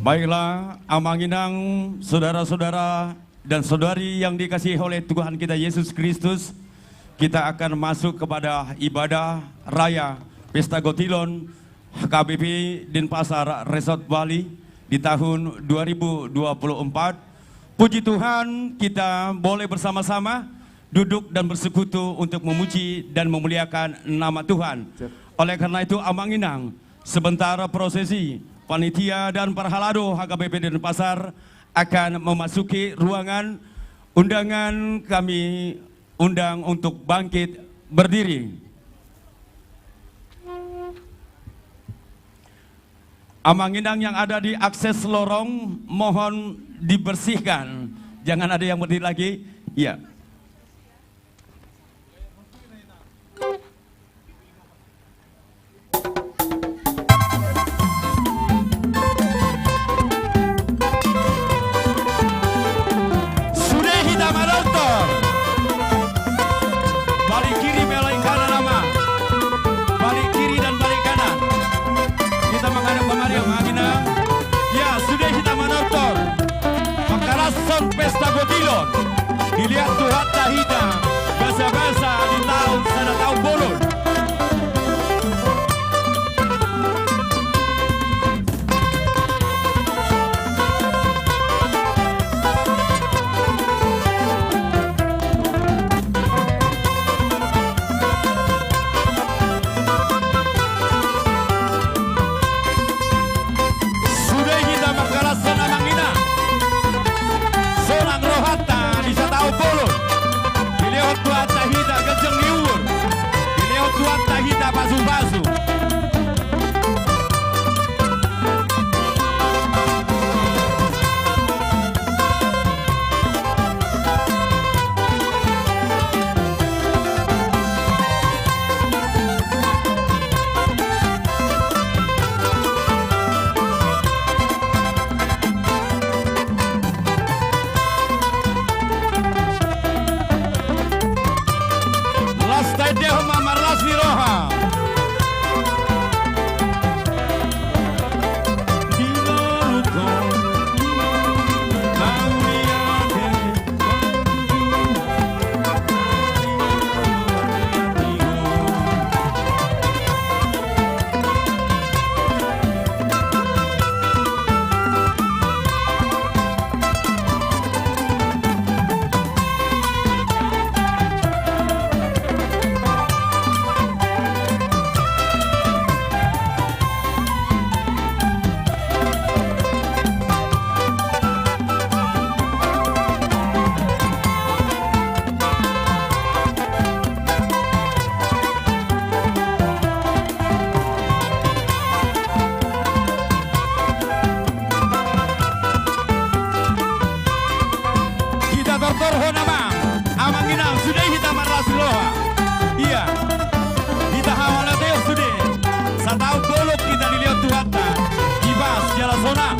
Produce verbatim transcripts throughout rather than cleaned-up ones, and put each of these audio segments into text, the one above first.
Baiklah, amang inang, saudara-saudara dan saudari yang dikasihi oleh Tuhan kita Yesus Kristus, kita akan masuk kepada ibadah raya Pesta Gotilon H K B P Denpasar Resort Bali di tahun dua ribu dua puluh empat. Puji Tuhan, kita boleh bersama-sama duduk dan bersekutu untuk memuji dan memuliakan nama Tuhan. Siap. Oleh karena itu, amang inang, sebentar prosesi, panitia dan parhalado H K B P Denpasar akan memasuki ruangan. Undangan kami undang untuk bangkit berdiri. Amang inang yang ada di akses lorong, mohon dibersihkan. Jangan ada yang berdiri lagi. Iya. Sude hita manortor. Balik kiri, balik kanan, amang. Balik kiri dan balik kanan. Hita menghadap kemari, amang inang. Ya, sude hita manortor. Mangkalashon Pesta Gotilon. Dilehon Tuhanta hita basabasa di taon sada taon bolon. Sude hita mangkalashon, amang inang. Sonang rohanta di sataon bolon. Dilehon Tuhanta hita ganjang ni umur. Dilehon Tuhanta hita pasupasu. Las taendehon ma marlas ni roha. Hita tortorhon, amang, amang inang, sude hita marlas ni roha. Ia, hita haholehon sude. Sataon bolon hita dilehon Tuhanta. Ibas jala sonang.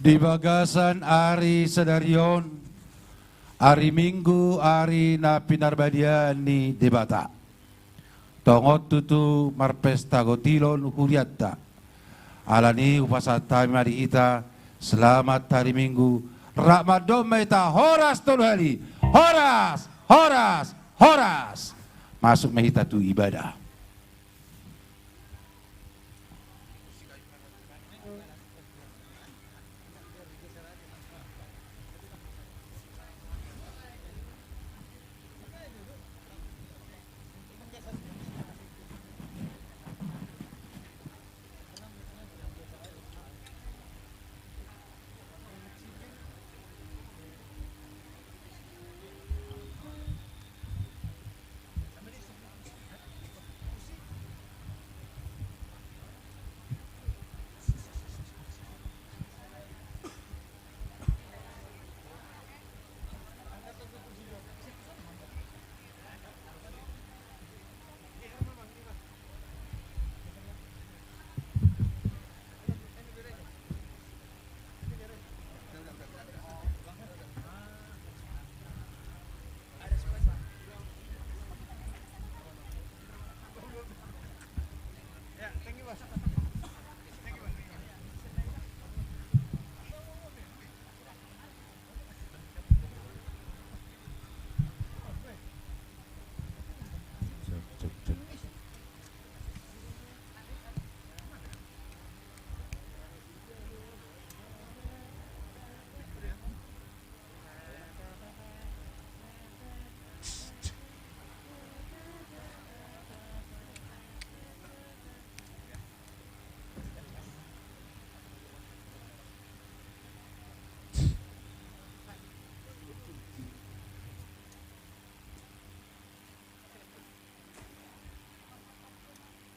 Di bagasan ari sadari on, ari Minggu, ari na pinarbadiaan ni Debata. Tongon tutu marpesta gotilon hurianta. Alani i hupasahat hami ma di hita, selamat hari Minggu, rap mandok ma hita horas tolu hali. Horas, horas, horas. Masuk ma hita tu ibadah.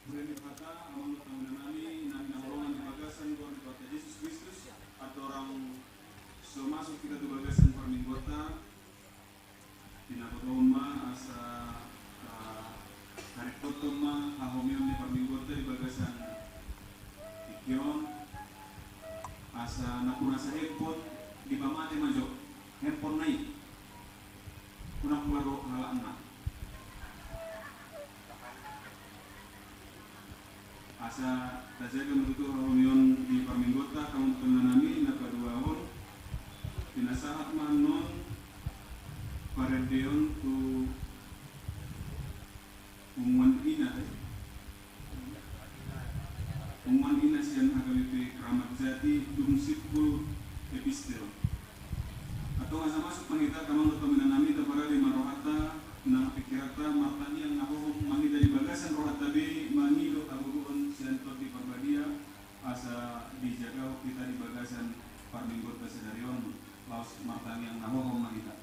Mauliate ma di Debata, Amang dohot Amanta nami, na hinaholongan di bagasan Goar ni Tuhanta Jesus Kristus, andorang so masuk hita tu bagasan parmingguanta, pinabotohon ma asa, ah, taringkothon ma hahomion ni parmingguanta di bagasan tingki on, asa nampuna asa hempon dipamate ma jo hempon na i. Unang pola ro halakna. Asa tajaga ma tutu hahomion di parmingguanta, Amang dohot Amanta nami, na paduahon, pinasahat ma annon parendeon tu punguan ina, eh? Punguan ina sian H K B P Kramat Jati, dung simpul epistel. Antong asa masuk ma hita, Amang dohot Amanta nami, taparade ma rohanta, nang pingkiranta, martangiang na hohom ma hita di bagasan rohanta be mangido hagogoon sian Tondi Parbadia, asa dijagahon hita di bagasan parmingguanta sadari on, laos martangiang na hohom ma hita.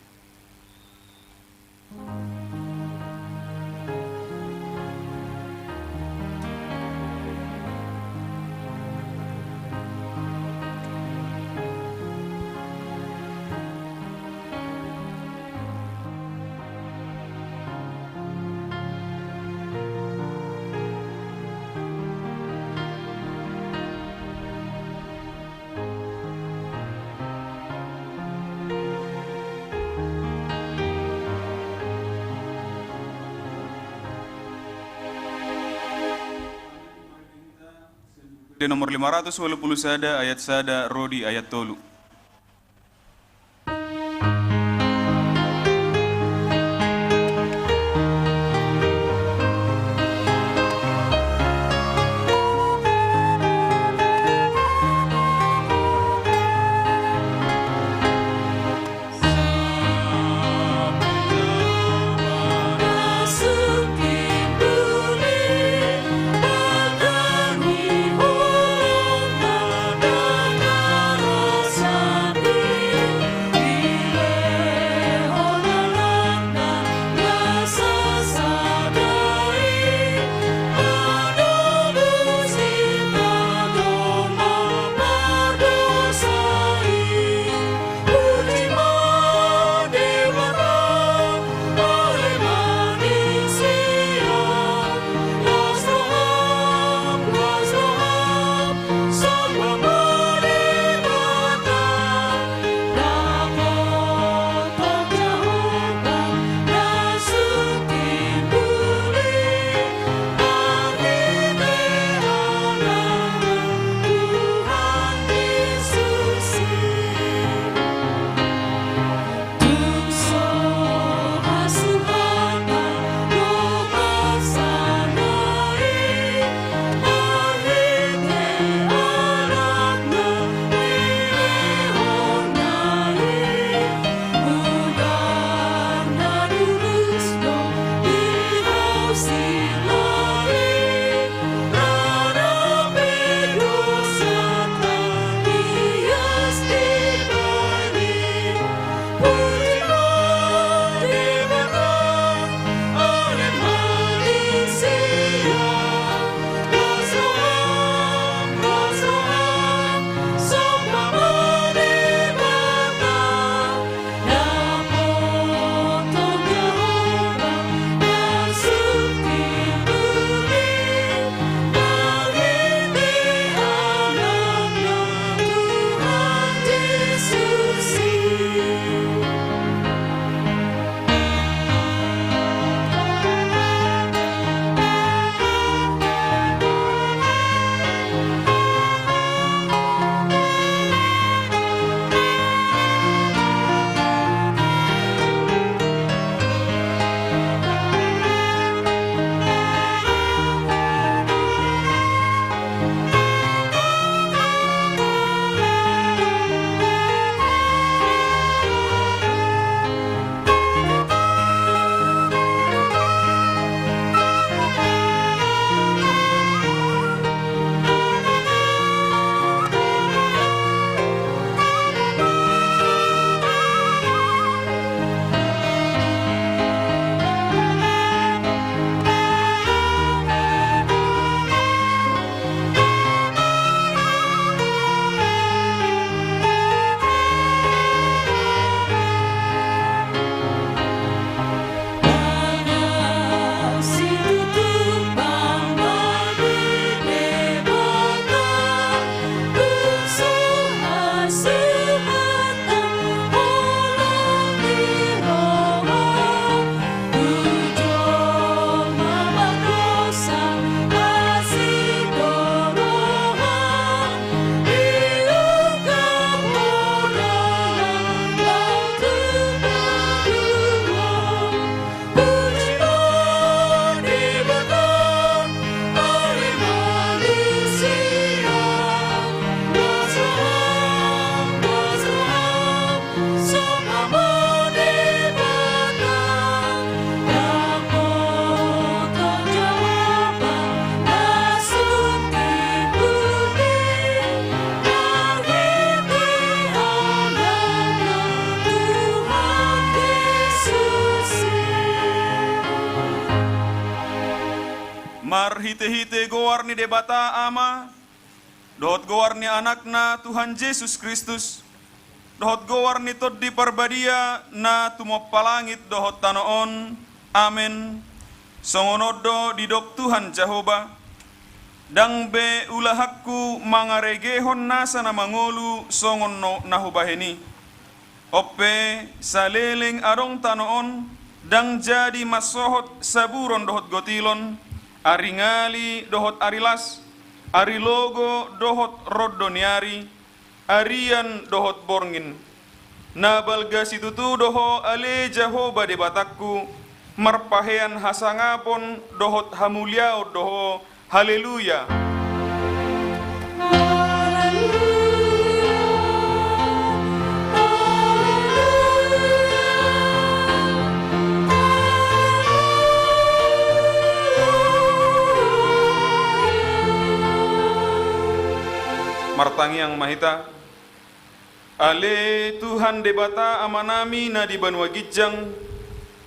Di nomor lima ratus walu pulu sada, ayat sada ro di ayat tolu. Marhitehite goar ni Debata Ama, dohot goar ni Anakna Tuhan Jesus Kristus, dohot goar ni Tondi Parbadia na tumompa langit dohot tano on. Amen. Songon on do didok Tuhan Jahowa: Ndang be ulahanku mangaregehon nasa na mangolu songon no, na hubahen i. On pe, saleleng adong tano on, ndang jadi mansohot saburon dohot gotilon, ari ngali dohot ari las, ari logo dohot rondo ni ari, arian dohot borngin. Na balga situtu do Ho, ale Jahowa Debatangku, marpahean hasangapon dohot hamuliaon do Ho. Haleluya! Martangiang ma hita. Ale Tuhan Debata Amanami na di banua ginjang,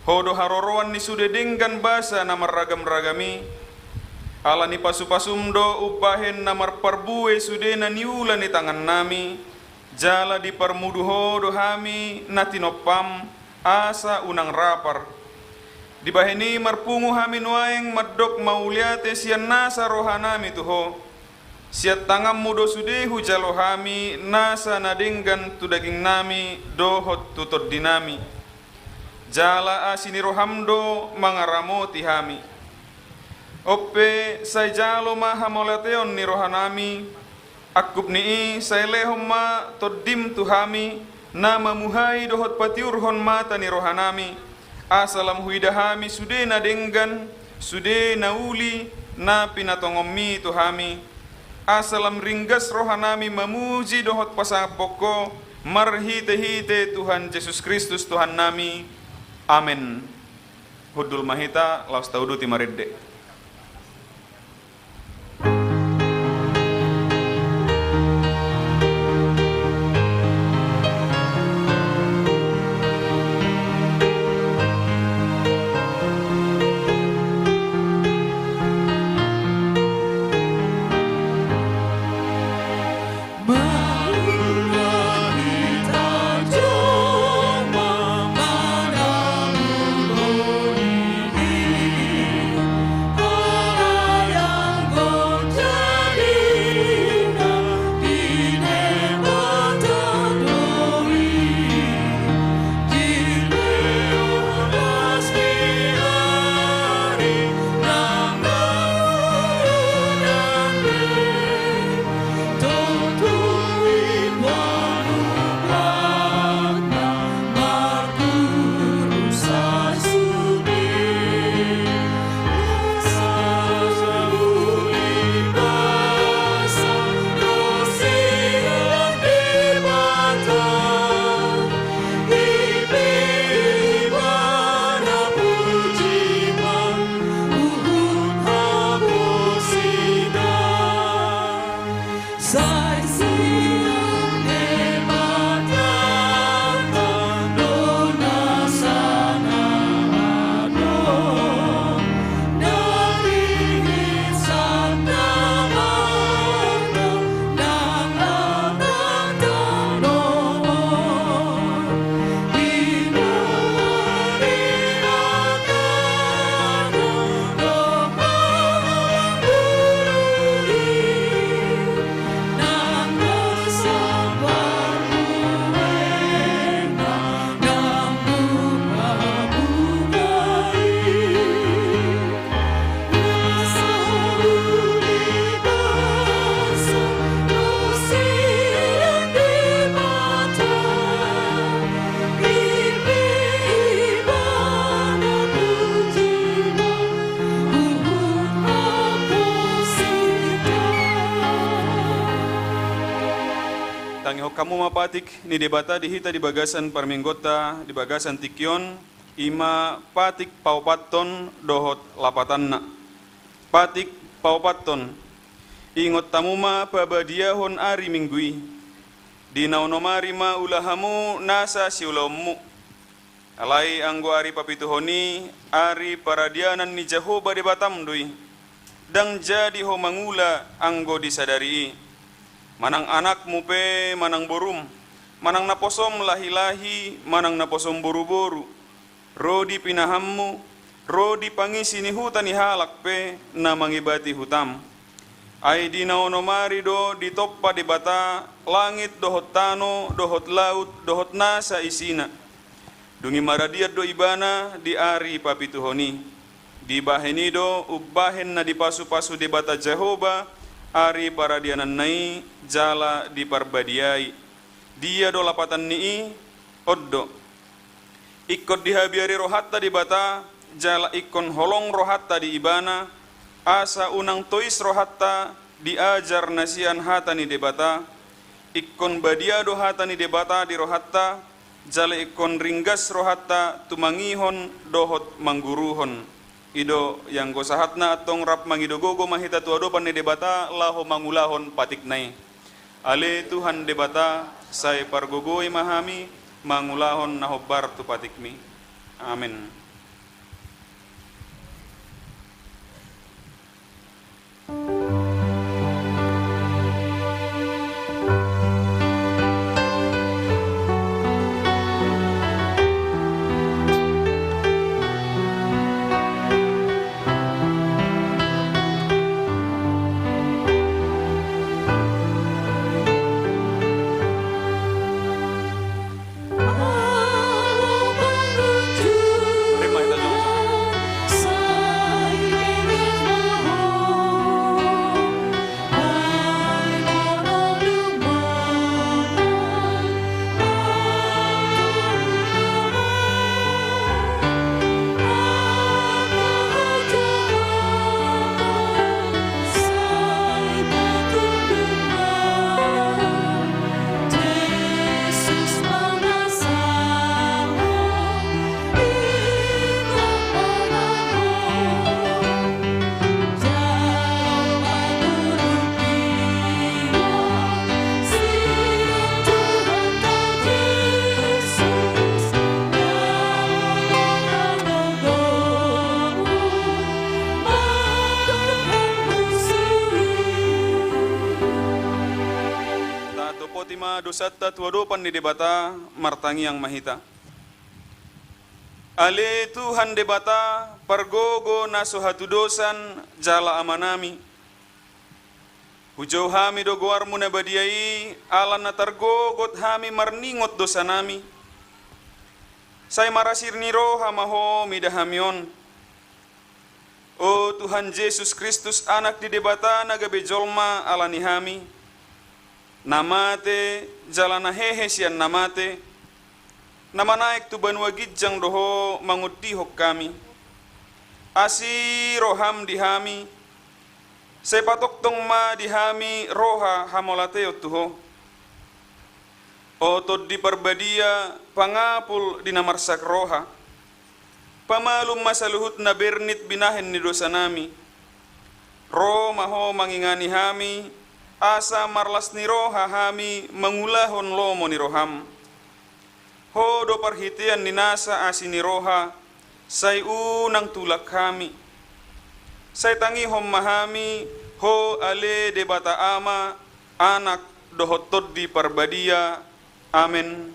Ho do haroroan ni sude denggan basa na marragam-ragam i. Ala ni pasu-pasum do umbahen na marparbue sude na niula ni tangannami, jala diparmudu Ho do hami na tinompam, asa unang rapar. Dibahen i marpungu hami nuaeng mandok mauliate sian nasa rohanami tu Ho. Sian tanganmu do sude hujalo hami nasa na denggan tu dagingnami dohot tu tondinami. Jala asi ni roham do mangaramoti hami. On pe, sai jalo ma hamauliateon ni rohanami, angkup ni i sai lehon ma tondim tu hami, na mamuhai dohot patiurhon mata ni rohanami, asa lam huida hami sude na denggan, sude na uli, na pinatongonmi tu hami. Asa lam ringgas rohanami mamuji dohot pasangaphon Ho, marhite-hite Tuhan Jesus Kristus Tuhannami. Amen. Hundul ma hita, laos tauduti marende. Tangihon hamu ma patik ni Debata di hita di bagasan parmingguonta di bagasan tingki on, i ma patik paopathon dohot lapatanna. Patik paopathon. Ingot hamu ma pabadiahon ari Minggu i. Di na onom ari ma ula hamu nasa siulaonmu. Alai anggo ari papituhon i, ari paradianan ni Jahowa Debatam do i. ndang jadi ho mangula anggo di sadari i. Manang anakmu pe, manang borum, manang naposom lahi-lahi, manang naposom boru-boru, ro di pinahanmu, ro di pangisi ni huta ni halak pe na mangebati hutam. Ai di na onom ari do ditompa Debata langit dohot tano, dohot laut, dohot nasa isina. Dung i maradian do Ibana di ari papituhon i. Dibahen i do umbahen na dipasu-pasu Debata Jahowa ari paradiananna i jala diparbadiai. Dia do lapatan ni i? On do. Ingkon dihabiari rohanta Debata, jala ingkon holong rohanta di Ibana, asa unang tois rohanta di ajar na sian hata ni Debata, ingkon badia do hata ni Debata di rohanta, jala ingkon ringgas rohanta tumangihon dohot mangguruhon. I do, ianggo sahatna antong rap mangido gogo ma hita tu adopan ni Debata laho mangulahon patikna i. Ale Tuhan Debata, sai pargogoi ma hami mangulahon na hombar tu patikmi. Amen. Tatopoti ma dosanta tu adopan ni Debata, martangiang ma hita. Ale Tuhan Debata, pargogo na so hatudosan jala Amanami. Hujou hami do goarmu na badia i, ala na targogot hami marningot dosanami. Sai marasi ni roha ma ho mida hami on. O Tuhan Jesus Kristus, Anak ni Debata na gabe jolma ala ni hami, na mate jala na hehe sian na mate, na manaek tu banua ginjang do ho mangondihon hami. Asi roham di hami, sai patongtong ma di hami roha hamauliateon tu ho. O Tondi Parbadia, pangapul di na marsak roha, pamalum ma saluhut na bernit binahen ni dosanami. Ro ma ho mangingani hami, asa marlas ni roha hami mangulahon lomo ni roham. Ho do parhitean ni nasa asi ni roha, sai unang tulak hami. Sai tangihon ma hami ho ale Debata Ama, Anak dohot Tondi Parbadia. Amen.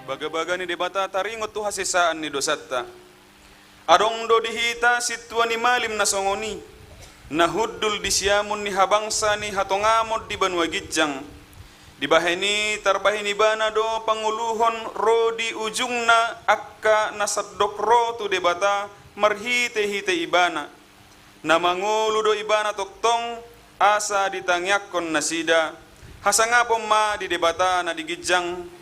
Bagabaga ni Debata taringot tu hasesaan ni dosanta. Adong do di hita sintua ni malim na songon i, na hundul di siamun ni habangsa ni hatongamon di banua ginjang. Dibahen i tarbahen ibana do pangoluhon ro di ujungna angka na sandok ro tu Debata marhitehite ibana. Na mangolu do ibana tongtong, asa ditangiangkon nasida, hasangapon ma di Debata na di ginjang.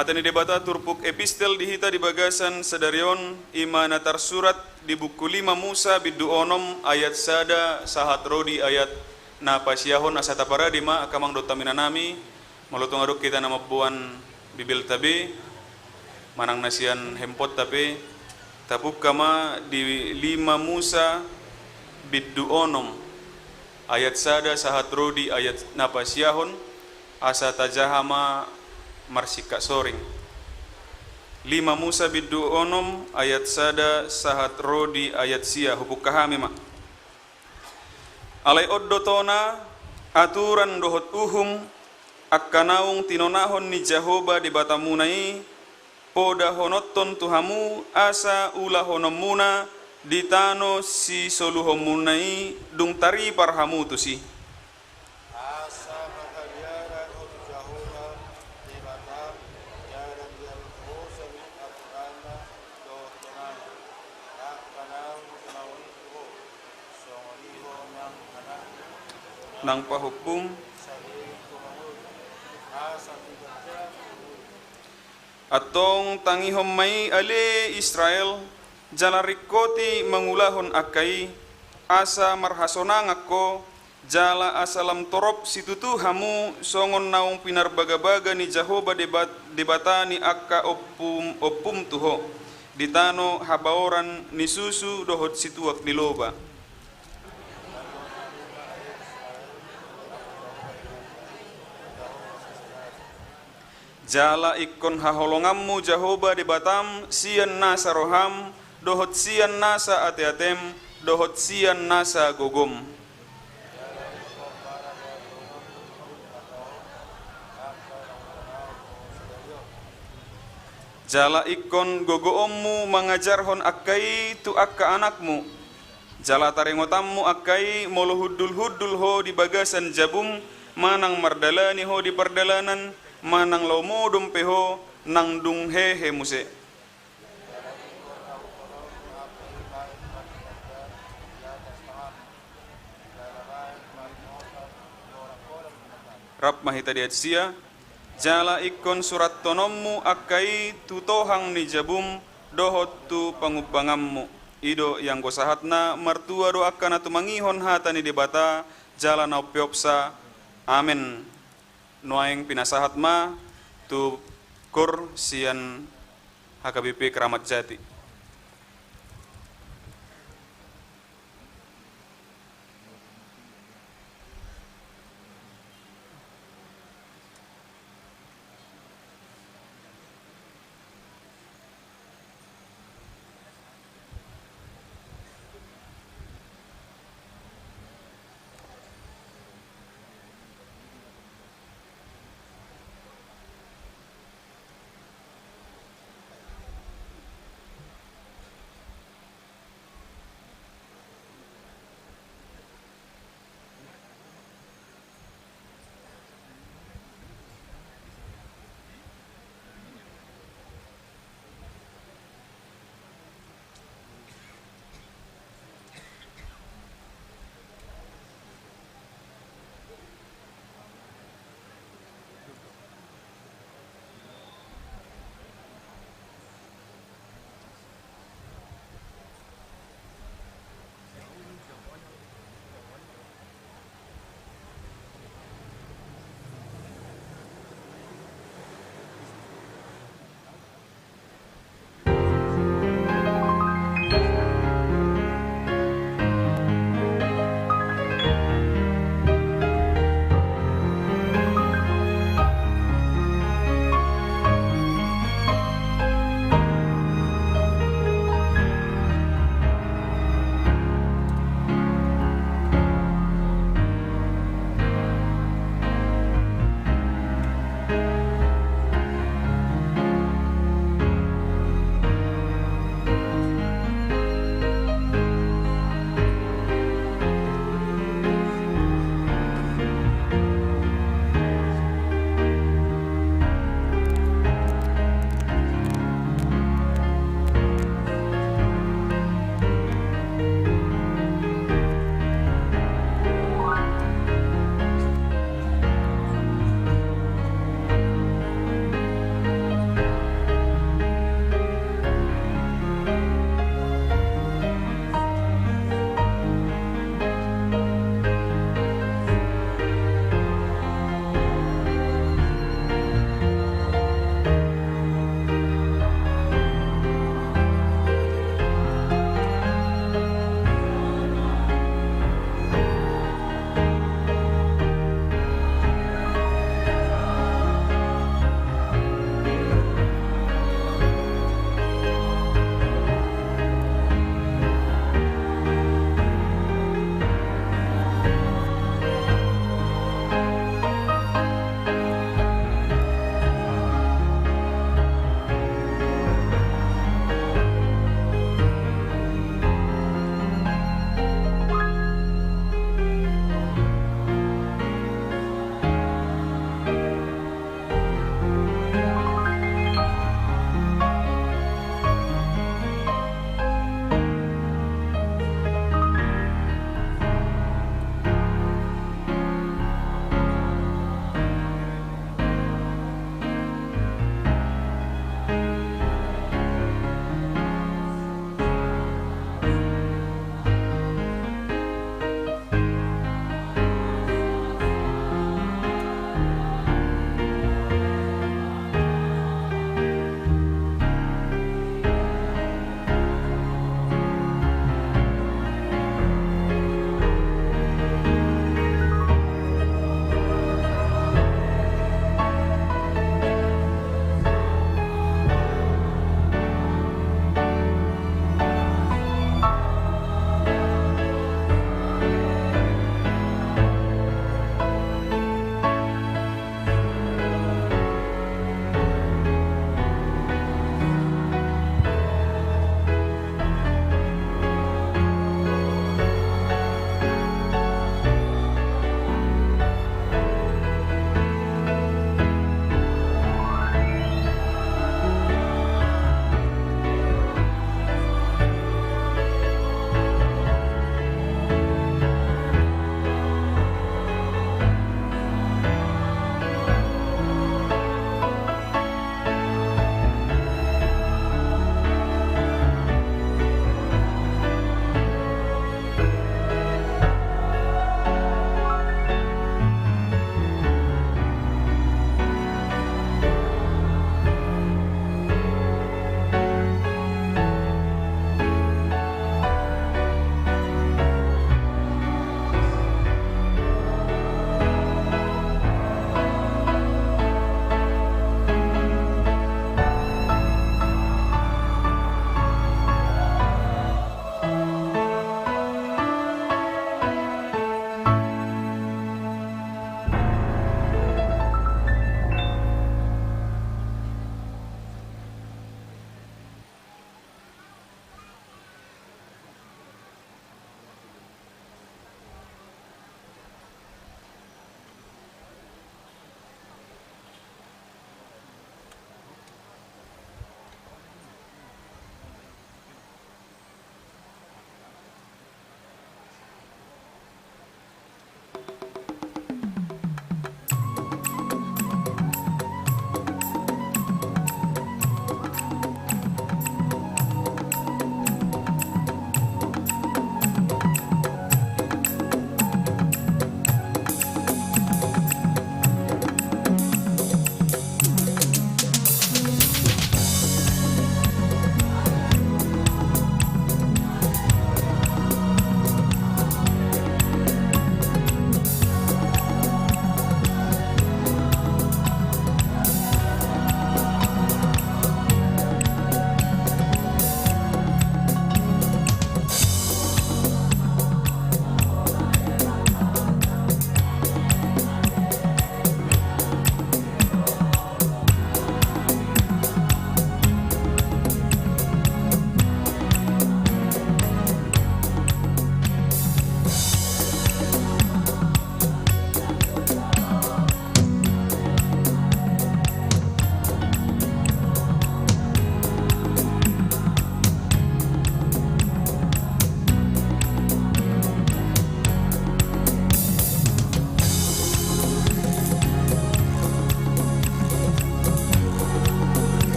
Hata ni Debata turpuk epistel di hita di bagasan sadari on, i ma na tarsurat di buku lima Musa bindu onom ayat sada sahat ro di ayat na pasiahon. Asa taparade ma angka amang dohot inanami, molo tung adong hita na mamboan Bibelta be manang na sian handphoneta pe, tabuka ma di lima Musa bindu onom ayat sada sahat ro di ayat na pasiahon, asa tajaha ma marsingkat soring. Lima Musa bindu onom ayat sada sahat ro di ayat sia, hubuka hami ma. Alai on do tona aturan dohot uhum, angka naung tinonahon ni Jahowa Debatamuna i, podahononhon tu hamu asa ulahononmuna di tano sisoluhonmuna i, dung taripar hamu tusi. Asa marhaliaran ho tu Jahowa Debatam, jala dialus ho saluhut aturanna dohot tonana, angka naung tinonahon i tu ho, songon i ho nang anakmu, nang pahompum, saleleng ho mangolu, asa tinggal jala mangolu. Antong tangihon ma i ale Israel, jala ringkoti mangulahon angka i, asa marhasonangan ho, jala asa lam torop situtu hamu songon naung pinarbagabaga ni Jahowa Debat-, Debata ni angka ompum, ompum tu ho, di tano habaoran ni susu dohot situak ni loba. Jala ingkon haholonganmu Jahowa Debatam sian nasa roham, dohot sian nasa ateatem, dohot sian nasa gogom. Jala ingkon gogoonmu mangajarhon angka i tu angka anakmu. Jala taringotanmu angka i molo hundulhundul ho di bagasan jabum, manang mardalani ho di pardalanan, manang laho modom pe ho, nang dung hehe muse. Rap ma hita di ayat sia. Jala ingkon surathononmu angka i tu tohang ni jabum dohot tu pangumbanganmu. I do ianggo sahatna, martua do angka na tumangihon hata ni Debata, jala na umpeopsa. Amen. Nuaeng pinasahat ma tu kor sian H K B P Keramat Jati.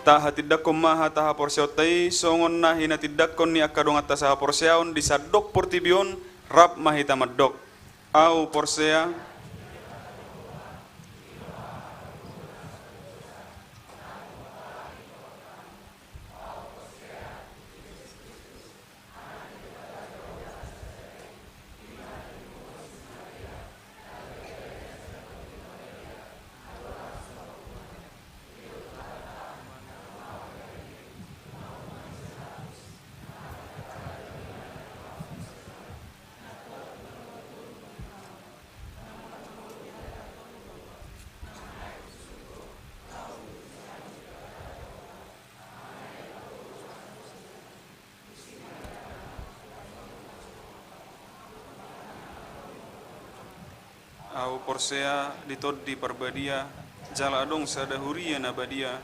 Tahatindangkon ma hata haporseaonta i songon na hinatindanghon ni angka donganta sahaporseaon di sandok portibi on, rap ma hita mandok: Ahu porsea. Ahu porsea di Tondi Parbadia, jala adong sada huria na badia,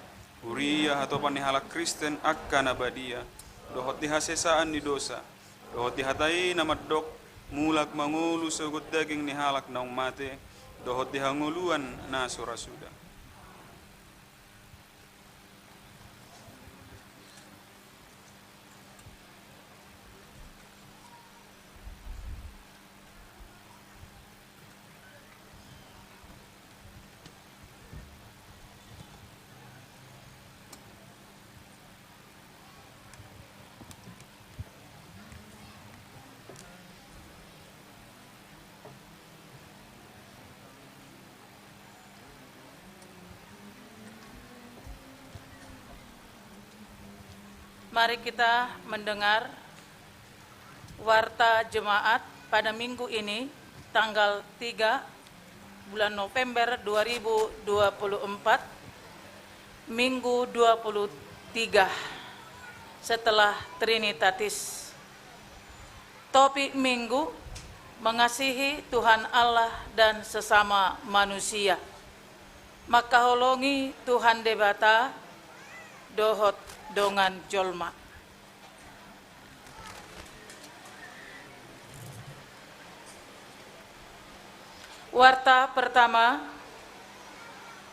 huria hatopan ni halak Kristen angka na badia, dohot di hasesaan ni dosa, dohot di hata i na mandok: Mulak mangolu sogot daging ni halak naung mate, dohot di hangoluan na so ra suda. Mari kita mendengar warta jemaat pada minggu ini, tanggal tiga bulan November dua ribu dua puluh empat, Minggu dua puluh tiga setelah Trinitatis. Topik Minggu: Mengasihi Tuhan Allah dan sesama manusia. Mangkaholongi Tuhan Debata dohot dongan jolma. Warta pertama,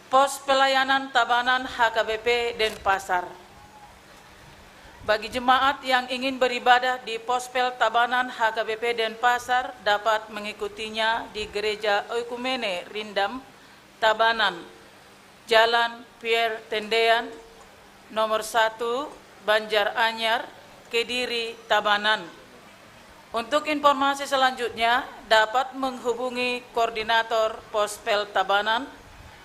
Pos Pelayanan Tabanan H K B P Denpasar. Bagi jemaat yang ingin beribadah di Pospel Tabanan H K B P Denpasar dapat mengikutinya di Gereja Oikumene Rindam, Tabanan, Jalan Pierre Tendean, nomor satu, Banjar Anyar, Kediri, Tabanan. Untuk informasi selanjutnya dapat menghubungi Koordinator Pospel Tabanan,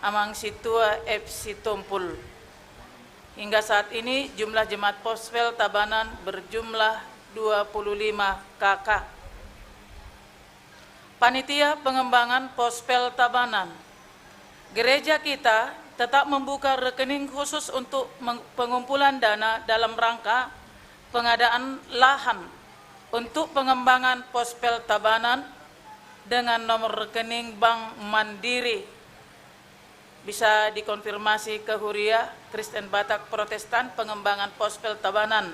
Amang Sintua F Sitompul. Hingga saat ini jumlah jemaat Pospel Tabanan berjumlah dua puluh lima K K. Panitia Pengembangan Pospel Tabanan. Gereja kita tetap membuka rekening khusus untuk meng-, pengumpulan dana dalam rangka pengadaan lahan untuk pengembangan Pospel Tabanan dengan nomor rekening Bank Mandiri. Bisa dikonfirmasi ke Huria Kristen Batak Protestan Pengembangan Pospel Tabanan.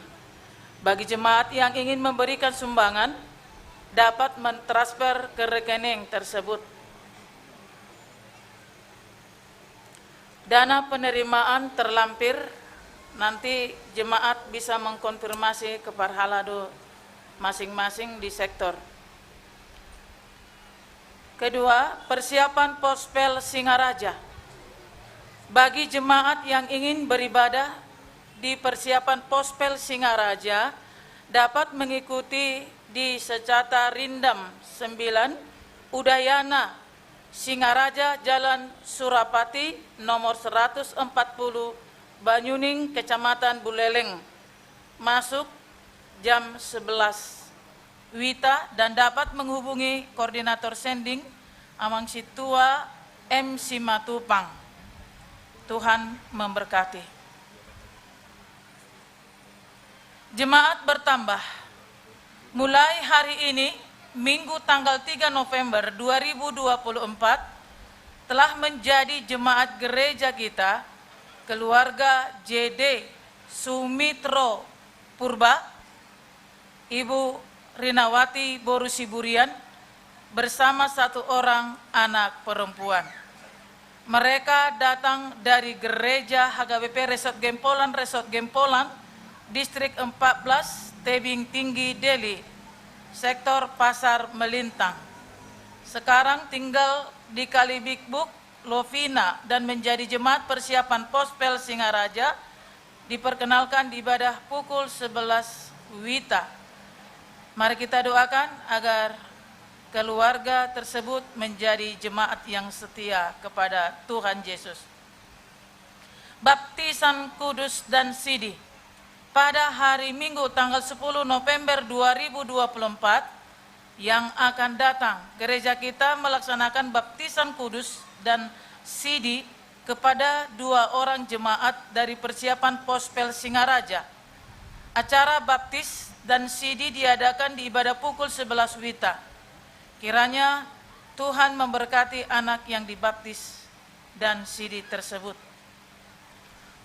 Bagi jemaat yang ingin memberikan sumbangan, dapat mentransfer ke rekening tersebut. Dana penerimaan terlampir, nanti jemaat bisa mengkonfirmasi ke parhalado masing-masing di sektor. Kedua, persiapan Pospel Singaraja. Bagi jemaat yang ingin beribadah di persiapan Pospel Singaraja, dapat mengikuti di Secata Rindam sembilan, Udayana Singaraja, Jalan Surapati, nomor seratus empat puluh, Banyuning, Kecamatan Buleleng. Masuk jam sebelas WITA dan dapat menghubungi Koordinator Sending, Amang Sintua M Simatupang. Tuhan memberkati. Jemaat bertambah. Mulai hari ini, Minggu tanggal tiga November dua ribu dua puluh empat, telah menjadi jemaat gereja kita, keluarga J D Sumitro Purba, Ibu Rinawati Boru Siburian, bersama satu orang anak perempuan. Mereka datang dari Gereja H K B P Resort Gempolan, Resort Gempolan, Distrik empat belas, Tebing Tinggi, Deli, Sektor Pasar Melintang. Sekarang tinggal di Kalibikbuk, Lovina, dan menjadi jemaat persiapan Pospel Singaraja, diperkenalkan di ibadah pukul sebelas wita. Mari kita doakan agar keluarga tersebut menjadi jemaat yang setia kepada Tuhan Yesus. Baptisan Kudus dan Sidi. Pada hari Minggu tanggal sepuluh November dua ribu dua puluh empat, yang akan datang, gereja kita melaksanakan baptisan kudus dan sidi kepada dua orang jemaat dari persiapan Pospel Singaraja. Acara baptis dan sidi diadakan di ibadah pukul sebelas wita. Kiranya Tuhan memberkati anak yang dibaptis dan sidi tersebut.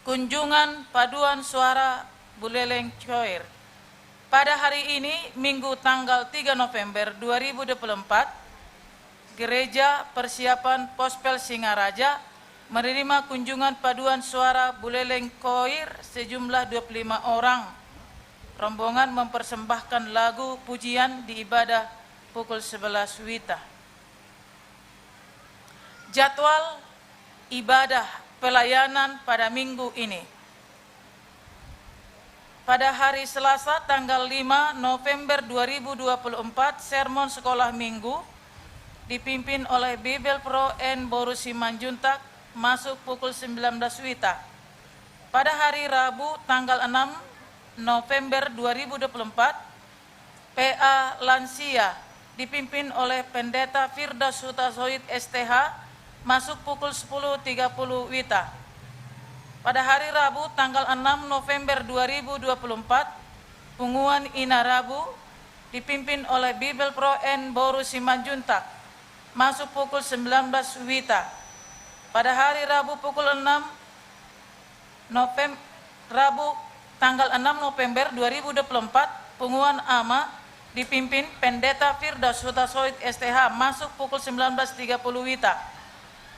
Kunjungan Paduan Suara Buleleng Choir. Pada hari ini, Minggu tanggal tiga November dua ribu dua puluh empat, Gereja Persiapan Pospel Singaraja menerima kunjungan Paduan Suara Buleleng Choir sejumlah dua puluh lima orang. Rombongan mempersembahkan lagu pujian di ibadah pukul sebelas wita. Jadwal ibadah pelayanan pada minggu ini. Pada hari Selasa, tanggal lima November dua ribu dua puluh empat, sermon sekolah minggu dipimpin oleh Bibelvrouw N. Boru Simanjuntak, masuk pukul sembilan belas wita. Pada hari Rabu, tanggal enam November dua ribu dua puluh empat, P A lansia dipimpin oleh Pendeta Firdaus Hutasoit, S T H, masuk pukul sepuluh tiga puluh wita. Pada hari Rabu, tanggal enam November dua ribu dua puluh empat, Punguan Ina Rabu dipimpin oleh Bibelvrouw N. Boru Simanjuntak, masuk pukul sembilan belas wita. Pada hari Rabu pukul enam Novem-, Rabu tanggal enam November dua ribu dua puluh empat, Punguan Ama dipimpin Pendeta Firdaus Hutasoit, S T H, masuk pukul sembilan belas tiga puluh wita.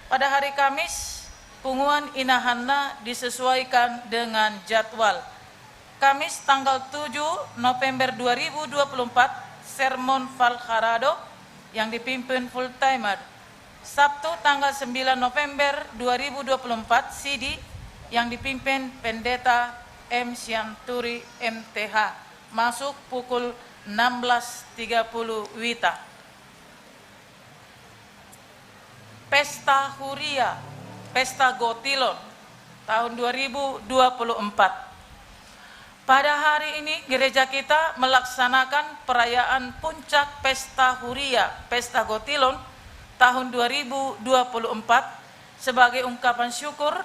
Pada hari Kamis, Punguan Ina Hanna disesuaikan dengan jadwal. Kamis tanggal tujuh November dua ribu dua puluh empat, sermon Valharado yang dipimpin full timer. Sabtu tanggal sembilan November dua ribu dua puluh empat, sidi yang dipimpin Pendeta M. Sianturi, M T H, masuk pukul enam belas tiga puluh wita. Pesta Huria, Pesta Gotilon, tahun dua ribu dua puluh empat. Pada hari ini, gereja kita melaksanakan perayaan puncak Pesta Huria, Pesta Gotilon, tahun dua ribu dua puluh empat, sebagai ungkapan syukur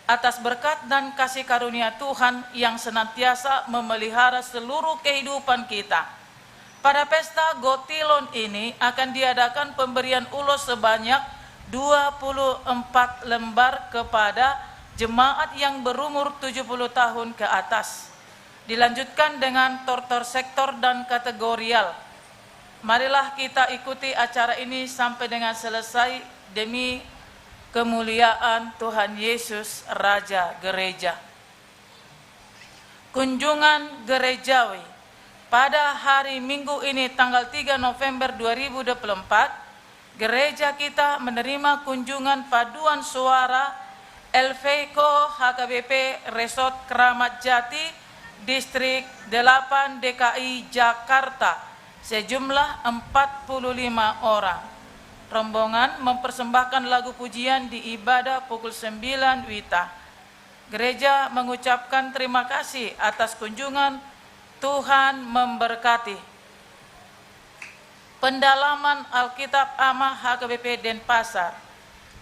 atas berkat dan kasih karunia Tuhan yang senantiasa memelihara seluruh kehidupan kita. Pada Pesta Gotilon ini akan diadakan pemberian ulos sebanyak dua puluh empat lembar kepada jemaat yang berumur tujuh puluh tahun ke atas. Dilanjutkan dengan tortor sektor dan kategorial. Marilah kita ikuti acara ini sampai dengan selesai demi kemuliaan Tuhan Yesus, Raja Gereja. Kunjungan gerejawi. Pada hari Minggu ini, tanggal tiga November dua ribu dua puluh empat, gereja kita menerima kunjungan paduan suara Elveiko H K B P Resort Keramat Jati, Distrik delapan D K I Jakarta, sejumlah empat puluh lima orang. Rombongan mempersembahkan lagu pujian di ibadah pukul sembilan wita. Gereja mengucapkan terima kasih atas kunjungan. Tuhan memberkati. Pendalaman Alkitab Ama H K B P Denpasar.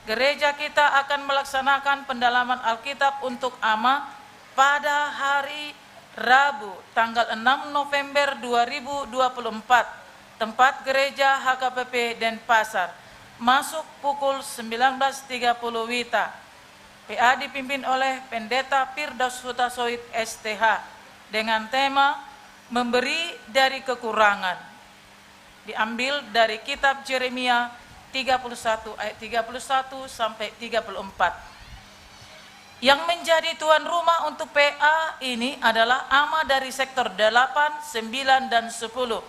Gereja kita akan melaksanakan pendalaman Alkitab untuk Ama pada hari Rabu, tanggal enam November dua ribu dua puluh empat, tempat Gereja H K B P Denpasar, masuk pukul sembilan belas tiga puluh wita. P A dipimpin oleh Pendeta Firdaus Hutasoit, S T H, dengan tema Memberi dari Kekurangan. Diambil dari kitab Jeremia tiga puluh satu ayat tiga puluh satu sampai tiga puluh empat. Yang menjadi tuan rumah untuk P A ini adalah ama dari sektor delapan, sembilan, dan sepuluh.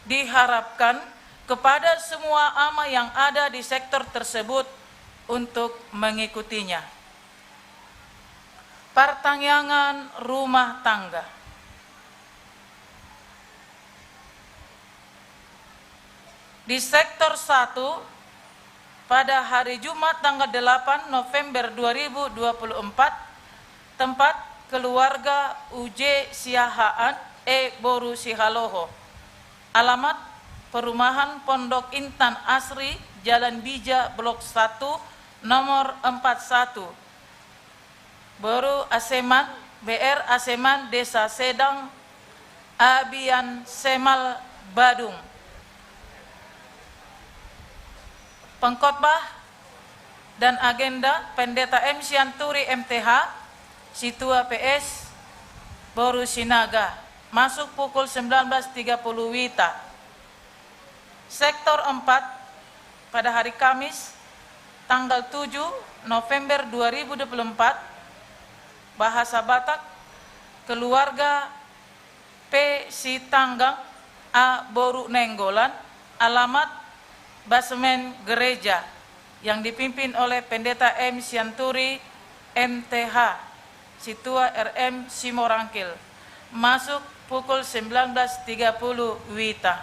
Diharapkan kepada semua ama yang ada di sektor tersebut untuk mengikutinya. Partangiangan rumah tangga. Di sektor satu, pada hari Jumat tanggal delapan November dua ribu dua puluh empat, tempat keluarga Uje Siahaan e boru Sihaloho. Alamat perumahan Pondok Intan Asri, Jalan Bija, Blok satu, nomor empat satu. Boru Aseman, B R Aseman, Desa Sedang, Abian Semal, Badung. Pengkhotbah dan agenda, Pendeta M Sianturi, M T H, Situa P S, Boru Sinaga, masuk pukul sembilan belas tiga puluh WITA. Sektor empat, pada hari Kamis, tanggal tujuh November dua ribu dua puluh empat, bahasa Batak, keluarga P Sitanggang, A boru Nainggolan, alamat basemen gereja, yang dipimpin oleh Pendeta M Sianturi, M T H, Situa R M Simorangkil, masuk pukul sembilan belas tiga puluh WITA.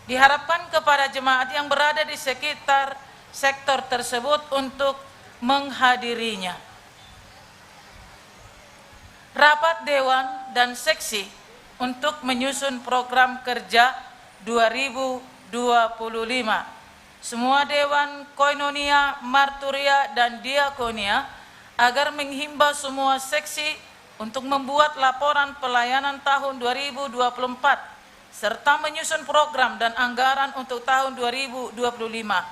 Diharapkan kepada jemaat yang berada di sekitar sektor tersebut untuk menghadirinya. Rapat dewan dan seksi untuk menyusun program kerja dua ribu dua puluh lima. Semua dewan koinonia, marturia, dan diakonia agar menghimbau semua seksi untuk membuat laporan pelayanan tahun dua ribu dua puluh empat, serta menyusun program dan anggaran untuk tahun dua ribu dua puluh lima.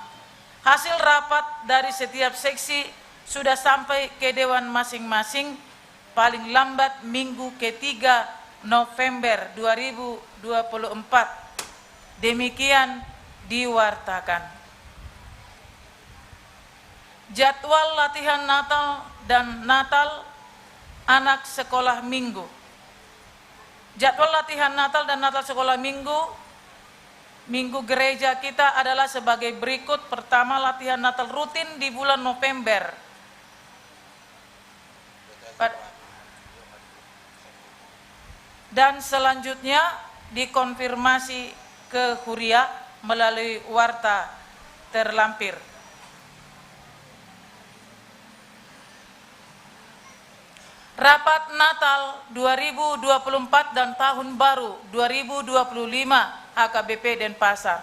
Hasil rapat dari setiap seksi sudah sampai ke dewan masing-masing, paling lambat minggu ketiga November dua ribu dua puluh empat. Demikian diwartakan. Jadwal latihan Natal dan Natal anak sekolah minggu. Jadwal latihan Natal dan Natal sekolah minggu, minggu gereja kita adalah sebagai berikut. Pertama, latihan Natal rutin di bulan November. Pad-, dan selanjutnya dikonfirmasi ke huria melalui warta terlampir. Rapat Natal dua ribu dua puluh empat dan Tahun Baru dua ribu dua puluh lima H K B P Denpasar.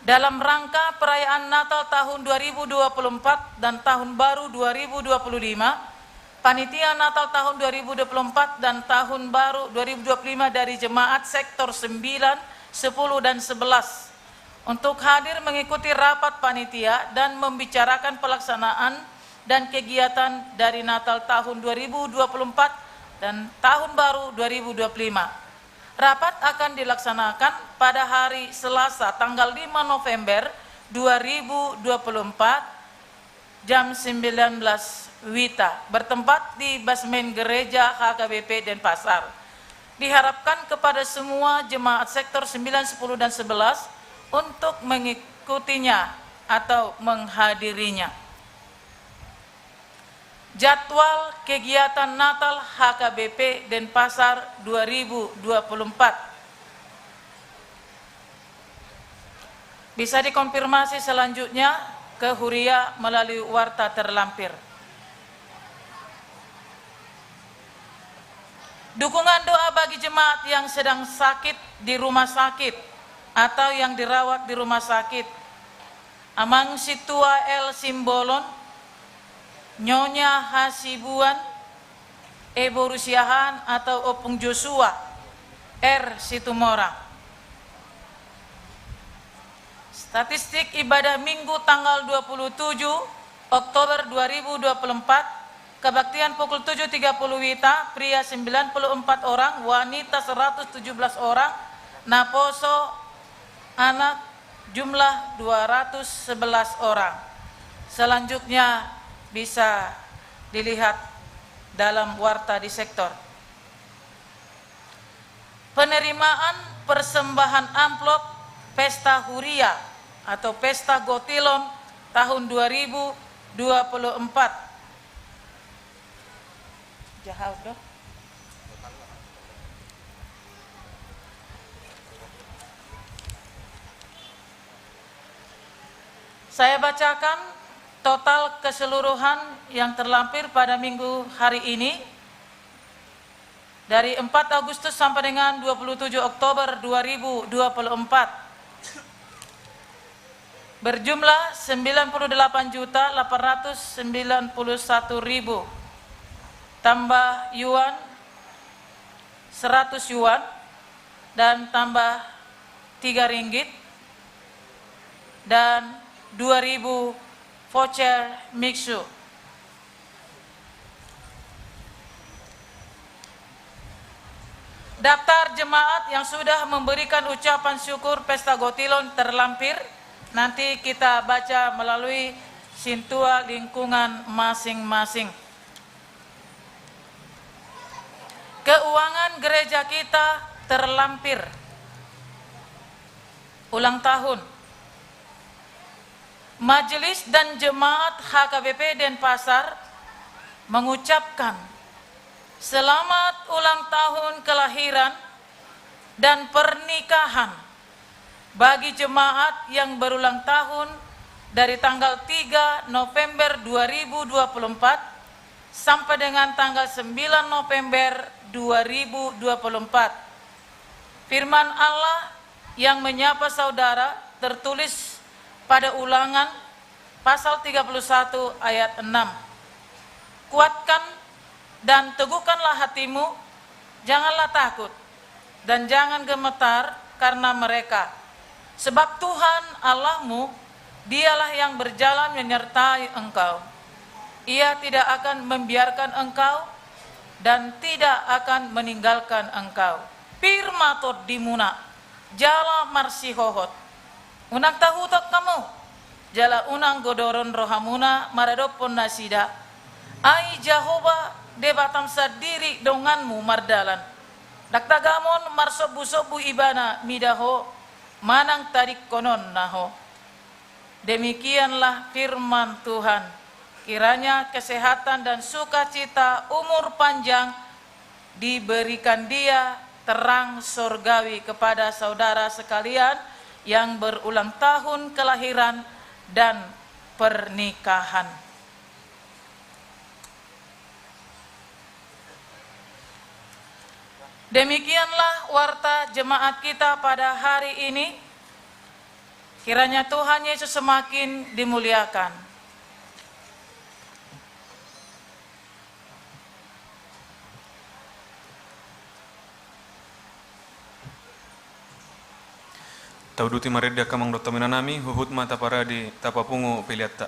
Dalam rangka perayaan Natal tahun dua ribu dua puluh empat dan Tahun Baru dua ribu dua puluh lima, Panitia Natal tahun dua ribu dua puluh empat dan Tahun Baru dua ribu dua puluh lima dari Jemaat Sektor sembilan, sepuluh, dan sebelas untuk hadir mengikuti rapat panitia dan membicarakan pelaksanaan dan kegiatan dari Natal tahun dua ribu dua puluh empat dan Tahun Baru dua ribu dua puluh lima. Rapat akan dilaksanakan pada hari Selasa, tanggal lima November dua ribu dua puluh empat, jam sembilan belas WITA, bertempat di basement gereja H K B P Denpasar. Diharapkan kepada semua jemaat sektor sembilan, sepuluh, dan sebelas untuk mengikutinya atau menghadirinya. Jadwal kegiatan Natal H K B P Denpasar dua ribu dua puluh empat. Bisa dikonfirmasi selanjutnya ke huria melalui warta terlampir. Dukungan doa bagi jemaat yang sedang sakit di rumah sakit atau yang dirawat di rumah sakit. Amang Situa L Simbolon, Nyonya Hasibuan, E boru Siahaan atau Ompung Joshua, R Situmorang. Statistik ibadah Minggu tanggal dua puluh tujuh Oktober dua ribu dua puluh empat, kebaktian pukul tujuh tiga puluh WITA, pria sembilan puluh empat orang, wanita seratus tujuh belas orang, naposo anak jumlah dua ratus sebelas orang. Selanjutnya bisa dilihat dalam warta di sektor. Penerimaan persembahan amplop Pesta Huria atau Pesta Gotilon tahun dua ribu dua puluh empat. Jahaut do. Saya bacakan total keseluruhan yang terlampir pada minggu hari ini, dari empat Agustus sampai dengan dua puluh tujuh Oktober dua ribu dua puluh empat, berjumlah sembilan puluh delapan juta delapan ratus sembilan puluh satu ribu, tambah yuan seratus yuan, dan tambah tiga ringgit, dan dua ribu voucher miksu. Daftar jemaat yang sudah memberikan ucapan syukur Pesta Gotilon terlampir nanti kita baca melalui sintua lingkungan masing-masing. Keuangan gereja kita terlampir. Ulang tahun. Majelis dan jemaat H K B P Denpasar mengucapkan selamat ulang tahun kelahiran dan pernikahan bagi jemaat yang berulang tahun dari tanggal tiga November dua ribu dua puluh empat sampai dengan tanggal sembilan November dua ribu dua puluh empat. Firman Allah yang menyapa saudara tertulis pada Ulangan pasal tiga puluh satu ayat enam. Kuatkan dan teguhkanlah hatimu, janganlah takut, dan jangan gemetar karena mereka. Sebab Tuhan Allahmu, Dialah yang berjalan menyertai engkau. Ia tidak akan membiarkan engkau dan tidak akan meninggalkan engkau. Pir ma tondimuna, jala marsihohot. Unang tahuton hamu, jala unang godoron rohamuna maradophon nasida. Ai Jahowa Debatam sandiri donganmu mardalan. Ndang tagamon marsombusombu Ibana mida ho, manang tadingkononna ho. Demikianlah firman Tuhan. Kiranya kesehatan dan sukacita, umur panjang, diberikan Dia terang sorgawi kepada saudara sekalian yang berulang tahun kelahiran dan pernikahan. Demikianlah warta jemaat kita pada hari ini. Kiranya Tuhan Yesus semakin dimuliakan. Tauduti marende angka amang dohot inanami, huhut ma taparade, tapapungu peleanta.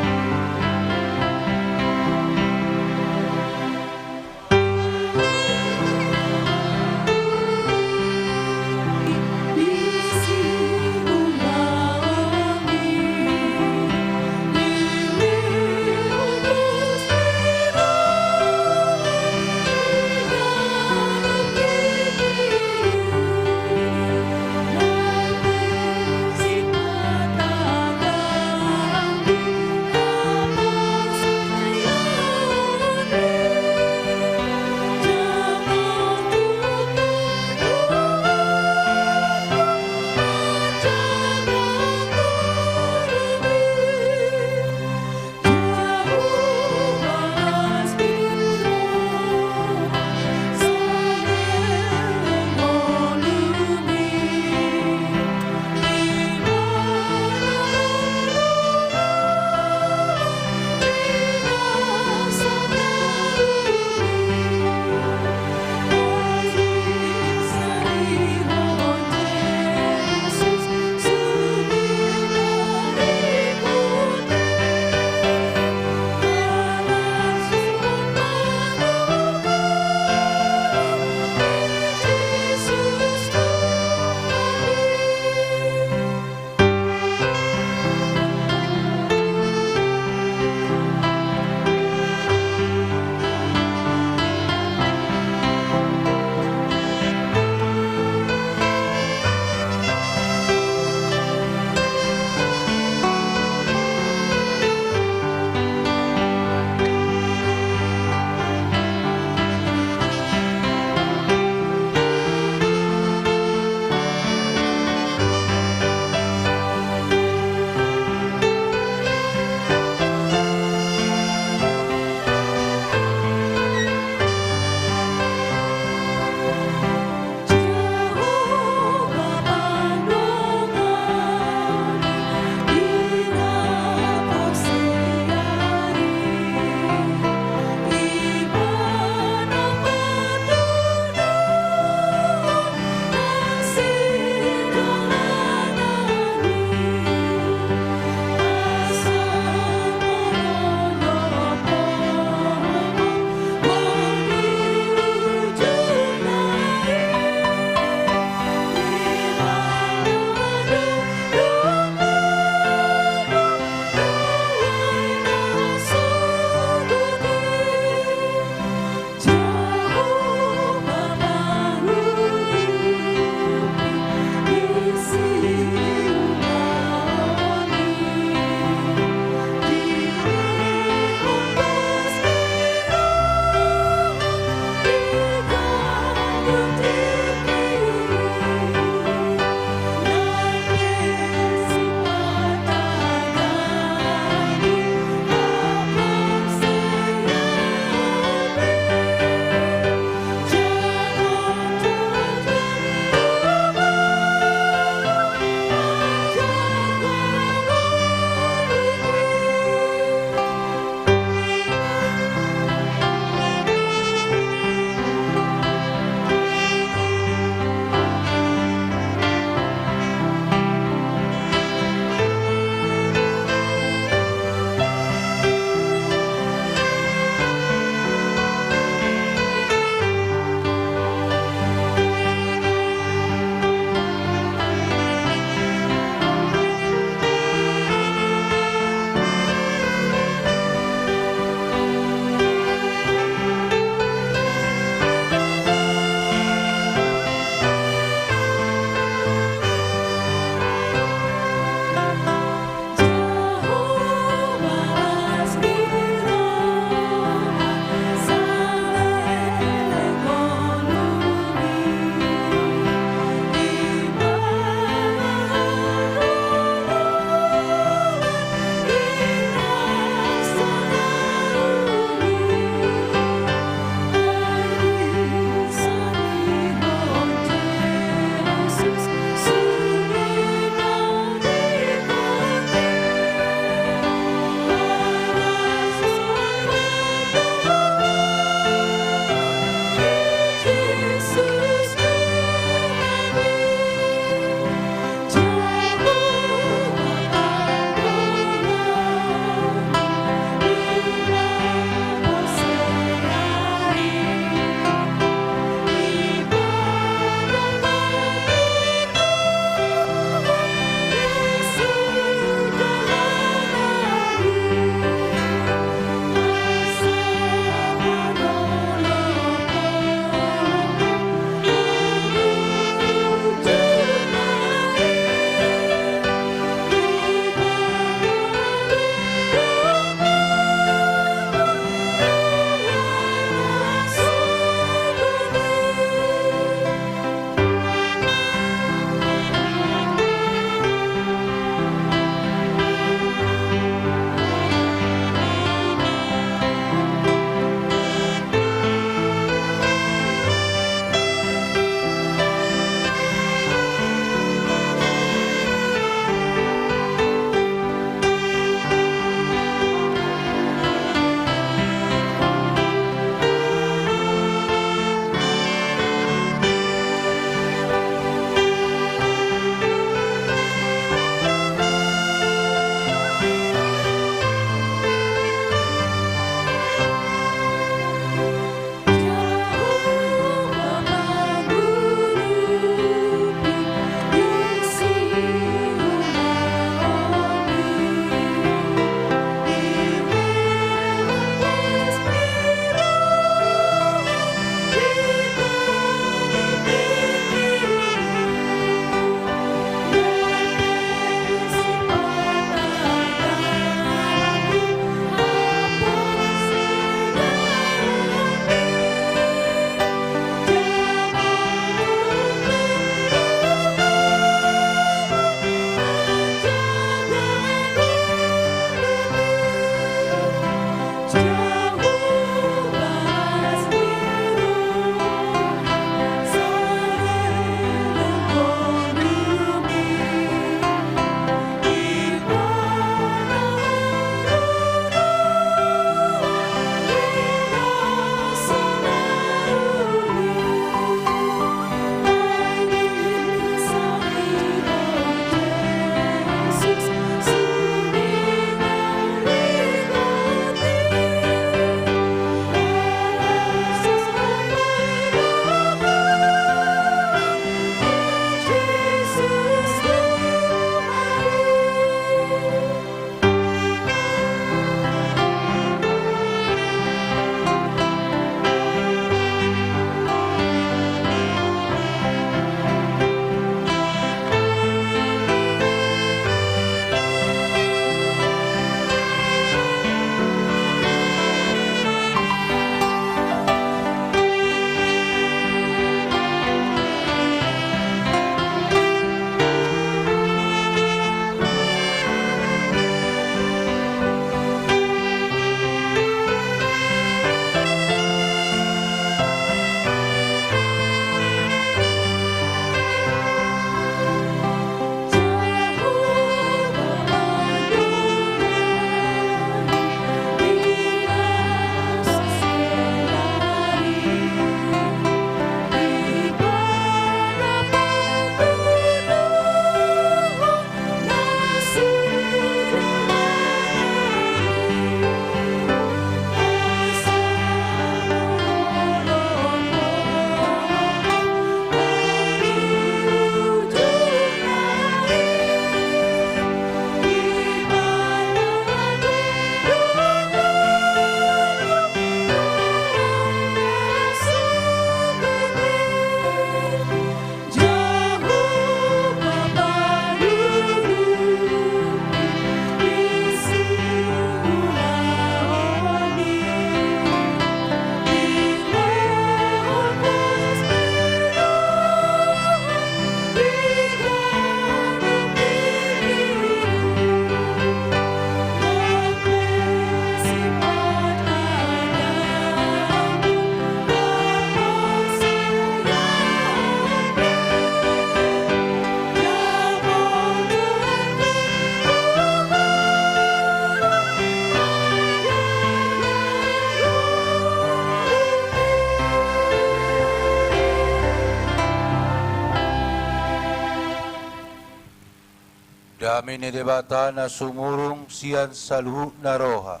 Dame ni Debata na sumurung sian saluhutna roha,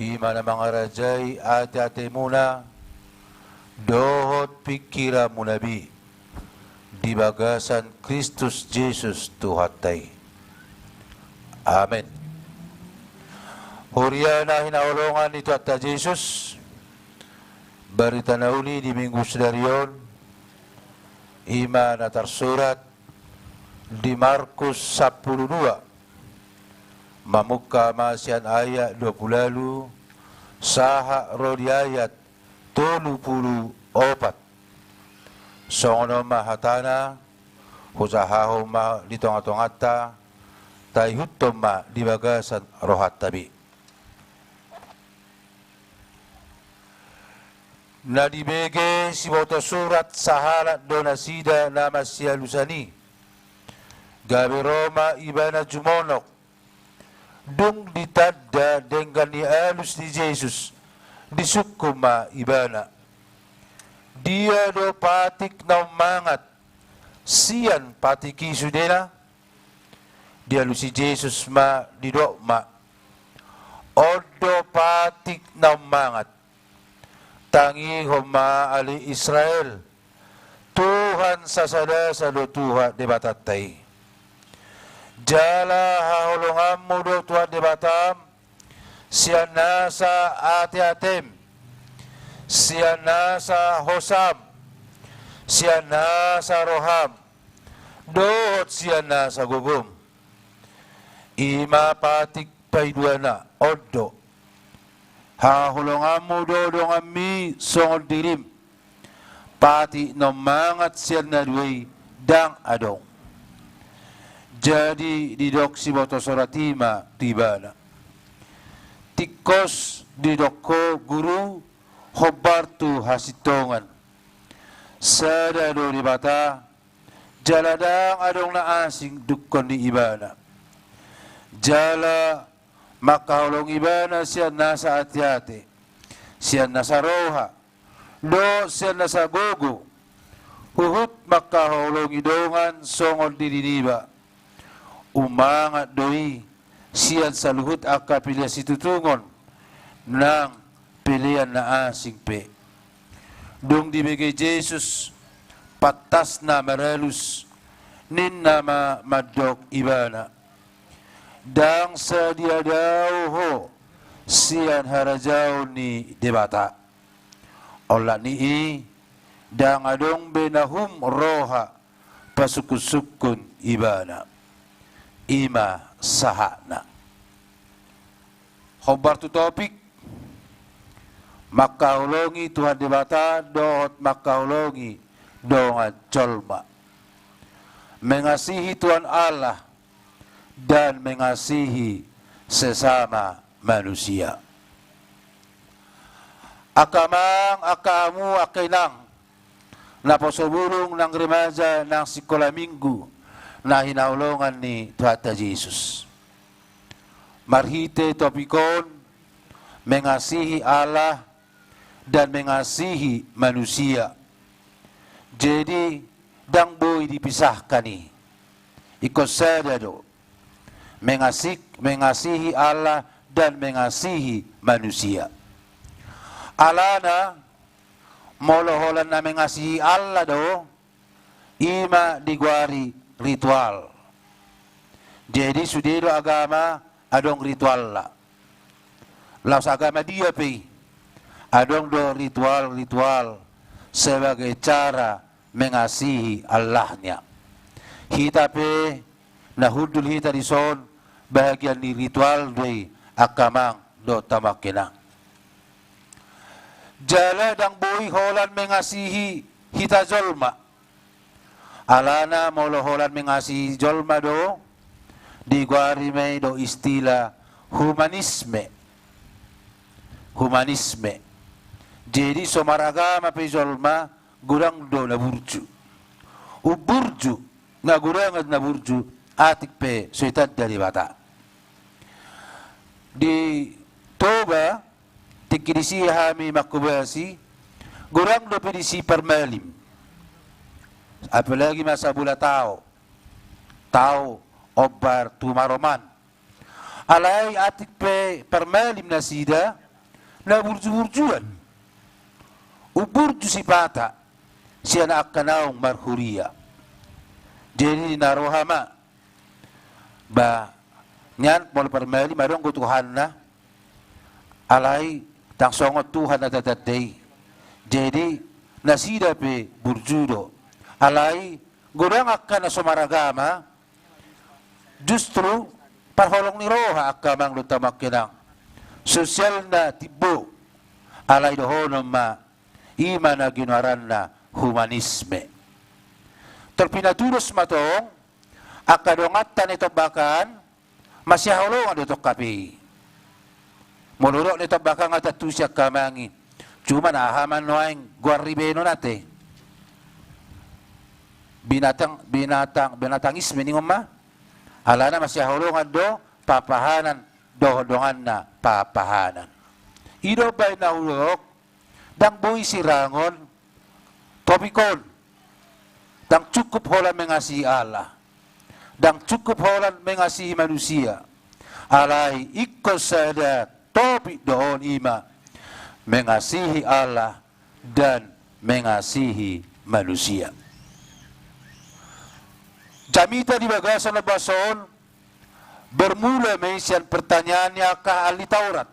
i ma na mangarajai ateatemuna dohot pingkiranmuna be di bagasan Kristus Jesus Tuhanta i. Amen. Huria na hinaholongan ni Tuhanta Jesus, barita na uli di Minggu sadari on, i ma na tarsurat di Markus sampulu dua, mamungka ma sian ayat dua pulu ualu sahat ro di ayat tolu pulu opat. Songon on ma hatana, hujahahon ma di tongatonganta, taihuthon ma di bagasan rohanta be. Na dibege sibotosurat sahalak do nasida na masialusan i, gabe ro ma ibana jumonok. Dung ditanda denggan ni alus ni Jesus, disungkun ma ibana: Dia do patik naung mangat sian patik i sudena? Dialusi Jesus ma, didok ma: On do patik naung mangat. Tangihon ma ale Israel, Tuhan sasadasa do Tuhan Debatanta i. Jala haholonganmu do Tuhan Debatam, sian nasa ateatem, sian nasa hosam, sian nasa roham, dohot sian nasa gogom. I ma patik paiduana, on do. Haholonganmu do donganmi songon dirim. Patik naung mangat sian na dua i ndang adong. Jadi didok sibotosurat i ma tu ibana: Tingkos didok ho Guru, hombar tu hasintongan. Sada do Debata, jala ndang adong na asing dungkon ni ibana. Jala mangkaholongi ibana sian nasa ateate, sian nasa roha, dohot sian nasa gogo, huhut mangkaholongi dongan songon diri niba. Umangat do i sian saluhut angka pelean situtungon nang pelean na asing pe. Dung dibege Jesus pantasna maralus, ninna ma mandok ibana: Ndang sadia dao ho sian harajaon ni Debata. Olat ni i, ndang adong be na hum roha pasungkunsungkun ibana. I ma sahatna. Hombar tu topik, mangkaholongi Tuhan Debata dohot mangkaholongi dongan jolma. Mengasihi Tuhan Allah dan mengasihi sesama manusia. Angka amang, angka hamu, angka inang, naposo bulung nang remaja nang sikola minggu na hinaholongan ni Tuhanta Jesus. Marhite topik on, mengasihi Allah dan mengasihi manusia. Jadi, ndang boi dipisahkan i. Ingkon sada do. Mengasih-, mengasihi Allah dan mengasihi manusia. Alana, molo holan na mengasihi Allah do, i ma digoari ritual. Jadi sude do agama adong ritualna. Laos agama dia pe i, adong do ritual-ritual sebagai cara mengasihi Allahnya. Hita pe na hundul hita dison, bahagian ni ritual do i, angka amang dohot hamu angka inang. Jala ndang boi holan mengasihi hita jolma. Alana molo holan mengasihi jolma do, digoari ma i do istilah humanisme. Humanisme. Jadi so maragama pe jolma, godang do na burju. Umburju, na godang na burju, atik pe so ditanda Debata. Di Toba, tingki disi hami manghobasi, godang dope disi parmalim. Apalagi masa bola tao. tao ombar tu maroman. Alai atik pe parmalim nasida na burju-burjuan. Umburju sipata sian angka naung marhuria. Jadi na roha ma, ba nian molo parmalim adong do Tuhanna, alai ndang songon Tuhan na tatanda i. Jadi nasida pe burju do. Alai godang angka na so maragama, justru parholong ni roha angka amang dohot hamu angka inang. Sosialna timbo, alai dohonon ma, i ma na ginoaranna humanisme. Tor pinatudos ma tong, angka donganta na i tombakan, masihaholongan do tong hape i. Molo dok na i tombakan nga tantu sian hamangi. Cuma na aha ma nuaeng goar ni bahenon ate. Binatang, binatang, binatangisme ningon ma. Alana masihaholongan do papahanan dohot donganna papahanan. I do bahen na hudok, ndang boi sirangon topik on. Ndang cukup holan mengasihi Allah. Ndang cukup holan mengasihi manusia. Alai ingkon sada topik do on, i ma mengasihi Allah dan mengasihi manusia. Jamita di bagasan na bahas on, bermula ma i sian pertanyaan ni angka ahli Taurat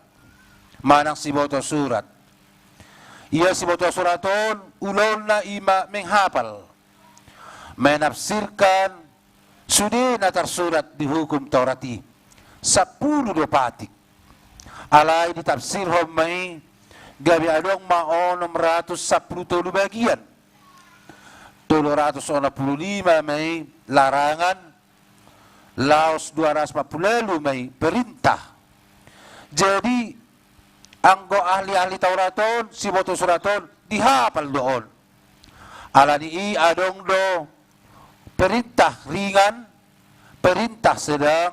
manang siboto surat. Ia siboto surat on ulaonna i ma menghapal, menafsirkan sude na tarsurat di Hukum Taurat i. Sampulu do patik. Alai ditafsirhon ma i gabe adong ma onom ratus sampulu tolu bagian. Tolu ratus onom pulu lima ma i larangan, laos dua ratus empat puluh lima ma i perintah. Jadi anggo ahli-ahli Taurat on, siboto surat on, dihapal do on. Alani i adong do perintah ringan, perintah sedang,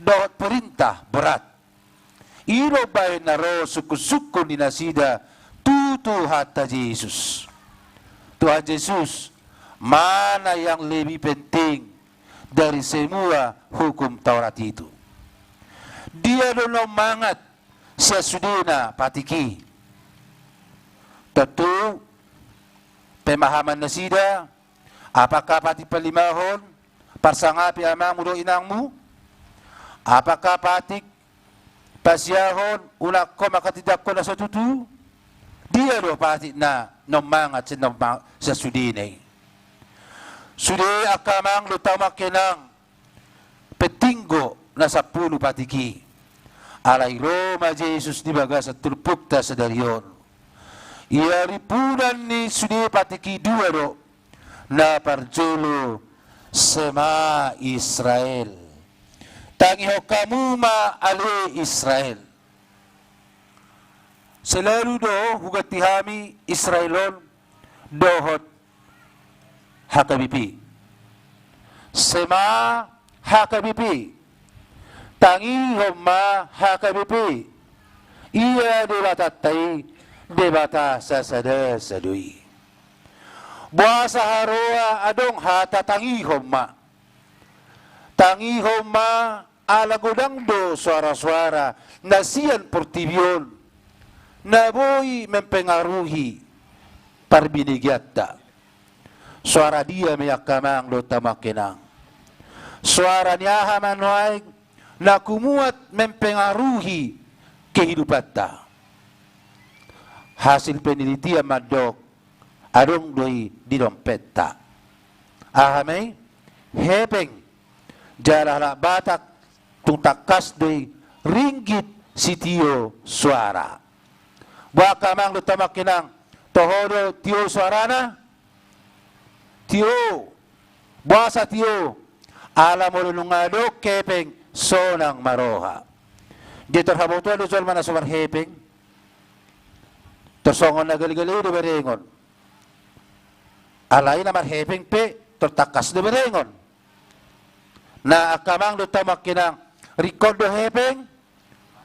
dohot perintah berat. I do bahen na ro sungkun-sungkun ni nasida tu Tuhanta Jesus. Tuhan Jesus, mana yang lebih penting dari semua hukum Taurat itu? Dia do na mangat sian sudena patik i? Tentu pemahaman nasida, apakah patik palimahon, parsangapi amangmu dohot inangmu? Apakah patik pasiahon unang ho manghatindanghon na so tutu? Dia do patik na na mangat sian na ma-, sian sudena i? Sude angka amang dohot hamu angka inang, penting do na sampulu patik i. Alai ro ma Jesus di bagasan turpukta sadari on. Ia rimpunan ni sude patik i dua do. Na parjolo, Shema Israel. Tangihon hamu ma ale Israel. Selalu do huganti hami Israel on dohot H K B P. Shema H K B P. Tangihon ma H K B P. Ia Debatanta i Debata sasada-sada do i. Boasa haroa adong hata tangihon ma? Tangihon ma ala godang do soara-soara na sian portibi on na boi mempengaruhi parbinegeanta. Soara dia ma i angka amang dohot hamu angka inang? Soara ni aha ma nuaeng na humuat mempengaruhi kehidupanta? Hasil penelitian mandok adong do i di dompetta. Aha ma i? Hepeng. Jala halak Batak tung tangkas do i ringgit sitio soara. Boha angka amang dohot hamu angka inang, toho do tio soarana? Tio. Boasa tio? Ala molo nunga adong hepeng sonang ma roha. Jadi tor habotoan do jolma na so marhepeng. Tor songon na gale-gale i do berengon. Alai na marhepeng pe tor tangkas do berengon. Na angka amang dohot hamu angka inang, ringkot do hepeng?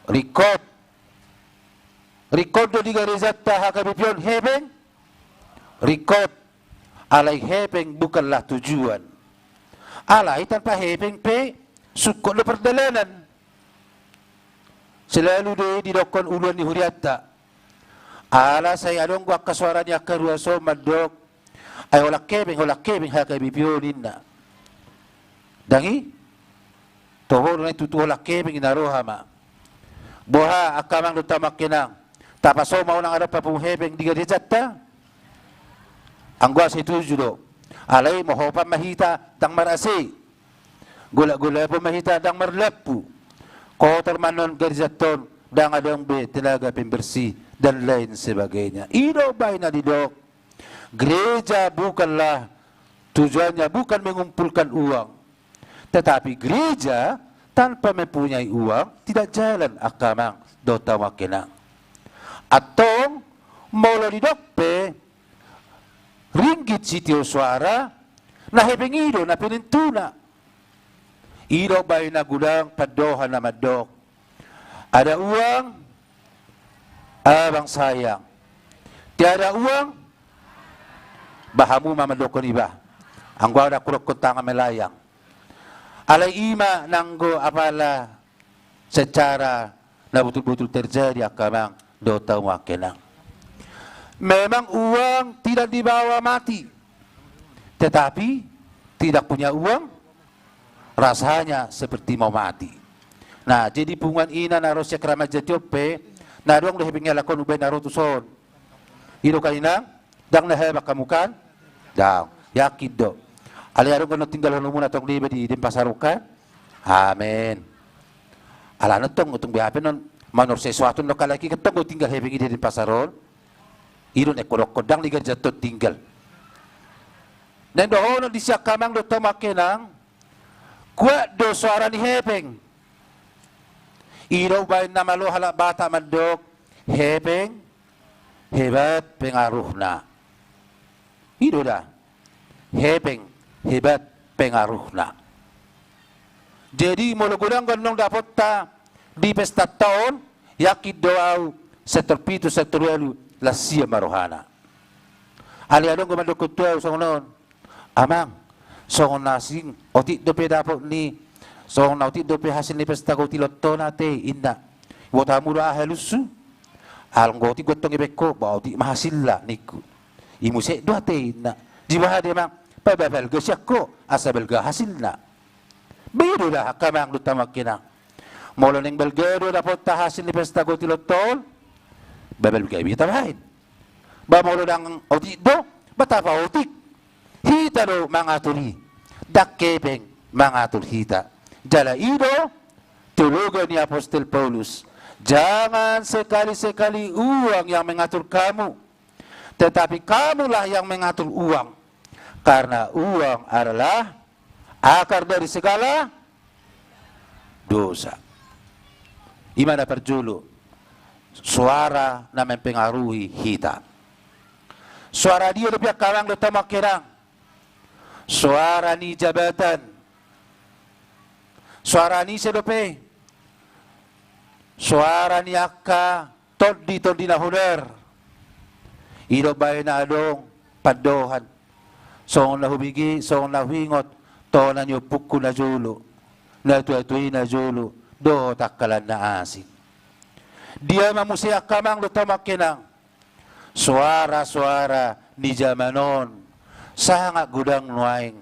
Ringkot. Ringkot do di garejanta H K B P on hepeng? Ringkot. Alai hepeng bukanlah tujuan. Alai tanpa hepeng pe sungkot do pardalanan. Selalu do i didokkon uluan ni hurianta. Ala sai adong do angka soara ni angka ruas on mandok, ai holan hepeng, holan hepeng H K B P on, ninna. Ndang i? Toho do na i tutu holan hepeng i na roha ma. Boha angka amang dohot hamu angka inang, tapaso ma unang adong papungu hepeng di garejanta? Anggo asa setuju do. Alai mohopan ma hita ndang marase. Golap-golapon ma hita ndang marlampu. Kotor ma annon garejanta on, ndang adong be tenaga pembersih dan lain sebagainya. I do baen na didok, gereja bukanlah tujuannya bukan mengumpulkan uang. Tetapi gereja tanpa mempunyai uang tidak jalan, angka amang dohot hamu angka inang. Antong molo didok pe ringgit sitio soara, na hepeng i do na penentuna. I do baen na godang pandohan na mandok, ada uang, abang sayang. Tiada uang, ba hamu ma mandokkon i ba. Anggo au ndang hudokkon tangan melayang. Alai i ma nanggo apala secara na botul-botul terjadi, angka amang dohot hamu angka inang. Memang uang tidak dibawa mati, tetapi tidak punya uang rasanya seperti mau mati. Nah, jadi punguan ina na ro sian Kramat Jati on pe, na adong do hepeng i halak on umbahen na ro tuson. I do kan inang? Ndang na habang hamu kan? Ndang. Yakin do. Alai adong do na tinggalhononmuna tong do iba di Denpasar on kan? Amen. Alana tong, tong beha pe non manursai suaton do halak i, tong do tinggal hepeng i di Denpasar on. I do na ingkon dohonon, ndang di garejanta on tinggal. Naeng dohonon disi, angka amang dohot hamu angka inang, kuat do soara ni hepeng. I do baen na malo halak Batak mandok, hepeng hebat pengaruhna. I do da. Hepeng hebat pengaruhna. Jadi molo godang do annon dapotta di pestanta on, yakin do au sektor pitu, sektor ualu, las ia ma rohana. Alai adong do mandokkon tu au songon on, amang, songon na asing otik dope dapot ni, songon na otik dope hasil ni pesta Gautilon on ate, inna. Boto hamu do aha alushu? Anggo otik do antong hepengku, ba otik ma hasilna ningku. I muse do ate, inna. Jadi boha do amang? Ba balga sian ho asa balga hasilna. Ba i do da, angka amang dohot hamu angka inang. Molo naeng balga do dapotta hasil ni pesta Gautilon on, ba balga be tabaen. Ba molo ndang otik do, ba tapaotik. Hita do mangatur i, ndang hepeng mangatur hita. Jala i do teologia ni apostel Paulus, jangan sekali-sekali uang yang mengatur kamu, tetapi kamulah yang mengatur uang, karena uang adalah akar dari segala dosa. I ma na parjolo, soara na mempengaruhi hita. Soara dia dope, angka amang dohot hamu angka inang? Soara ni jabatan. Soara ni ise dope? Soara ni angka tondi-tondi na hodar. I do baen na adong pandohan, songon na hubege, songon na huingot, tona ni ompungku na jolo, natua-tua i na jolo, dohot angka lan na asing. Dia ma muse, angka amang dohot hamu angka inang? Soara-soara ni jaman on sangat godang nuaeng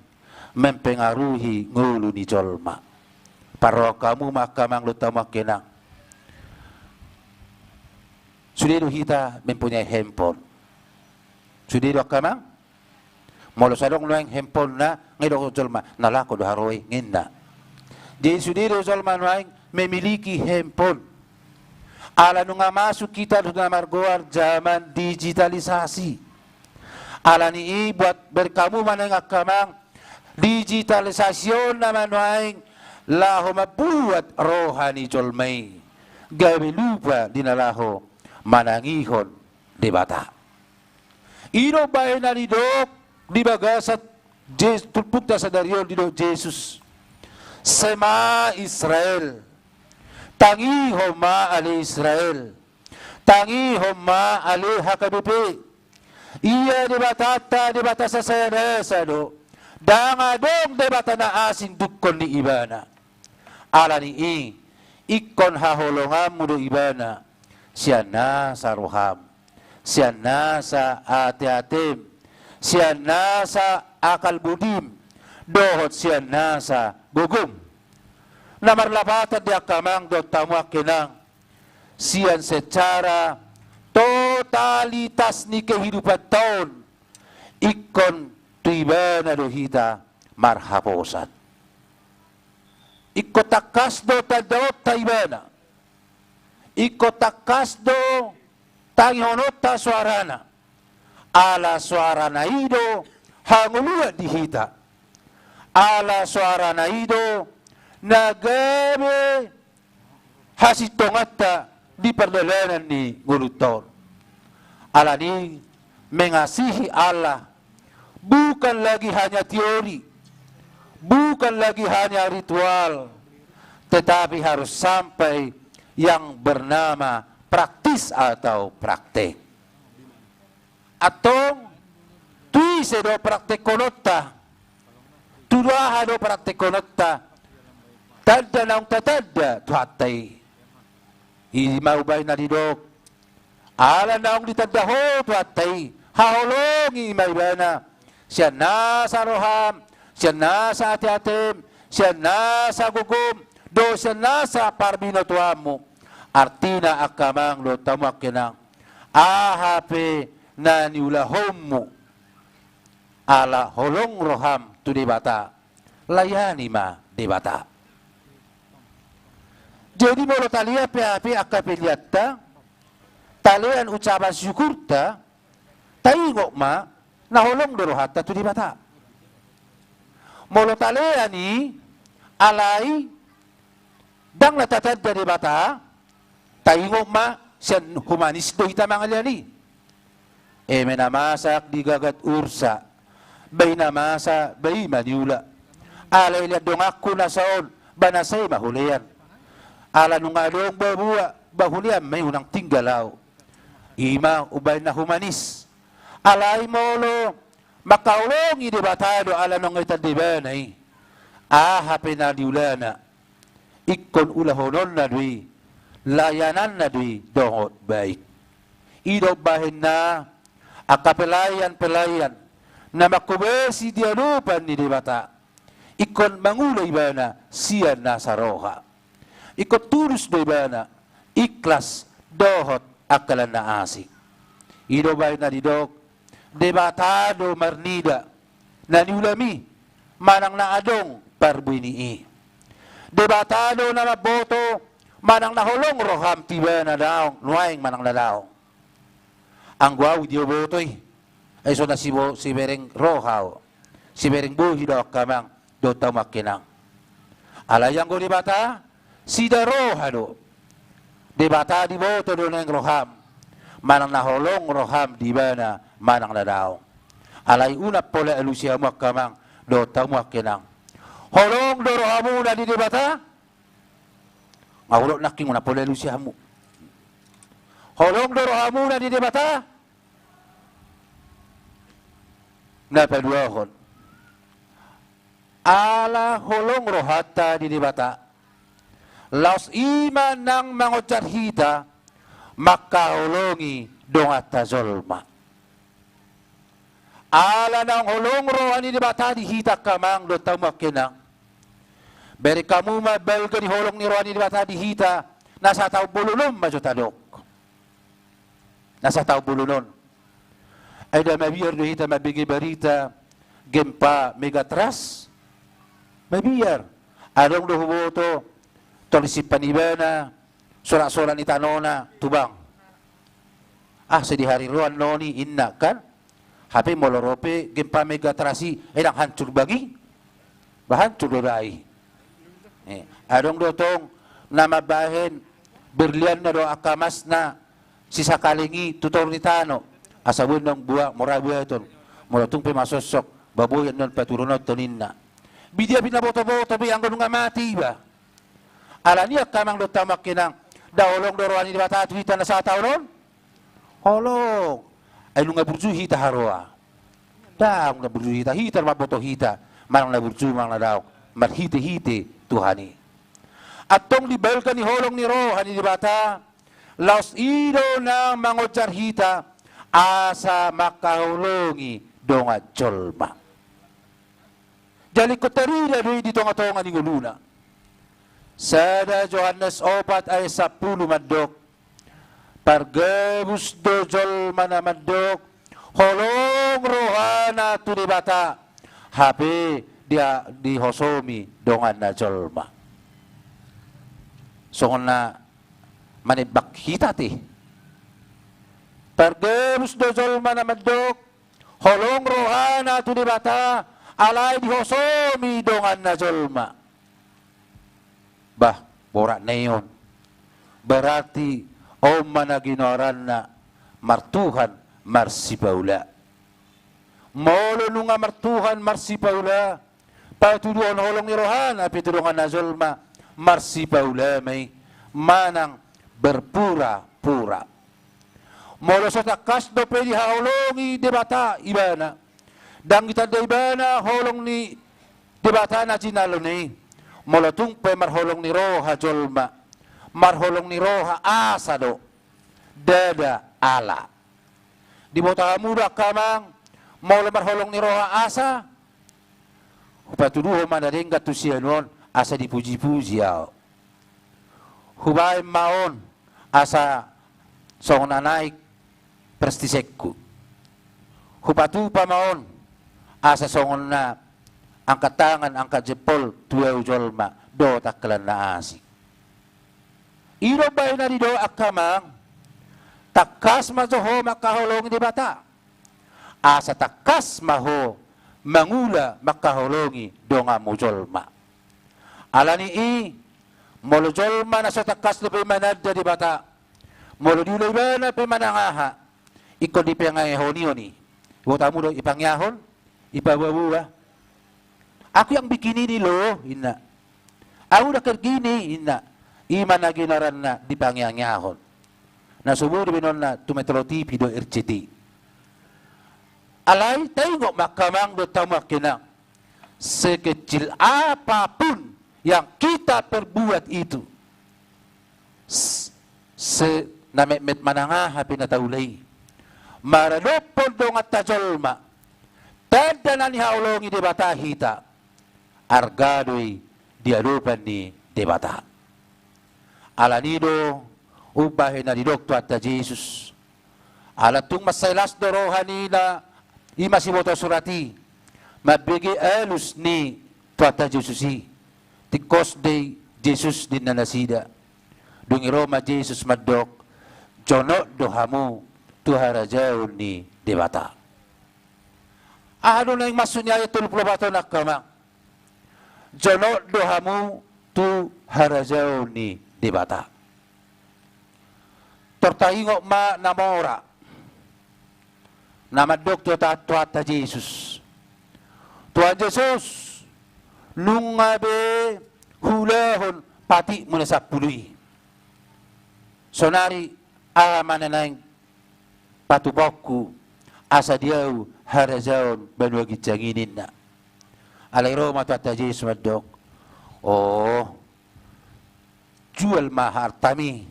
mempengaruhi ngolu ni jolma. Parrohahon hamu ma, angka amang dohot hamu angka inang, sude do hita mempunyai handphone. Sude do, angka amang? Molo so adong nuaeng handphone-na, nga didok jolma, na laho do haroe, ninna. Jadi sude do jolma nuaeng memiliki handphone. Ala nunga masuk hita tu na margoar zaman digitalisasi. Ala ni i, buat berkamu ma nuaeng, angka amang, digitalisasi on nama nuaeng laho mambuat roha ni jolma i gabe lupa di na laho manangihon Debata. I do baen na didok di bagasan Je-, turpukta sadari on didok Jesus, Shema Israel, tangihon ma ale Israel, tangihon ma ale H K B P. Ia Debatanta Debata sasaya na esa do, Ndang adong Debata na asing dungkon ni Ibana. Ala ni i, ingkon haholonganmu do Ibana sian nasa roham, sian nasa ateatem, sian nasa akal budim, dohot sian nasa gogom. Na marlapatan di angka amang dohot hamu angka inang, sian secara totalitas ni kehidupanta on, ingkon tu Ibana do hita marhaposan. Ingkon tangkas do tandaonta Ibana. Ingkon tangkas do tangihononta soarana. Ala soarana i do hangoluan di hita. Ala soarana i do na gabe hasintonganta di pardalanan ni ngolunta on. Ala ni i, mengasihi Allah bukan lagi hanya teori, bukan lagi hanya ritual, tetapi harus sampai yang bernama praktis atau praktek. Antong, tu ise do praktekkononta? Tu aha do praktekkononta? Tanda naung tatanda Tuhanta i. I ma umbahen na didok, ala naung ditanda ho Tuhanta i, haholongi ma Ibana sian nasa roham, sian nasa ateatem, sian nasa gogom, dohot sian nasa parbinotoanmu. Artina angka amang dohot hamu angka inang, aha pe na niulahonmu, ala holong roham tu Debata, layani ma Debata. Jadi molo talean pe aha pe angka peleanta, talean ucapan syukurta, taingot ma na holong do rohanta tu Debata. Molo talean i, alai ndang na tatanda Debata, taingot ma sian humanis do hita mangalean i. Eme na masak di gagat ursa, ba i na masa ba i ma niula. Alai lean donganku nasa on, ba nasa i ma hulean. Ala nunga adong babua, ba hulean ma i, unang tinggal au. I ma umbahen na humanis. Alai molo mangkaholongi Debata do ala naung tatanda Ibana i, aha pe na niulana, ingkon ulahononna do i, layananna do i dohot baik. I do umbahen na angka pelayan-pelayan na mangkobasi di adopan ni Debata, ingkon mangula ibana sian nasa roha. Ingkon tulus do ibana, ikhlas dohot angka na asing. I do umbahen na didok, Debata do marnida na niulam i manang na adong parbueni i. Debata do na mamboto manang na holong roham tu ibana daong, nuaeng manang na daong. Anggo au diboto i, ai so na sibo-, sibereng roha au, sibereng bohi do au angka amang dohot hamu angka inang. Alai anggo Debata, sida roha do. Debata diboto do nuaeng roham, manang na holong roham di ibana manang na daong. Alai unang pola alusi hamu angka amang dohot hamu angka inang. Holong do rohamuna di Debata? Nga hudok nangkin, unang pola alusi hamu. Holong do rohamuna di Debata? Na paduahon, ala holong rohanta di Debata, laos i ma nang mangonjar hita mangkaholongi donganta jolma. Ala naung holong roha ni Debata di hita angka amang dohot hamu angka inang. Bereng hamu ma balga ni holong ni roha ni Debata di hita na sataon bolon on ma jo tadok. Na sataon bolon on. Ai nda mabiar do hita mambege barita gempa megatrust? Mabiar. Adong do huboto tong disimpan ibana sorak-sorak ni tanona tu bank. Ah, sai di hari ro annon i, inna kan. Hape molo ro pe gempa megatrust i, ai ndang hancur bank i? Ba hancur do da i. Eh, adong do tong na mambahen berlianna dohot angka emasna sisakaling i tu toru ni tano, asa boi annon buat, mora buaton. Molo tung pe masosok, ba boi annon paturunonhon, inna. Be dia pe na boto-boto be anggo nunga mate iba. Ala ni i angka amang dohot hamu angka inang, nda holong do roha ni Debata tu hita na sataon on? Holong. Ai nunga burju hita haroa? Ndang, nunga burju hita, hita do mamboto hita. manang na burju manang na daong, marhitehite Tuhan i. Antong di balga ni holong ni roha ni Debata, laos i do na mangonjar hita asa mangkaholongi dongan jolma. Jala ingkon tarida do i di tongatonga ni ngoluna. Sada Johannes opat ayat sampulu mandok, pargabus do jolma na mandok, holong rohana tu Debata, hape dia dihosomi donganna jolma. Songon na manembak hita te. Pargabus do jolma na mandok, holong rohana tu Debata, alai dihosomi donganna jolma. Bah, borat na i on. Berarti on ma na ginoaranna martuhan marsipaula. Molo nunga martuhan marsipaula, patuduhon holong ni rohana pe tu donganna jolma, marsipaula ma i, manang berpura-pura. Molo so tangkas dope dihaholongi Debata ibana, ndang ditanda ibana holong ni Debata na jinalona i, molo tung pe marholong ni roha jolma, marholong ni roha asa do, ndada ala. Diboto hamu do angka amang, molo marholong ni roha asa, hupatuduhon ma na denggan tu sianuon, asa dipuji-puji ahu. Hubaen ma on asa songon na naik prestisengku. Hupatupa ma on asa songon na angkat tangan, angkat jempol tu ahu jolma dohot angka na asing. I do umbahen na didok angka amang, tangkas ma jo ho mangkaholongi Debata. Asa tangkas ma ho mangula mangkaholongi donganmu jolma. Alani i, molo jolma na so tangkas dope mananda Debata, molo diula ibana pe manang aha, ingkon dipangeahon i on i. Boto hamu do ipangeahon, ipaboa-boa. Aku yang bikin ini loh, inna. Aku udah kayak gini, inna. I ma na ginoaranna dipangeangeahon. Na so boi do baenonna tu Metro T V dohot R C T I. Alai taingot ma angka amang dohot hamu angka inang, sekecil apapun yang kita perbuat itu, s-, se-, na metmet manang aha pe na taula i, maradophon donganta jolma, tanda na nihaholongi Debata hita, arga do i di adopan ni Debata. Alani i do umbahen na didok Tuhanta Jesus. Ala tung mansai las do roha ni na i masiboto surat i, mambege alus ni Tuhanta Jesus i. Tingkos do i Jesus ninna nasida. Dung i ro ma Jesus mandok, jonok do hamu tu harajaon ni Debata. Aha do naeng maksud ni ayat tolu pulu opat on angka amang? Jonok do hamu tu harajaon ni Debata. Tor taingot ma na mora na mandok Tuhan, Tuhanta Jesus. Tuhan Jesus, nunga be huulahon patikmu na sampulu i. Sonari aha ma na naeng patupaonku asa di ahu harajaon banua ginjang i ninna. Alai ro ma Tuhanta Jesus mandok, oh, jual ma artam i,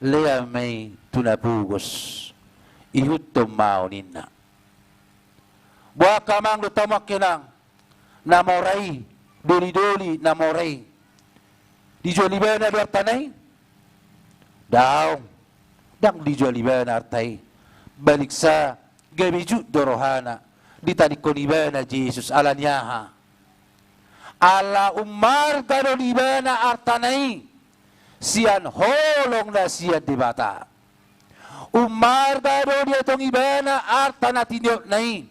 lehon ma i tu na pogos, ihuthon ma ahu ninna. Boha angka amang dohot hamu angka inang, na mora i, doli-doli na mora i, dijual ibana do artana i? Daong, ndang dijual ibana arta i. Baliksa gabe jut do rohana ditadingkon ibana Jesus, alani aha? Ala ummarga do di ibana artana i sian holong na sian Debata. Ummarga do dietong ibana arta na tiniopna i.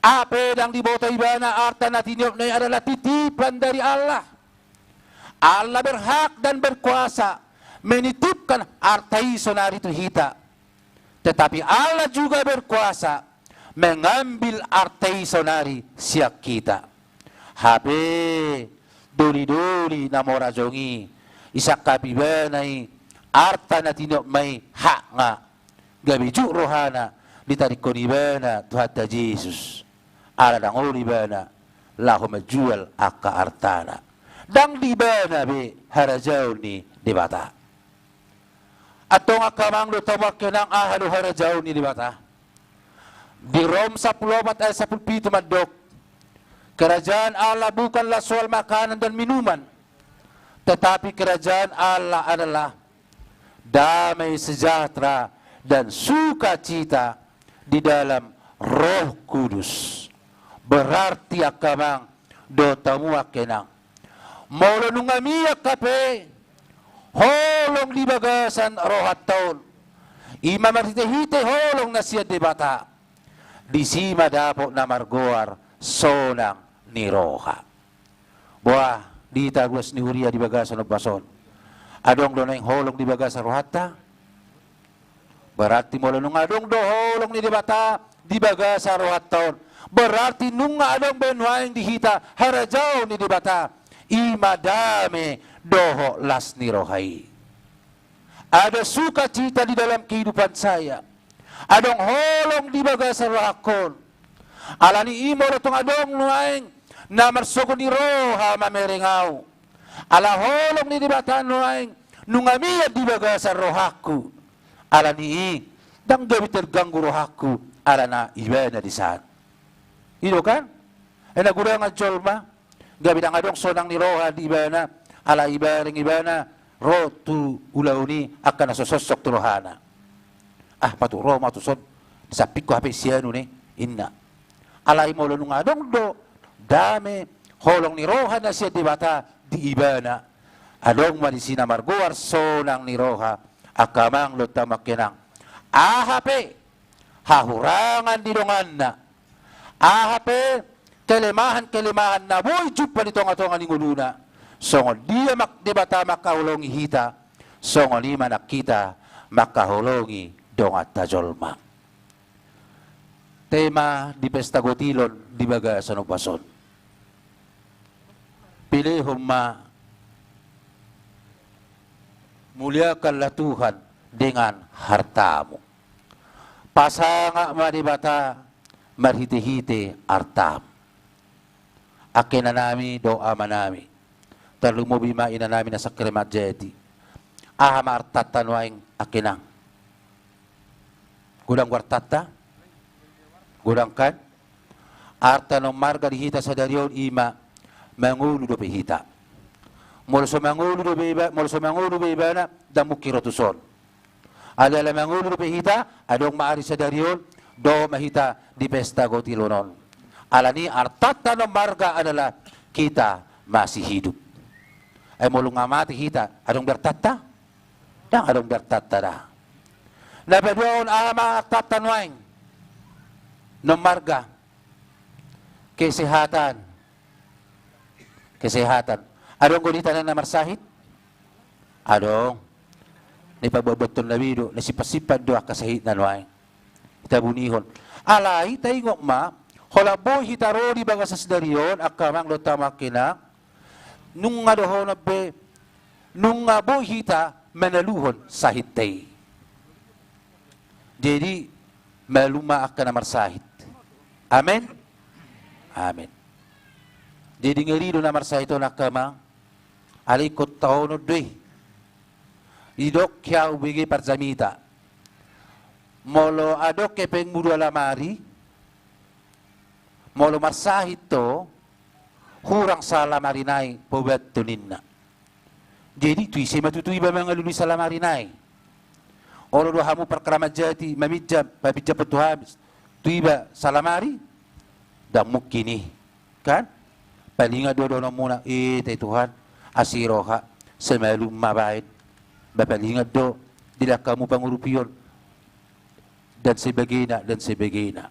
Hape ndang diboto ibana arta na tiniopna i adalah titipan dari Allah. Allah berhak dan berkuasa menitipkan arta i sonari tu hita. Tetapi Allah juga berkuasa mengambil arta i sonari sian hita. Hape doli-doli na mora jong i, isangkap ibana i arta na tiniopna i, hakna gabe jut rohana ditadingkon ibana Tuhanta Jesus. Ala ndang olo ibana laho manjual angka artana. Ndang di ibana be harajaon ni Debata. Antong angka amang dohot hamu angka inang, aha do harajaon ni Debata? Di Rom sampulu opat ayat sampulu pitu mandok, kerajaan Allah bukanlah soal makanan dan minuman, tetapi kerajaan Allah adalah damai sejahtera dan sukacita di dalam Roh Kudus. Berarti angka amang dohot hamu angka inang, molo nunga mian hape holong di bagasan rohanta on, i ma marhitehite holong na sian Debata, disi ma dapot na margoar sonang ni roha. Boha di hita ruas ni huria di bagasan ombas on? Adong do nuaeng holong di bagasan rohanta? Berarti molo nunga adong do holong ni Debata di bagasan rohanta on, berarti nunga adong be nuaeng di hita harajaon ni Debata, i ma dame dohot las ni roha i. Ada sukacita di dalam kehidupan saya. Adong holong di bagasan rohangkon. Alani i molo tung adong nuaeng na marsogot ni roha mamereng ahu, ala holong ni Debata nuaeng nunga mian di bagasan rohangku. Alani i ndang gabe terganggu rohangku ala na ibana di san. I do kan? Ai na godangan jolma gabe ndang adong sonang ni roha di ibana, ala ibareng ibana ro tu ulaon i angka na so sosok tu rohana. Ah, patuk ro ma tuson, disampingku hape si anu ne, inna. Alai molo nunga adong do dame holong ni roha na sian Debata di ibana, adong ma disi na margoar sonang ni roha, angka amang dohot hamu angka inang. Aha pe hahurangan di donganna, aha pe kelemahan-kelemahan na boi jumpa di tonga-tonga ni ngoluna, songon dia ma Debata mangkaholongi hita, songon i ma nang hita mangkaholongi donganta jolma. Tema di pesta gotilon di bagasan ombas on. Pilihon ma, muliakanlah Tuhan dengan hartamu. Pasangap ma Debata marhite-hite artam. Angka inanami dohot amanami, tarlumobi ma inanami na sangkir manjadi. Aha ma artanta nuaeng angka inang? Godang do artanta? Godang kan? Arta na ummarga di hita sadari on i ma mangolu dope hita. Molo so mangolu dope iba-, molo so mangolu be ibana, ndang mungkin ro tuson. Alai ala mangolu dope hita, adong ma ari sadari on, dohot ma hita di pesta gotilon on. Alani artanta na ummarga adalah kita masih hidup. Ai molo nunga mate hita, adong be artanta? Ndang adong be artanta da. Na paduahon, aha ma artanta nuaeng na ummarga? Kesehatan. Kesehatan. Adong do di hita na marsahit? Adong. Na ipabuat-buathon na be do, na simpan-simpan do angka sahitna nuaeng. Hita bunihon. Alai taingot ma, holan boi hita ro di bagasan sadari on, angka amang dohot hamu angka inang, nunga dohonon be, nunga boi hita manaluhon sahitta i. Jadi malum ma angka na marsahit. Amen. Amen. Jadi ngeri do na marsahit on angka amang. Alai ingkon taonon do i. Didok hea hubege parjamita, molo adong hepengmu dua lamari, molo marsahit ho, hurang salamari nai paobathon ninna. Jadi tu ise ma tutu iba mangalului salamari nai? Olo do hamu parkara manjadi maminjam, maminjam tu hamis, tu iba salamari? Ndang mungkin i, kan? Palingan do dohononmuna, "Eh, tai Tuhan, asi roha, sai malum ma baen." Ba palingan do dilehon hamu pangurupion, dan sebagainya, dan sebagainya.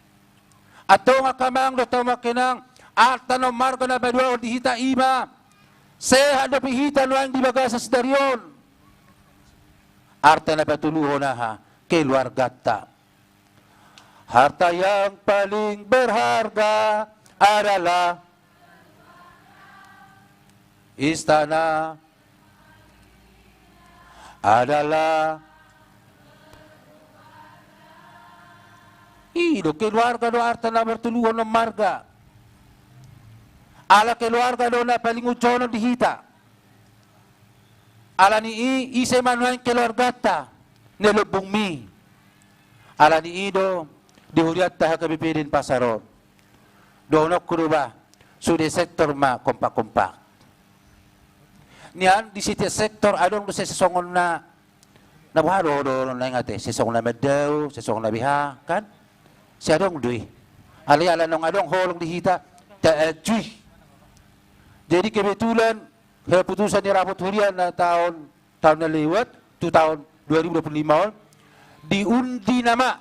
Antong angka amang dohot hamu angka inang, arta na ummarga na paduahon di hita i ma sehat dope hita nuaeng di bagasan sadari on. Arta na patoluhon aha? Keluarganta. Harta yang paling berharga adalah istana adalah, i do, keluarga do arta na martoluhon na marga. Ala keluarga do na paling ujonon di hita. Alani i, ise ma nuaeng keluarganta na lombungmi. Alani i do di hurianta H K B P Denpasar on. Dohononku do ba, sude sektor ma kompak-kompak. Nian di setiap sektor adong do sesongon na, na boha do, do, do na ingat e, sesongon na mandao, sesongon na beha, kan? Sai adong do i. Alai ala naung adong holong di hita, taajui. Jadi kebetulan, keputusan ni rapot huria na taon, taon na lewat, tu taon dua ribu dua puluh lima on, diundi nama,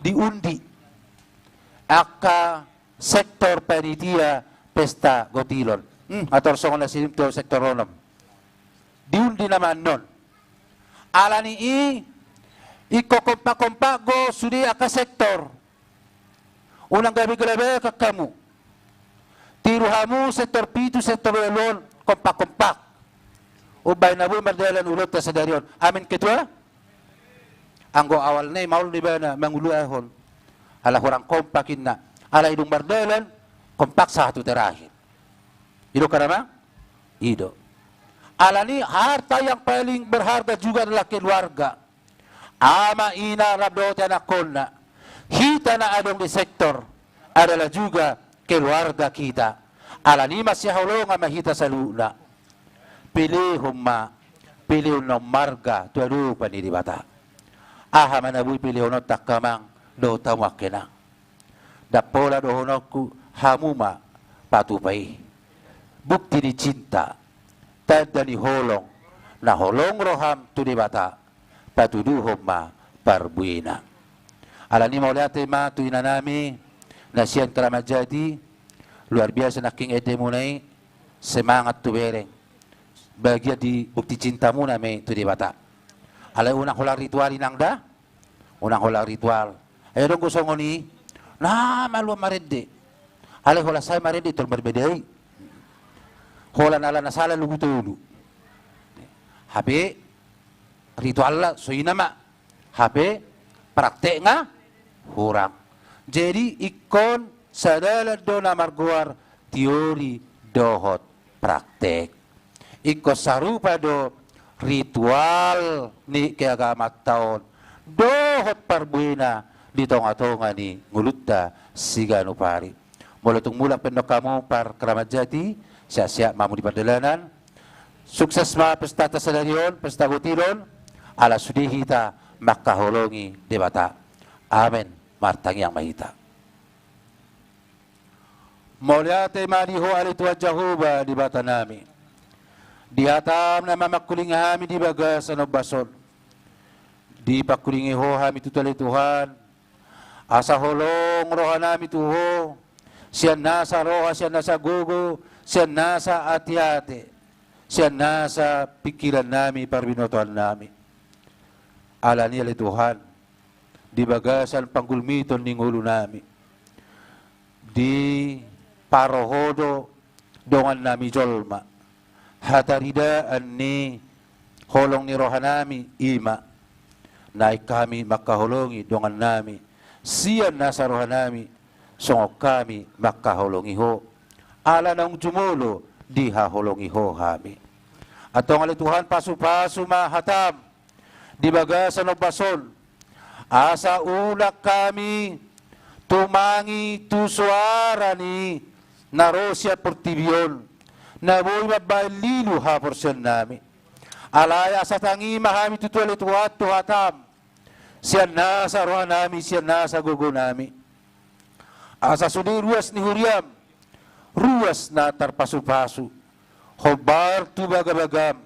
diundi angka sektor panitia pesta gotilon. Hmm, ator songon na sirim tu sektor onom. Diundi nama annon. Alani i, ingkon kompak-kompak do sude angka sektor. Unang gabe galabakan hamu. Tiru hamu sektor pitu, sektor ualu on, kompak-kompak. Umbahen na boi mardalan ulaonta sadari on. Amin, Ketua? Anggo awalna i maol do ibana manguluahon. Ala hurang kompak inna. Alai dung mardalan, kompak sahat tu terakhir. I do kan, Amang? I do. Alani i, harta yang paling berharga juga adalah keluarga. Ama, ina, rap dohot anakkonna. Hita na adong di sektor adalah juga keluarga kita. Alani i masihaholongan ma hita saluhutna. Pelehon ma, pelehon na ummarga tu adopan ni Debata. Aha ma na boi pelehononta, angka amang dohot hamu angka inang? Ndang pola dohononku, hamu ma patupa i. Bukti ni cinta, tanda ni holong, na holong roham tu Debata, patuduhon ma parbuena. Alani i mauliate ma tu inanami na sian Kramat Jati, luar biasa nangkin endemuna i, semangat tu bereng. Bagian di bukti cintamuna ma i tu Debata. Alai unang holan ritual, inang, da. Unang holan ritual. Ai adong do songon i, na maluan marende. Alai holan sae marende tol marbeda i. Holan ala na sala lugu tolu. Hape ritualna so i nama. Hape praktekna hurang. Jadi ingkon sadalan do na margoar teori dohot praktek. Ingkon sarupa do ritual ni keagamanta on dohot parbuena di tonga-tonga ni ngolunta siganup ari. Molo tung mulak pe annon hamu par Kramat Jati, sehat-sehat ma hamu di pardalanan. Sukses ma pestanta sadari on, pesta gotilon, ala sude hita mangkaholongi Debata. Amen. Martangiang ma hita. Mauliate ma di Ho ale Tuhan Jahowa Debatanami. Di hataM na mamangkulingi hami di bagasan ombas on. Dipangkulingi Ho hami tutu ale Tuhan, asa holong rohanami tu Ho, sian nasa roha, sian nasa gogo, sian nasa ateate, sian nasa pingkirannami, parbinotoannami. Alani i ale Tuhan, di bagasan panggulmiton ni ngolunami, diparohot Ho do dongannami jolma. Hataridaan ni holong ni rohanami i ma naeng hami mangkaholongi dongannami, sian nasa rohanami songon hami mangkaholongi Ho. Ala naung jumolo dihaholongi Ho hami. Antong ale Tuhan, pasupasu ma hataM di bagasan ombas on, asa unang hami tumangi tu soara ni na ro sian portibi on, na boi mambahen lilu haporseaonnami. Alai asa tangi ma hami tutu ale Tuhan tu hataM, sian nasa rohanami, sian nasa gogonami. Asa sude ruas ni huriaM, ruas na tarpasupasu, hombar tu bagabagaM,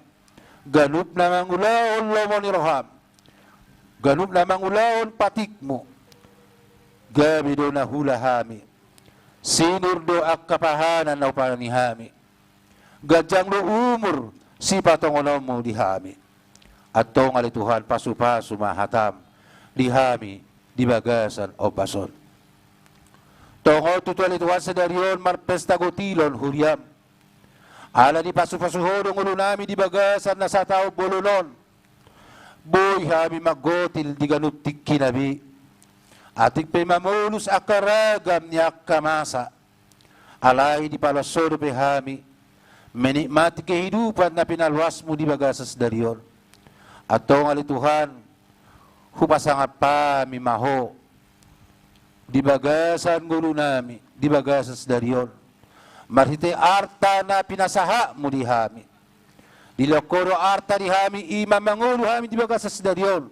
ganup na mangulahon lomo ni rohaM, ganup na mangulahon patikMu, gabe do na hula hami. Sinur do angka pahanan na hupanani hami. Ganjang do umur sipatongononMu di hami. Antong ale Tuhan, pasupasu ma hataM di hami di bagasan ombas on. Tongon tutu ale Tuhan, sadari on marpesta gotilon huriaM. Ala dipasupasu Ho do ngolunami di bagasan na sataon bolon on. Boi hami manggotil di ganup tingkina be. Atik pe mamolus angka ragam ni angka masa, Alai dipaloas Ho dope hami menikmati kehidupan na pinaluasmu di bagasan sadari on. Antong ale Tuhan, hupasangap hami ma Ho di bagasan ngolunami di bagasan sadari on, marhite arta na pinasahatmu di hami. Dilehon Ho do arta di hami, i ma mangolu hami di bagasan sadari on.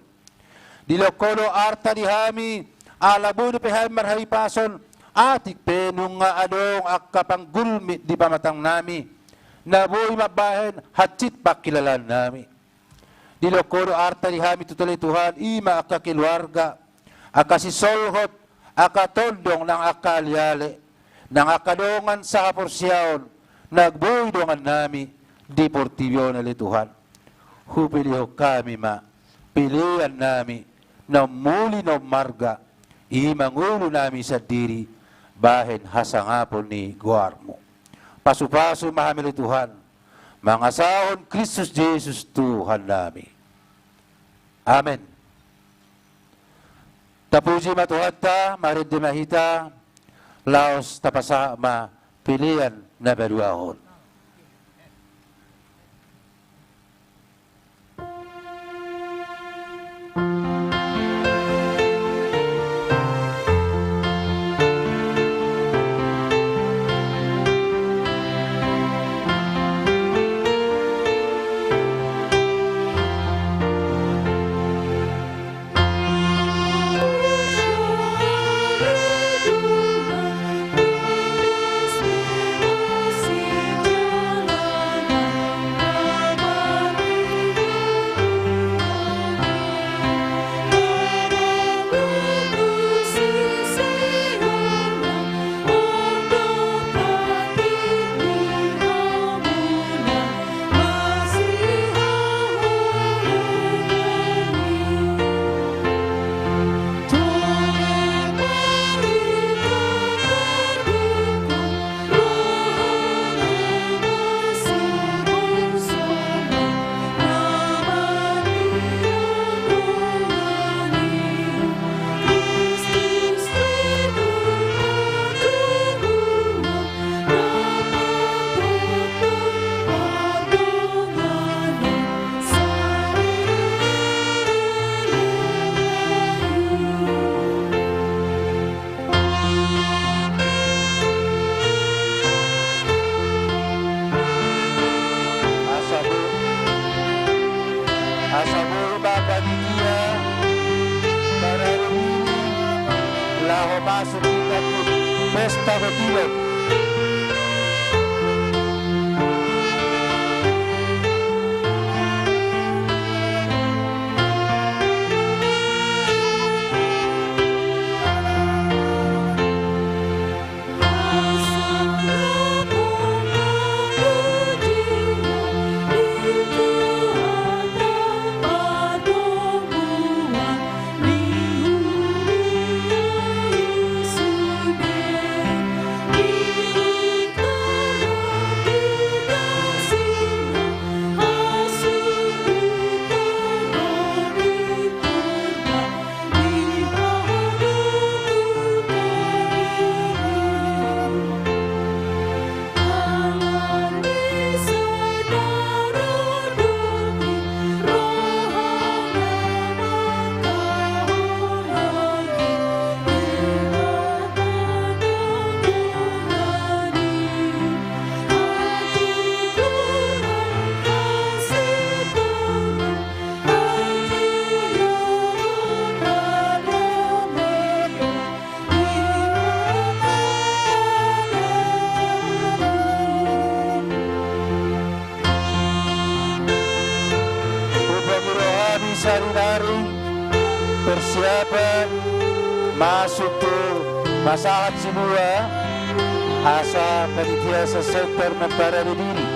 Dilehon Ho do arta di hami, ala boi dope hami marhahipason, atik pe nunga adong angka panggulmit di pamatangnami, na boi mambahen hansit panghilalaannami. Dilehon Ho do arta di hami tutu ale Tuhan, i ma angka keluarga, angka sisolhot, angka tondong nang angka aleale, nang angka dongan sahaporseaon, na boi dongannami di portibi on ale Tuhan. Hupelehon hami ma peleannami, na ummuli na ummarga, i ma ngolunami sandiri, bahen hasangapon ni goarmu. Pasupasu ma hami ale Tuhan, mangasahon Kristus Jesus Tuhannami. Amen. Tapuji ma Tuhanta, marende ma hita, laos tapasahat ma pelean na paduahon. Asa bo-, asa boi ma panitia, barani, laho masuk hita tu pesta gotilon. Hupangido hami sarinari persiapan masuk tu pasahat silua, asa panitia sasenter mamparade diri.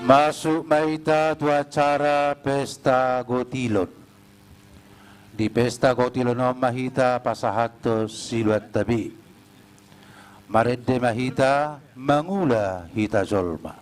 Masuk ma hita tu acara pesta gotilon. Di pesta gotilon on ma hita pasahathon siluanta be. Marende ma hita, mangula hita jolma.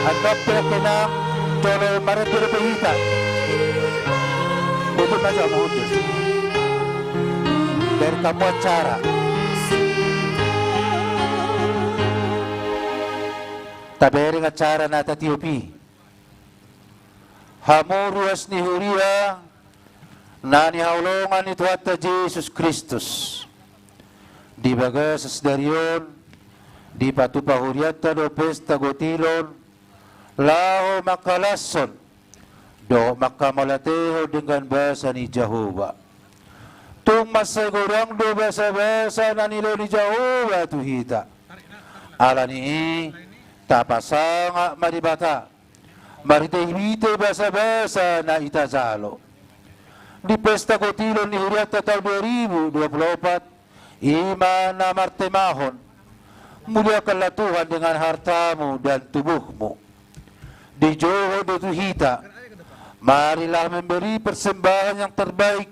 Andang pe, Inang, jolo marende dope hita. Udut ma jo hamu, udut. Bereng hamu acara. Tabereng acara na tatiop i. Hamu ruas ni huria na nihaholongan ni Tuhanta Jesus Kristus. Di bagasan sadari on, dipatupa hurianta do pesta gotilon, laho mangkalashon dohot mangkamauliatehon denggan basa ni Jahowa. Tung mansai godang do basabasa na nilehon ni Jahowa tu hita. Ala ni i, tapasangap ma Debata marhitehite basabasa na itajalo. Di pesta gotilon ni hurianta taon dua ribu dua puluh opat, i ma na martemahon, muliakanlah Tuhan dengan hartamu dan tubuhmu. Dijou do tu hita, marilah memberi persembahan yang terbaik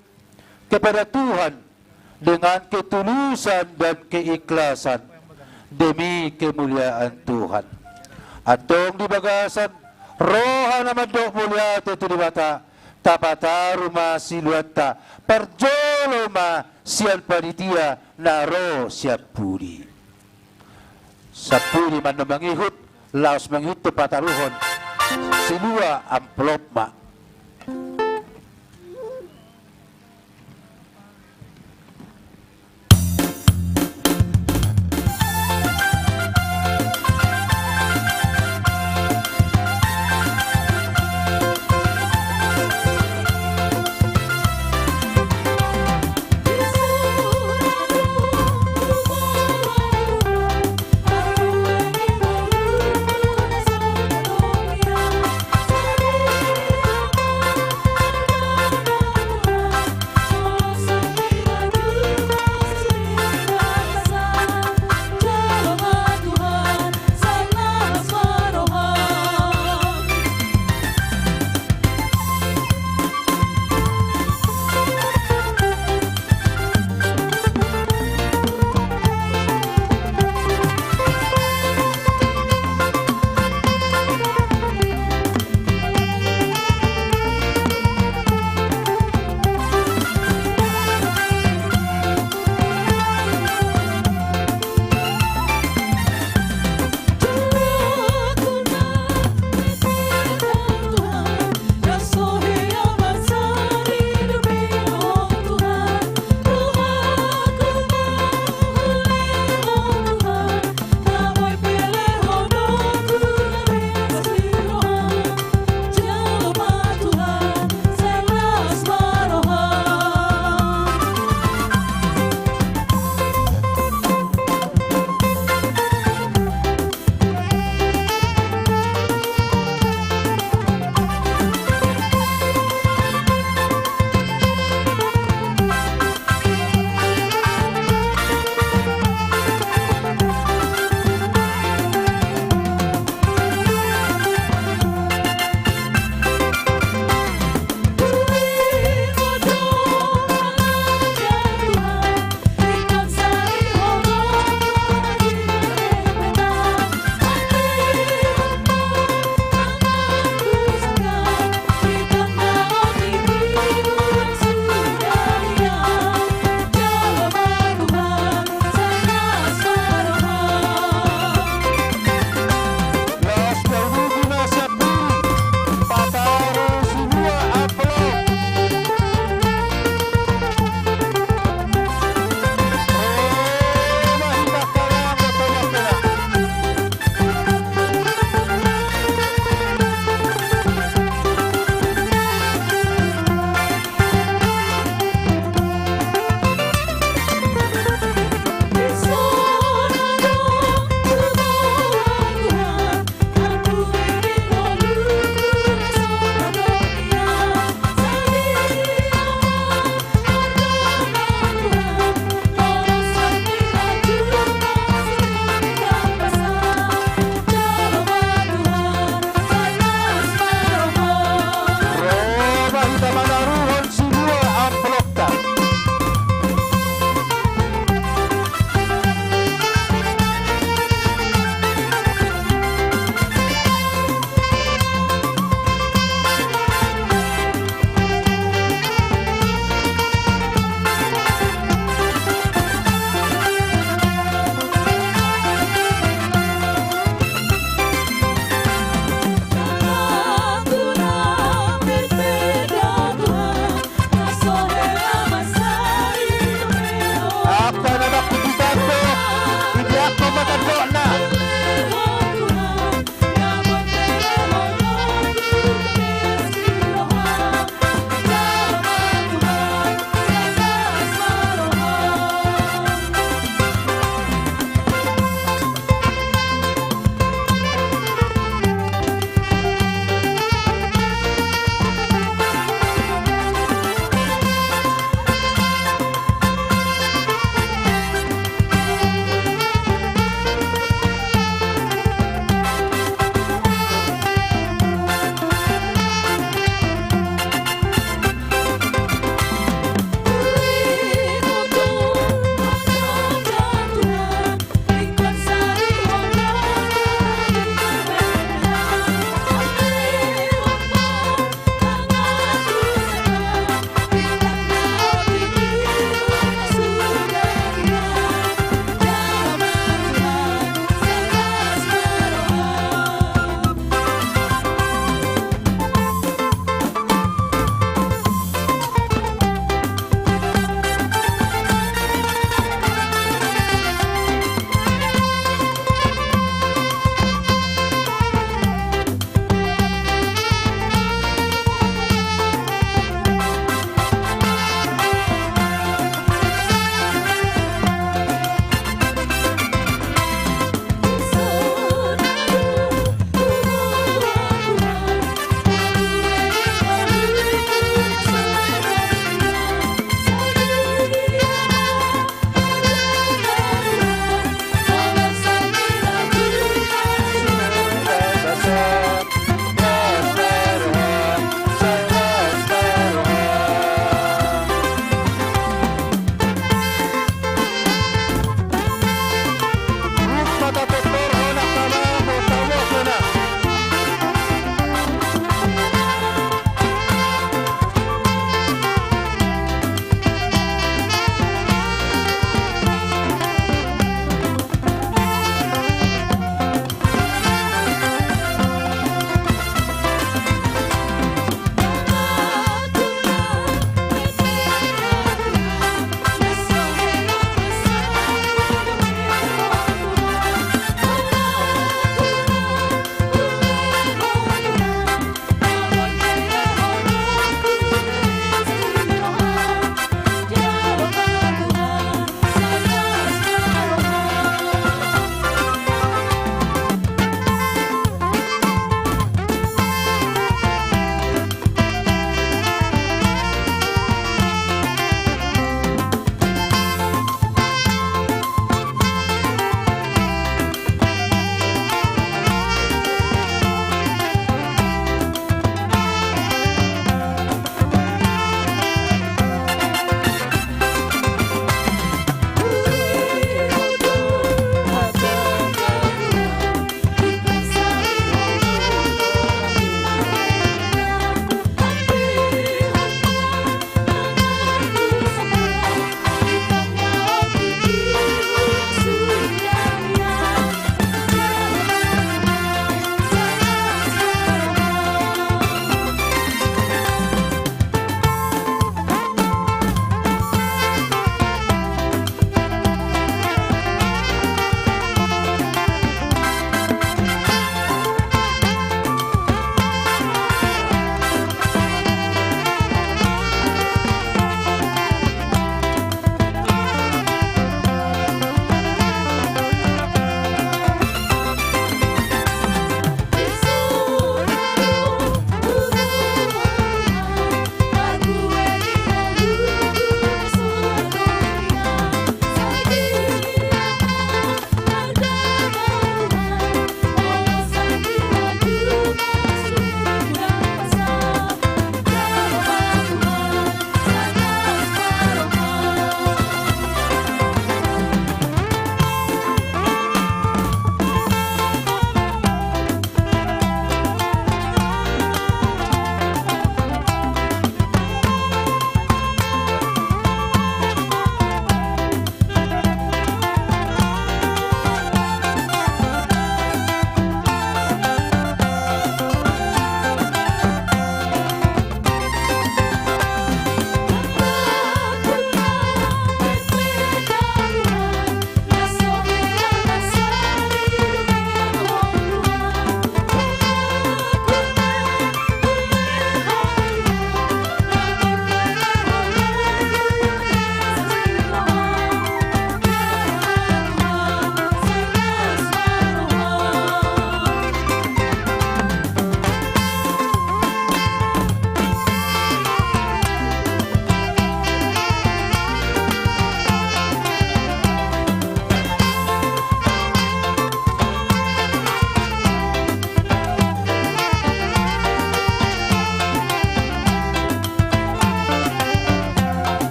kepada Tuhan dengan ketulusan dan keikhlasan demi kemuliaan Tuhan. Antong di bagasan roha na mandok mauliate tu Debata, tapataru ma siluanta parjolo ma sian panitia na ro sian pudi. Sampuli ma annon mangihut, laos mangihut tu pataruhon silua amplop ma.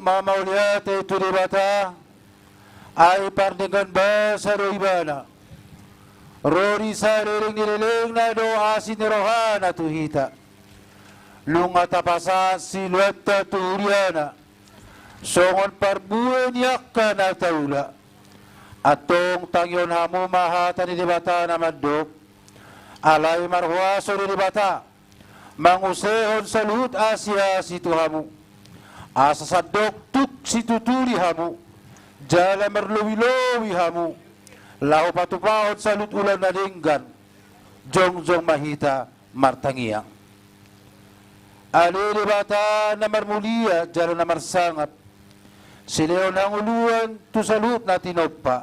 Mamauliate tu Debata, ai pardenggan basa do Ibana. Ro di saleleng ni lelengna do asi ni rohana tu hita. Nunga tapasahat siluanta tu huriana, songon parbue ni angka na taula. Antong tangihon hamu ma hata ni Debata na mandok: Alai marhuaso do Debata, mangusehon saluhut asi-asi tu hamu. Asa sandok tuk situtuli hamu, jala marlobi-lobi hamu, laho patupahon saluhut ulaon na denggan. Jongjong ma hita martangiang. Ale Debata na marmulia jala na marsangap, silehon hangoluan tu saluhut na tinompa.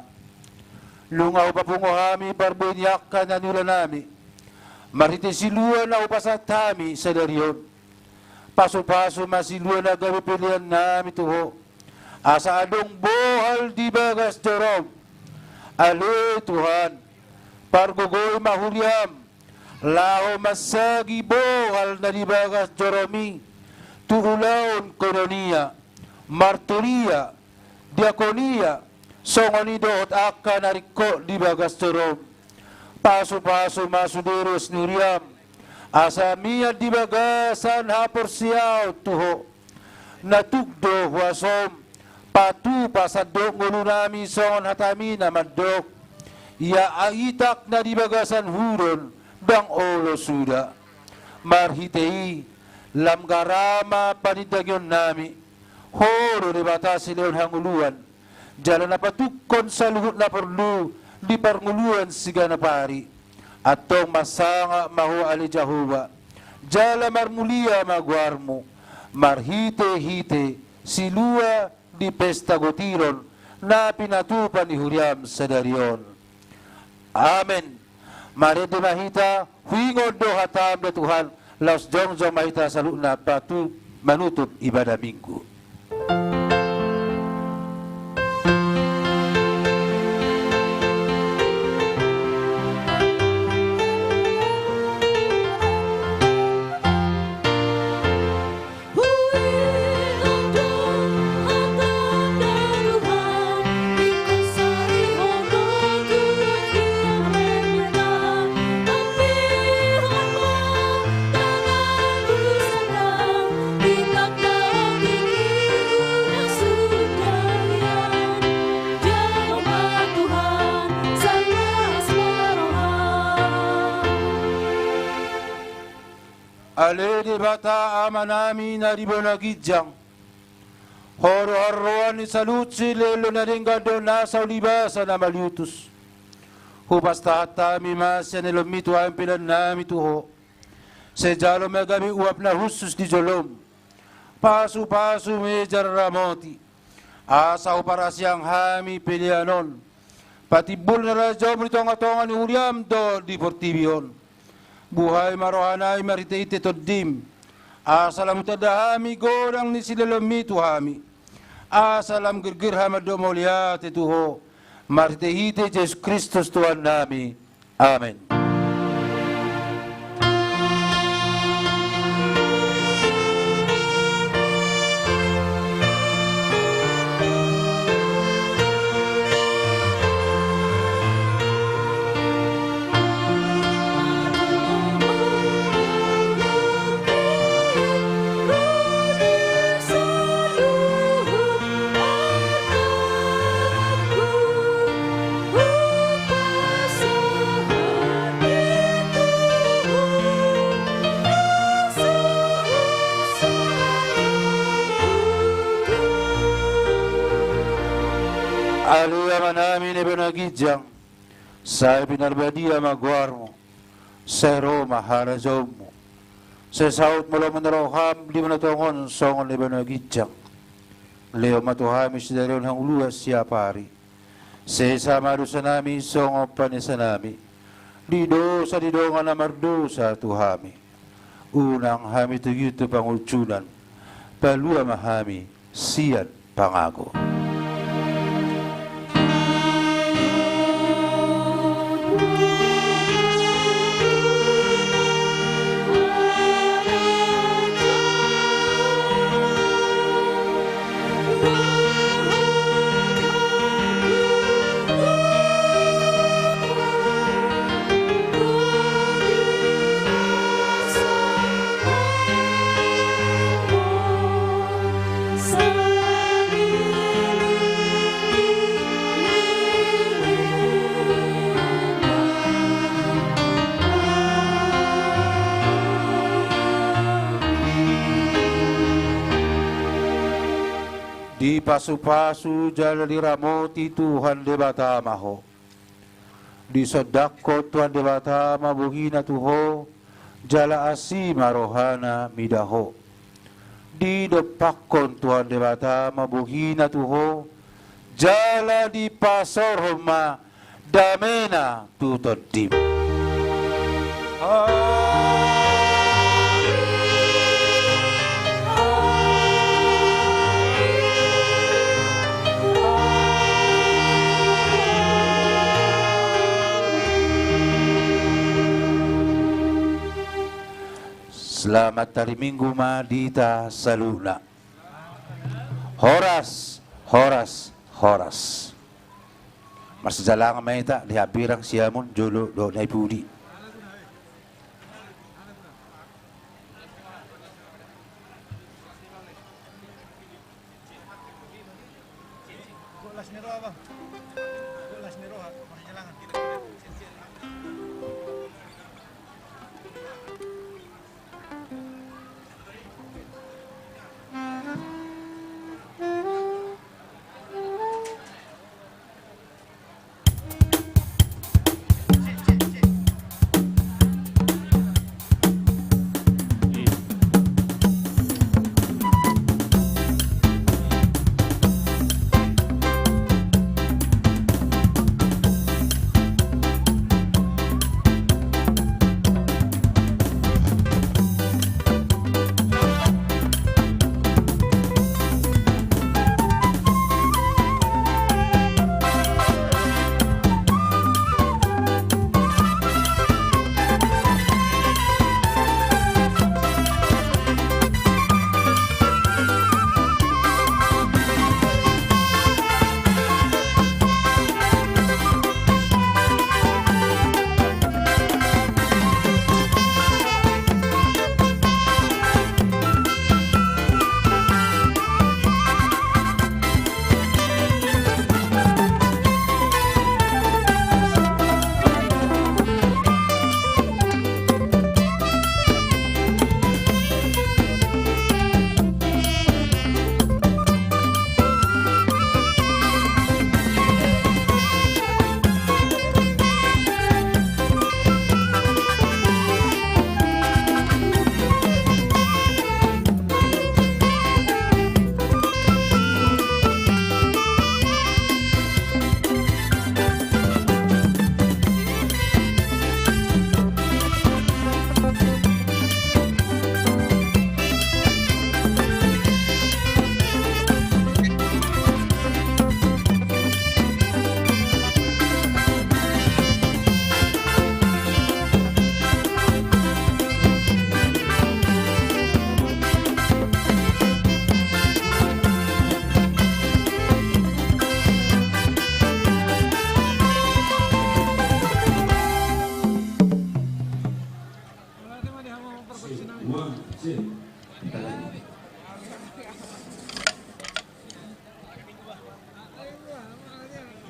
Nunga hupapungu hami parbue ni angka na niulanami, marhite silua na hupasahat hami sadari on. Pasu-pasu ma silua na gabe peleannami tu Ho, asa adong bohal di bagas jorom. Ale Tuhan, pargogoi ma huriam, laho mansagi bohal na di bagas jorom i tu ulaon koinonia, marturia, diakonia, songon i dohot angka na ringkot di bagas jorom. Pasu-pasu ma sude ruas ni huriam, asa mian di bagasan haporseaon tu Ho. Na tuk do huasom, patupa sandok ngolunami songon hatami na mandok: Ia aitak na di bagasan hudon, ndang olo suda. Marhite i, lam gara ma panindangionnami. Ho do Debata silehon hangoluan, jala na patungkon saluhut na porlu di parngoluan siganap ari. Antong marsangap ma Ho ale Jahowa, jala marmulia ma goarmu, marhite-hite silua di pesta gotiron na pinatupa ni huriam sadari on. Amen. Marende ma hita, huingot do hatam da Tuhan, laos jongjong ma hita saluhutna patu manutup ibadah Minggu. Ale Debata Amanami na di banua ginjang, Ho do haroroan ni saluhut silehonlehon na denggan dohot nasa ulibasa na maliutus. Hupasahat hami ma sian elommi tu hami peleannami tu Ho. Sai jalo ma gabe uap na hushus di jolom. Pasu-pasu ma i jala ramoti, asa huparasiang hami pelean on. Patimbul na rajaonmu di tonga-tonga ni huriam dohot di portibi on. Buhai ma rohanami marhite-hite Tondim, asa lam hutanda hami godang ni silehonlehonmi tu hami, asa lam girgir hami mandok mauliate tu Ho, marhite-hite Jesus Kristus Tuhannami. Amen. Ale Amanami na di banua ginjang, sai pinarbadia ma goarmu. Sai ro ma harajaonmu. Sai saut ma lomo ni roham di banua tonga on songon na di banua ginjang. Lehon ma tu hami sadari on hangoluan siapari. Sesa ma dosanami songon panesanami di dosa ni dongan na mardosa tu hami. Unang hami togihon tu pangunjunan. Palua ma hami sian pangago. Dipasupasu jala diramoti Tuhan Debata ma ho. Disondangkon Tuhan Debata ma bohina tu ho, jala asi ma rohana mida ho. Didompakkon Tuhan Debata ma bohina tu ho, jala dipasaorhon ma damena tu tondim. Selamat hari Minggu ma di hita saluhutna. Horas, horas, horas. Marsijalangan ma hita di hambirang siamun jolo dohot na di pudi.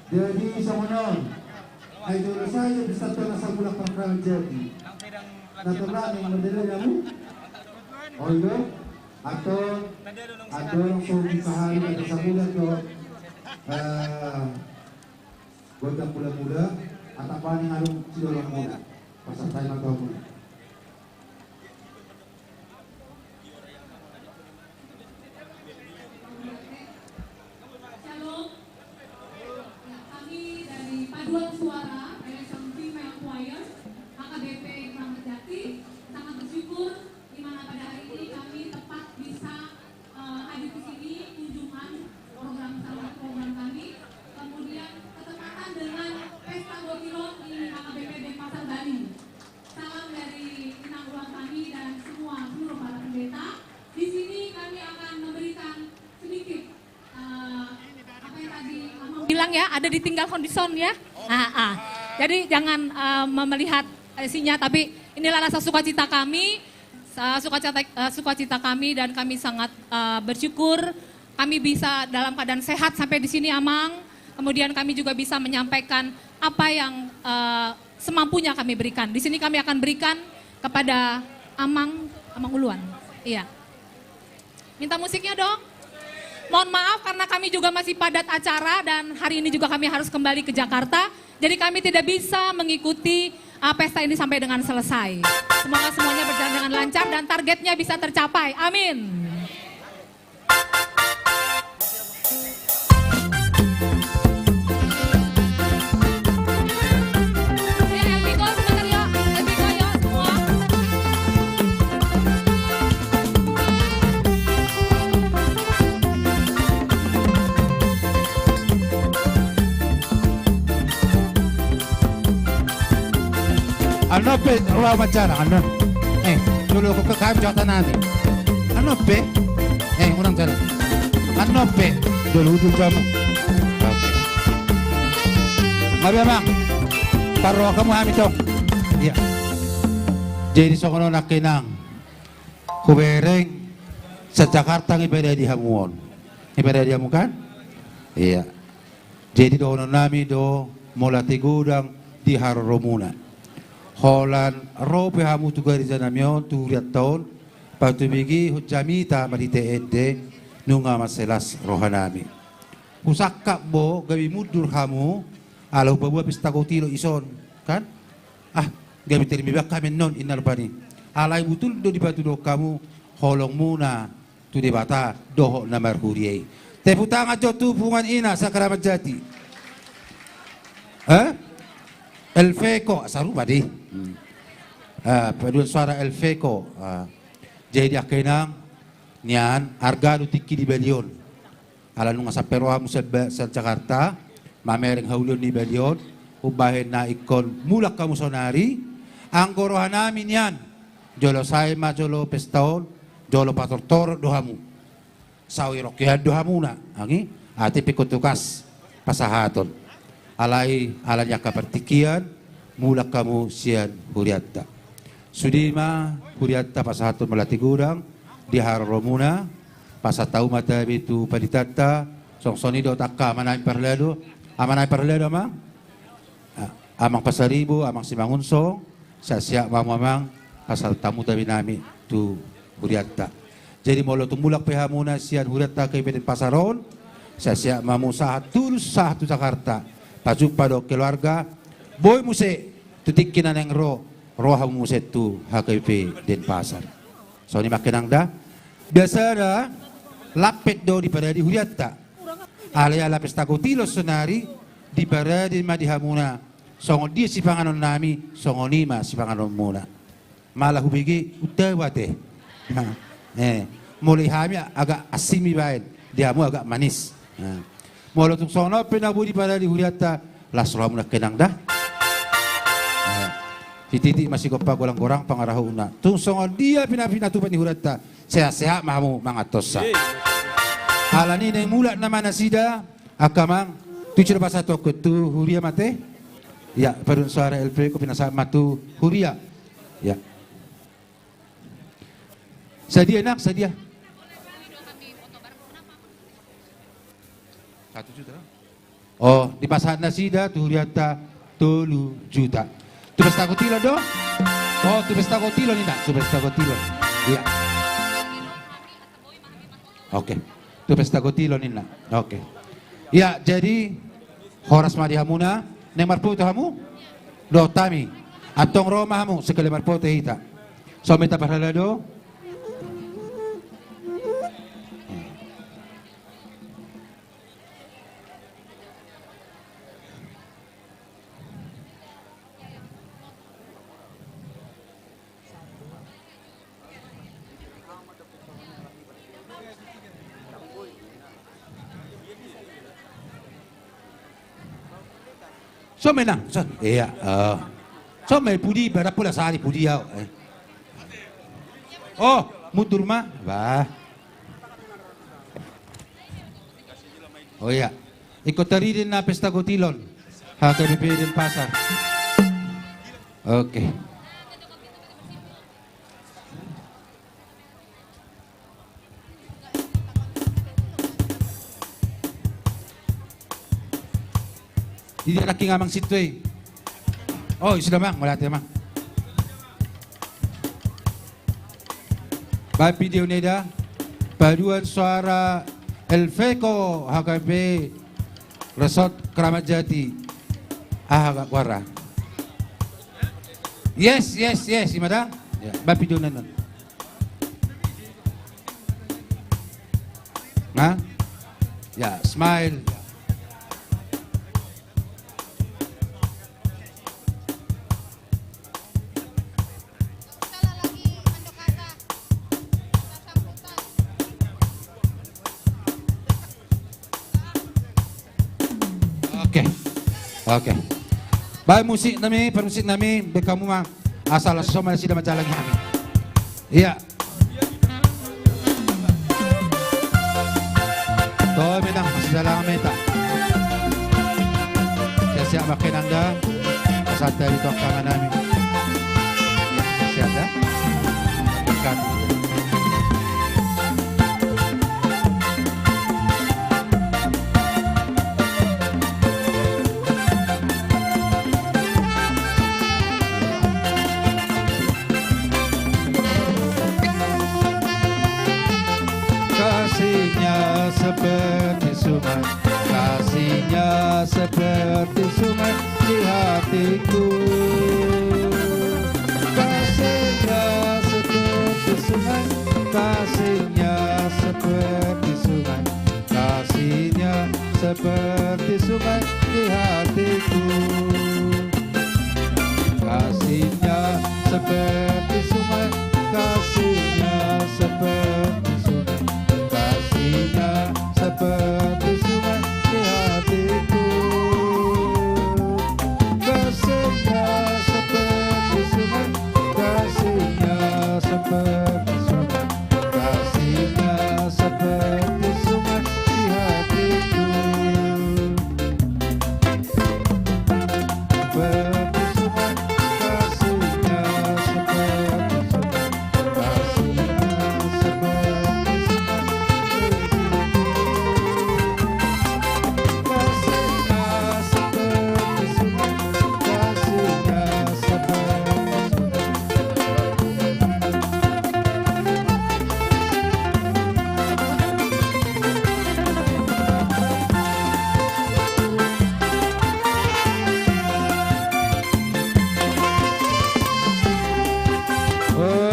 Jadi songon on. Ai jolo saja bisa tona sabulak parkaran jadi. Na torang yang merdeka jamu. Olo. Atau atau langsung dipahami ada sabulak tu. Eh, gondang mula-mula. Atau paling alung sidolong mula. Pasal saya mantau mula. Shalom. Ya, kami dari Paduan Suara Election Female Choir H K B P Kramat Jati sangat bersyukur di mana pada hari ini kami tepat bisa, eh, hadir di sini kunjungan program, salah satu program kami. Kemudian ketepatan dengan Pesta Botilon di H K B P Denpasar, Bali. Salam dari inang uang kami dan semua seluruh para pendeta. Di sini kami akan memberikan sedikit, eh, apa yang tadi Amang bilang ya, ada ditinggalkan di sound ya. Ah, ah. Jadi jangan, eh, melihat isinya, tapi inilah rasa sukacita kami, sa-, sukacita, eh, sukacita kami, dan kami sangat, eh, bersyukur kami bisa dalam keadaan sehat sampai di sini, Amang. Kemudian kami juga bisa menyampaikan apa yang, eh, semampunya kami berikan. Di sini kami akan berikan kepada Amang, Amang Uluan. Iya. Minta musiknya dong. Mohon maaf karena kami juga masih padat acara dan hari ini juga kami harus kembali ke Jakarta. Jadi kami tidak bisa mengikuti, uh, pesta ini sampai dengan selesai. Semoga semuanya berjalan dengan lancar dan targetnya bisa tercapai. Amin. Annon pe roha manjana annon. Eh, jolo ko kekam jawatan nami. Annon pe. Eh, unang jalan. Annon pe. Jolo udul jamu. Oke. Ngabe amang. Parroha hamu hami tong. Iya. Jadi songon on nangkin nang. Hubereng. Sa Jakarta nge pada di hamu on. Nge pada di hamu kan? Iya. Jadi dohonon nami do mauliate godang di haroromuna. Holan ro pe hamu tu gareja nami on tu hurianta on, patubigi hon jamita marhite ende nunga mansai las roha nami. Husangkap bo gabe mundur hamu ala hupaboa pesta gotilo ison kan? Ah, gabe termimbang hami annon inna rupani. Alai butul do dipatuduhon hamu holongmuna tu Debata dohot na marhuria i. Tepuk tangan jo tu punguan ina Sakraman Jati. Eh? Elveko, sarupa di. Hmm. Ah, paduan suara Elveko. Ah. Jadi angka inang nian arga do tingki di balion. Ala nunga sampe rohamu sian Jakarta mamereng haulion ni balion, umbahen na ingkon mulak hamu sonari, anggo roha nami nian jolo sae ma jolo pesta on, jolo patortoron do hamu. Saoi rongkian do hamuna, anggi ate pe ingkon tukas pasahaton. Alai ala ni angka partingkian, mulak hamu sian hurianta. Sude ma hurianta pasahaton mauliate godang di haroromuna, pasahat hamu ma tabe tu panitia, songon i dohot angka amanami parhalado, amanami parhalado amang. Ah, Amang Pasaribu, Amang Simangunsong, sehat-sehat ma hamu amang, pasahat hamu tabe nami tu hurianta. Jadi molo tung mulak pe hamuna sian hurianta H K P Denpasar on, sehat-sehat ma hamu sahat tulus sahat tu Jakarta, pajumpa dohot keluarga, boi muse tu tingki na naeng ro, ro hamu muse tu H K P Denpasar. Songon i ma angka inang da. Biasana lampet do diparade hurianta. Alai ala pesta gotilo sonari diparade ma di hamuna. Songon dia sipanganon nami, songon i ma sipanganon muna. Malah hubege untau ate. Nah, eh, molo hami agak asin ma ibaen, di hamu agak manis. Nah. Molo tung songon on pe na boi diparade hurianta, las rohamuna angka inang da. Eh, sititi ma sigompa, golang-golang pangarahutna. Tung songon dia pe na pinatupa ni hurianta, sehat-sehat ma hamu manganhonsa. Alani naeng mulak nama nasida, angka amang, tu ciro pasahat tu huria ma ate. Ya, paduan suara L P ko pinasahat ma tu huria. Ya. Sadia nang, sadia. Satu juta. Oh, dipasahat nasida tu hurianta tolu juta. Tu pesta gotilo do? Oh, tu pesta gotilo ninna, tu pesta gotilo. Iya. Oke. Tu pesta gotilo ninna. Oke. Iya, jadi horas ma di hamuna, naeng marfoto hamu? Dohot hami. Antong ro ma hamu, sekali marfoto hita. Songon i ma hita parhalado. Songon i ma nang, songon i. Iya, oh. Songon i ma pudi, badan pula sari pudi au, eh. Oh, mundur ma. Bah. Oh iya. Ingkon tarida na pesta gotilon. H K B P Denpasar. Oke. Di dia nangkin amang sintua i. Oh, sudah, Mang, mauliate, Mang. Baen video nida, paduan suara Helveco H K B P Resort Kramat Jati. Aha goarna? Yes, yes, yes, ima da. Ya, bapi do nanon. Nah? Ya, smile. Oke. Oke. Baen musik nami, parmusik nami, baen hamu ma, asa laos somal sida manjalangi hami. Iya. Toe ma inang, masidalangan ma hita. Siap-siap ma inang da. Pasahat hami tu angka amanami. Siap-siap da. Dekat. Kasihnya seperti sungai, kasihnya seperti sungai di hatiku. Kasihnya seperti sungai, kasihnya seperti sungai, kasihnya seperti sungai di hatiku. Kasihnya seperti sungai, kasihnya seperti sungai, kasihnya seperti sungai di hatiku. Kasihnya seperti sungai, kasihnya seperti sungai, kasihnya seperti sungai di hatiku.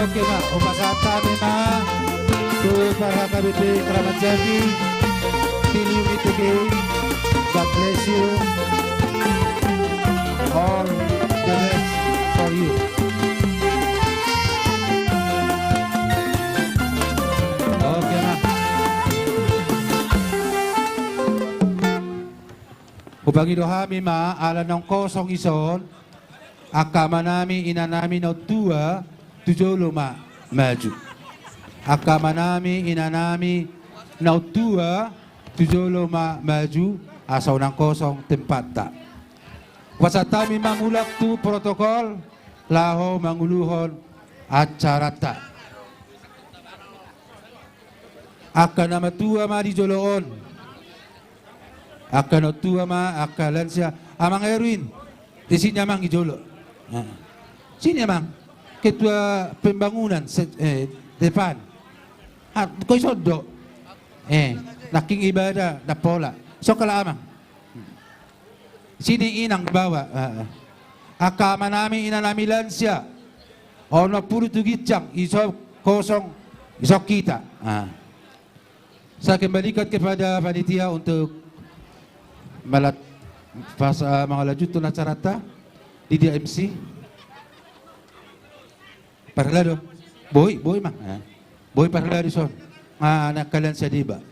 Oke ma, hupasahat hami ma tu par H K B P Kramat Jati. Till we meet again. God bless you. All the best for you. Oke ma. Hupangido hami ma ala naung kosong dison, angka amanami inanami na tua tu jolo ma maju. Angka amanami inanami na tua tu jolo ma maju, asa unang kosong tempatta. Hupasahat hami ma mulak tu protokol laho manguluhon acaranta. Angka na matua ma di jolo on. Angka na tua ma, angka lansia. Amang Erwin, di sini amang di jolo. Nah. Sini amang. Ketua pembangunan se-, eh, depan. Ah, koi sodo. Eh, nangkin ibadah, na pola. Sokala amang. Sini inang bawa. Ah, ah. Angka amanami inanami lansia. Onom pulu tu ginjang, dison kosong, dison hita. Ah. Saya kembalikan kepada panitia untuk melat-, pas, eh, mangalanjuthon acaranta. Di dia M C. Parhela do. Boi, boi ma. Eh. Boi parhela dison. Ah, na kalian sadiba.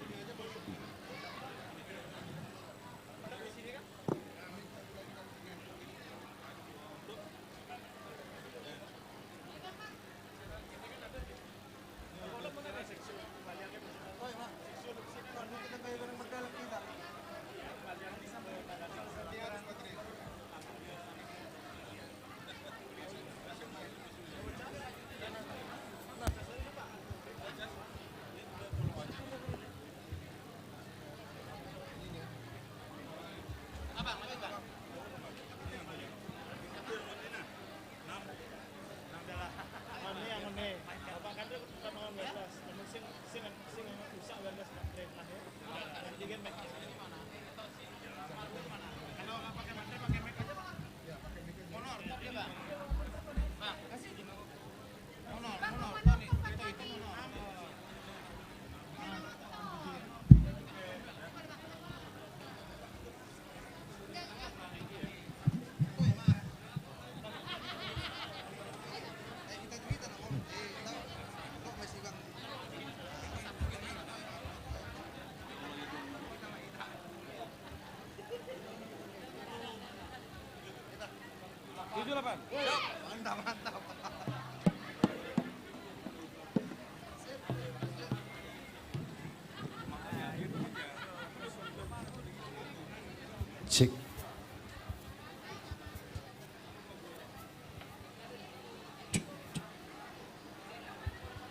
Tujuh delapan. Mantap, mantap. Cek.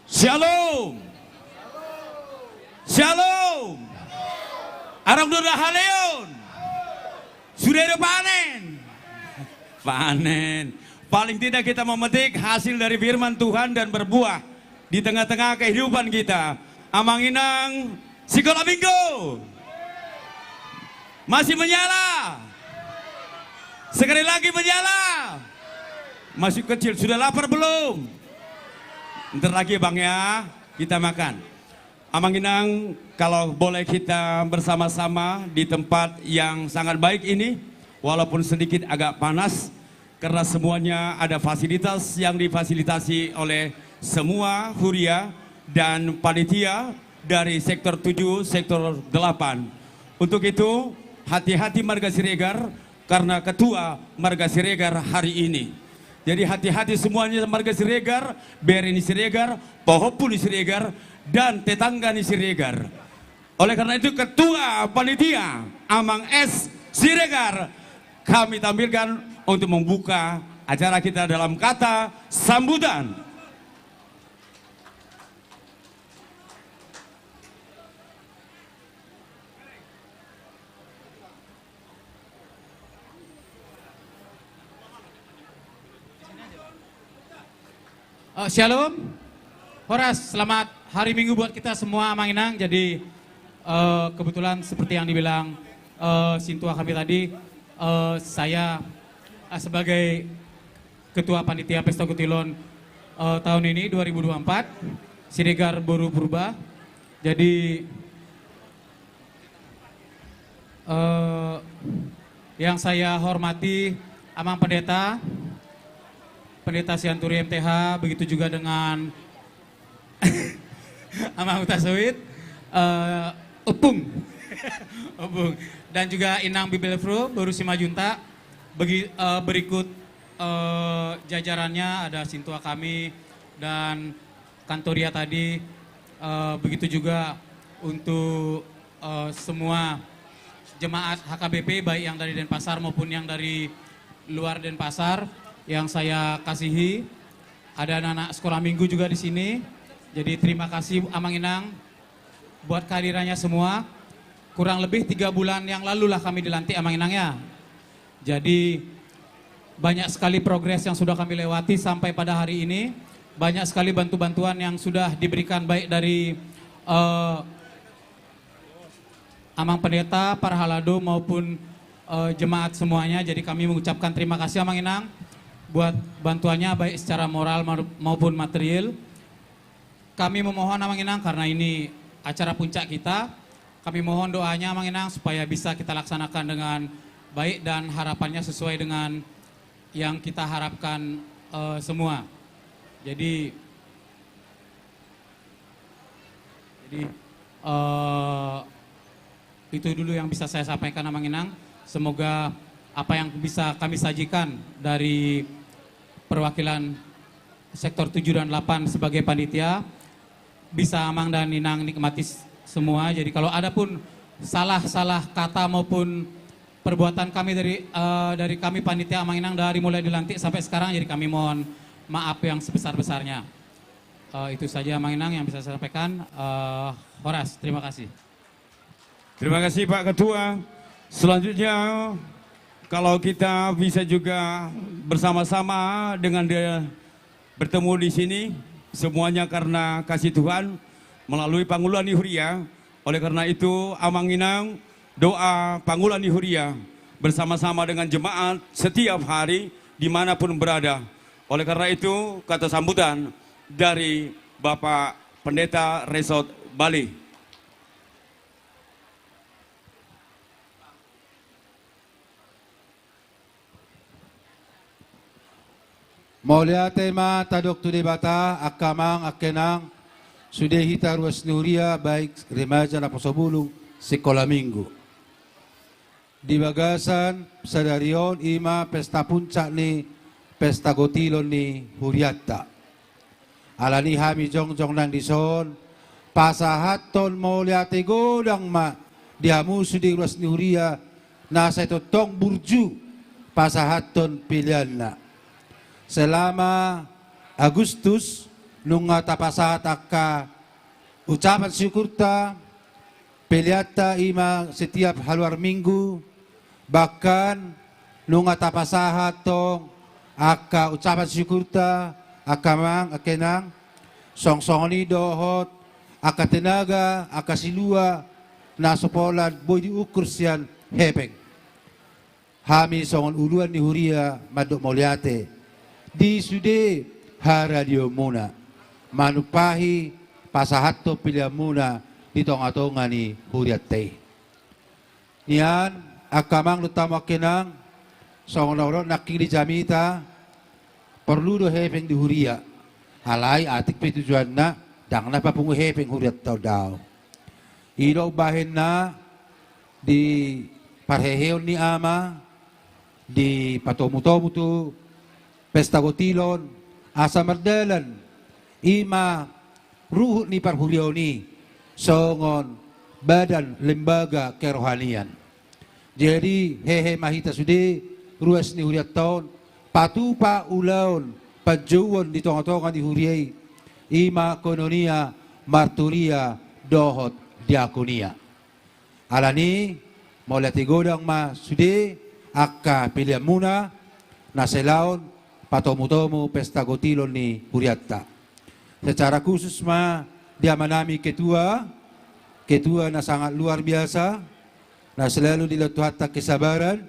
Syalom. Syalom. Adong do na haleon? Sude do panen? Panen. Paling tidak kita memetik hasil dari firman Tuhan dan berbuah di tengah-tengah kehidupan kita. Amang inang, Sikola Minggu. Masih menyala? Sekali lagi menyala? Masih kecil, sudah lapar belum? Ntar lagi, Bang, ya, kita makan. Amang inang, kalau boleh kita bersama-sama di tempat yang sangat baik ini, walaupun sedikit agak panas, karena semuanya ada fasilitas yang difasilitasi oleh semua huria dan panitia dari sektor tujuh, sektor delapan. Untuk itu, hati-hati marga Siregar, karena ketua marga Siregar hari ini. Jadi, hati-hati semuanya marga Siregar, bere ni Siregar, pahompu ni Siregar, dan tetangga ni Siregar. Oleh karena itu, ketua panitia, Amang S Siregar, kami tampilkan untuk membuka acara kita dalam kata sambutan. Eh, Shalom. Horas, selamat hari Minggu buat kita semua, Amang Inang. Jadi, eh, kebetulan seperti yang dibilang, eh, sintua kami tadi, eh, saya, eh, sebagai Ketua Panitia Pesta Kutilon, eh, tahun ini, dua ribu dua puluh empat, Siregar Boru Purba. Jadi, eh, yang saya hormati Amang Pendeta, Pendeta Sianturi M T H, begitu juga dengan Amang Huta Soit, eh, Opung. Opung. Dan juga Inang Bibelvrouw, Boru Simanjuntak. Begi-, eh, berikut, eh, jajarannya ada sintua kami dan Kantoria tadi, eh, begitu juga untuk, eh, semua jemaat H K B P, baik yang dari Denpasar maupun yang dari luar Denpasar, yang saya kasihi. Ada anak-anak sekolah minggu juga di sini. Jadi, terima kasih, Amang Inang, buat kehadirannya semua. Kurang lebih tiga bulan yang lalu lah kami dilantik, Amang Inang, ya. Jadi, banyak sekali progres yang sudah kami lewati sampai pada hari ini. Banyak sekali bantu-bantuan yang sudah diberikan, baik dari, eh, Amang Pendeta, Parhalado, maupun, eh, jemaat semuanya. Jadi, kami mengucapkan terima kasih, Amang Inang, buat bantuannya, baik secara moral mau-, maupun material. Kami memohon, Amang Inang, karena ini acara puncak kita, kami mohon doanya, Amang Inang, supaya bisa kita laksanakan dengan baik dan harapannya sesuai dengan yang kita harapkan, eh, semua. Jadi, jadi, eh, itu dulu yang bisa saya sampaikan, Amang Inang. Semoga apa yang bisa kami sajikan dari perwakilan sektor tujuh dan delapan sebagai panitia bisa Amang dan Inang nikmati s-, semua. Jadi, kalau ada pun salah-salah kata maupun perbuatan kami dari, eh, dari kami panitia, Amang Inang, dari mulai dilantik sampai sekarang, jadi kami mohon maaf yang sebesar-besarnya. Eh, itu saja, Amang Inang, yang bisa saya sampaikan. Eh, horas, terima kasih. Terima kasih, Pak Ketua. Selanjutnya, kalau kita bisa juga bersama-sama dengan dia bertemu di sini, semuanya karena kasih Tuhan melalui pangula ni huria. Oleh karena itu, Amang Inang, doa pangula ni huria bersama-sama dengan jemaat setiap hari dimanapun berada. Oleh karena itu, kata sambutan dari Bapak Pendeta Resort Bali. Mauliate ma tadok tu Debata, angka amang, angka inang, sude hita ruas ni huria, baik remaja, naposobulung, sikola minggu. Di bagasan sadari on, i ma pesta puncak ni pesta gotilon ni hurianta. Alani hami jongjong nang dison, pasahathon mauliate godang ma di hamu sude ruas ni huria, na sai tongtong burju pasahathon peleanna. Selama Agustus, nunga tapasahat angka ucapan syukurta, peleanta, i ma setiap haluar minggu, bahkan nunga tapasahat tong angka ucapan syukurta, angka amang, angka inang, songon i dohot angka tenaga, angka silua, na so pola boi diukur sian hepeng. Hami songon uluan ni huria mandok mauliate di sude haradionmuna, manumpahi pasahathon peleanmuna di tongatonga ni hurianta i. Nian, angka amang dohot hamu angka inang, songon na hudok nangkin di jamita, porlu do hepeng di huria. Alai atik pe tujuanna, ndang na papungu hepeng hurianta on, daong. I do umbahen na di parheheon ni ama, dipatomutomu tu pesta gotilon, asa mardalan i ma ruhut ni parhuriaon i songon badan lembaga kerohanian. Jadi, hehe ma hita sude ruas ni hurianta on, patupa ulaon panjouon di tongatonga ni huria i, i ma koinonia, marturia dohot diakonia. Alani, mauliate godang ma sude angka peleanmuna na sai laon patomutomu pesta gotilon ni hurianta. Secara khusus ma di amanami ketua, ketua na sangat luar biasa, na selalu dilehon Tuhanta kesabaran.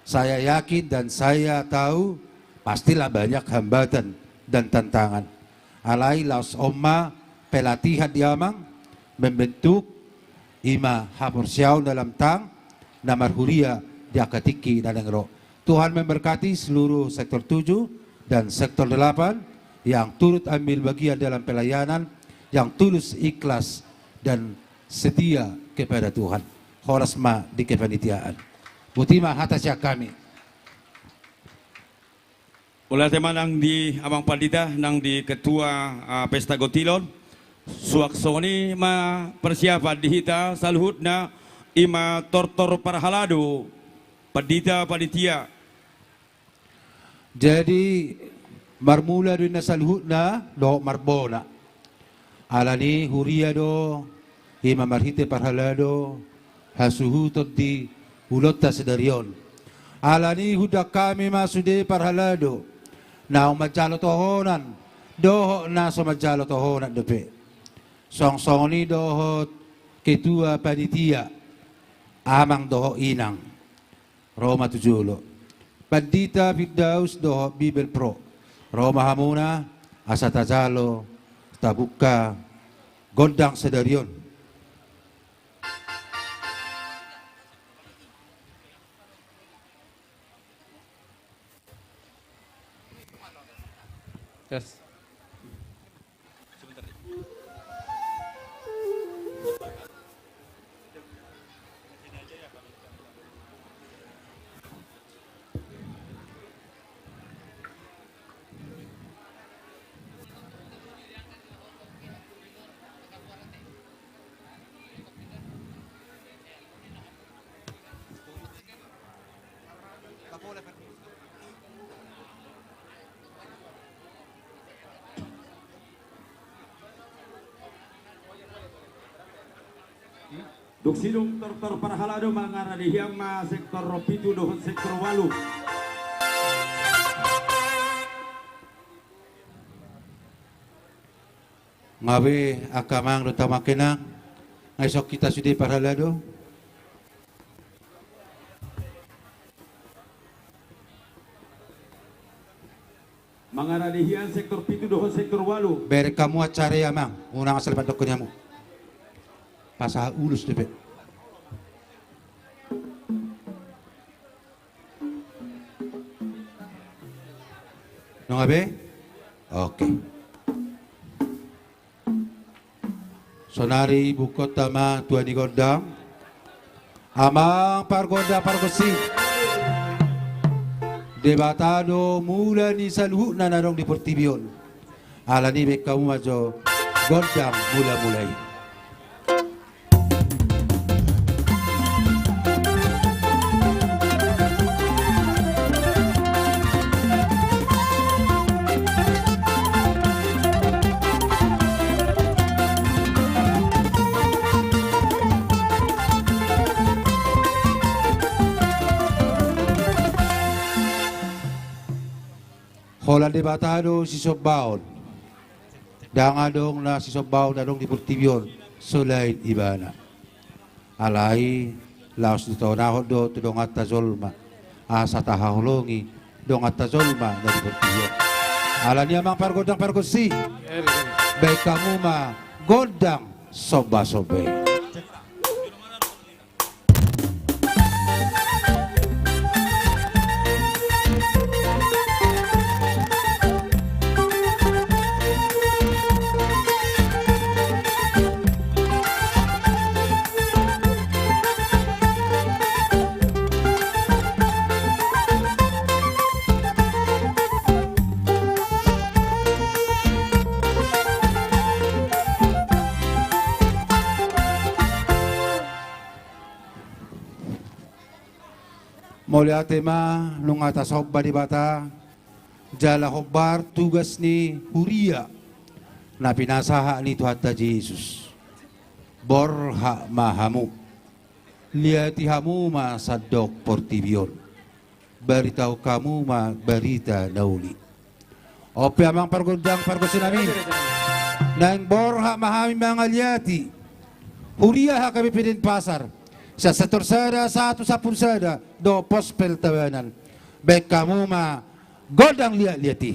Saya yakin dan saya tahu, pastilah banyak hambatan dan tantangan. Alai laos on ma pelatihan di amang, membentuk i ma haporseaon dalam tang na marhuria di angka tingki na naeng ro. Tuhan memberkati seluruh sektor tujuh dan sektor delapan yang turut ambil bagian dalam pelayanan, yang tulus, ikhlas, dan setia kepada Tuhan. Horas ma di kepanitiaan. Boti ma hata sian hami. Mauliate ma nang di amang pandita, nang di ketua, ah, pesta gotilon. Suang songon i ma persiapan di hita saluhutna, i ma tortor parhalado, pandita, panitia. Jadi, marmula do inna saluhutna dohot marbona. Alani huria do, i ma marhite parhalado, hasuhuton di ulaonta sadari on. Alani huundang hami ma sude parhalado naung manjalo tohonan dohot na so manjalo tohonan dope. Songon i dohot ketua panitia, amang dohot inang. Ro ma tu jolo. Pandita Firdaus dohot Bibelvrouw. Ro ma hamuna, asa tajalo, tabuka gondang sadari on. Yes. Dung sidung tortor parhalado, mangarade hian ma sektor pitu dohot sektor ualu. Nga be angka amang dohot hamu angka inang, nga ison hita sude parhalado. Mangarade hian sektor pitu dohot sektor ualu. Bereng hamu acara i amang, unang asal pandokkon hamu. Pasahat ulos dope. Abe? Oke. Sonari bungkon ta ma tua ni gondang. Amang pargondang pargonsi. Debata do mula ni saluhutna na adong di portibi on. Alani i baen hamu ma jo gondang mula-mula i. Holan Debata do sisombaon. Ndang adong na sisombaon na adong di portibi on selain Ibana. Alai laos ditonahon do tu donganta jolma asa tahaholongi donganta jolma na di portibi on. Alani i amang pargondang pargonsi, baen hamu ma gondang somba-somba i. Mauliate ma nunga tasomba Debata, jala hombar tugas ni huria na pinasahat ni Tuhanta Jesus. Borhat ma hamu, liati hamu ma sandok portibi on, baritaon hamu ma barita na uli. On pe amang pargondang pargonsi nami, naeng borhat ma hami mangaliati huria H K B P Denpasar, sian sektor sada sahat tu sampulu sada dohot Pospel Tabanan. Baen hamu ma gondang liat-liat i.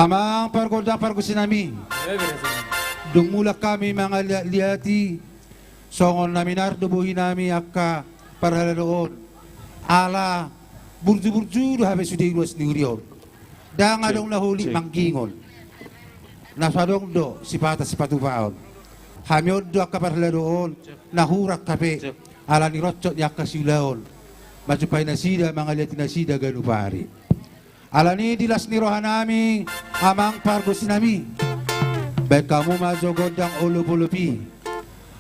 Amang pargondang pargonsinami, dung mulak hami mangaliat-liati, songon na minar do bohinami angka parhalado on, ala burju-burju do hape sude ruas ni huria on. Ndang adong na holit manggingon, na so adong do sipata sipatupaon. Hami on do angka parhalado on na hurang hape ala ni roncot ni angka siulaon manjumpai nasida, mangaliati nasida ganup ari. Alani di las ni rohanami, amang pargonsinami, baen hamu ma jo gondang olopolop i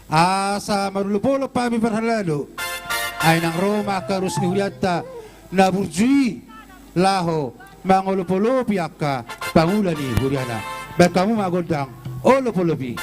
asa marolopolop hami parhalado. Ai nang ro ma angka ruas ni hurianta na burju i laho mangolopolopi angka pangula ni huriana. Baen hamu ma gondang olopolop i.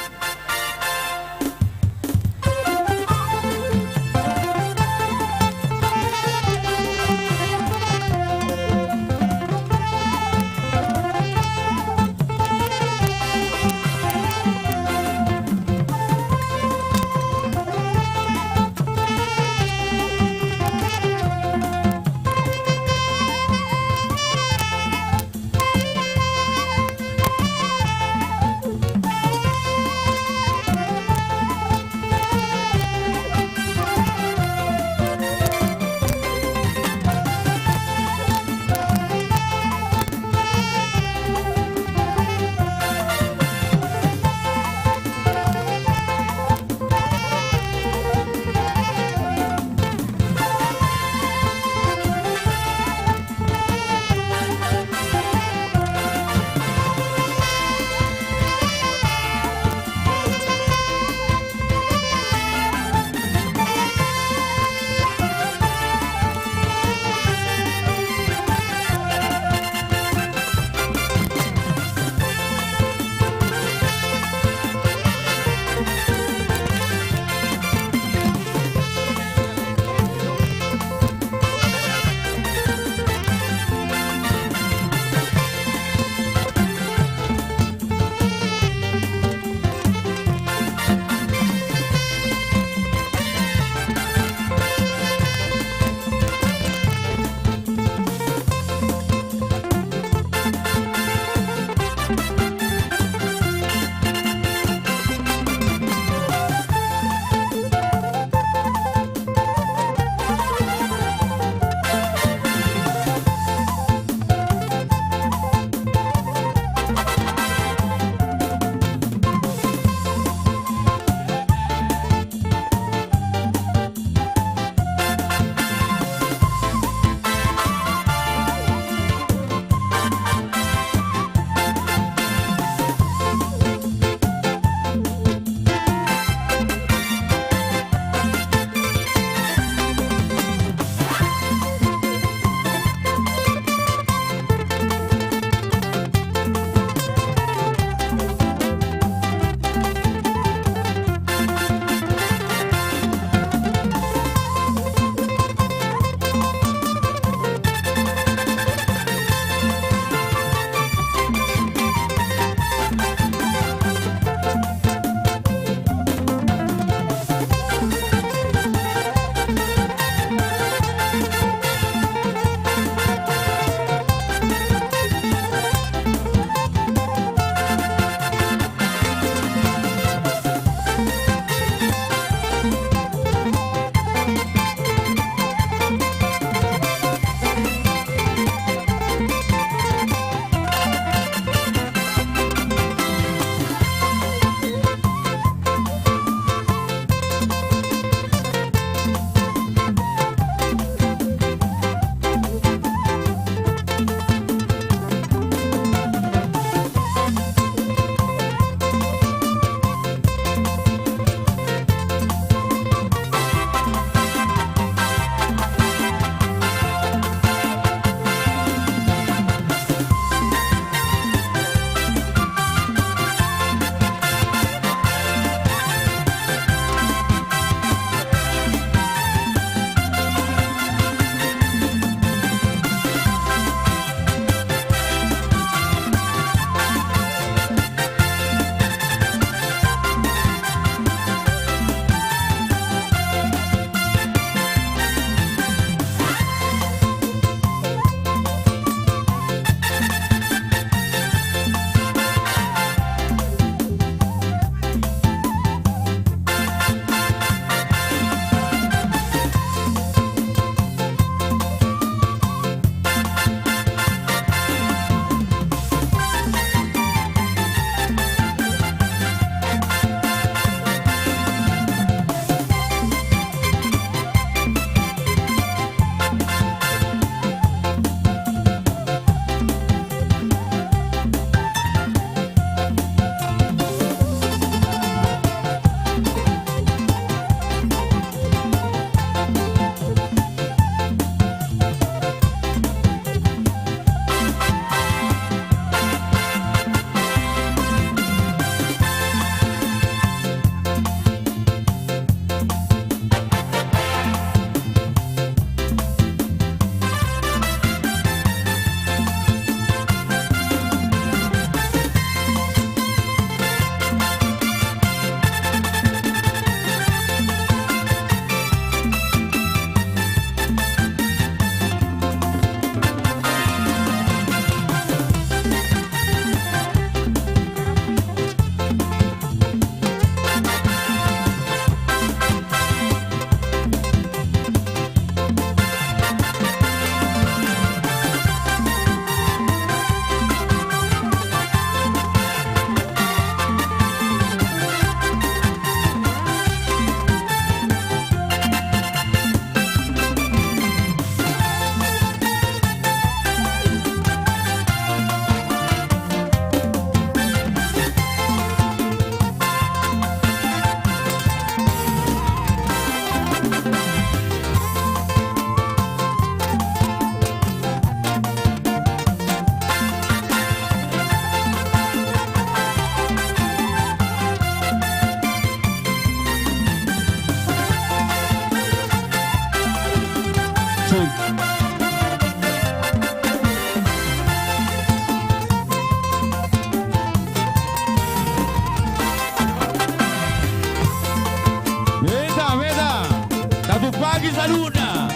Ki saluhutna.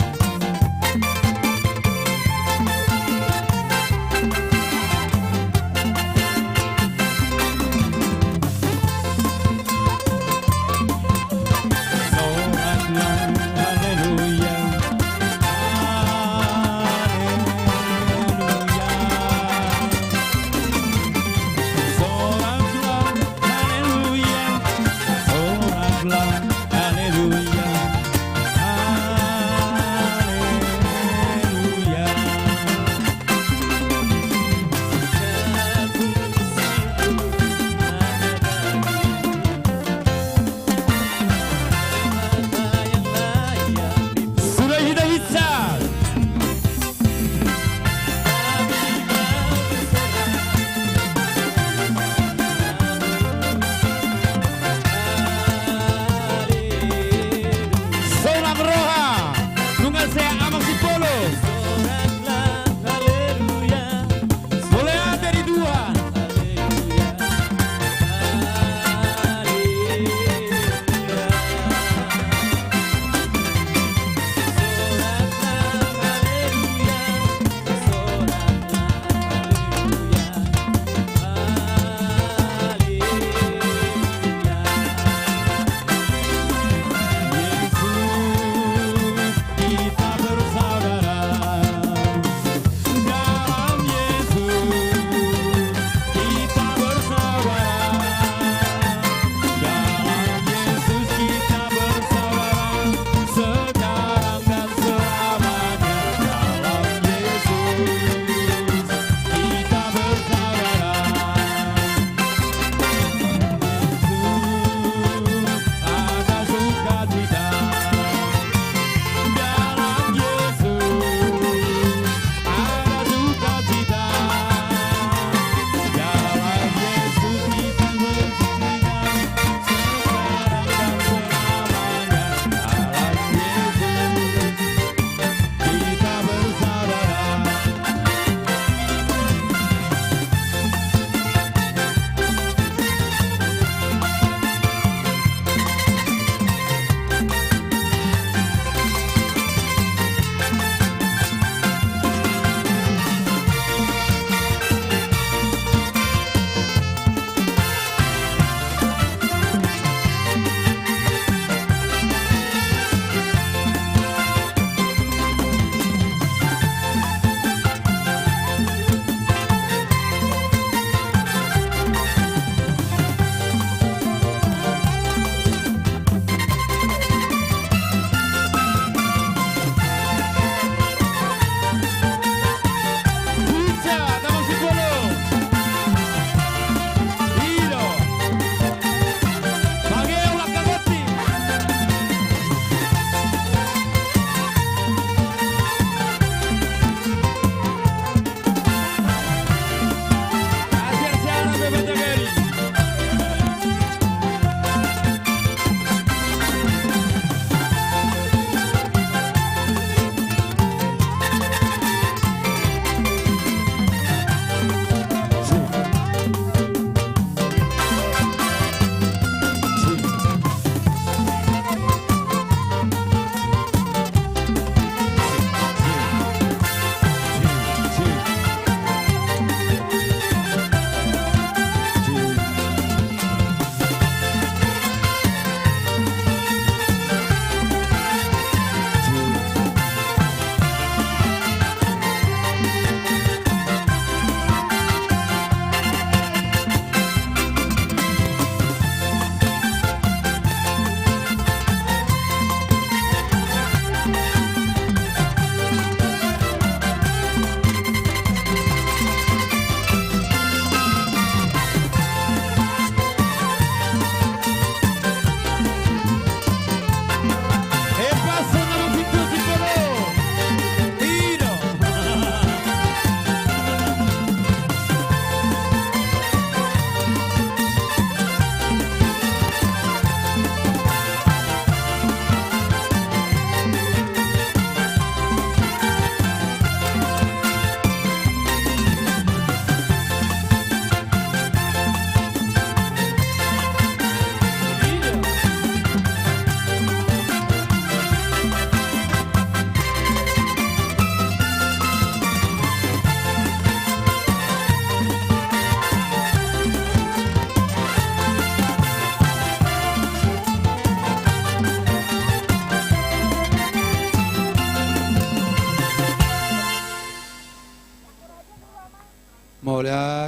Sorak lam, haleluya. Haleluya. Sorak lam, haleluya. Sorak lam, haleluya.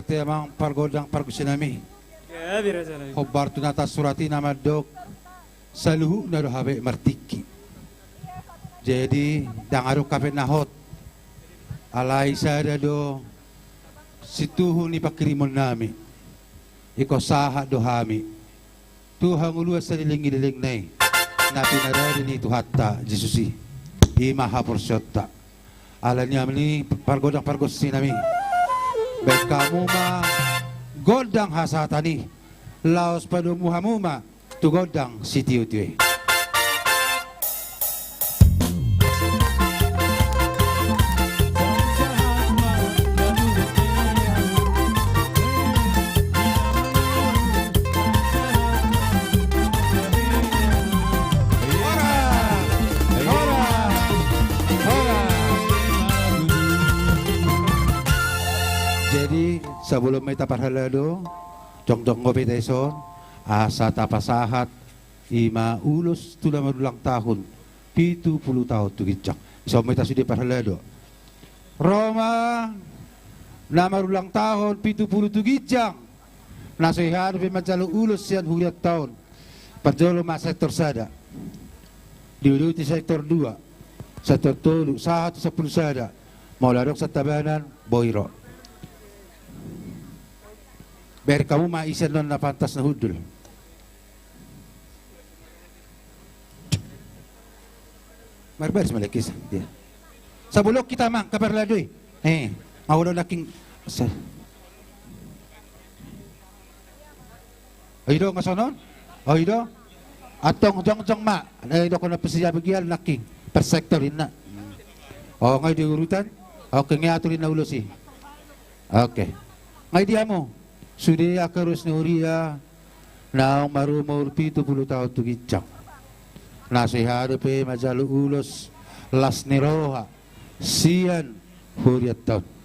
Te amang pargodang pargonsi nami. Ya, bira sana. Hombar tu na tarsurat i na mandok, saluhutna do hape martingki. Jadi, ndang adong hape na hot. Alai sada do situhu ni panghirimon nami. Ingkon sahat do hami tu hangoluan saleleng ni lelengna i, na pinarade ni Tuhanta Jesus i. I ma haporseaonta. Alani i amang pargodang pargonsi nami, baen hamu ma gondang hasahatan i, laos padomu hamu ma tu gondang sitiotio i. Jadi, sebelum ma hita parhalado, jongjong ma hita dison, asa tapasahat i ma ulos tu na marulang tahun pitu pulu taon tu ginjang. Dison ma hita sude parhalado. Ro ma na marulang tahun pitu pulu tu ginjang, na so hea dope manjalo ulos sian hurianta on. Parjolo ma sektor sada, diuduti sektor dua, sektor tolu, sahat tu sampulu sada. Molo adong sian Tabanan, boi ro. Baen hamu ma ise annon na pantas na hundul. Marbaris ma nangkin. Ia. Sabolon hita amang, parhalado i. Eh, maudo nangkin. Sa- Oi do, nga songon on? Oi do? Antong jongjong ma. Eh, do kona pesi abigial nangkin. Per sektor inna. Oh, nga i di urutan? Oke, nga i atur inna ulos i. Oke. Nga i di hamu. Sude angka ruas ni huria naung marumur pitu pulu taon tu ginjang, na so hea dope manjalo ulos las ni roha sian hurianta on.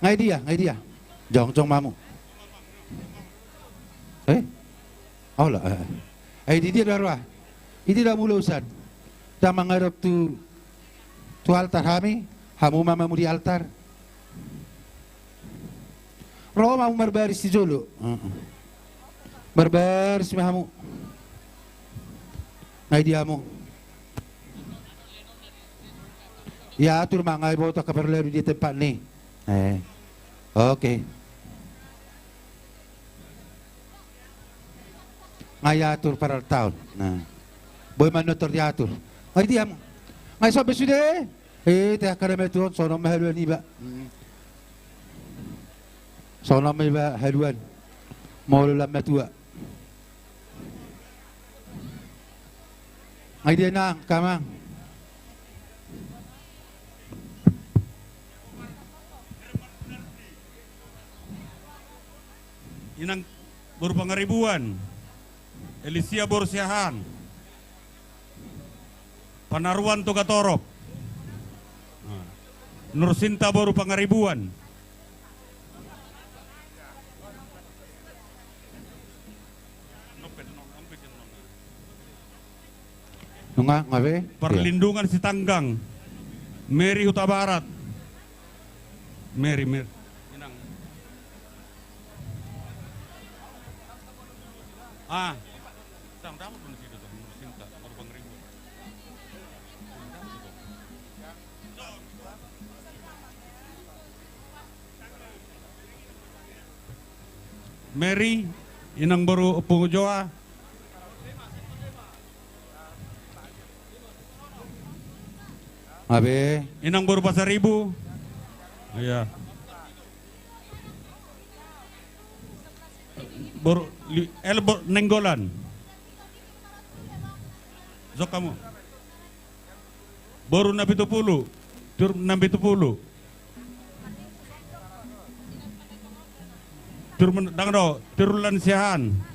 Nga i dia, nga i dia. Jongjong ma hamu. Eh? Aula, eh. Eh, di dia do roha. I dia do hamu ulosan. Ndang mangadop tu, tu altar hami, hamu ma mamudi altar. Ro ma hamu marbaris di jolo. Heeh. Marbaris ma hamu. Nga i di hamu. Ia atur ma, nga i boto angka parhalado di tempat ni. Eh. Oke. Nga i atur parhalado on. Nah. Boi ma annon tor diatur. Nga i di hamu. Nga i somba sude. Eh, te angka na matua on, songon on ma haluan iba. Hmm. Songon on ma iba haluan. Molo lam matua. Nga i dia nang, amang. Inang boru Pangaribuan, Elisia boru Siahaan, Panaruan Togatorop, Nursinta boru Pangaribuan. Nunga, nga be? Parlindungan Sitanggang. Mary Hutabarat. Mary, Mary. Inang. Ah. Mary, inang boru Pungujoa. Abe. Inang boru Pasaribu. Iya. Boru, li-, el boru Nainggolan. Jok hamu. Boru Napitupulu. Tiur Napitupulu. Tiur men-, dang do, Tiur Lansiahan.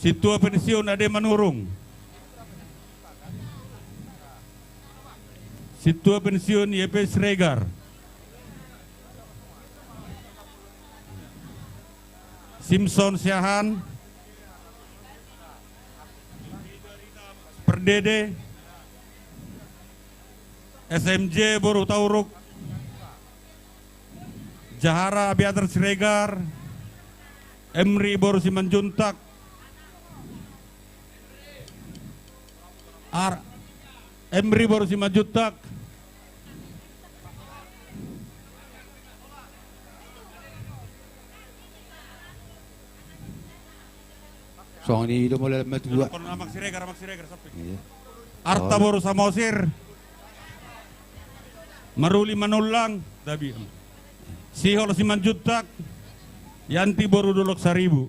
Sintua pensiun Ade Manurung. Sintua pensiun Y P Siregar. Simson Siahaan. Pardede. S M J boru Hutauruk. Jahara Abiatar Siregar. Emri boru Simanjuntak. Ar-, Emri boru Simanjuntak. Songon i do molo matua. Amak Siregar, Amak Siregar, sampe. Iya. Arta boru Samosir. Maruli Manullang, Dabi. Sihol Simanjuntak. Yanti boru Dolok Saribu.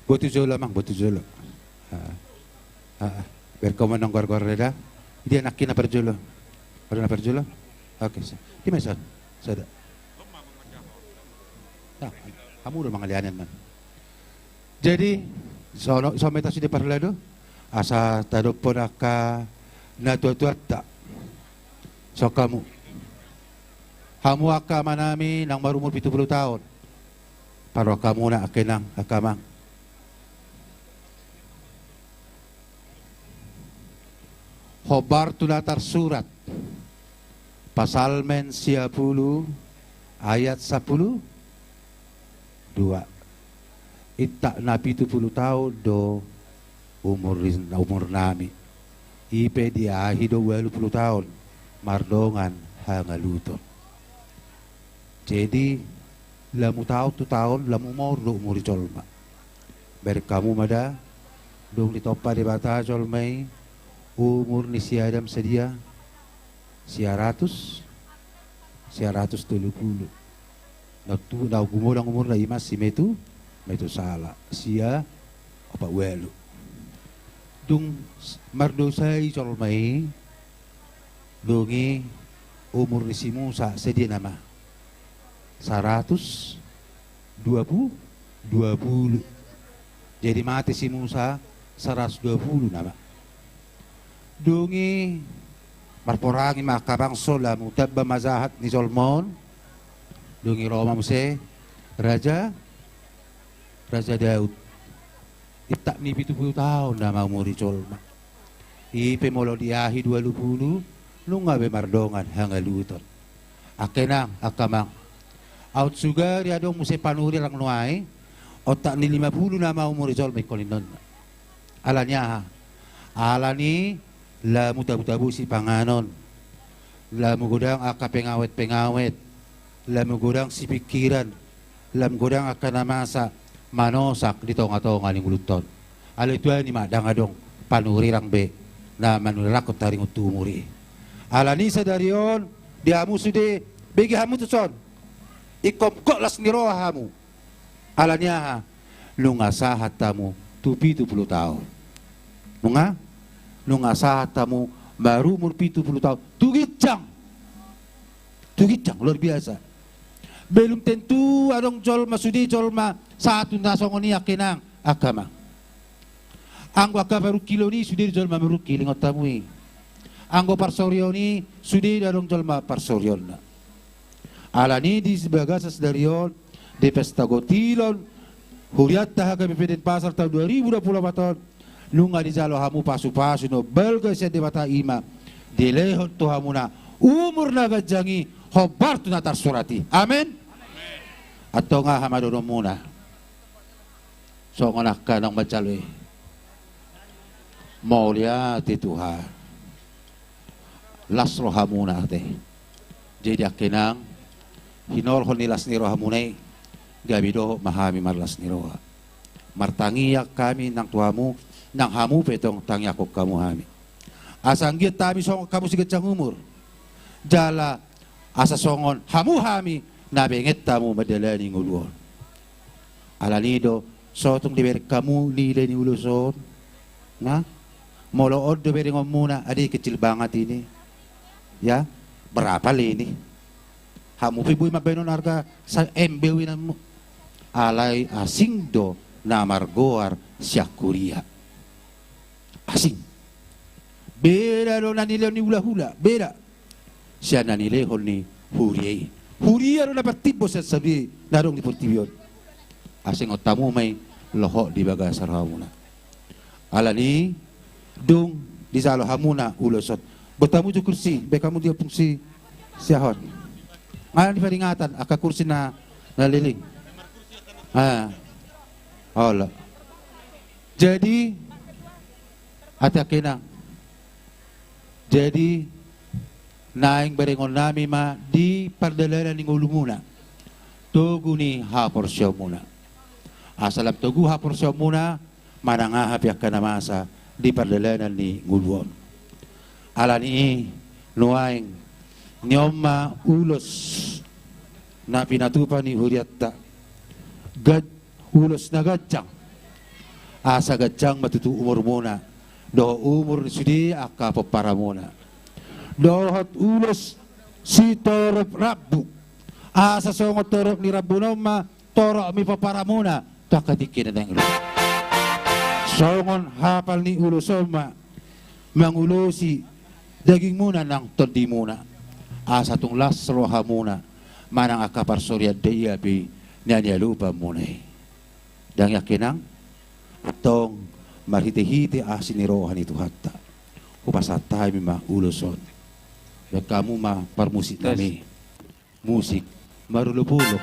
Botu jolo, Amang, botu jolo. Ha. Ha. Berkomen nang gorgor da. Dia nakki na parjolo. Ada na parjolo? Oke, sa-, di mesa. Sada. Nah, hamu do mangalianan, man. Jadi, sono, so meta sude parhalado, asa tadophon angka natuatuanta. So hamu. Hamu angka amanami nang marumur pitu pulu taon. Parrohamuna angka inang, angka amang. Hombar tu na tarsurat. Psalmen sia pulu ayat sampulu dua. Intak na pitu pulu taon do umur, umurnami. I pe diahi do ualu pulu taon mardongan hangaluton. Jadi, lamu taon tu taon, lamu maor do umur ni jolma. Bereng hamu ma da, dung ditompa Debata jolma i, umur ni si Adam sadia, sia ratus, sia ratus tolu pulu. Na tu, na gumodang umurna i ma si Metu, Metusala, sia opat ualu. Dung s-, mardosa i jolma i, dung i umur ni si Musa sadia nama? Saratus dua pulu, dua pulu. Jadi mate si Musa saratus dua pulu nama. Dung i marporangi ma angka bangso lamu tamba ma jahat ni jolma on. Dung i ro ma muse raja, Raja Daud. Intak ni pitu pulu taon nama umur ni jolma. I pe molo diahi ualu pulu, nunga be mardongan hangaluton. Angka inang, angka amang. Aut sugari adong muse panurirang nuaeng, intak ni lima pulu nama umur ni jolma ingkon ninna. Ala ni aha? Ala ni lamu tabu-tabu sipanganon. Lamu godang angka pengawet-pengawet. Lamu godang sipingkiran. Lamu godang angka na masa manosak di tonga-tonga ni ngolunta on. Alai tuani ma ndang adong panurirang be na manurirangkon taringot tu umur i. Ala ni sadari on, di hamu sude, bege hamu tuson. Ingkon gok las ni roha hamu. Ala ni aha? Nunga sahat hamu tu pitu pulu taon. Nunga? Nunga sahat hamu marumur pitu pulu taon. Tu ginjang. Tu ginjang, luar biasa. Belum tentu adong jolma sude, jolma sahat tu na songon i, angka inang, angka amang. Anggo angka parungkilon i, sude do jolma marungkil, ingot hamu i. Anggo parsorion i, sude do adong jolma parsorionna. Ala ni di bagasan sadari on, di pesta gotilon hurianta H K B P Denpasar taon dua ribu dua pulu opat on, nunga dijalo hamu pasu-pasu na balga sian Debata, i ma dilehon tu hamuna umur na ganjang i, hombar tu na tarsurat i. Amen. Antong aha ma dohononmuna? Songon angka naung manjalo i. Mauliate Tuhan. Las rohamuna ate. Jadi angka inang, hinorhon ni las ni rohamuna i, gabe dohot ma hami marlas ni roha. Martangiang hami nang tu hamu, nang hamu pe tong tangiangkon hamu hami. Asa anggiat hami songon hamu siganjang umur. Jala asa songon hamu hami na benget hamu mandalani ngolu on. Ala ni do, so tung dibereng hamu nilai ni ulos on. Nah, molo on do berengonmuna, ade kecil banget ini. Ya, berapa le ini? Hamu pe boi mambahen on harga sa-, ember uinanmu. Alai asing do na margoar sian huria. Asing. Beda do na nilehon ni hulahula, beda sian na nilehon ni huria i. Huria do na partimbo sian sabe na adong di portibi on. Asa ingot hamu ma i, lohot di bagasan rohamuna. Alani i, dung dijalo hamuna ulos on, boan hamu tu kursi, baen hamu di ompung si, si aha on. Nga diparingatan angka kursi na, na leleng. Ah. Olo. Jadi, ate angka inang. Jadi, naeng berengonnami ma di pardalanan ni ngolumuna, togu ni haporseaonmuna. Asa lam togu haporseaonmuna, manang aha pe angka na masa di pardalanan ni ngolu on. Alani i, nuaeng, ni on ma ulos na pinatupa ni hurianta. Gaj-, ulos na ganjang. Asa ganjang ma tutu umurmuna, dohot umur ni sude angka pomparanmuna. Dohot ulos sitorop rambu. Asa songon torop ni rambu on ma torop ni pomparanmuna tu angka tingki na naeng ro. Songon hapal ni ulos on ma mangulosi dagingmuna nang tondimuna. Asa tung las rohamuna manang angka parsorian daia pe na nialopanmuna i. Dang i angka inang, tong marhitehite asi ni roha ni Tuhanta, hupasahat hami ma ulos on. Baen hamu ma parmusiknami. Musik marolopolop.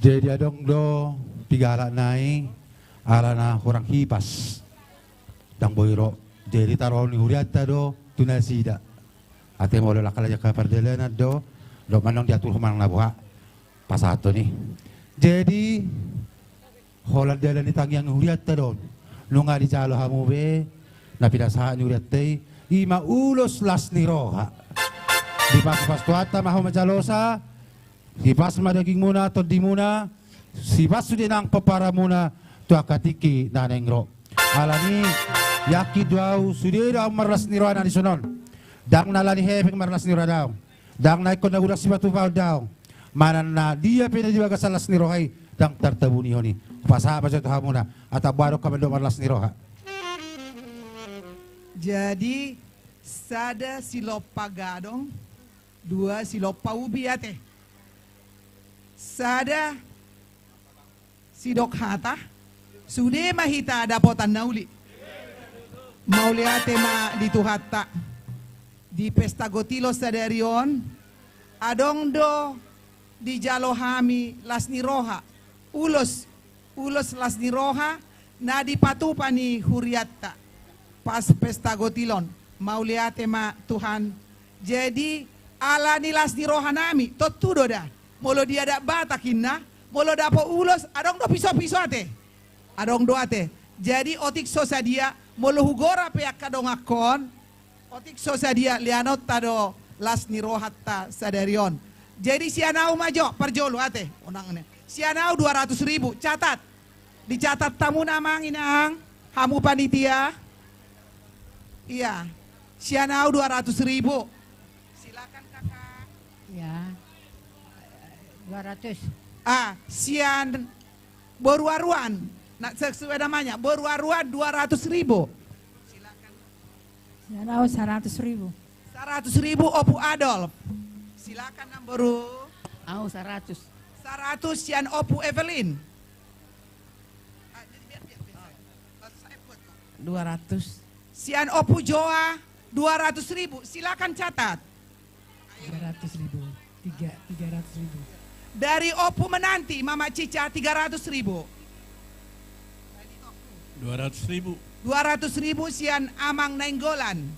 Jadi adong do piga halak nai alana hurang hipas. Ndang boi ro. Jadi taruhon ni hurianta do tu nasida. Ate molo lakala jaka pardalanan do, do manang diatur manang na boha. Pasahaton i. Jadi holan dalan ni tangiang ni hurianta do on. Nunga dijalo hamu be na pinasahat ni hurianta i, ima ulos las ni roha. Dipasupasu Tuhanta ma hamu manjalosa. Hipas ma dagingmuna, tondimuna, hipas sude nang pomparanmuna tu angka tingki na naeng ro. Alani i, yakin do ahu sude do ahu marlas ni roha na dison on. Ndang na ala ni hepeng marlas ni roha daong. Ndang na ingkon na godang sipatupaon daong. Manang na dia pe na di bagasan las ni roha i ndang tartabunihon i. Hupasahat ma jo tu hamuna, asa boha do hamu mandok marlas ni roha. Jadi sada silompa gadong, dua silompa ubi ate. Sada sidok hata, sude ma hita dapotan na uli. Mauliate ma di Tuhanta. Di pesta gotilon sadari on, adong do dijalo hami las ni roha, ulos, ulos las ni roha na dipatupa ni hurianta pas pesta gotilon. Mauliate ma Tuhan. Jadi ala ni las ni roha nami, tontu do da. Molo di adat Batak inna, molo dapot ulos, adong do piso-piso ate. Adong do ate. Jadi otik so sadia, molo hugora pe angka donganhon, otik so sadia leanonta do las ni rohanta sadari on. Jadi sian ahu ma jo, parjolo ate, unang ne. Sian ahu dua ratus ribu, catat. Dicatat hamu na amang inang, hamu panitia. Iya. Sian ahu dua ratus ribu. Silakan kakak. Ya. Dua ratus. Ah, sian boru Aruan. Na, sesuai namanya. Boru Aruan dua ratus ribu. Silakan. Sian ahu saratus ribu. Saratus ribu Opu Adolf. Silakan nang boru. Ahu saratus. Saratus sian Opu Evelyn. Ah, jadi biar, biar, biar saya. Dua ratus. Sian Opu Joa dua ratus ribu. Silakan catat. Tiga ratus ribu. Tiga, tiga ratus ribu. Dari Opu Menanti, Mama Cica, tiga ratus ribu. Dua ratus ribu. Dua ratus ribu sian Amang Nainggolan.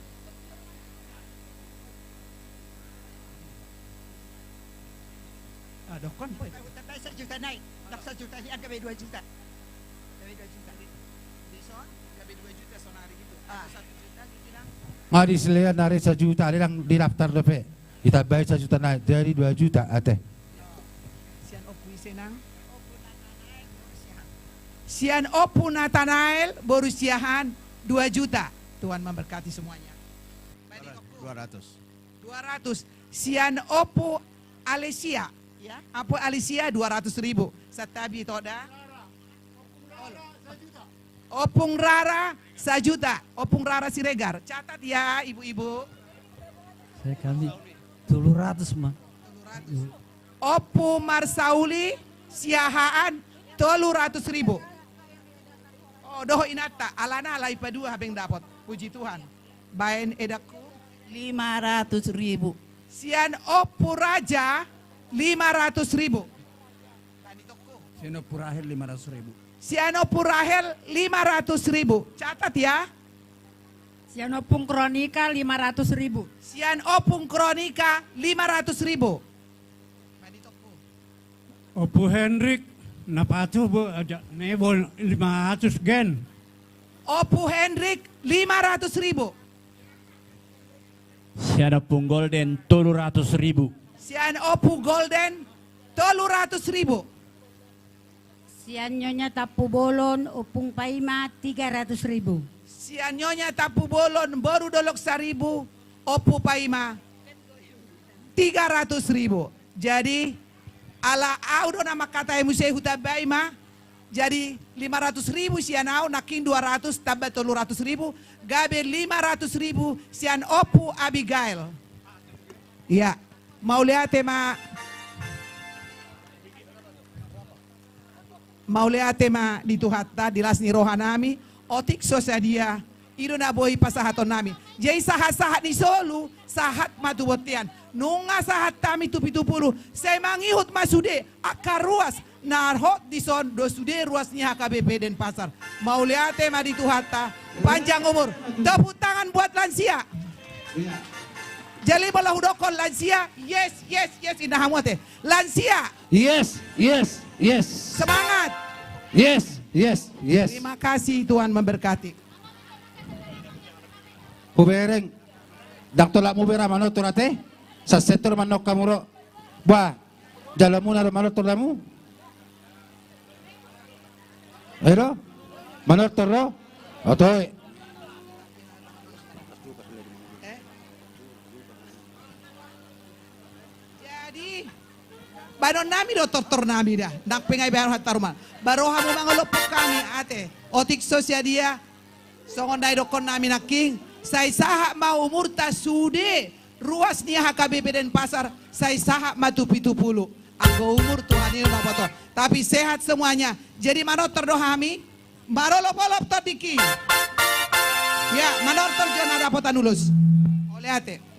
Ah, dokkon, boy. Tambah sajuta nai. Tambah sajuta, dia gabe dua juta. Gabe dua juta. Dison, gabe dua juta sonari gitu. Ah. Satu juta gitu, Nang. Nga disilehon ari sajuta, ari ndang didaftar dope. Ditambai sajuta nai, jadi dua juta, ate. Sian Opu ise, Nang? Sian Opu Natanael boru Siahaan, dua juta. Tuhan memberkati semuanya. Dua ratus. Dua ratus. Sian Opu Alesia, ya. Opu Alesia dua ratus ribu. Santabi, Toda. Ompung Rara sajuta. Ompung Rara Siregar. Catat ya, ibu-ibu. Saya kami tolu ratus ma. Tolu ratus. Ompu Marsauli Siahaan tolu ratus ribu. Oh, dohot inanta, alana alai padua hami dapot. Puji Tuhan. Baen edakku. Lima ratus ribu. Sian Ompu Raja lima ratus ribu. Sian Ompu Rahel lima ratus ribu. Sian Ompu Rahel lima ratus ribu. Catat ya. Sian Ompung Kronika lima ratus ribu. Sian Ompung Kronika lima ratus ribu. Ompu Hendrik, na patuh bo aja nebo lima ratus gen. Ompu Hendrik lima ratus ribu. Sian Ompung Golden tolu ratus ribu. Sian Ompu Golden tolu ratus ribu. Sian Nyonya Tampubolon, Ompung Paima, tiga ratus ribu. Sian Nyonya Tampubolon, boru Dolok Saribu, Ompu Paima, tiga ratus ribu. Jadi, ala au do na mangkatai muse, hutambai ma. Jadi, lima ratus ribu sian au, nangkin dua ratus tambah tolu ratus ribu, gabe lima ratus ribu sian Ompu Abigail. Iya, mauliate ma. Mauliate ma di Tuhanta, di las ni roha nami, otik so sadia I do na boi pasahatonnami. Jadi sahat-sahat ni solu, sahat ma tu bontean. Nunga sahat hami tu pitu pulu, sai mangihut ma sude angka ruas na hot dison, do sude ruas ni H K B P Denpasar. Mauliate ma di Tuhanta, panjang umur. Tepuk tangan buat lansia. Jadi molo hudokkon lansia, yes, yes, yes, inna hamu ate. Lansia. Yes, yes, yes. Semangat. Yes, yes, yes. Terima kasih, Tuhan memberkati. Hubereng. Ndang tolap mubera manortor ate. Sassetor manok hamu ro. Ba. Jalo muna ro manortor hamu. Ero. Manortor ro. Otoe. Jadi, baenonnami do tortornami da. Ndang pe nga ibaen hata rumah. Baru hamu mangolophon hami ate. Otik so sia dia. Songon na idokkonnami nangkin. Sai sahat ma umurta sude. Ruas ni H K B P Denpasar. Sai sahat ma tu pitu pulu. Anggo umur Tuhan i na boto. Tapi sehat semuanya. Jadi manortor do hami. Marolopolop tondingki. Ya, manortor jo na dapotan ulos. Mauliate.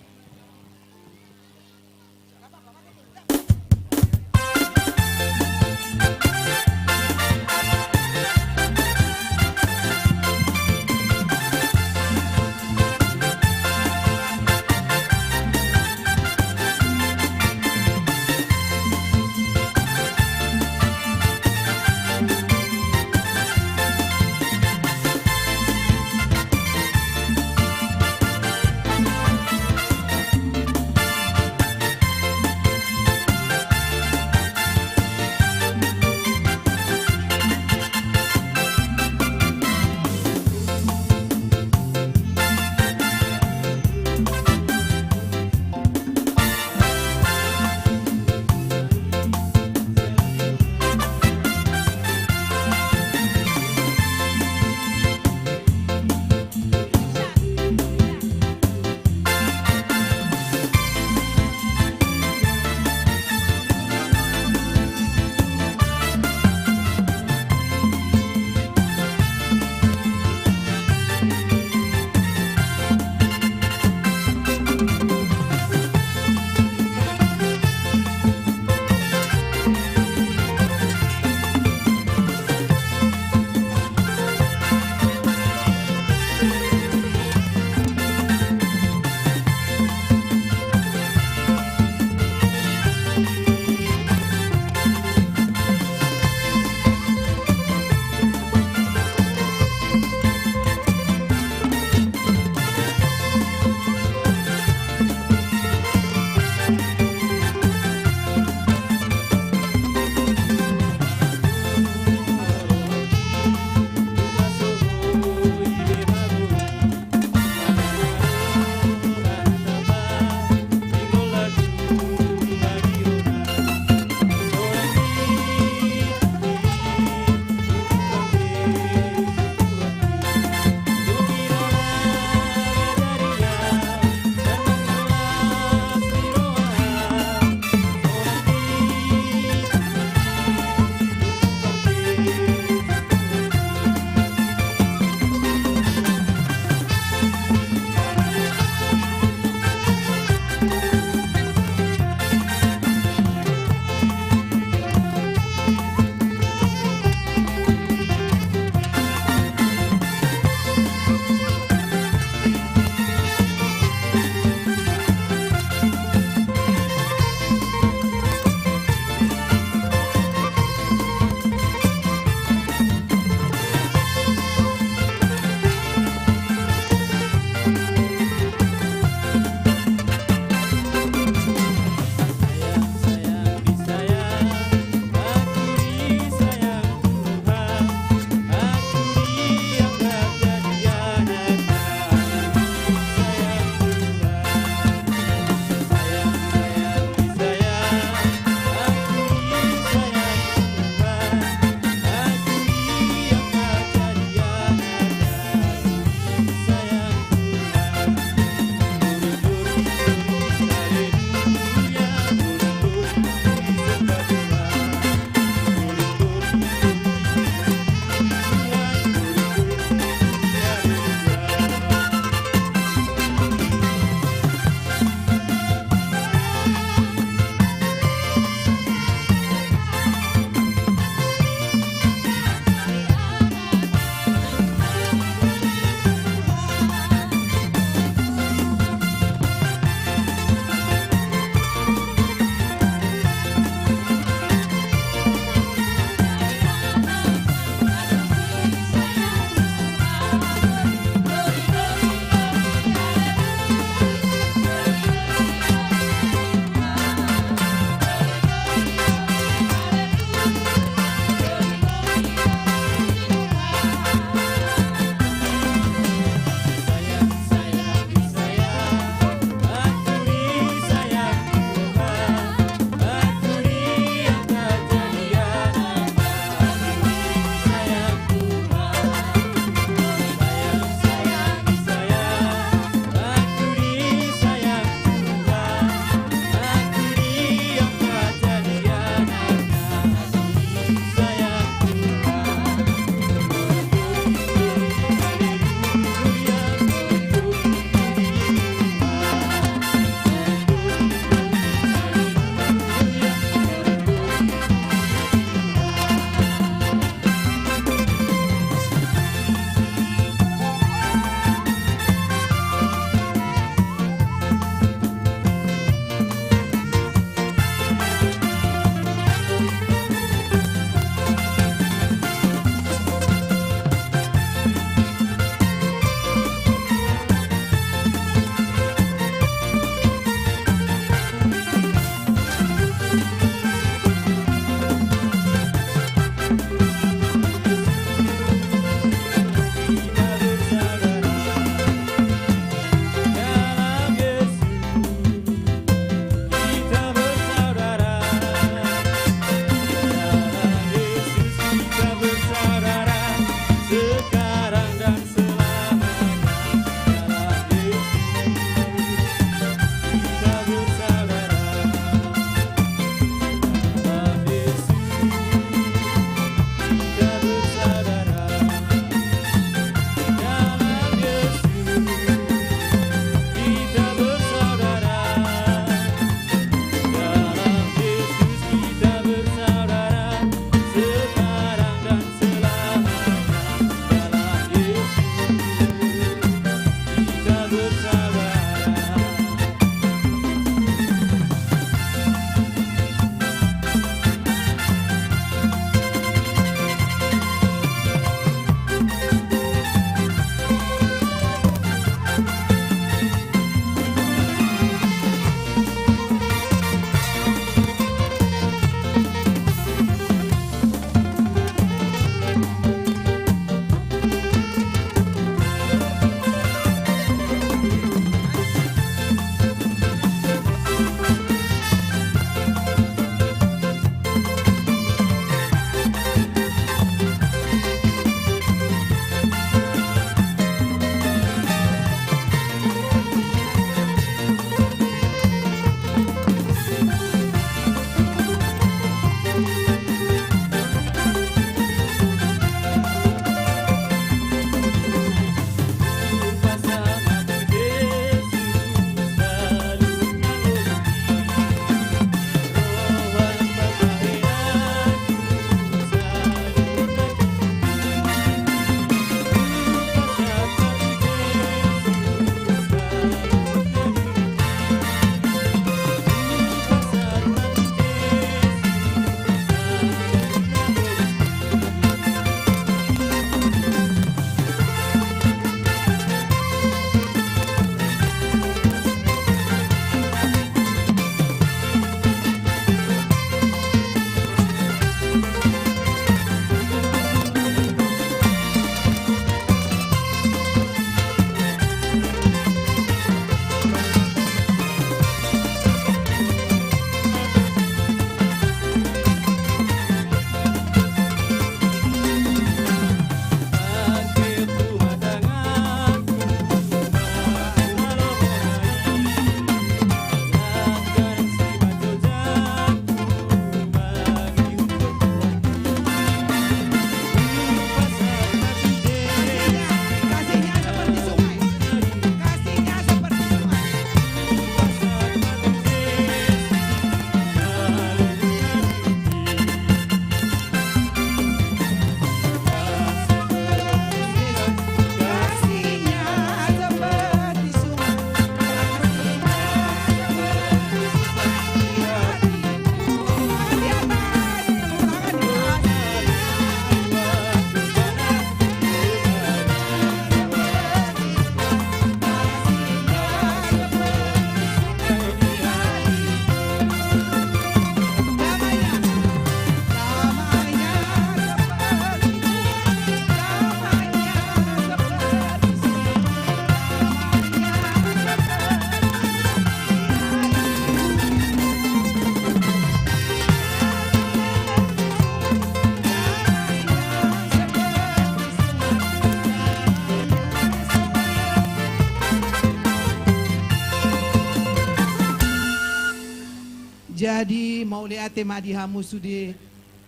Mauliate ma di hamu sude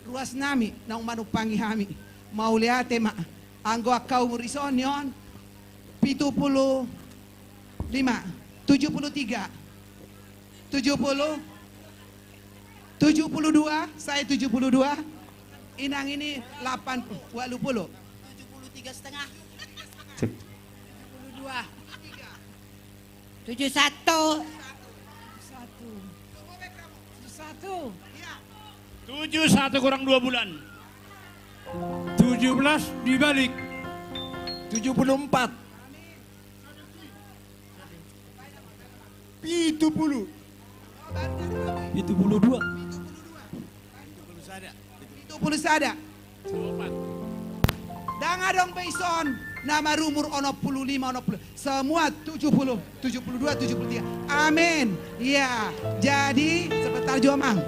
ruas nami naung manumpangi hami. Mauliate ma. Anggo angka umur i songon on, pitu pulu lima, tujuh puluh tiga, tujuh puluh, tujuh puluh dua, saya tujuh puluh dua, inang ini delapan puluh, walu pulu. Tujuh puluh tiga setengah. Cek. Tujuh puluh dua. Tujuh satu. Tujuh satu. Tujuh satu. Tujuh satu kurang dua bulan. Tujuh belas dibalik. Tujuh puluh empat. Pitu pulu. Pitu pulu dua. Pitu pulu sada. Ndang adong be ison na marumur onom pulu lima, onom pulu. Semua tujuh pulu, tujuh puluh dua, tujuh puluh tiga. Amin. Iya. Jadi, sebentar jo, Amang.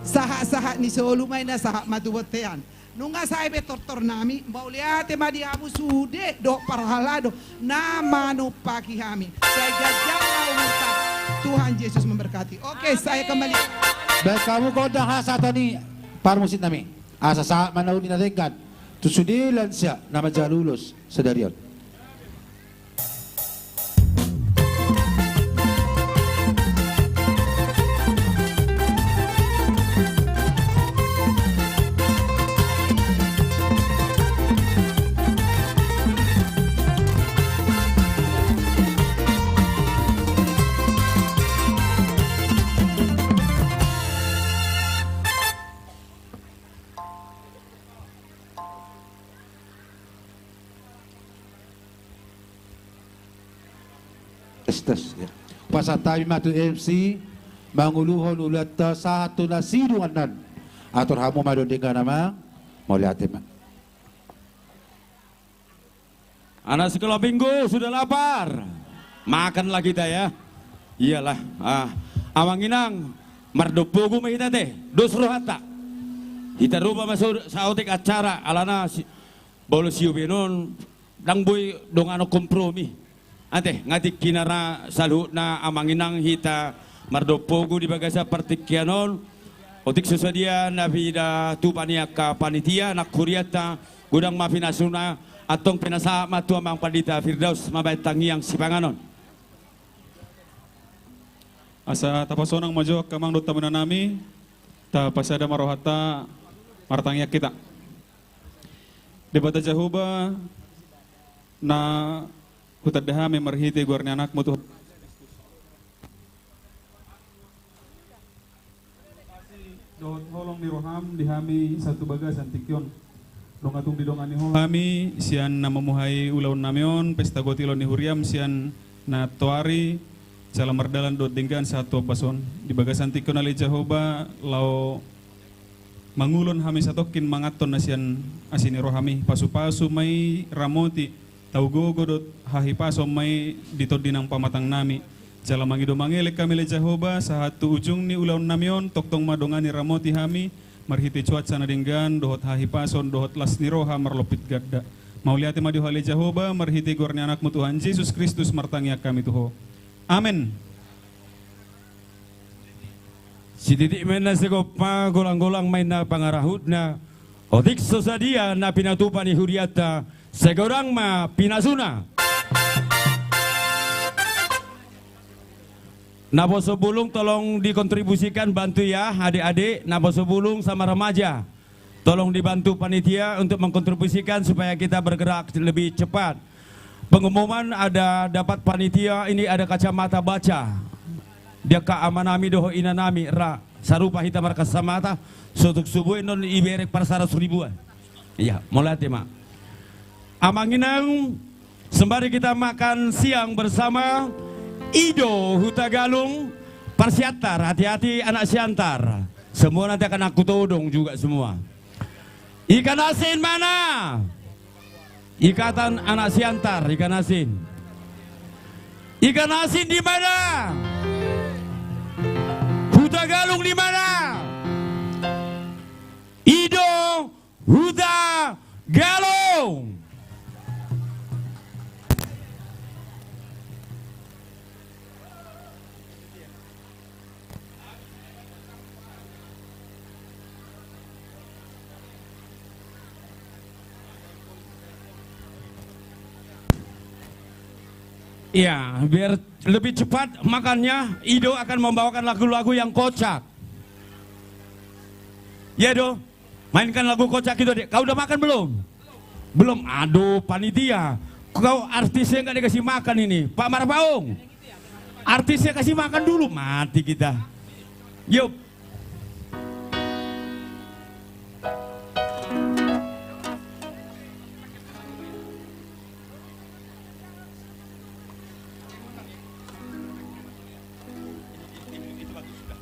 Sahat-sahat ni solu ma inna sahat ma tu bontean. Nunga sae be tortor nami, mauliate ma di hamu sude dohot parhalado na manumpangi hami. Sai ganjang ma umurta. Tuhan Yesus memberkati. Oke, saya kembali. Baen hamu gondang hasahatan ni parmusik nami. Asa sahat ma na uli na denggan tu sude lansia na manjalo ulos sadari on. Tes, tes, ya. Pasahat hami ma tu M C manguluhon ulaonta sahat tu na sidung annon. Atur hamu ma dondenggan, Amang. Mauliate ma. Anak sekolah minggu sudah lapar. Makanlah kita, ya. Iyalah. Ah, Amang Inang, mardopogu ma hita, ate. Dos rohanta. Hita rupa ma so-, saotik acara alana si-, molo siobin on ndang boi donganon kompromi. Ate, nga tingki na ra saluhutna Amang Inang hita mardopogu di bagasan partingkian on. Otik so sadia na pinatupa ni angka panitia, nang hurianta, godang ma pinasuna, antong pinasahat ma tu Amang Pandita Firdaus mambaen tangiang sipanganon. Asa tapasonang ma jo angka amang dohot hamu inanami, tapasada ma rohanta, martangiang hita. Debata Jahowa, na hutanda hami marhite goar ni Anakmu Tuhan. Dohot holong ni roham di hami sahat tu bagasan tingki on. Dung tung didongani Ho hami sian na mamuhai ulaon nami on, pesta gotilon ni huriam sian na toari, jala mardalan dohot denggan sahat tu ombas on. Di bagasan tingki on ale Jahowa, laho mangulon hami satongkin manganhon na sian asi ni rohami, pasupasu ma i, ramoti, tau gogo dohot hahipason ma i di tondi nang pamatang nami. Jala mangido mangelek hami ale Jahowa, sahat tu ujung ni ulaon nami on, tongtong ma dongani ramoti hami, marhite cuaca na denggan, dohot hahipason, dohot las ni roha marlompit ganda. Mauliate ma di Ho ale Jahowa, marhite goar ni Anakmu Tuhan Jesus Kristus martangiang hami tu Ho. Amen. Sititik ma inna sigompa, golang-golang ma inna pangarahutna, otik so sadia na pinatupa ni hurianta, sai godang ma pinasuna. Naposo bulung tolong dikontribusikan, bantu ya, adik-adik, naposo bulung sama remaja. Tolong dibantu panitia untuk mengkontribusikan supaya kita bergerak lebih cepat. Pengumuman ada dapat panitia, ini ada kacamata baca. Di angka amanami dohot inanami, ra, sarupa hita markacamata, so tung so boi annon iberek parsarasribuan. Iya, mauliate ma. Amang Inang, sembari kita makan siang bersama, i do Hutagalung, Parsiantar, hati-hati anak Siantar. Semua nanti akan aku todong juga semua. Ikan asin mana? Ikatan anak Siantar, ikan asin. Ikan asin di mana? Hutagalung di mana? I do Hutagalung. Iya, biar lebih cepat makannya, Ido akan membawakan lagu-lagu yang kocak. Ya, Do. Mainkan lagu kocak itu, Dek. Kau udah makan belum? Belum. Aduh, panitia. Kau artisnya nggak dikasih makan ini. Pak Marpaung. Artisnya kasih makan dulu, mati kita. Yuk.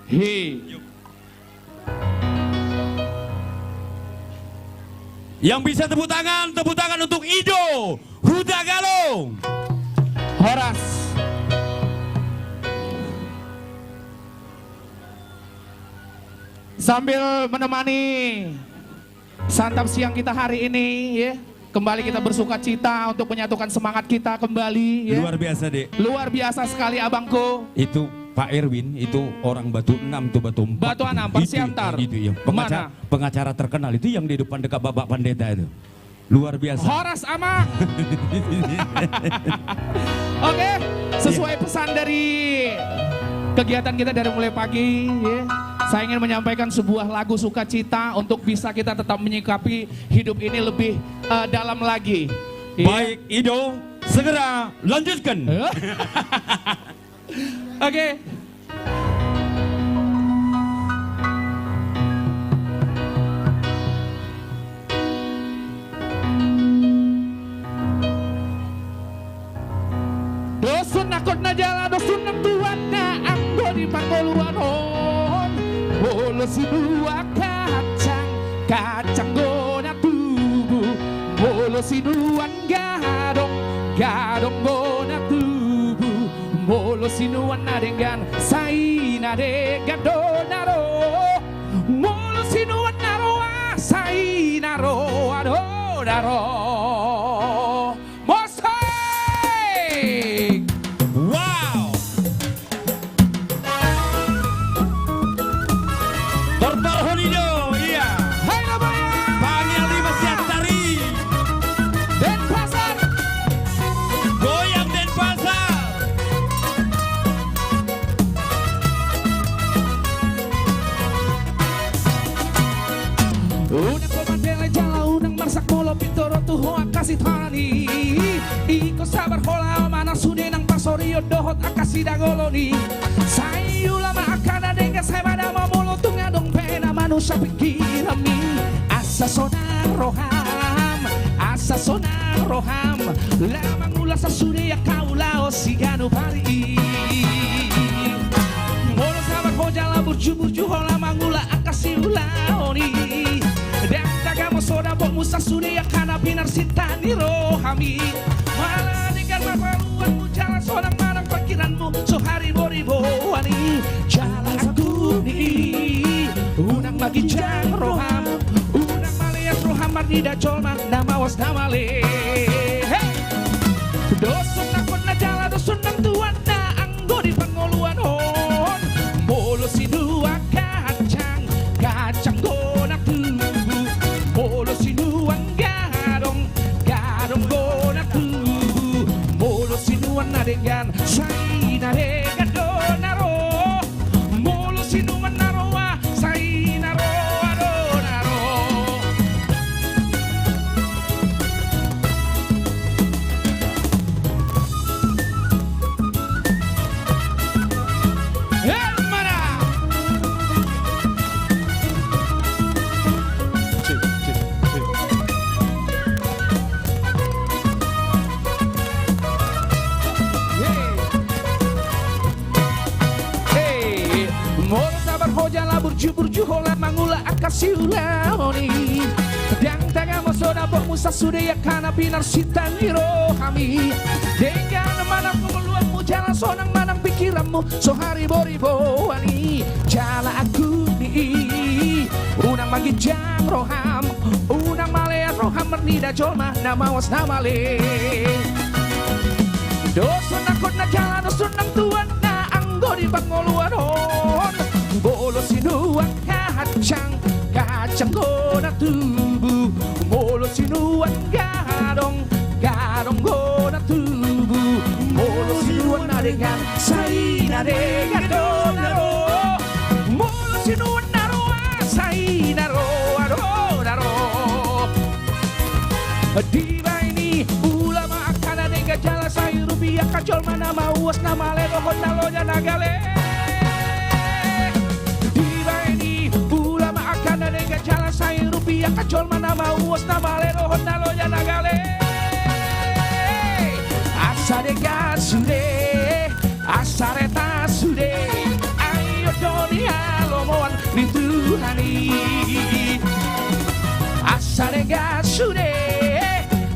He. Yang bisa tepuk tangan, tepuk tangan untuk Ido Hutagalung. Horas. Sambil menemani santap siang kita hari ini, ya. Kembali kita bersuka cita untuk menyatukan semangat kita kembali, ya. Luar biasa, Dek. Luar biasa sekali, abangku. Itu Pak Erwin, itu orang Batu Enam tuh, Batu Empat. Batu Enam, Pak Siantar. Itu, iya. Pengaca-, pengacara terkenal itu yang di depan dekat Bapak Pendeta itu. Luar biasa. Horas, Amang. Oke, sesuai pesan dari kegiatan kita dari mulai pagi, ya, saya ingin menyampaikan sebuah lagu sukacita untuk bisa kita tetap menyikapi hidup ini lebih, eh, dalam lagi. Ya. Baik, Ido, segera lanjutkan. Oke. Dos sunangkon na jala, dos sunang tuan na anggo di pangoluan on. Molo sinuan kacang, kacang do na tubu. Molo sinuan gadong, gadong do na tubu. Molo sinuan na denggan, sai na denggan do na ro. Molo sinuan na roa, sai na roa do na ro. Musik! Wow! Tortor honi do, iya. Hai, Labaya. Pangian lima siantari. Denpasar. Goyang Denpasar. Unang pomandelai jala unang marsak molo pintor tu ho angka sitaonon i. Ingkon sabar hola, manang sude nang pasorio dohot angka sidagolon i. Sai ula ma angka na denggan, sai ma damang molo tung adong pe na manusa pingkiranmi. Asa sonang roham, asa sonang roham, lam mangula sasude angka ulaon siganup ari i. Molo sabar ho jala burju-burju ho lam mangula angka siulaon i. Ndang tagamon so dapotmu sasude angka na pinarsinta ni rohami. Mala denggan ma paluanmu jala sonang manang pingkiranmu so haribo-riboan i. Jala angkup ni i, unang ma ginjang roham, unang malean roham marnida jolma na mawas na male. He! Dos sunangkon na jala, dos sunang tuan na anggo di pangoluan on. Molo sinuan kacang, kacang do na tubu. Molo sinuan gadong, gadong do na tubu. Molo sinuan na denggan, sai na denggan do na ro. Molo sinuan na roa, sai na roa do na ro. Emma da! Cek, cek, cek. Hei. Hei, molo sabar ho jala burju-burju ho lam mangula angka siulaon i. Ndang tagamon so dapotmu sasude angka na pinarsinta ni rohami. Denggan manang pangoluanmu jala sonang manang pingkiranmu so haribo-riboan i. Jala angkup ni i, unang ma ginjang roham, unang malean roham marnida jolma na mawas na male. Dos sunangkon na jala, dos sunang tuan na anggo di pangoluan on. Molo sinuan kacang, kacang do na tubu. Molo sinuan gadong, gadong do na tubu. Molo Sai na denggan do na ro, molo sinuan na roa, sai na roa do na ro. Dibaen i, ula ma angka na denggan jala sai rupiah, angka jolma na mauas na male dohot na loja na gale. Dibaen i, ula ma angka na denggan jala sai rupiah, angka jolma na mauas na male dohot na loja na gale. Asa denggan sude, asa reta sude, ai on do ni halomoan ni Tuhan i. Asa denggan sude,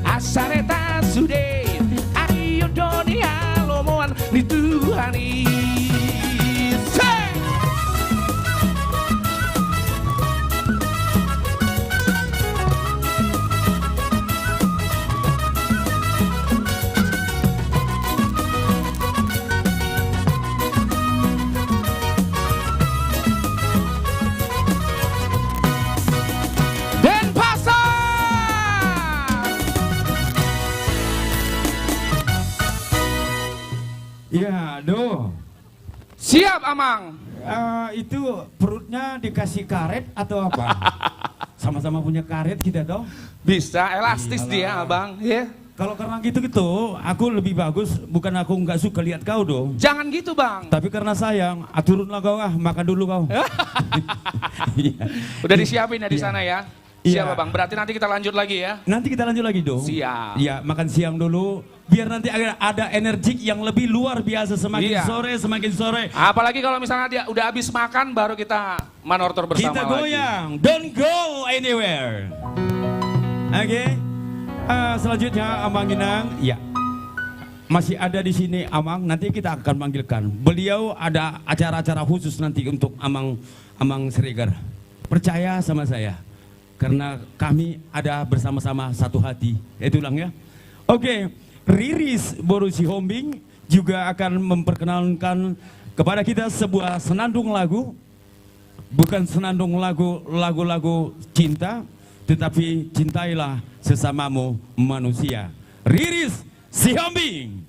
asa reta sude, ai on do ni halomoan ni Tuhan i. Seng! Denpasar! Iya, do. Siap, Amang. Eh, itu perutnya dikasih karet atau apa? Sama-sama punya karet kita, toh? Bisa, elastis. Iyalah. Dia, Abang, ya. Kalau karena gitu-gitu, aku lebih bagus, bukan aku nggak suka lihat kau, dong. Jangan gitu, Bang. Tapi karena sayang, ah, turunlah kau, ah, makan dulu kau. Iya. Udah disiapin ya di sana, ya? Iya. Siap, Bang. Berarti nanti kita lanjut lagi, ya? Nanti kita lanjut lagi, dong. Siap. Iya, makan siang dulu. Biar nanti ada, ada energi yang lebih luar biasa, semakin sore, semakin sore. Iya. Apalagi kalau misalnya dia udah habis makan, baru kita manortor bersama lagi. Kita goyang, don't go anywhere. Oke. Eh, selanjutnya, Amang Inang. Ya. Masih ada di sini, Amang. Nanti kita akan manggilkan. Beliau ada acara-acara khusus nanti untuk Amang, Amang Siregar. Percaya sama saya. Karena kami ada bersama-sama satu hati. Itu ulang, ya. Oke. Riris boru Sihombing juga akan memperkenalkan kepada kita sebuah senandung lagu. Bukan senandung lagu, lagu-lagu cinta, tetapi cintailah sesamamu manusia. Riris Sihombing.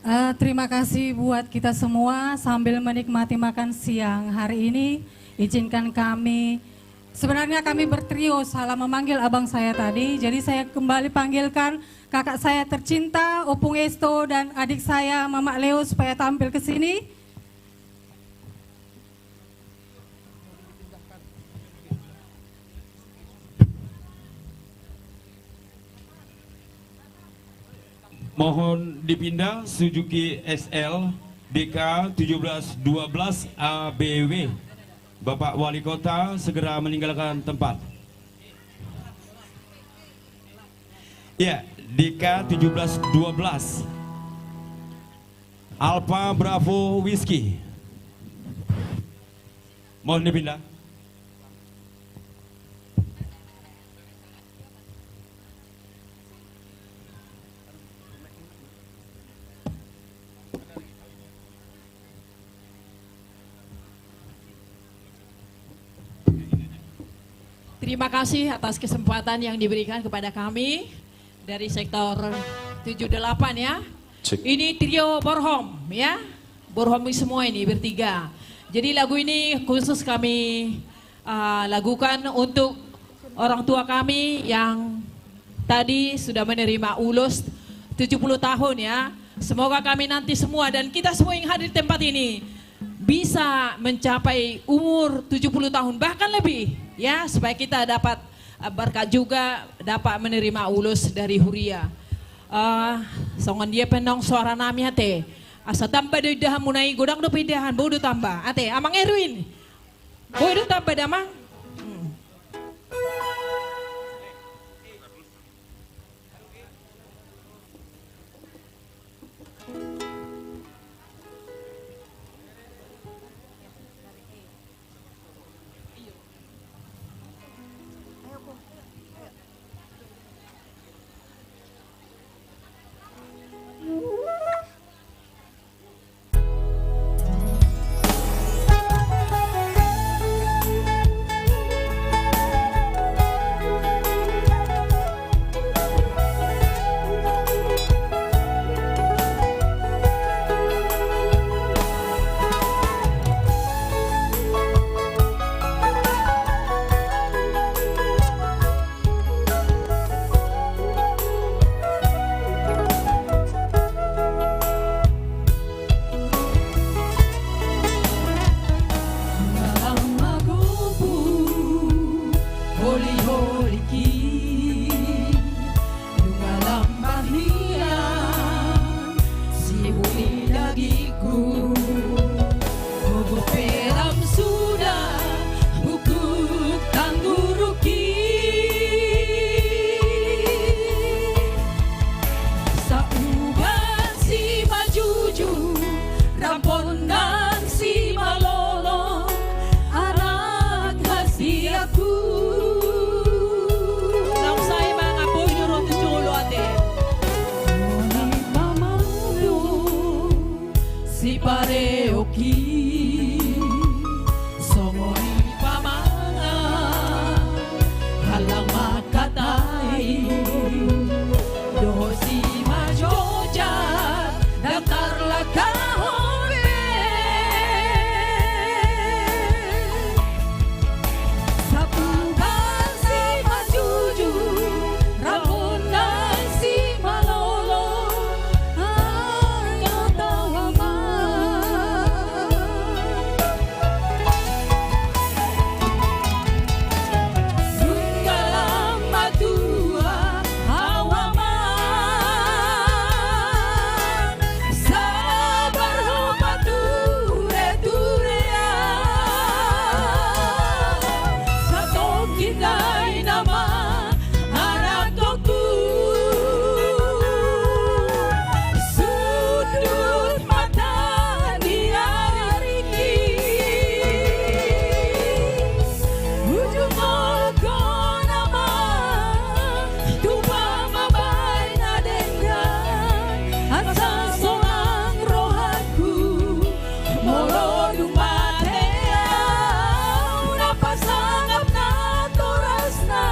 Eh, terima kasih buat kita semua. Sambil menikmati makan siang hari ini, izinkan kami, sebenarnya kami bertrio, salah memanggil abang saya tadi. Jadi saya kembali panggilkan kakak saya tercinta, Opung Esto, dan adik saya, Mamak Leo, supaya tampil ke sini. Mohon dipindah, Suzuki S L, D K tujuh belas dua belas A B W. Bapak Wali Kota segera meninggalkan tempat. Ya, D K tujuh belas dua belas. Alfa Bravo Whiskey. Mohon dipindah. Terima kasih atas kesempatan yang diberikan kepada kami dari sektor tujuh delapan, ya. Cek. Ini trio Borhom, ya. Borhom semua ini bertiga. Jadi lagu ini khusus kami, ah, lakukan untuk orang tua kami yang tadi sudah menerima ulos tujuh puluh tahun, ya. Semoga kami nanti semua dan kita semua yang hadir di tempat ini bisa mencapai umur tujuh puluh tahun, bahkan lebih, ya, supaya kita dapat, eh, berkat juga, dapat menerima ulos dari huria. Eh, songon dia pe annon suara nami ate. Asa tamba do indahanmuna i, godang dope indahan, boi do tamba. Ate, Amang Erwin. Boi do tamba, Damang. Hmm. Holi-holiki, nunga lam marhiang siuli dagingku. Gogo pe lam suda bukuk tangguruki. Sauban simanjujung, ramponan simalolo, anak hasianku. Naung sai mangampui juru tu jolo ate. Songon i pamangan, sipareoki, songon i pamangan, halak mangkatai, dohot simanjojak, ndang tarlangkahon be. Sauban simanjujung, ramponan simalolo, ai tahu ma. Nunga lam matua au amang, sabar ho pature-ture au. Satongkin nai nama anakkonku, sundut mata ni ariki. Ujungkon amang, tupa ma baen na denggan, asa sonang rohangku. Molo dung mate au na pasangap natorasna,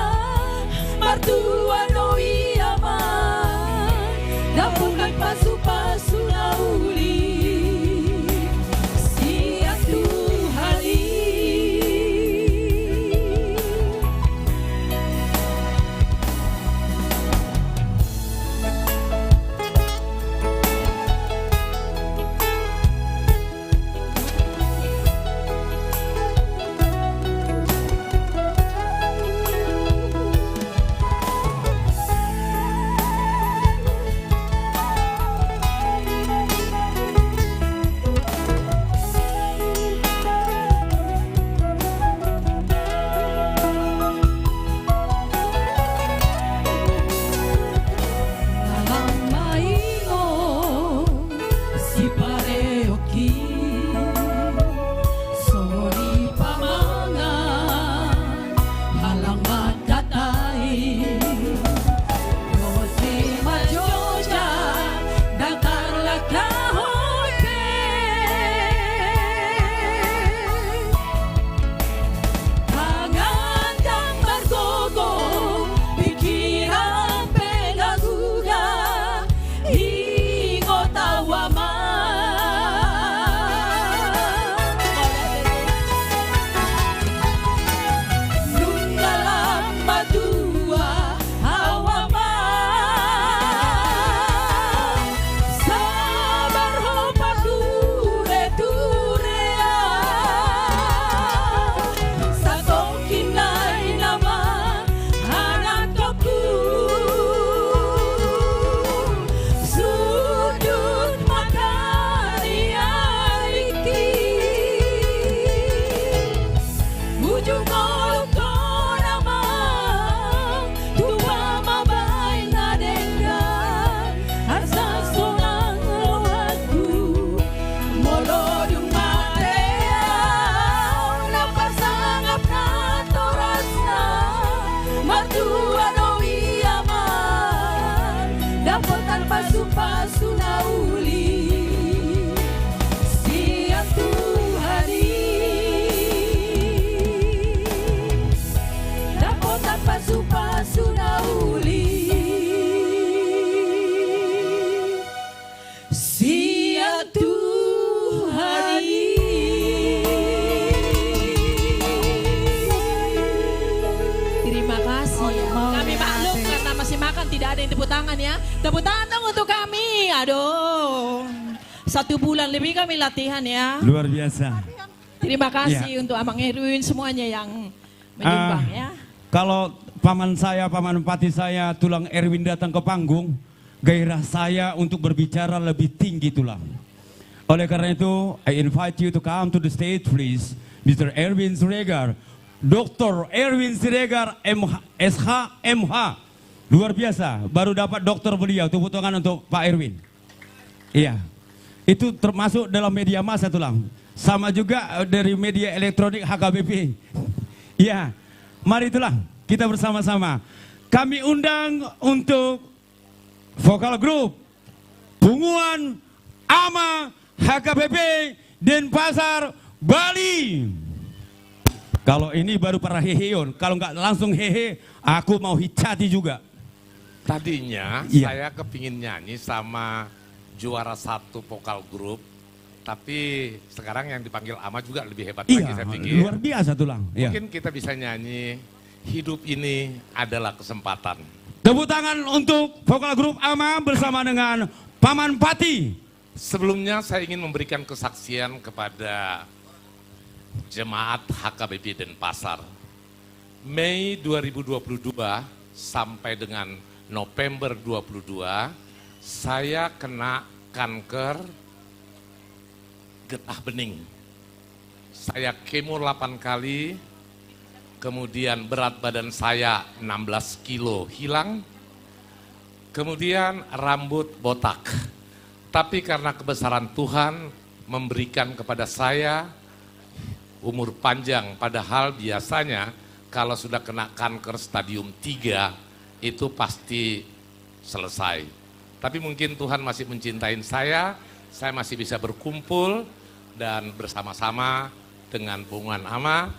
martua do i amang, dapotan pasu-pasu na uli sian Tuhan i. Sipareoki, songon i pamangan, halak mangkatai, dohot simanjojak, ndang tarlangkahon be. Tangan ndang margogo, pikiran pe gagu-gagu, ingot au amang. Nunga lam matua au amang, sabar ho pature-ture au. Satongkin nai nama anakkonku, sundut mata ni ariki. Ujungkon amang, tupa ma baen na denggan, asa sonang rohangku. Molo dung mate au na pasangap natorasna, martua do i amang, dapotan pasu-pasu na uli sian Tuhan i. Dapotan pasu-pasu na uli sian Tuhan i. Terima kasih. Kami maklum karena masih makan, tidak ada yang tepuk tangan ya. Tepuk tangan dong untuk kami. Aduh. Satu bulan lebih kami latihan ya. Luar biasa. Terima kasih untuk Amang Erwin semuanya yang menyumbang ya. Kalau paman saya, paman pati saya, Tulang Erwin datang ke panggung, gairah saya untuk berbicara lebih tinggi, Tulang. Oleh karena itu, I invite you to come to the stage, please, Mister Erwin Siregar, Doktor Erwin Siregar, M H, S H, M H. Luar biasa, baru dapat doktor beliau. Tepuk tangan untuk Pak Erwin. Iya. Itu termasuk dalam media massa, Tulang. Sama juga, eh, dari media elektronik H K B P. Iya. Mari, Tulang, kita bersama-sama. Kami undang untuk vokal grup Punguan Ama H K B P Denpasar, Bali. Kalau ini baru para heheon, kalau nggak langsung hehe, aku mau hicati juga. Tadinya, iya, saya kepingin nyanyi sama juara satu vokal grup, tapi sekarang yang dipanggil Ama juga lebih hebat, iya, lagi, saya pikir. Luar biasa, Tulang. Iya. Mungkin kita bisa nyanyi Hidup Ini Adalah Kesempatan. Tepuk tangan untuk vokal grup Ama bersama dengan Paman Pati. Sebelumnya, saya ingin memberikan kesaksian kepada jemaat H K B P Denpasar. Mei dua ribu dua puluh dua sampai dengan November dua puluh dua, saya kena kanker getah bening. Saya kemo delapan kali, kemudian berat badan saya enam belas kilo hilang, kemudian rambut botak. Tapi karena kebesaran Tuhan memberikan kepada saya umur panjang, padahal biasanya kalau sudah kena kanker stadium tiga itu pasti selesai. Tapi mungkin Tuhan masih mencintai saya, saya masih bisa berkumpul dan bersama-sama dengan Punguan Ama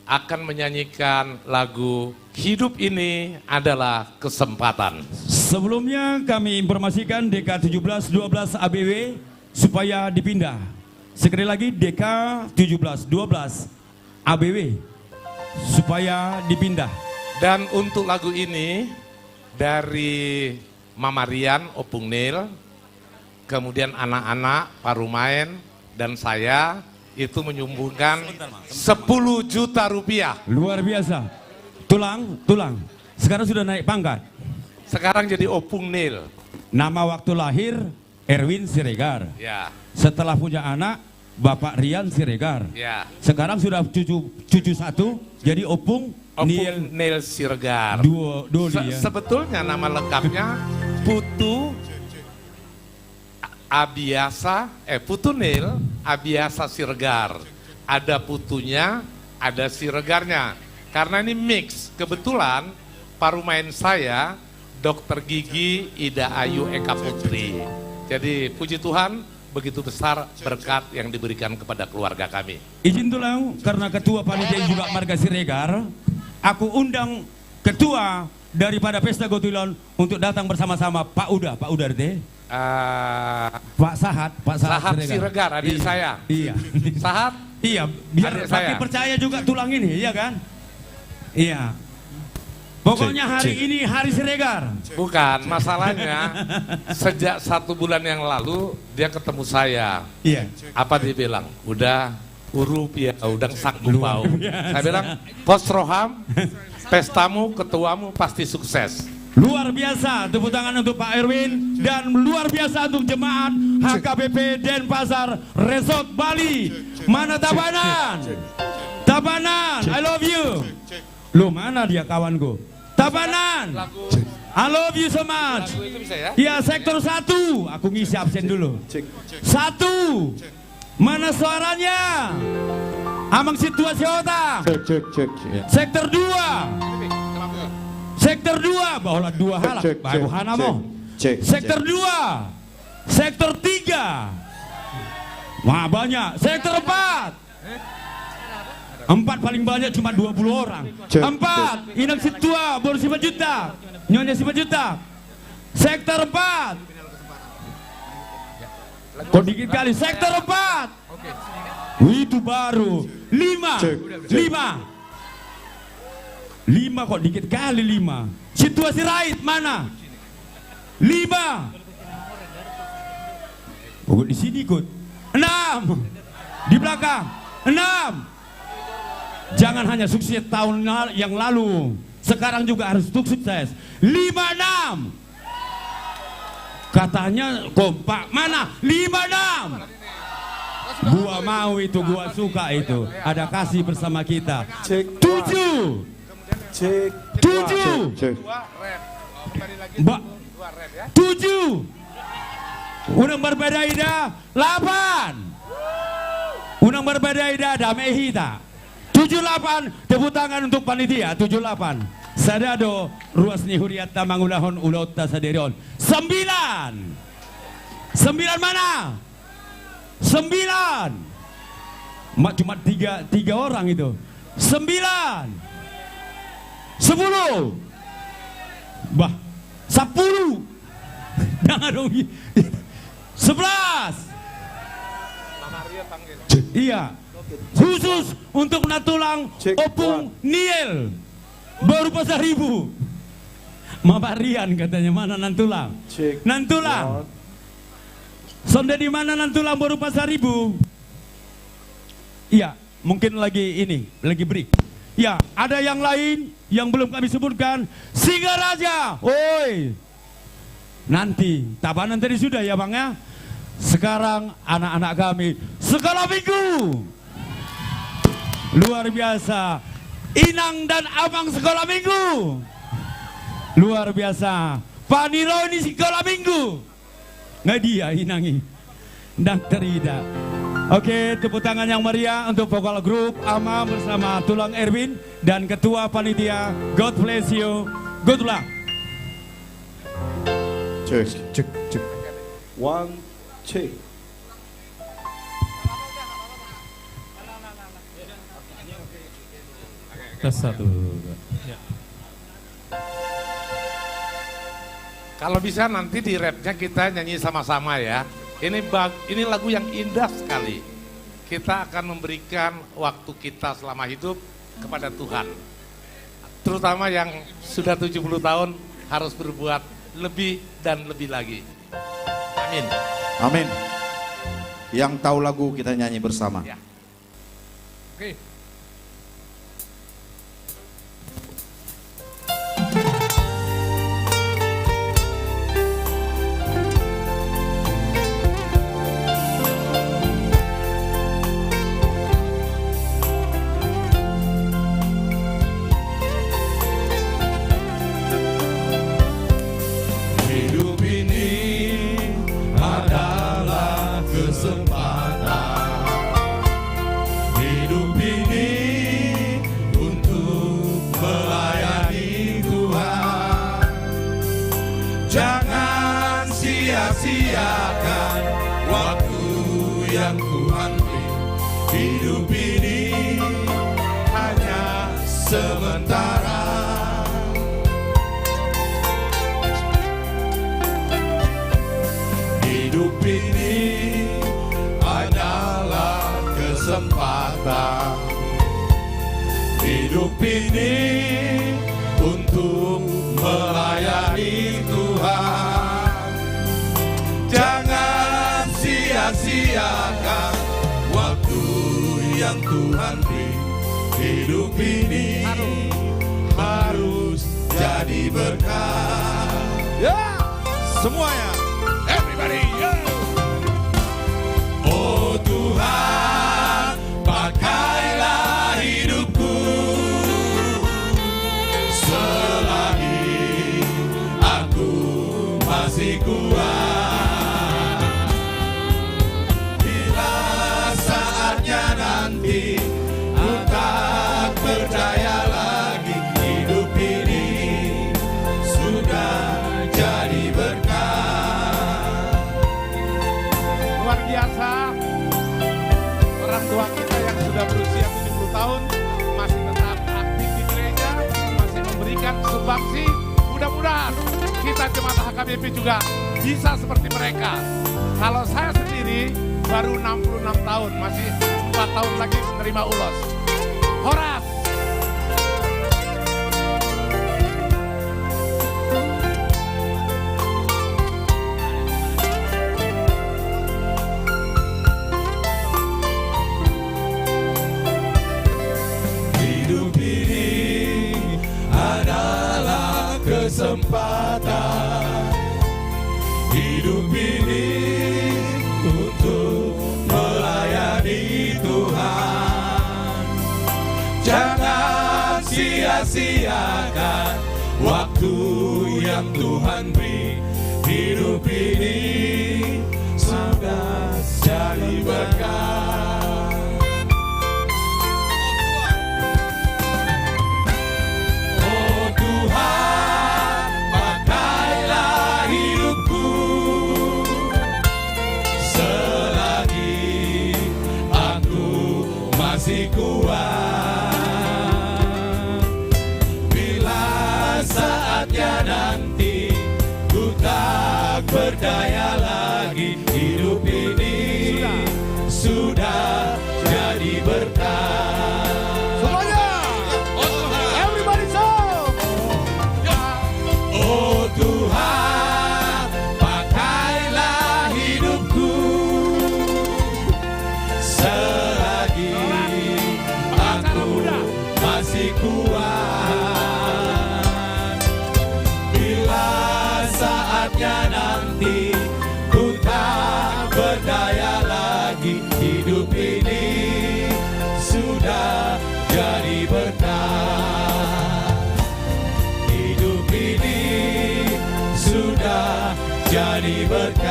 akan menyanyikan lagu Hidup Ini Adalah Kesempatan. Sebelumnya kami informasikan D K tujuh belas dua belas A B W supaya dipindah. Sekali lagi, D K tujuh belas dua belas A B W supaya dipindah. Dan untuk lagu ini dari Mama Rian, Opung Nil, kemudian anak-anak, parumaen, dan saya itu menyumbangkan sepuluh juta rupiah. Luar biasa. Tulang, Tulang. Sekarang sudah naik pangkat. Sekarang jadi Opung Nil. Nama waktu lahir Erwin Siregar. Ya. Setelah punya anak, Bapak Rian Siregar. Ya. Sekarang sudah cucu, cucu satu, jadi Opung Nil. Opung Nil Siregar. Duo, doli, se-, ya. Sebetulnya nama lengkapnya Putu Abiasa, eh, Putu Nil Abiasa Siregar. Ada putunya, ada Siregarnya. Karena ini mix. Kebetulan parumaen saya dokter gigi Ida Ayu Eka Putri. Jadi, puji Tuhan, begitu besar berkat yang diberikan kepada keluarga kami. Izin, Tulang, karena ketua panitia juga marga Siregar, aku undang ketua daripada Pesta Gotilon untuk datang bersama-sama Pak Uda, Pak Uda R T. Ah, Pak Sahat, Pak Sahat Sahat Siregar. Siregar, adik saya. Iya. Sahat? Iya, biar makin percaya juga, Tulang, ini, iya kan? Iya. Pokoknya hari ini hari Siregar. Bukan, masalahnya sejak satu bulan yang lalu dia ketemu saya. Iya. Apa dia bilang? Uda, urup ya, uda sanggup. Luar biasa. Saya bilang, pos roham, pestamu, ketuamu pasti sukses. Luar biasa, tepuk tangan untuk Pak Erwin, dan luar biasa untuk jemaat H K B P Denpasar Resort Bali. Mana Tabanan? Tabanan, I love you. Lo, mana dia, kawanku? Tabanan. I love you so much. Lagu itu bisa, ya? Ya, sektor satu. Aku ngisi absen dulu. Satu. Mana suaranya? Amang sintua Sihohot. Cek, cek, cek. Ya. Sektor dua. Sektor dua. Bah, holan dua halak. Cek, cek, cek. Bah, buhana mo. Cek, cek. Sektor dua. Sektor tiga. Wah, banyak. Sektor empat. Empat paling banyak cuma dua puluh orang. Cek, cek. Empat, Inang Sintua, Boru Simanjuntak, Nyonya Simanjuntak. Sektor empat. Kok dikit kali? Sektor empat. Itu baru. Lima. Cek, cek. Lima. Lima, kok dikit kali lima. Sintua Sirait mana? Lima. Oh, di sini ikut. Enam. Di belakang. Enam. Jangan hanya sukses tahun la-, yang lalu. Sekarang juga harus sukses. Lima enam. Katanya kompak. Mana? Lima enam. Gua mau itu, gua suka itu. Ada kasih bersama kita. Cek. Tujuh. Cek. Tujuh. Cek, cek. Mbak. Tujuh. Unang marbadai da. Lapan. Unang marbadai da, dame hita. Tujuh lapan, tepuk tangan untuk panitia, tujuh lapan. Sada do ruas ni huriatta mangulahon ulaonta sadari on. Sembilan. Sembilan mana? Sembilan. Ma-, cuma tiga, tiga orang itu. Sembilan. Sepuluh. Bah, sepuluh. Jangan dong. Sebelas. Iya. Khusus untuk nantulang. Cek, Opung one. Niel. Boru Pasaribu. Mabarian katanya, mana nantulang? Cek, nantulang. One. Sonde di mana nantulang boru Pasaribu? Iya, mungkin lagi ini, lagi break. Ya, ada yang lain yang belum kami sebutkan. Singaraja, oi. Nanti, Tabanan tadi sudah ya, Bang, ya? Sekarang anak-anak kami sekolah minggu. Luar biasa. Inang dan Amang sekolah minggu. Luar biasa. Panironi sekolah minggu. Nga dia inang i. Ndang tarida. Oke, tepuk tangan yang meriah untuk vokal grup Ama bersama Tulang Erwin dan ketua panitia. God bless you. Good luck. Cek, cek, cek. One, cek. Tes satu, dua. Ya. Kalau bisa nanti di rapnya kita nyanyi sama-sama ya. Ini bag-, ini lagu yang indah sekali. Kita akan memberikan waktu kita selama hidup kepada Tuhan. Terutama yang sudah tujuh puluh tahun harus berbuat lebih dan lebih lagi. Amin. Amin. Yang tahu lagu kita nyanyi bersama. Ya. Oke. Hidup ini adalah kesempatan. Hidup ini untuk melayani Tuhan. Jangan sia-siakan waktu yang Tuhan beri. Hidup ini hanya sementara. Hidup ini adalah kesempatan. Hidup ini untuk melayani Tuhan. Jangan sia-siakan waktu yang Tuhan beri. Hidup ini harus jadi berkat. Ya, semuanya. Everybody, yo. Oh Tuhan, pakailah hidupku selagi aku masih kuat. Bila saatnya nanti ku tak berdaya lagi, hidup ini sudah jadi berkat. Luar biasa. Orang tua kita yang sudah berusia tujuh puluh tahun masih tetap aktif di gereja, masih memberikan sumbangsi. Mudah-mudahan kita jemaat H K B P juga bisa seperti mereka. Kalau saya sendiri baru enam puluh enam tahun, masih empat tahun lagi menerima ulos. Horas. Hidup ini ada kesempatan hidup ini untuk melayani Tuhan. Jangan sia-siakan waktu yang Tuhan beri. Hidup ini sudah jadi berkat. Oh Tuhan, pakailah hidupku selagi aku masih kuat. Bila saatnya nanti ku tak berdaya lagi, hidup ini sudah jadi berkat. Semuanya. Everybody shout. Oh Tuhan, pakailah hidupku selagi aku masih kuat. Bila saatnya nanti ku tak berdaya lagi, hidup ini sudah jadi berkat. Hidup ini sudah jadi berkat.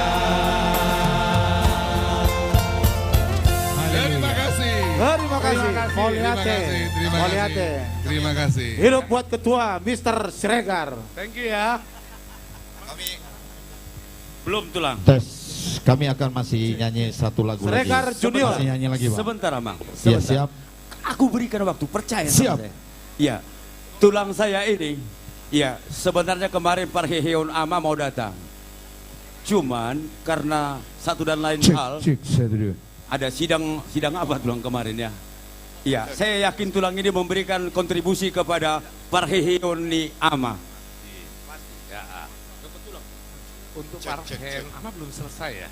Terima kasih. Terima kasih. Terima kasih. Mauliate. Terima kasih. Mauliate. Terima kasih. Hidup buat ketua, Mister Siregar. Thank you ya. Belum, Tulang. Tes. Kami akan masih nyanyi satu lagu lagi. Siregar Junior. Masih nyanyi lagi, Bang. Sebentar, Amang. Iya, sebentar. Siap. Aku berikan waktu, percaya sama saya. Siap. Iya. Tulang saya ini, ya, sebenarnya kemarin parheheon Ama mau datang. Cuman karena satu dan lain hal, cek, cek, satu, dua. Ada sidang, sidang apa, Tulang, kemarin, ya? Iya, saya yakin Tulang ini memberikan kontribusi kepada parheheon ni Ama. Pasti, pasti. Ya. Untuk parheheon Ama belum selesai, ya?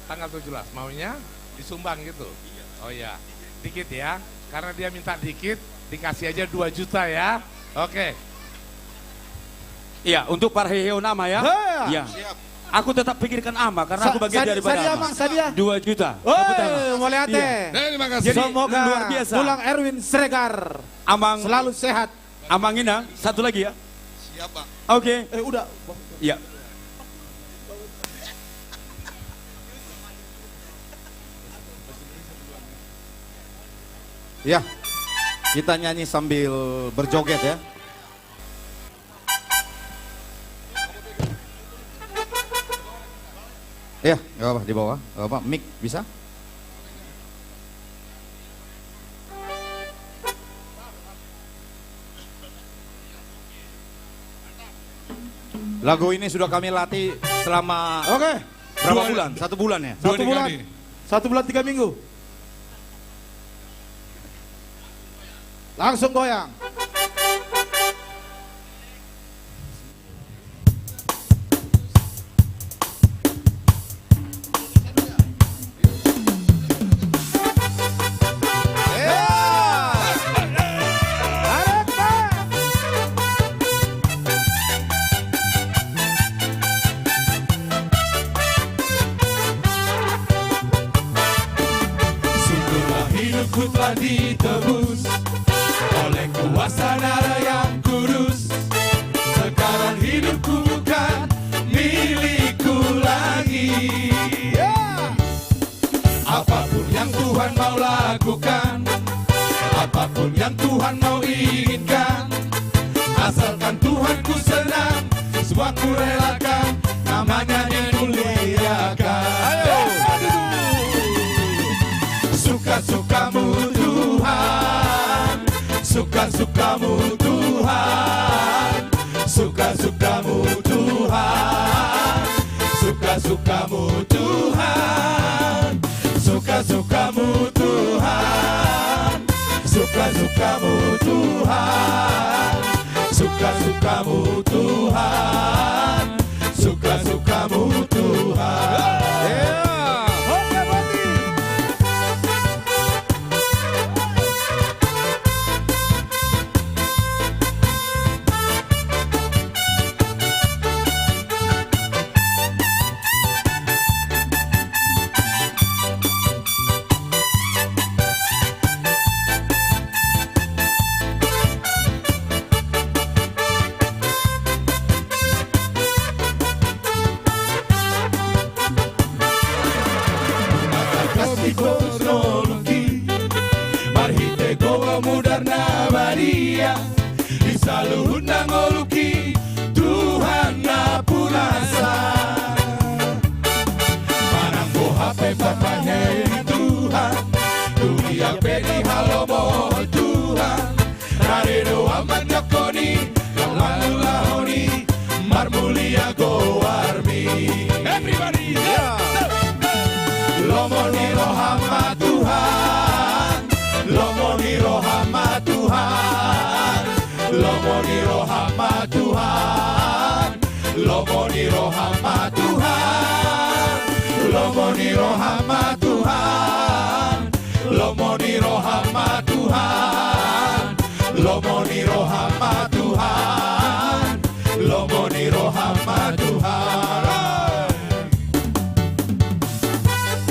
Tanggal tujuh belas, maunya disumbang gitu? Oh iya, dikit ya. Karena dia minta dikit, dikasih aja dua juta ya. Oke. Iya, untuk parheheon Ama ya. Hea. Iya. Siap. Aku tetap pikirkan Ama karena aku bagian daripada Ama. Sadia, Amang, sadia? Dua juta. Woi, tepuk tangan. Mauliate. Iya. Terima kasih. Jadi, semoga luar biasa. Tulang Erwin Siregar, Amang, selalu sehat. Amang Inang, satu lagi ya. Siap, Bang. Oke. Eh, udah. Iya. Ya, kita nyanyi sambil berjoget ya. Ya, nggak apa-apa, di bawah, nggak apa-apa. Mic bisa? Lagu ini sudah kami latih selama, oke, berapa bulan? Satu bulan ya? Satu bulan. Satu bulan tiga minggu. Langsung goyang. Syukurlah hidupku telah ditebus oleh kuasa darah yang kudus. Sekarang hidupku bukan milikku lagi. Apapun yang Tuhan mau lakukan, apapun yang Tuhan mau inginkan, asalkan Tuhanku senang, semua kurelakan, namanya dimuliakan. Ayo. Suka-sukamu Tuhan, suka-sukamu Tuhan, suka-sukamu Tuhan, suka-sukamu Tuhan, suka-sukamu Tuhan, suka-sukamu Tuhan, suka-sukamu Tuhan, suka-sukamu Tuhan. Ya. Oke, Boti. Saluhut na ngolungki Tuhan na punasa. Manang boha pe pambahenan ni Tuhan, tu dia pe dihalomohon Tuhan. Rade do ahu manjangkon i, laho mangulahon i, marmulia goarmi. Everybody, yeah. Lomo ni roham ma Tuhan, lomo ni roham ma Tuhan, lomo ni roham ma Tuhan, lomo ni roham ma Tuhan, lomo ni roham ma Tuhan, lomo ni roham ma Tuhan, lomo ni roham ma Tuhan, lomo ni roham ma Tuhan.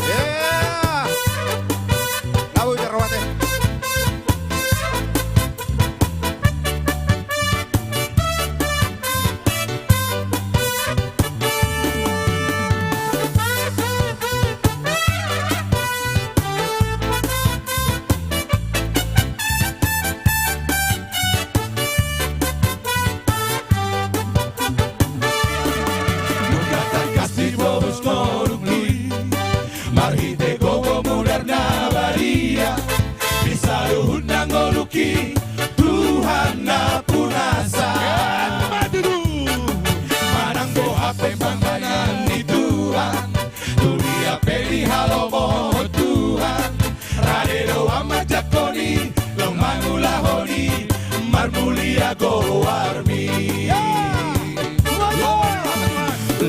Yeah. Lagu Jarawate. Nunga tangkas dibohus ngolungki marhite gogo mudar na badia, di saluhut na ngolungki Tuhan na punasa. Manang boha pe pambahenan ni Tuhan, tu dia pe dihalomohon Tuhan. Rade do ahu manjangkon i, laho mangulahon i, marmulia goarmi.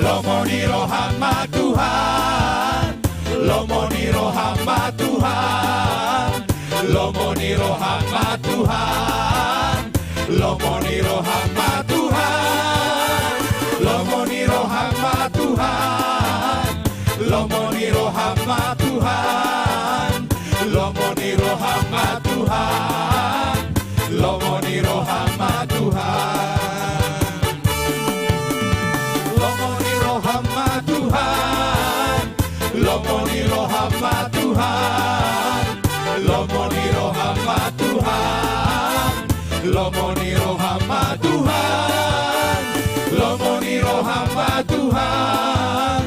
Lomo ni roham ma Tuhan, lomo ni roham ma Tuhan, lomo ni roham ma Tuhan, lomo ni roham ma Tuhan, lomo ni roham ma Tuhan, lomo ni roham ma Tuhan, lomo ni roham ma Tuhan, lomo ni roham ma Tuhan. Lomo ni roham ma Tuhan, lomo ni roham ma Tuhan, lomo ni roham ma Tuhan, lomo ni roham ma Tuhan, lomo ni roham ma Tuhan,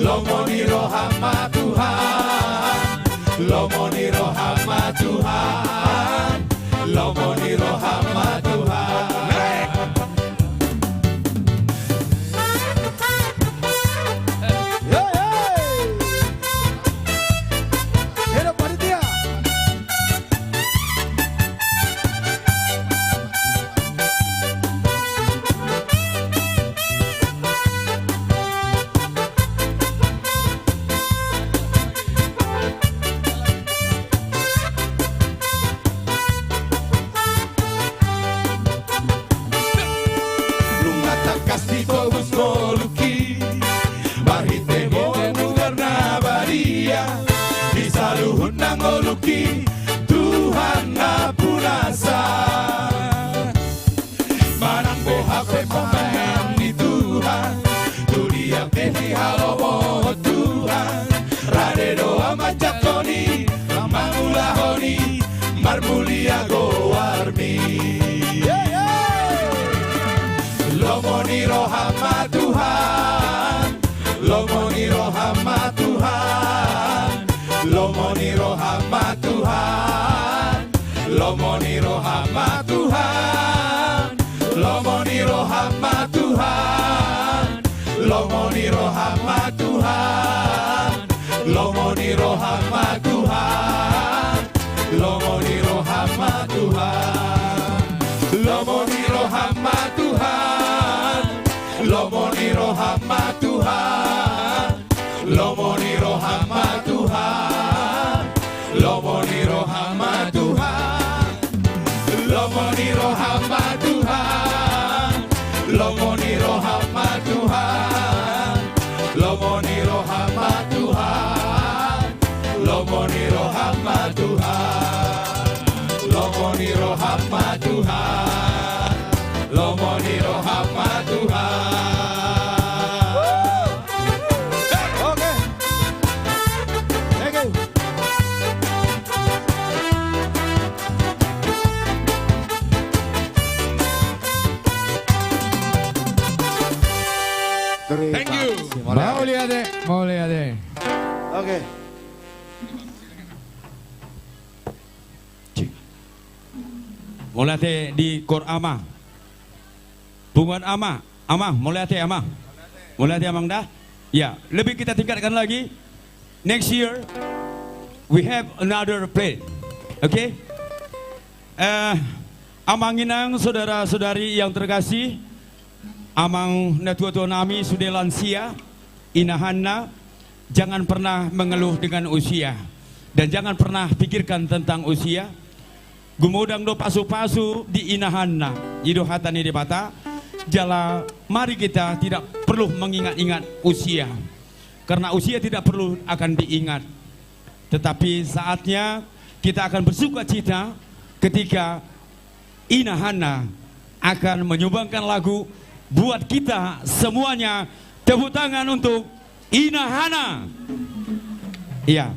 lomo ni roham ma Tuhan, lomo ni roham ma Tuhan, lomo ni roham ma Tuhan. Hey, hey. Hidup panitia. Nunga tangkas dibohus ngolungki marhite gogo mudar na badia, di saluhut na ngolungki Tuhan na punasa. Manang boha pe pambahenan ni Tuhan, tu dia pe dihalomohon Tuhan. Rade do ahu manjangkon i, laho mangulahon i, marmulia goarmi. Lomo ni roham ma Tuhan, lomo ni roham ma Tuhan, lomo ni roham ma Tuhan, lomo ni roham ma Tuhan, lomo ni roham ma Tuhan, lomo ni roham ma Tuhan, lomo ni roham ma Tuhan, lomo ni roham ma Tuhan, lomo ni roham ma Tuhan, lomo ni roham ma Tuhan, lomo ni roham ma Tuhan, lomo ni roham ma Tuhan, lomo ni roham ma Tuhan, lomo ni roham ma Tuhan, lomo ni roham ma Tuhan, lomo ni roham ma Tuhan, lomo ni roham ma Tuhan, lomo ni roham ma Tuhan. Oke. Thank you. Mauliate. Oke. Mauliate di Kor Ama. Punguan Ama, Ama, mauliate Ama. Mauliate Amang da. Ya, lebih kita tingkatkan lagi. Next year we have another plan. Oke? Eh, Amang Inang, saudara-saudari yang terkasih, Amang natua-tua nami, sude lansia, inahanna, jangan pernah mengeluh dengan usia. Dan jangan pernah pikirkan tentang usia. Gumodang do pasu-pasu di inahanna. I do hata ni Debata, jala mari kita tidak perlu mengingat-ingat usia. Karena usia tidak perlu akan diingat. Tetapi saatnya kita akan bersukacita ketika inahanna akan menyumbangkan lagu buat kita semuanya. Tepuk tangan untuk inahanna. Iya.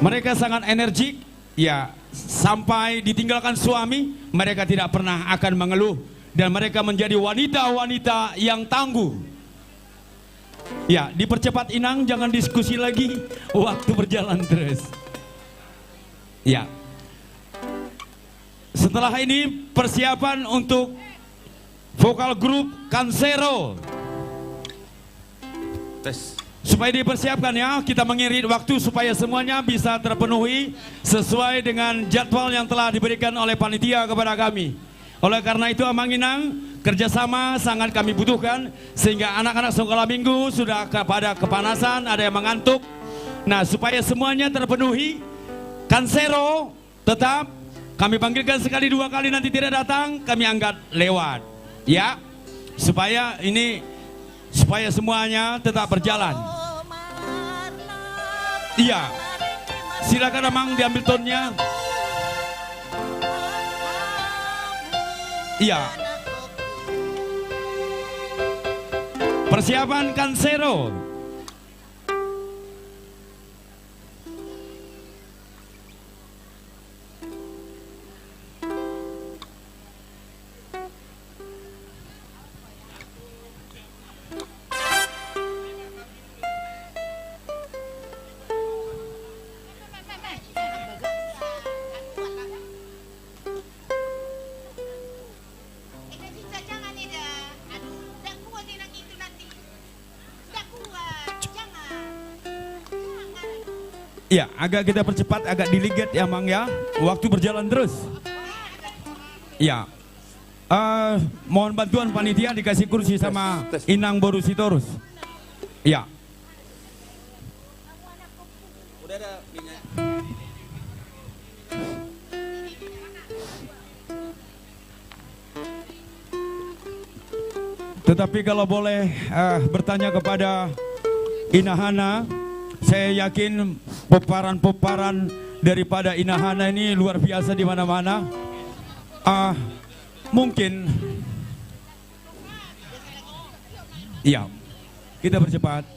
Mereka sangat energik, ya, sampai ditinggalkan suami, mereka tidak pernah akan mengeluh dan mereka menjadi wanita-wanita yang tangguh. Ya, dipercepat Inang, jangan diskusi lagi. Waktu berjalan terus. Ya. Setelah ini persiapan untuk vokal grup Kansero. Tes. Supaya dipersiapkan ya, kita mengirit waktu supaya semuanya bisa terpenuhi sesuai dengan jadwal yang telah diberikan oleh panitia kepada kami. Oleh karena itu, Amang Inang, kerjasama sangat kami butuhkan, sehingga anak-anak sekolah minggu sudah kepada kepanasan, ada yang mengantuk. Nah, supaya semuanya terpenuhi, Kansero tetap kami panggilkan sekali dua kali, nanti tidak datang, kami anggap lewat. Ya, supaya ini, supaya semuanya tetap berjalan. Iya. Silakan, Amang, diambil tonnya. Iya. Persiapan Kansero. Iya, agak kita percepat, agak diliget ya, Mang, ya. Waktu berjalan terus. Iya. Eh, mohon bantuan panitia, dikasih kursi sama Inang Boru Sitorus. Iya. Tetapi kalau boleh, eh, bertanya kepada inahanna, saya yakin pomparan-pomparan daripada inahanna ini luar biasa di mana-mana. Ah, mungkin, iya, kita percepat.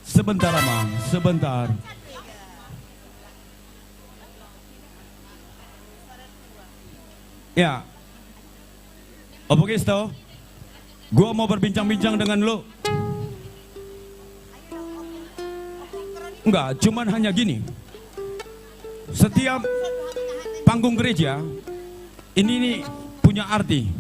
Sebentar, Amang, sebentar. Ya. Opo Gisto, gua mau berbincang-bincang dengan lu. Enggak, cuman hanya gini. Setiap panggung gereja ini nih punya arti.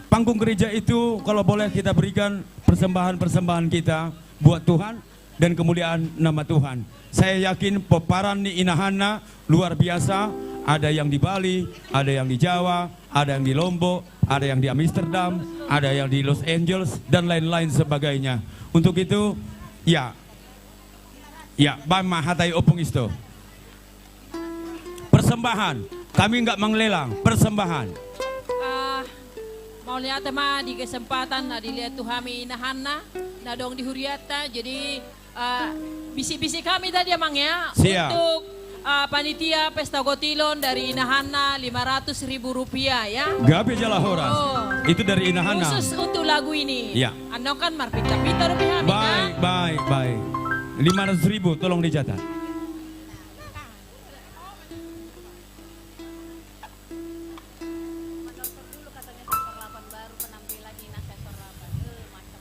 Panggung gereja itu kalau boleh kita berikan persembahan-persembahan kita buat Tuhan dan kemuliaan nama Tuhan. Saya yakin pomparan ni inahanna luar biasa. Ada yang di Bali, ada yang di Jawa, ada yang di Lombok, ada yang di Amsterdam, ada yang di Los Angeles, dan lain-lain sebagainya. Untuk itu, ya, ya, baen ma hata i, Ompung Isto. Persembahan. Kami nggak menglelang. Persembahan. Ah, mauliate ma di kesempatan na dilehon tu hami inahanna na adong di hurianta. Jadi, ah, bisik-bisik hami tadi, Amang, ya. Siap. Untuk, ah, panitia Pesta Gotilon dari inahanna lima ratus ribu rupiah, ya. Gabe jala horas. Oh. Itu dari inahanna. Khusus untuk lagu ini. Ya. Annon kan marpinta-pinta rupiah hami, kan? Baik, baik, baik. Lima ratus ribu, tolong dicatat. Menortor dulu katanya sensor delapan baru penampilannya, nah, sensor delapan. Eh, macam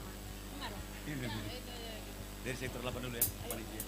Direktur lapan dulu ya, panitia.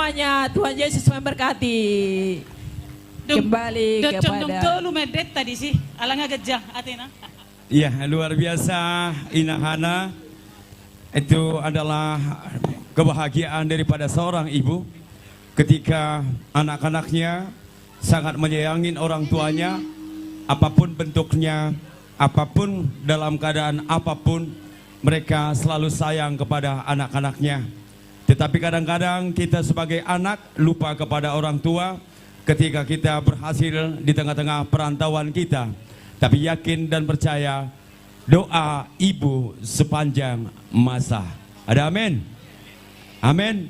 Hanya Tuhan Yesus memberkati. Kembali kepada tolu mendet tadi sih, alanga gejang atina. Iya, luar biasa, Ina Hana. Itu adalah kebahagiaan daripada seorang ibu ketika anak-anaknya sangat menyayangi orang tuanya, apapun bentuknya, apapun dalam keadaan apapun, mereka selalu sayang kepada anak-anaknya. Tetapi kadang-kadang kita sebagai anak lupa kepada orang tua ketika kita berhasil di tengah-tengah perantauan kita. Tapi yakin dan percaya, doa ibu sepanjang masa. Ada amin? Amin.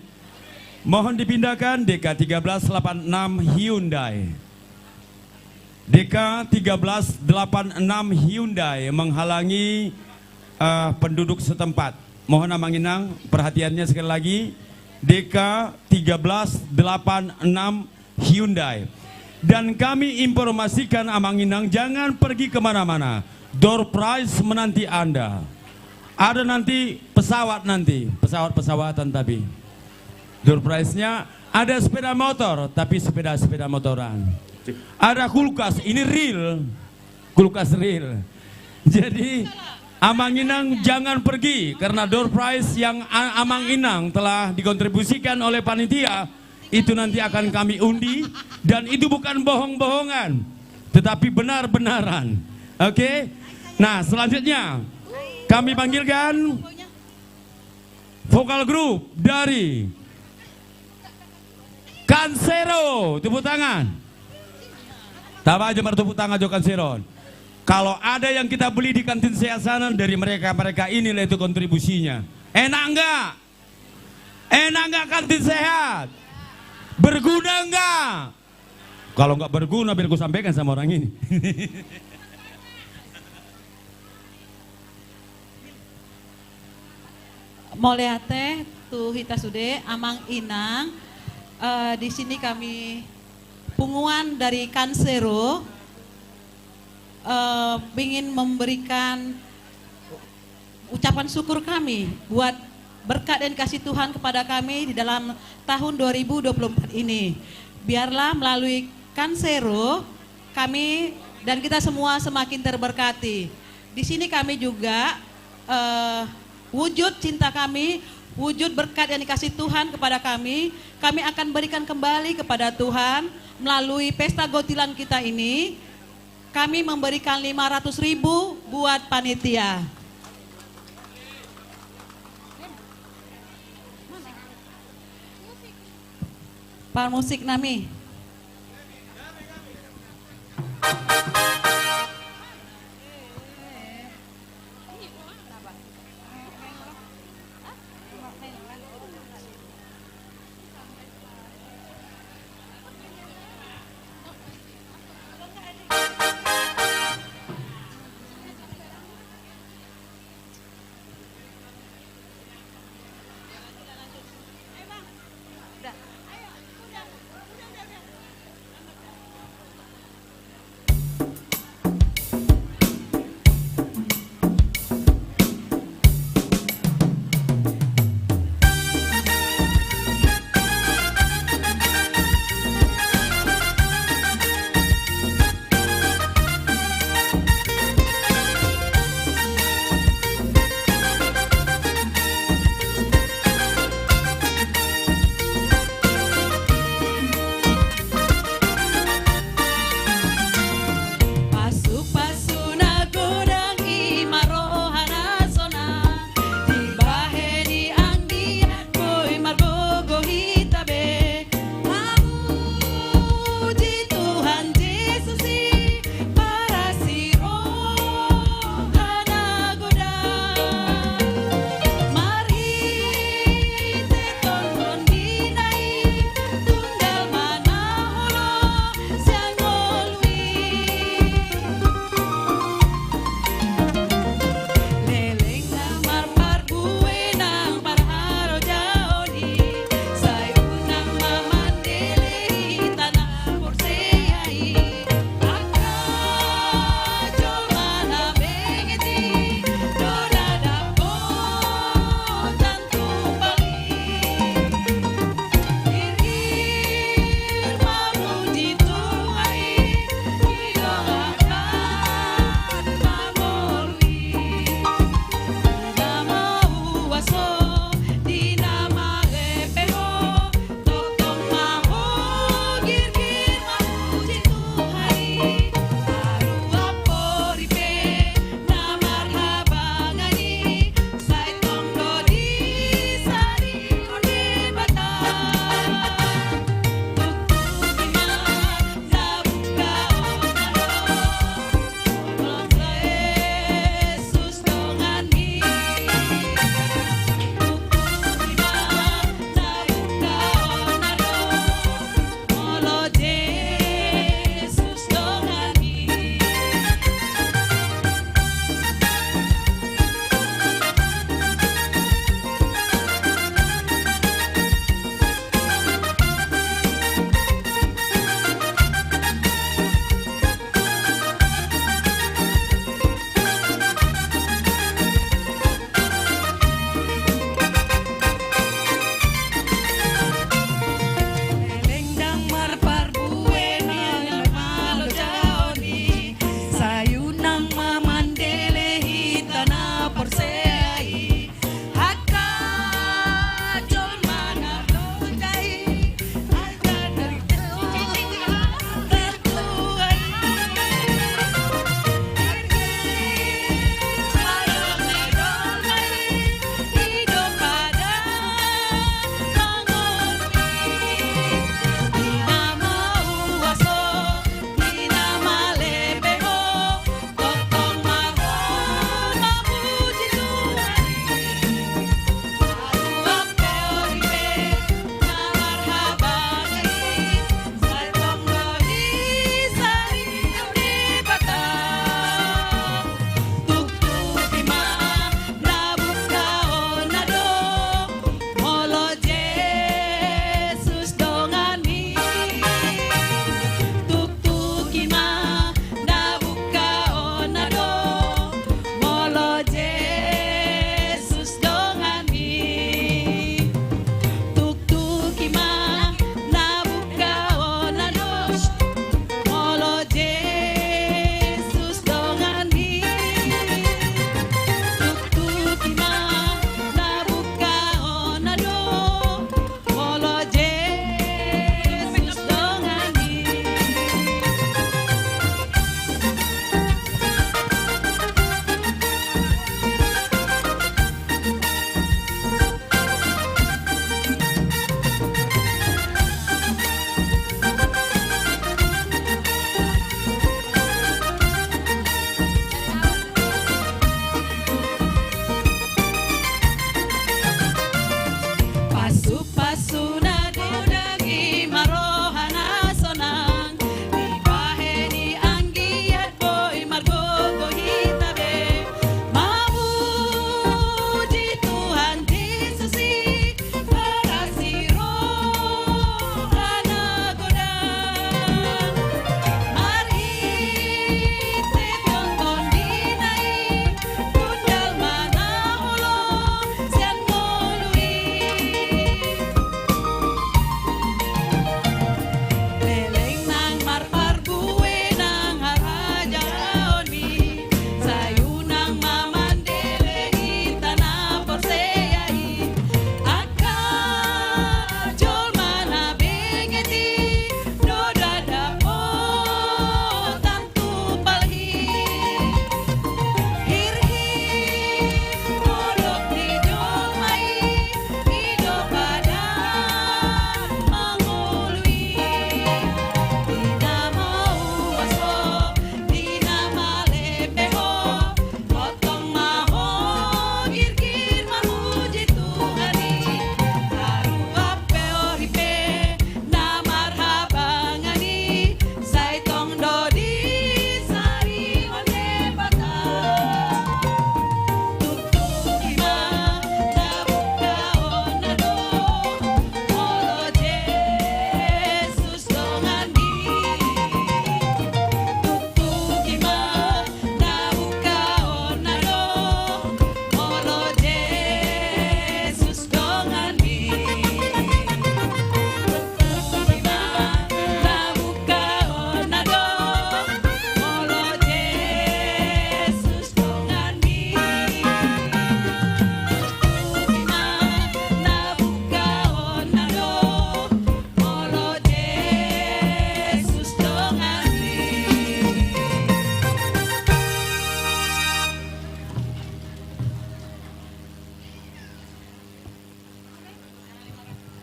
Mohon dipindahkan D K tiga belas delapan enam Hyundai. D K tiga belas delapan enam Hyundai menghalangi, eh, penduduk setempat. Mohon Amang Inang perhatiannya sekali lagi. D K tiga belas delapan enam Hyundai. Dan kami informasikan Amang Inang jangan pergi kemana-mana. Door prize menanti Anda. Ada nanti pesawat nanti, pesawat-pesawatan tapi. Door prize-nya ada sepeda motor, tapi sepeda-sepeda motoran. Ada kulkas, ini real. Kulkas real. Jadi, Amang Inang jangan pergi, karena door prize yang a-, Amang Inang telah dikontribusikan oleh panitia, itu nanti akan kami undi, dan itu bukan bohong-bohongan, tetapi benar-benaran. Oke? Nah, selanjutnya, kami panggilkan vokal grup dari Kansero, tepuk tangan. Tamba jembar tepuk tangan jo Kansero. Kalau ada yang kita beli di kantin sehat sana, dari mereka-mereka inilah itu kontribusinya. Enak nggak? Enak nggak kantin sehat? Berguna nggak? Kalau nggak berguna, biar ku sampaikan sama orang ini. Mauliate tu hita sude, Amang Inang. Eh, di sini kami punguan dari Kansero, eh, ingin memberikan ucapan syukur kami buat berkat yang dikasih Tuhan kepada kami di dalam tahun dua ribu dua puluh empat ini. Biarlah melalui Kansero, kami dan kita semua semakin terberkati. Di sini kami juga, eh, wujud cinta kami, wujud berkat yang dikasih Tuhan kepada kami, kami akan berikan kembali kepada Tuhan melalui pesta gotilan kita ini. Kami memberikan lima ratus ribu buat panitia. Parmusik nami.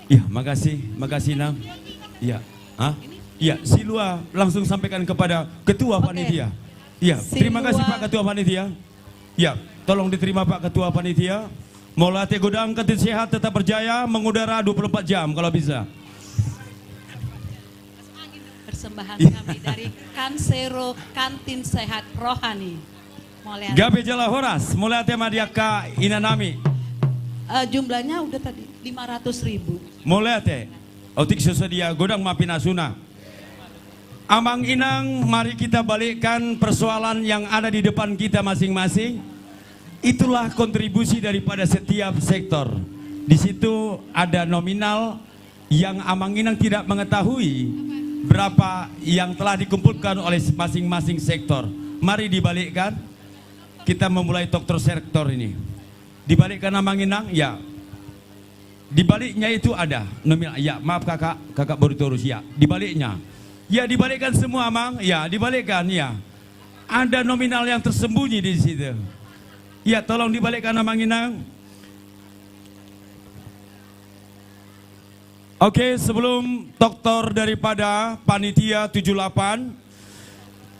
Iya, makasih, makasih, Nang. Iya. Hah? Iya, silua langsung sampaikan kepada ketua panitia. Iya, terima kasih, Pak Ketua Panitia. Iya, tolong diterima, Pak Ketua Panitia. Mauliate godang, kantin sehat tetap berjaya, mengudara dua puluh empat jam kalau bisa. Persembahan kami dari Kansero Kantin Sehat Rohani. Mauliate. Gabe jala horas, mauliate ma di angka inanami. Eh, jumlahnya udah tadi, lima ratus ribu. Mauliate. Otik so sadia, godang ma pinasuna. Amang inang, mari kita balikkan persoalan yang ada di depan kita masing-masing. Itulah kontribusi daripada setiap sektor. Di situ ada nominal yang amang inang tidak mengetahui berapa yang telah dikumpulkan oleh masing-masing sektor. Mari dibalikkan. Kita memulai dokter sektor ini. Dibalikkan amang inang, ya. Di baliknya itu ada nominal. Ya, maaf kakak, kakak baru terus ya. Di baliknya. Ya, dibalikkan semua, Mang. Ya, dibalikkan, ya. Ada nominal yang tersembunyi di situ. Ya, tolong dibalikkan amang inang. Oke, sebelum dokter daripada panitia tujuh delapan,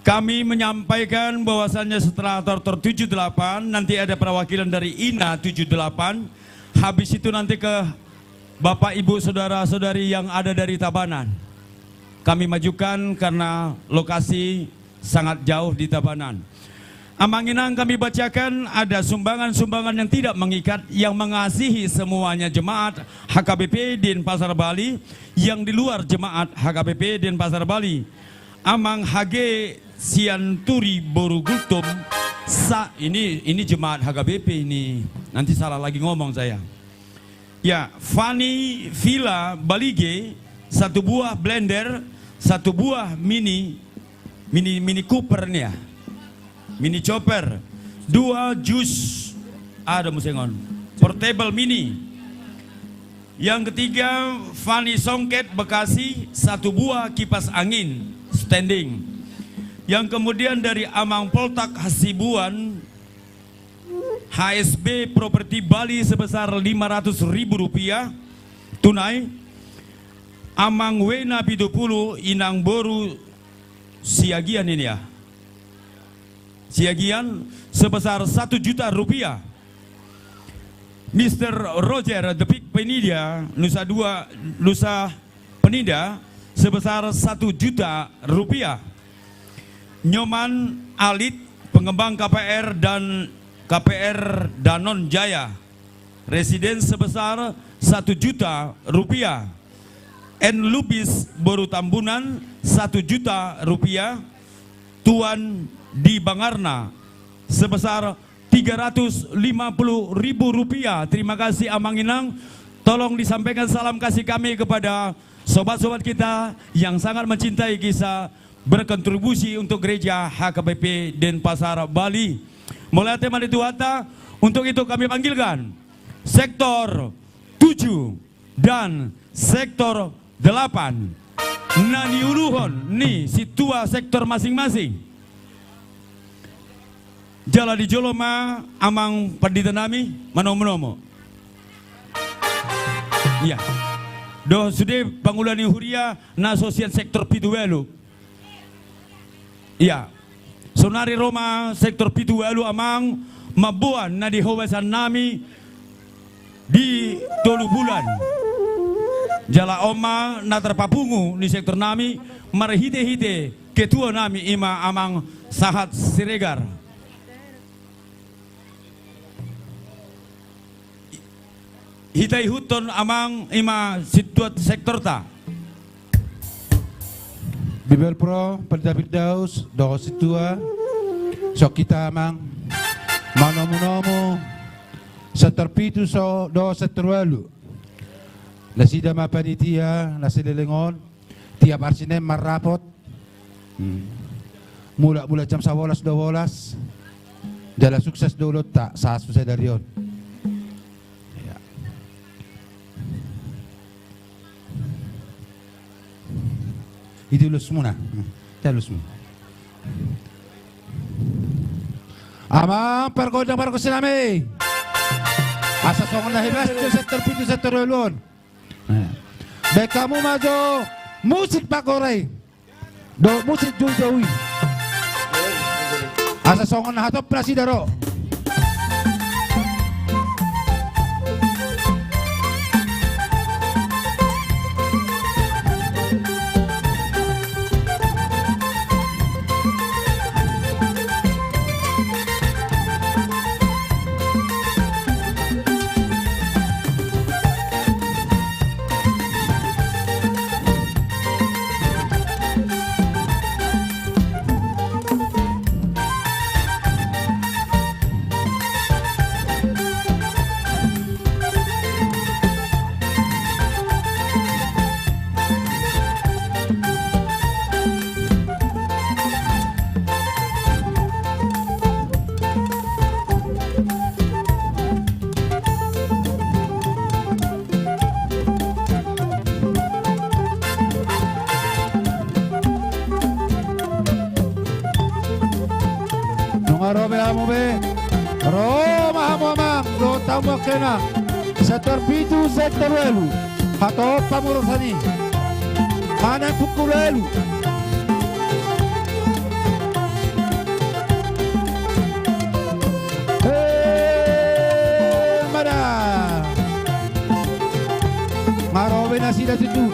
kami menyampaikan bahwasannya setelah dokter tujuh delapan, nanti ada perwakilan dari ina tujuh delapan. Habis itu nanti ke Bapak, Ibu, Saudara-saudari yang ada dari Tabanan. Kami majukan karena lokasi sangat jauh di Tabanan. Amang inang, kami bacakan, ada sumbangan-sumbangan yang tidak mengikat yang mengasihi semuanya jemaat H K B P Denpasar Bali, yang di luar jemaat H K B P Denpasar Bali. Amang H G Sianturi boru Gultom, sa-, ini, ini jemaat H K B P ini. Nanti salah lagi ngomong saya. Ya, Fani Villa Balige, satu buah blender, satu buah mini, mini, Mini Cooper nih ya. Mini chopper, dua jus, ada musengon, portable mini. Yang ketiga, Fani Songket Bekasi, satu buah kipas angin standing. Yang kemudian dari Amang Poltak Hasibuan, H S B Properti Bali sebesar lima ratus ribu rupiah tunai. Amang Wena Pitupulu, inang boru Siagian ini ya. Siagian sebesar satu juta rupiah. Mister Roger The Big Peninda, Nusa Dua, Nusa Peninda, sebesar satu juta rupiah. Nyoman Alit, pengembang K P R dan K P R Danon Jaya, residen, sebesar satu juta rupiah. N Lubis boru Tambunan, satu juta rupiah. Tuan di Bangarna sebesar tiga ratus lima puluh ribu rupiah. Terima kasih, Amang Inang. Tolong disampaikan salam kasih kami kepada sobat-sobat kita yang sangat mencintai kisah berkontribusi untuk gereja H K B P Denpasar, Bali. Mauliate ma di Tuhanta. Untuk itu kami panggilkan sektor tujuh dan sektor delapan na niuluhon ni sintua sektor masing-masing. Jala di jolo ma amang pandita nami manomu-nomu. Iya. Dohot sude pangula ni huria na so sian sektor pitu ualu. Iya. Saonari ro ma sektor pitu ualu, amang, mamboan na di hobasan nami di tolu bulan. Jala on ma na tarpapungu ni sektor nami marhite-hite ketua nami, ima amang Sahat Siregar. Hita ihuthon amang ima sintua sektorta. Bibelvrouw Perdapirdaus dohot sintua, songon hita amang manomu-nomu sektor pitu so dohot sektor ualu. Nasida ma panitia na saleleng on. Tiap ari Senin marrapot. Hmm. Mulak-mulak jam sabolas dua bolas. Jala sukses do ulaonta sahat tu sadari on. Ya. Ito ulos muna. Hmm. Ito ulos muna. Amang pargondang pargonsi nami. Asa songon na hibas tu sektor pitu sektor ualu on. Nah. Baen hamu ma jo musik pagora i dohot musik joujou i. Asa songon na hatop nasida ro. Nunga ro be hamu be? Ro ma hamu amang dohot hamu angka inang, sektor pitu, sektor ualu. Hatop hamu ro sani. Manang pukul ualu. He, ma da. Nga ro be nasida tutu.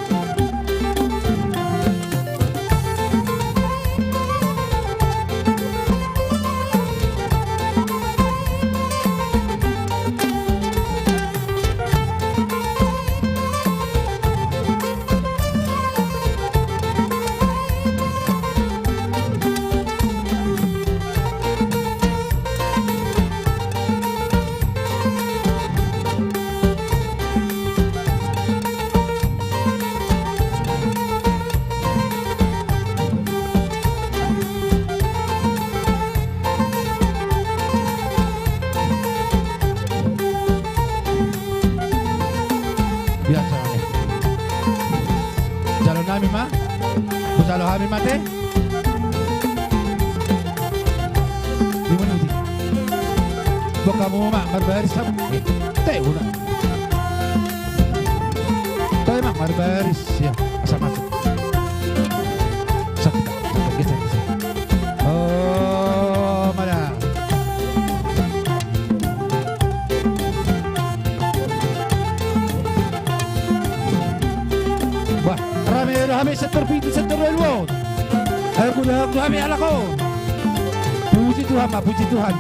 Biasa. Jalo nami ma. Jalo hami ma te. Di mana di? Boka mu ma marbaris sam. Eh, te una. Te ma marbaris ya. Asa masuk. Satu, satu, geser, geser. Oh, mana? Wah, rame do hami sektor pitu, sektor ualu. Ayo, kuda, kuda hami alako. Puji Tuhan, Pak, puji Tuhan.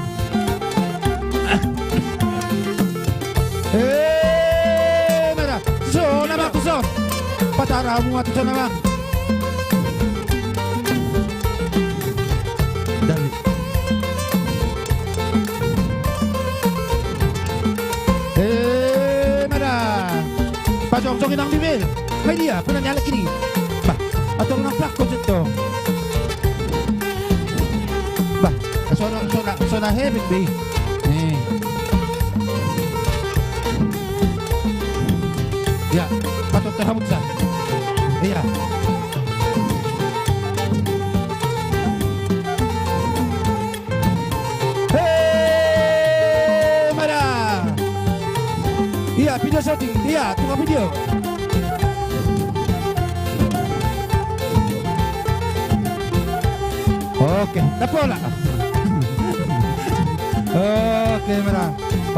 Eh, mada. Tuson, amang, tuson. Patara hamu ma tuson, amang. Dali. Eh, mada. Pajongjong inang bibil. Hai dia, puna ni alak ini. Bah, atau nang plak kau jatuh. Bah, sona, sona, sona hebet be. Eh. Ya, patut terhabut sa. Iya. Hei, mada. Iya, video shooting. Iya, tukang video. Oke, dapola. Oke, mada.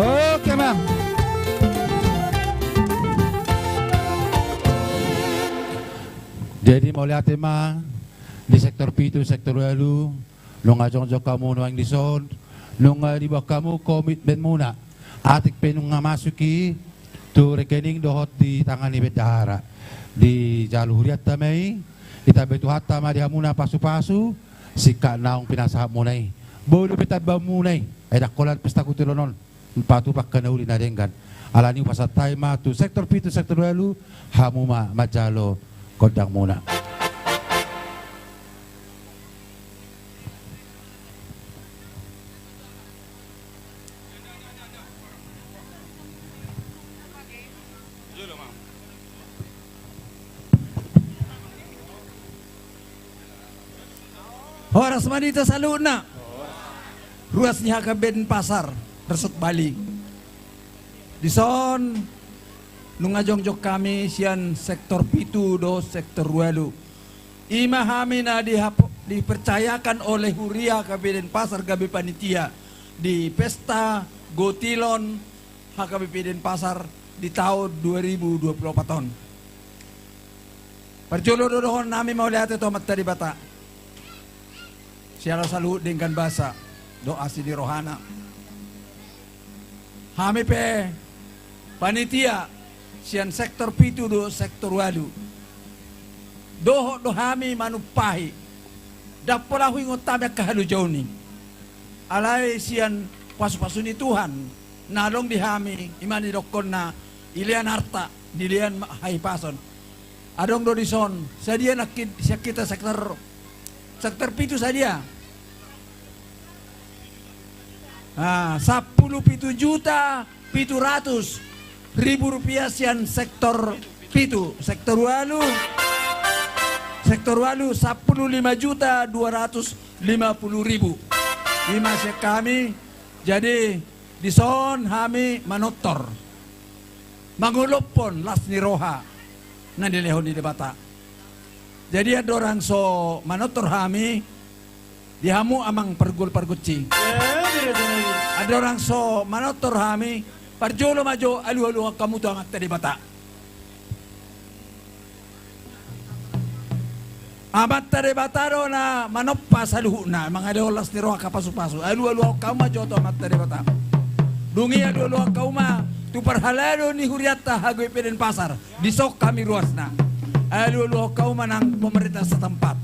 Oke, amang. Jadi, mauliate ma di sektor pitu, sektor ualu, nunga jongjong hamu nuaeng dison, nunga diboan hamu komitmenmuna. Atik pe nunga masuk i tu rekening dohot di tangan ni bendahara. Dijalo hurianta ma i, ditambai Tuhanta ma di hamuna pasupasu, singkat naung pinasahatmuna i. Boi dope tambaonmuna i, ai ndang holan pesta kultur on. Patupa angka na uli na denggan. Alani i hupasahat hami ma tu sektor pitu, sektor ualu, hamu ma manjalo gondangmuna. Horas ma di hita saluhutna. Ruas ni H K B Denpasar, Resort Bali. Dison Nunga jongjong hami sian sektor pitu dohot sektor ualu. I ma hami na dihap-, dipercayakan oleh huria H K B P Denpasar gabe panitia di pesta gotilon H K B P Denpasar di taon dua ribu dua puluh opat on. Parjolo do dohonon nami mauliate tu Amanta Debata siala saluhut denggan basa dohot asi ni rohana. Hami pe panitia sian sektor pitu dohot sektor ualu, dohot do hami manumpahi. Ndang pola huingot hami angka halojaon i. Alai sian pasupasu ni Tuhan na adong di hami, i ma nidokkonna, dilean arta, dilean ma-, hahipason. Adong do dison, sadia nangkin sian hita sektor, sektor pitu sadia? Ah, sampulu pitu juta pitu ratus ribu rupiah sian sektor pitu, sektor ualu, sektor ualu sampulu lima juta dua ratus lima puluh ribu. I ma sian hami, jadi dison hami manortor, mangolophon las ni roha na nilehon ni Debata. Jadi andorang so manortor hami, di hamu amang pargual pargonsi. Andorang so manortor hami, parjolo ma jo alualuhon hamu tu Amanta Debata. Amanta Debata do na manompa saluhutna, mangalehon las ni roha angka pasupasu. Alualuhon hamu ma jo tu Amanta Debata. Dung i alualuhon hamu ma tu parhalado ni hurianta H K B P Denpasar. Dison hami ruasna. Alualuhon hamu ma nang pemerintah setempat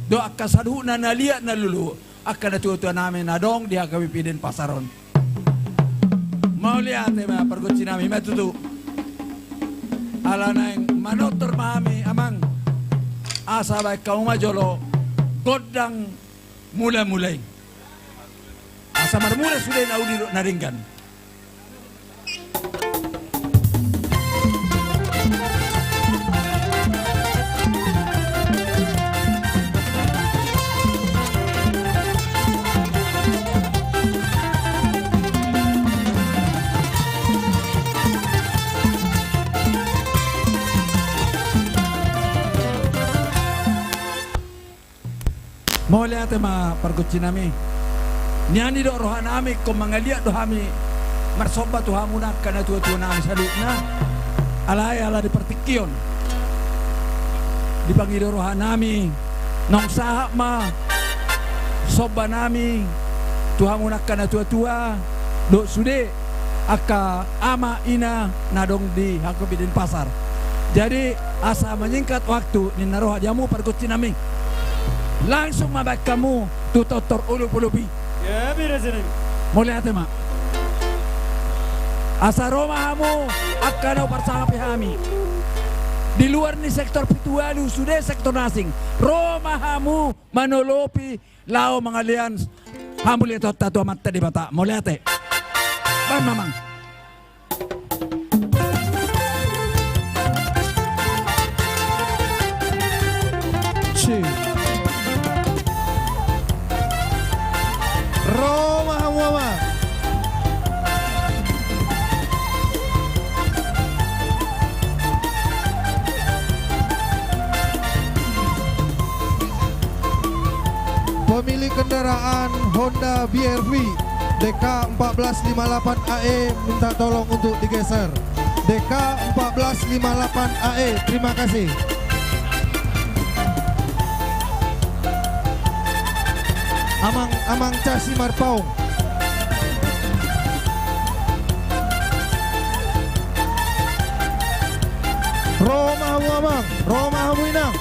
dohot angka saluhutna na liat na lolo, angka natuatua nami na adong di H K B P Denpasar on. Mauliate ma pargonsi nami, i ma tutu. Ala naeng manortor ma hami amang, asa baen hamu ma jolo gondang mulamula i. Asa marmula sude na uli dohot na denggan. Mauliate ma pargonsi nami. Nian didok roha nami, ingkon mangaliat do hami marsomba tu hamu nang angka natuatua nami saluhutna. Alai ala di partingkian on dipangido roha nami, naung sahat ma somba nami tu hamu nang angka natuatua dohot sude angka ama ina na adong di H K B P Denpasar. Jadi asa menyingkat waktu, ninna roha di hamu pargonsi nami, langsung ma baen hamu tu tortor olopolop i. Mauliate ma. Asa ro ma hamu angka na huparsangapi hami di luar ni sektor pitu ualu, sude sektor na asing, ro ma hamu manolopi laho mangalean hamuliateonta tu Amanta Debata. Mauliate. Baen ma amang. Ro ma hamu amang. Pemilik kendaraan Honda B R V D K empat belas lima delapan A E minta tolong untuk digeser. D K empat belas lima delapan A E, terima kasih. Amang, amang Casi Marpaung. Ro ma hamu amang, ro ma hamu inang.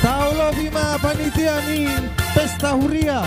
Taolopi ma panitia ni pesta huria.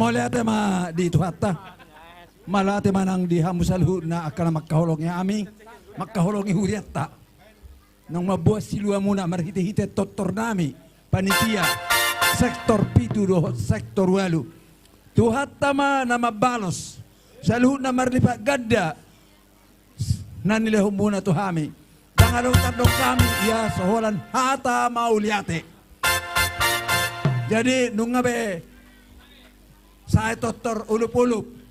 Mauliate ma di Tuhanta. Mauliate ma nang di hamu saluhutna angka na mangkaholongi hami, mangkaholongi hurianta. Naung mamboan siluamuna marhitehite tortor nami, panitia sektor pitu dohot sektor ualu. Tuhanta ma na mambalos saluhutna marlipat ganda na nilehonmuna tu hami. Ndang adong tardok hami ia so holan hata mauliate. Jadi nunga be sae tortor ulup-ulup.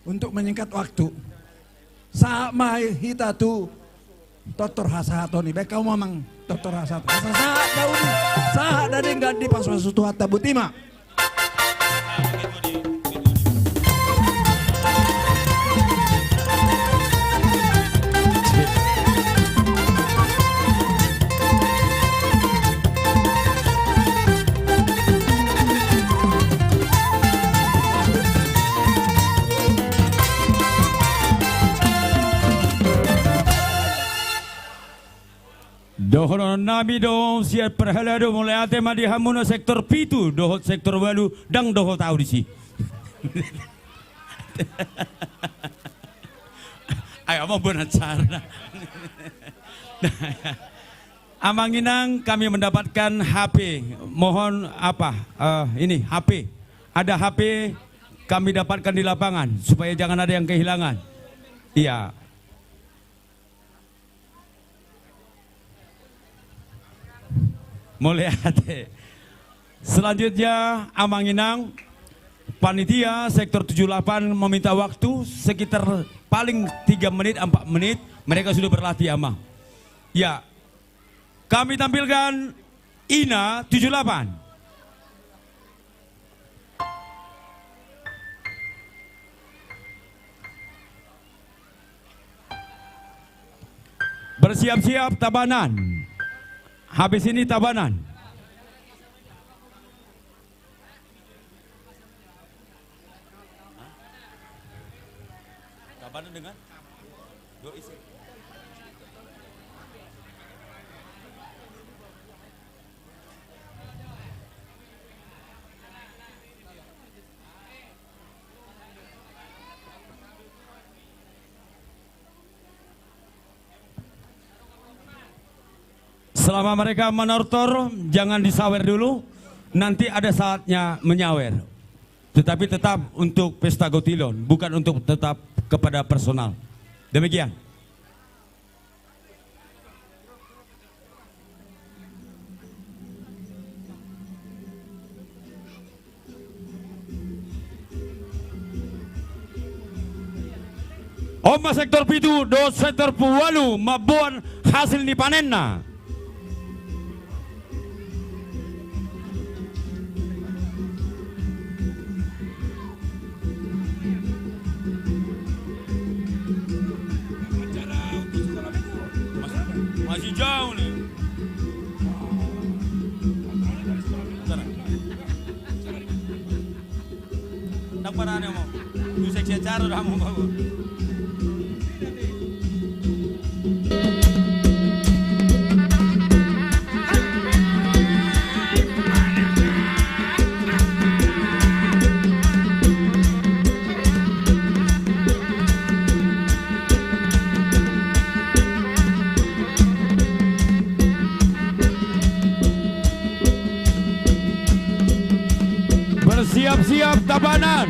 Untuk menyingkat waktu, sahat ma hita tu tortor hasahaton i. Baen hamu ma amang tortor hasahaton. Asa sahat daun, sahat daging, dipasupasu Tuhanta, boti ma. Dohonon nami do sian parhalado, mauliate ma di hamuna sektor pitu dohot sektor ualu, ndang dohot ahu disi. Ayo, amang bona carana. Amang inang, kami mendapatkan H P. Mohon apa? Eh, ini H P. Ada H P kami dapatkan di lapangan supaya jangan ada yang kehilangan. Iya. Mauliate. Selanjutnya, amang inang, panitia sektor tujuh delapan meminta waktu sekitar paling tiga menit, empat menit. Mereka sudah berlatih, amang. Ya, kami tampilkan Ina tujuh delapan. Bersiap-siap Tabanan. Habis ini Tabanan. Tabanan dengan? Yo, isi. Selama mereka menortor, jangan disawer dulu. Nanti ada saatnya menyawer. Tetapi tetap untuk pesta gotilon, bukan untuk tetap kepada personal. Demikian. On ma sektor pitu dohot sektor ualu mamboan hasil ni panenna. Masih jauh nih. Nang parane mo. Tu seksi acara dah mo bawa. Bersiap-siap Tabanan.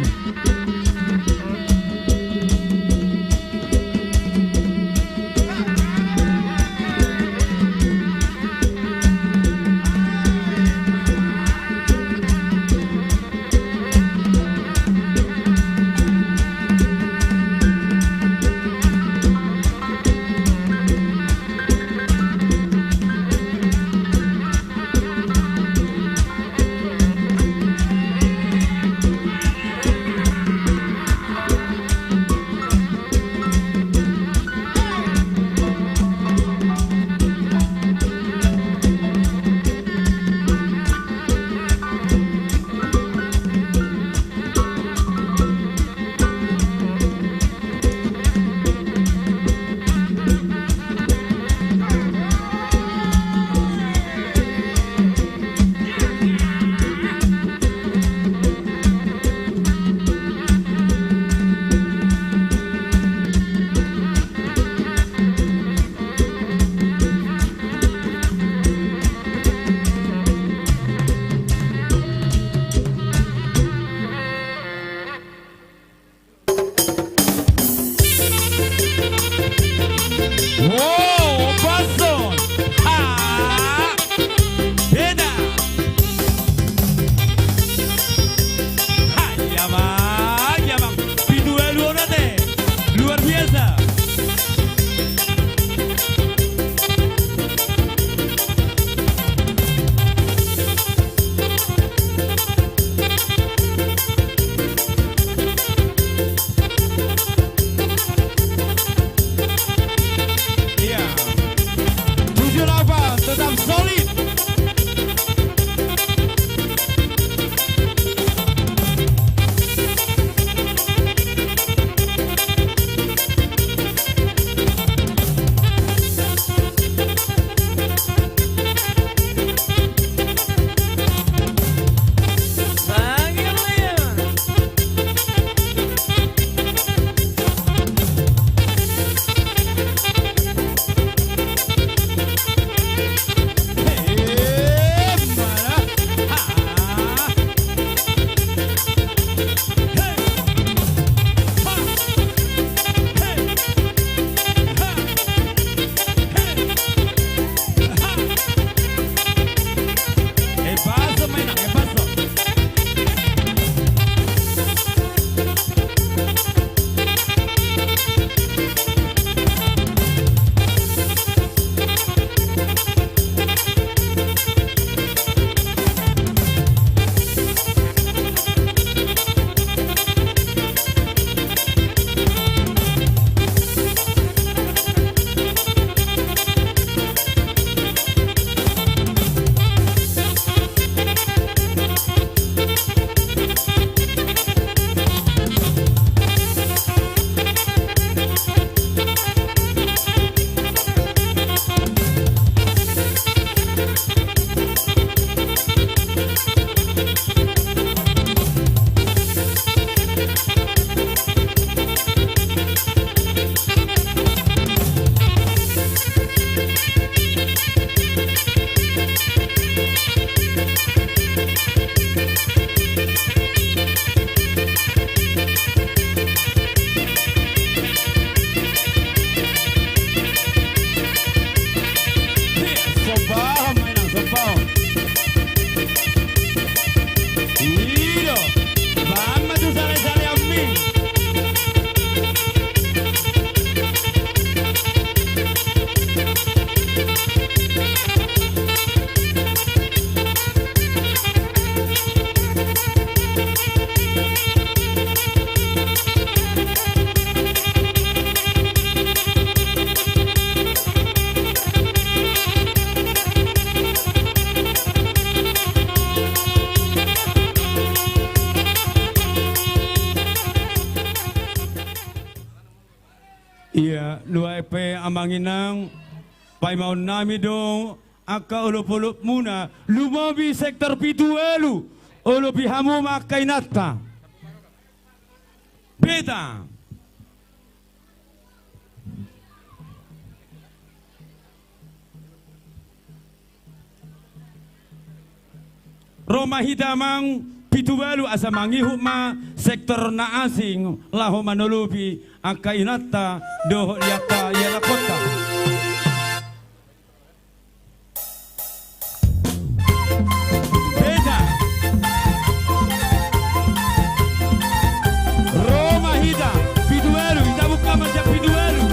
Sombahon ma inang, sombahon. Ido, bamma tu sale-saleanmi. Ia, nuaeng pe amang inang, paimaonnami do angka olop-olopmuna, lumobi sektor pitu ualu, olopi hamu ma angka inanta. Beta. Ro ma hita amang pitu ualu asa mangihut ma sektor na asing laho manolopi angka inanta dohot di angka ianakhonta. Beta. Ro ma hita pitu ualu, hita buka ma sian pitu ualu.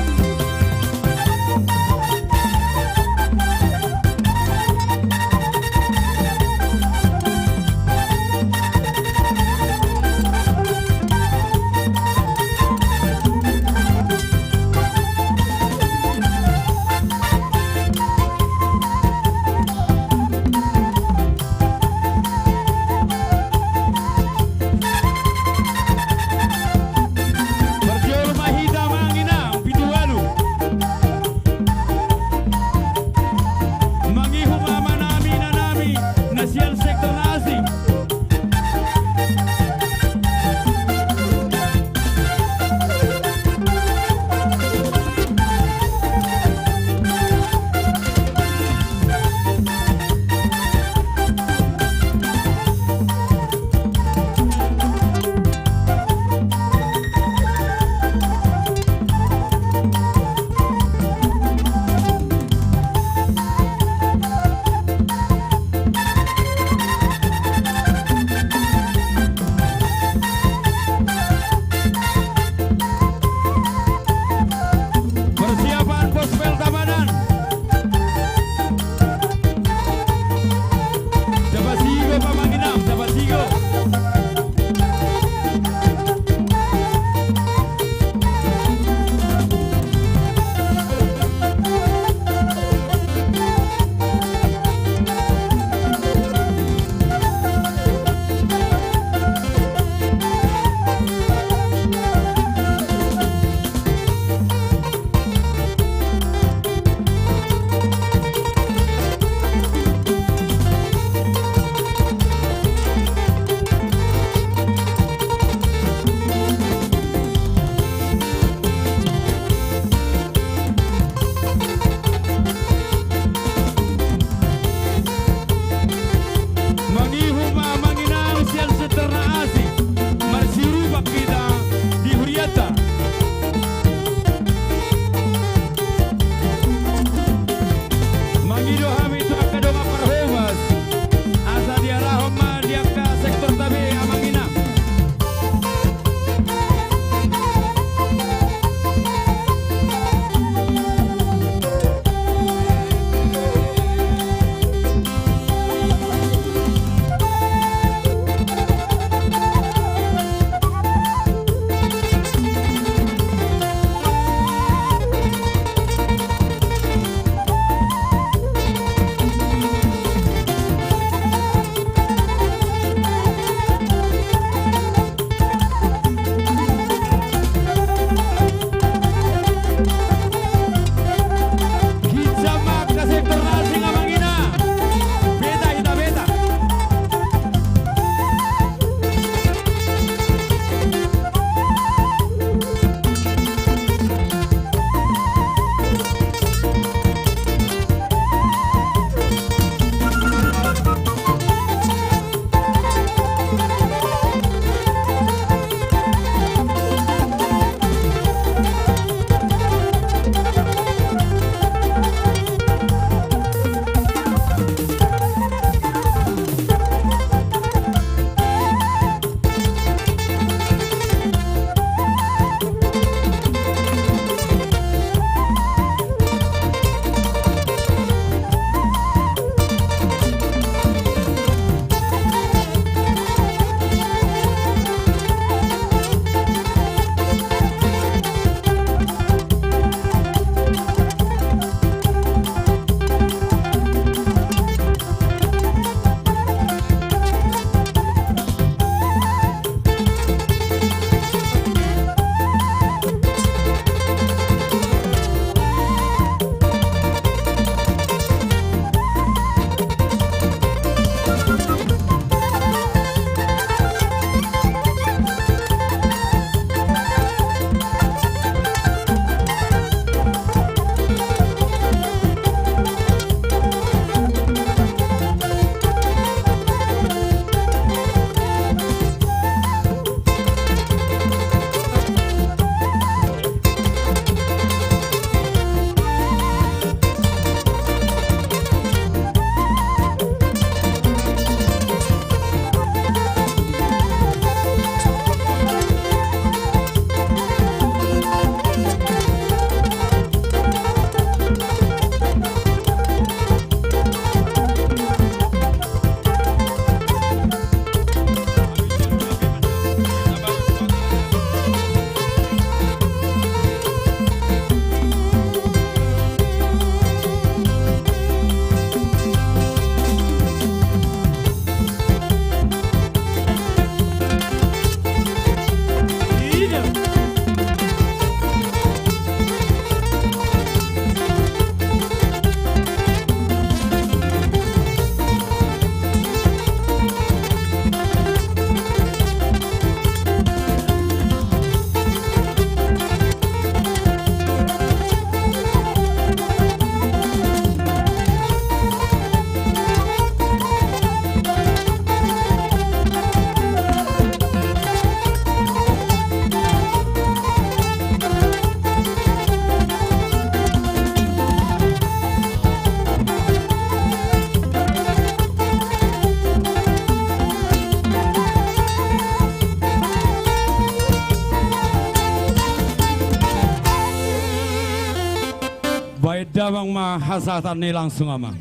Damang ma hasahatan ni langsung, Amang.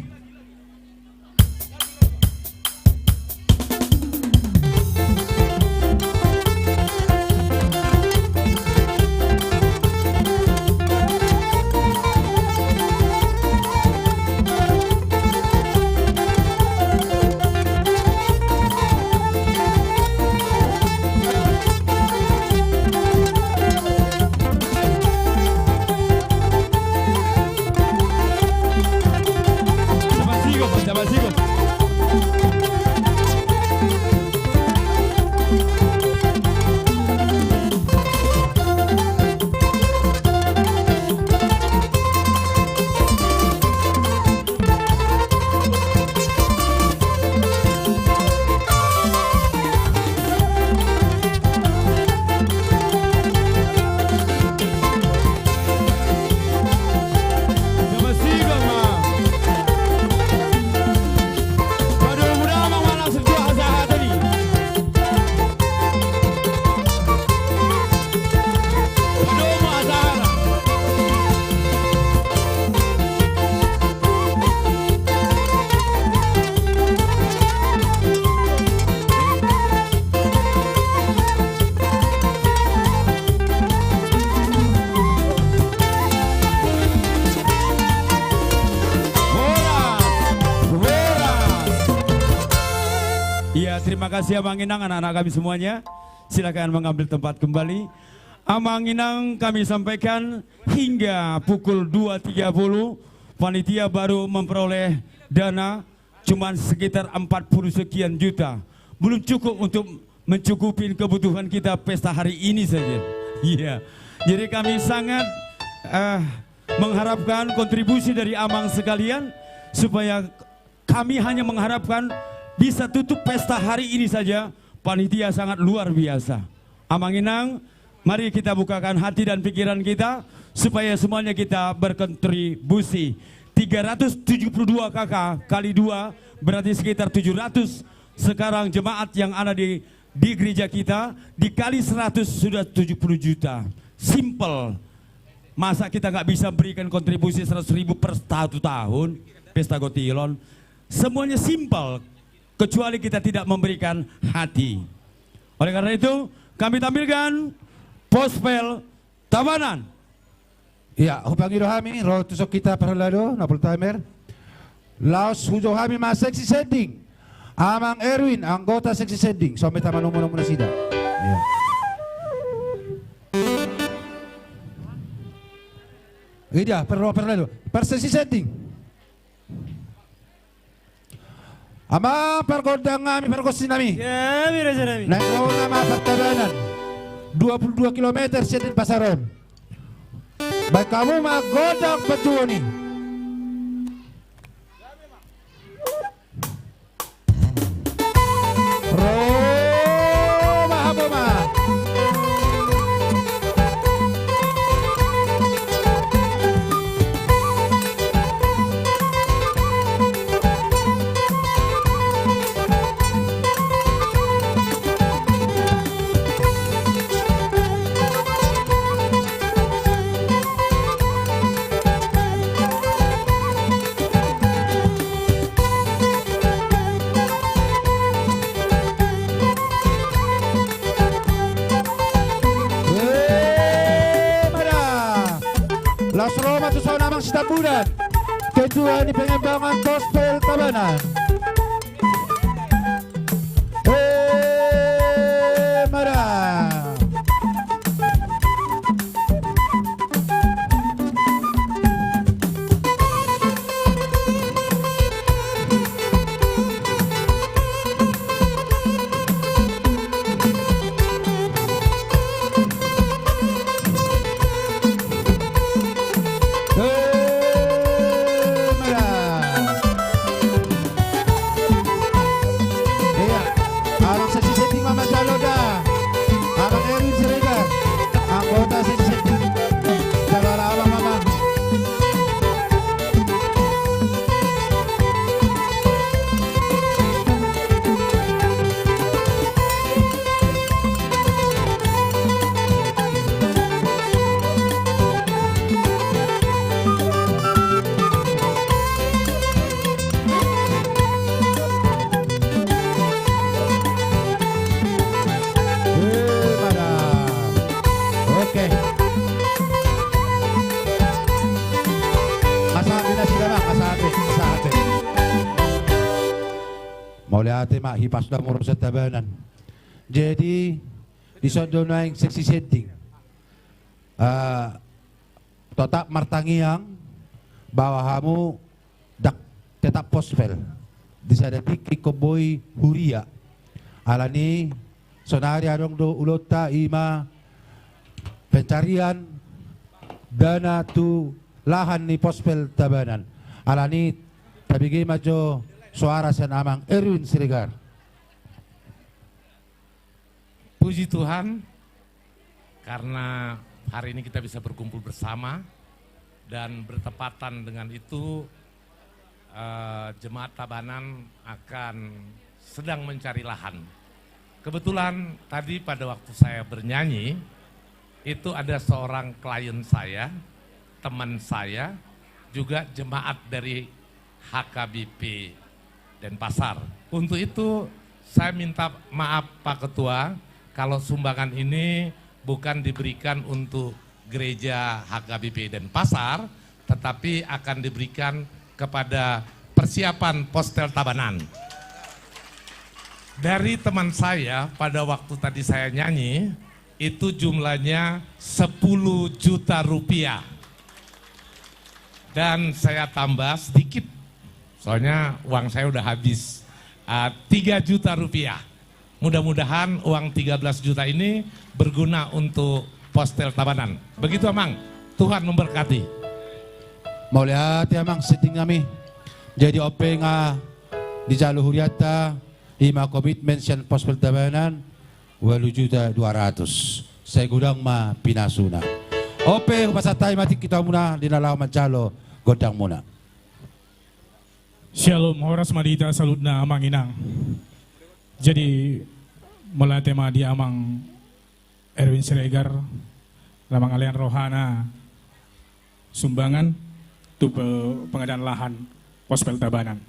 Horas, horas. Iya, terima kasih Amang Inang, anak-anak kami semuanya. Silakan mengambil tempat kembali. Amang Inang, kami sampaikan hingga pukul dua tiga puluh, panitia baru memperoleh dana cuman sekitar empat puluh sekian juta. Belum cukup untuk mencukupi kebutuhan kita pesta hari ini saja. Iya. Jadi kami sangat, eh, mengharapkan kontribusi dari Amang sekalian supaya kami hanya mengharapkan bisa tutup pesta hari ini saja. Panitia sangat luar biasa. Amang Inang, mari kita bukakan hati dan pikiran kita supaya semuanya kita berkontribusi. Tiga ratus tujuh puluh dua K K kali dua berarti sekitar tujuh ratus sekarang jemaat yang ada di, di gereja kita, dikali seratus sudah tujuh puluh juta. Simple. Masa kita nggak bisa berikan kontribusi seratus ribu per satu tahun pesta Gotilon? Semuanya simple, kecuali kita tidak memberikan hati. Oleh karena itu, kami tampilkan Pospel Tabanan. Iya, hupangido hami, ro tu son hita parhalado, napul timer. Laos hujou hami ma seksi sending. Amang Erwin, anggota seksi sending, so meta manomu-nomu nasida. Iya. Ida, per, parhalado. Per seksi sending. Amang pargondang nami, pargonsi nami. Nami raja nami. Naeng ro nama partabanan. Dua puluh dua kilometer sian Denpasar on. Baen hamu ma gondang panjouon i. Ro ma hamu ma. Laos ro ma tu son Amang Sitambunan, ketua ni pengembangan Pospel Tabanan. Emara. Tema hipas damu rosa Tabanan. Jadi, di son do nuaeng seksi sending. Ah, totap martangiang bahwa hamu ndang tetap pospel di sada tingki ingkon boi huria. Alani sonari adong do ulaonta, ima pencarian dana tu lahan ni pospel Tabanan. Alani tabege ma jo soara sian Amang Erwin Siregar. Puji Tuhan, karena hari ini kita bisa berkumpul bersama, dan bertepatan dengan itu, eh, jemaat Tabanan akan sedang mencari lahan. Kebetulan tadi pada waktu saya bernyanyi, itu ada seorang klien saya, teman saya, juga jemaat dari H K B P Denpasar. Untuk itu, saya minta maaf, Pak Ketua, kalau sumbangan ini bukan diberikan untuk gereja H K B P Denpasar, tetapi akan diberikan kepada persiapan pospel Tabanan. Dari teman saya, pada waktu tadi saya nyanyi, itu jumlahnya sepuluh juta rupiah. Dan saya tambah sedikit, soalnya uang saya udah habis. Ah, tiga juta rupiah. Mudah-mudahan uang tiga belas juta ini berguna untuk pospel Tabanan. Begitu, Amang. Tuhan memberkati. Mauliate, Amang, sending nami. Jadi on pe nga dijalo hurianta, ima komitmen sian pospel Tabanan, ualu juta dua ratus. Sai godang ma pinasuna. On pe hupasahat hami ma tingki tu hamuna di na laho manjalo gondangmuna. Syalom, horas ma di hita saluhutna, Amang Inang. Jadi, mauliate ma di Amang Erwin Siregar, na mangalean rohana sumbangan tu pe-, pengadaan lahan pospel Tabanan.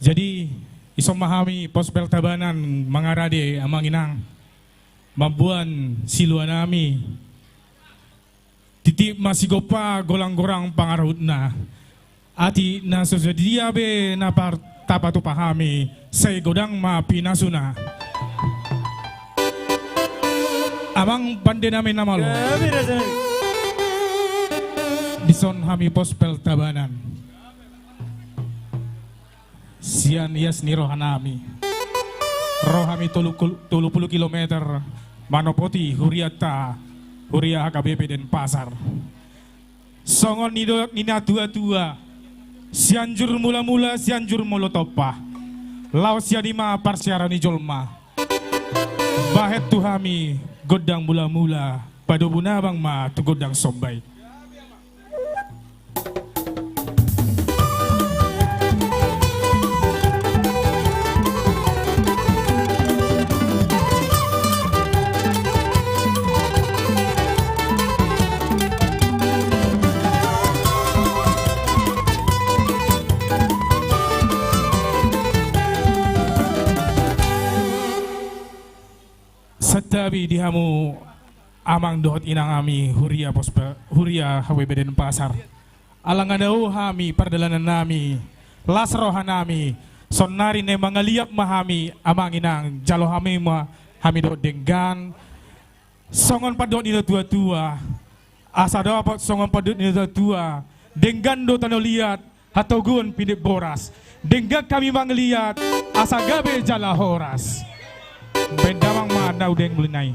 Jadi, ison ma hami pospel Tabanan mangarade, Amang Inang, mamboan siluanami. Titip ma sigompa, golang-golang pangarahutna. Atik na so sadia be na par-, tapatupa hami, sai godang ma pinasuna. Amang pandenami na malo. Dison hami pospel Tabanan. Sian ias ni rohanami, ro hami tolu kul-, tolu pulu kilometer manopoti hurianta, huria H K B P Denpasar. Songon nidok ni natua-tua, Sianjur Mula-mula, Sianjur Molo Tompa. Laos sian i ma parsiaran ni jolma. Bahen tu hami gondang mula-mula, padomu nabang ma tu gondang somba i. Santabi di hamu amang dohot inangami, huria Pospel, huria H K B P Denpasar. Ala nga dao hami pardalanannami, las rohanami, saonnari na mangaliat ma hami amang inang, jalo hami ma hami dohot denggan. Songon pandok ni natua-tua, asa dapot songon pandok ni natua-tua, denggan do tano liat, hatoguon pinggir boras. Denggan hami mangaliat, asa gabe jala horas. Bahen damang ma na hudenggan muli nai.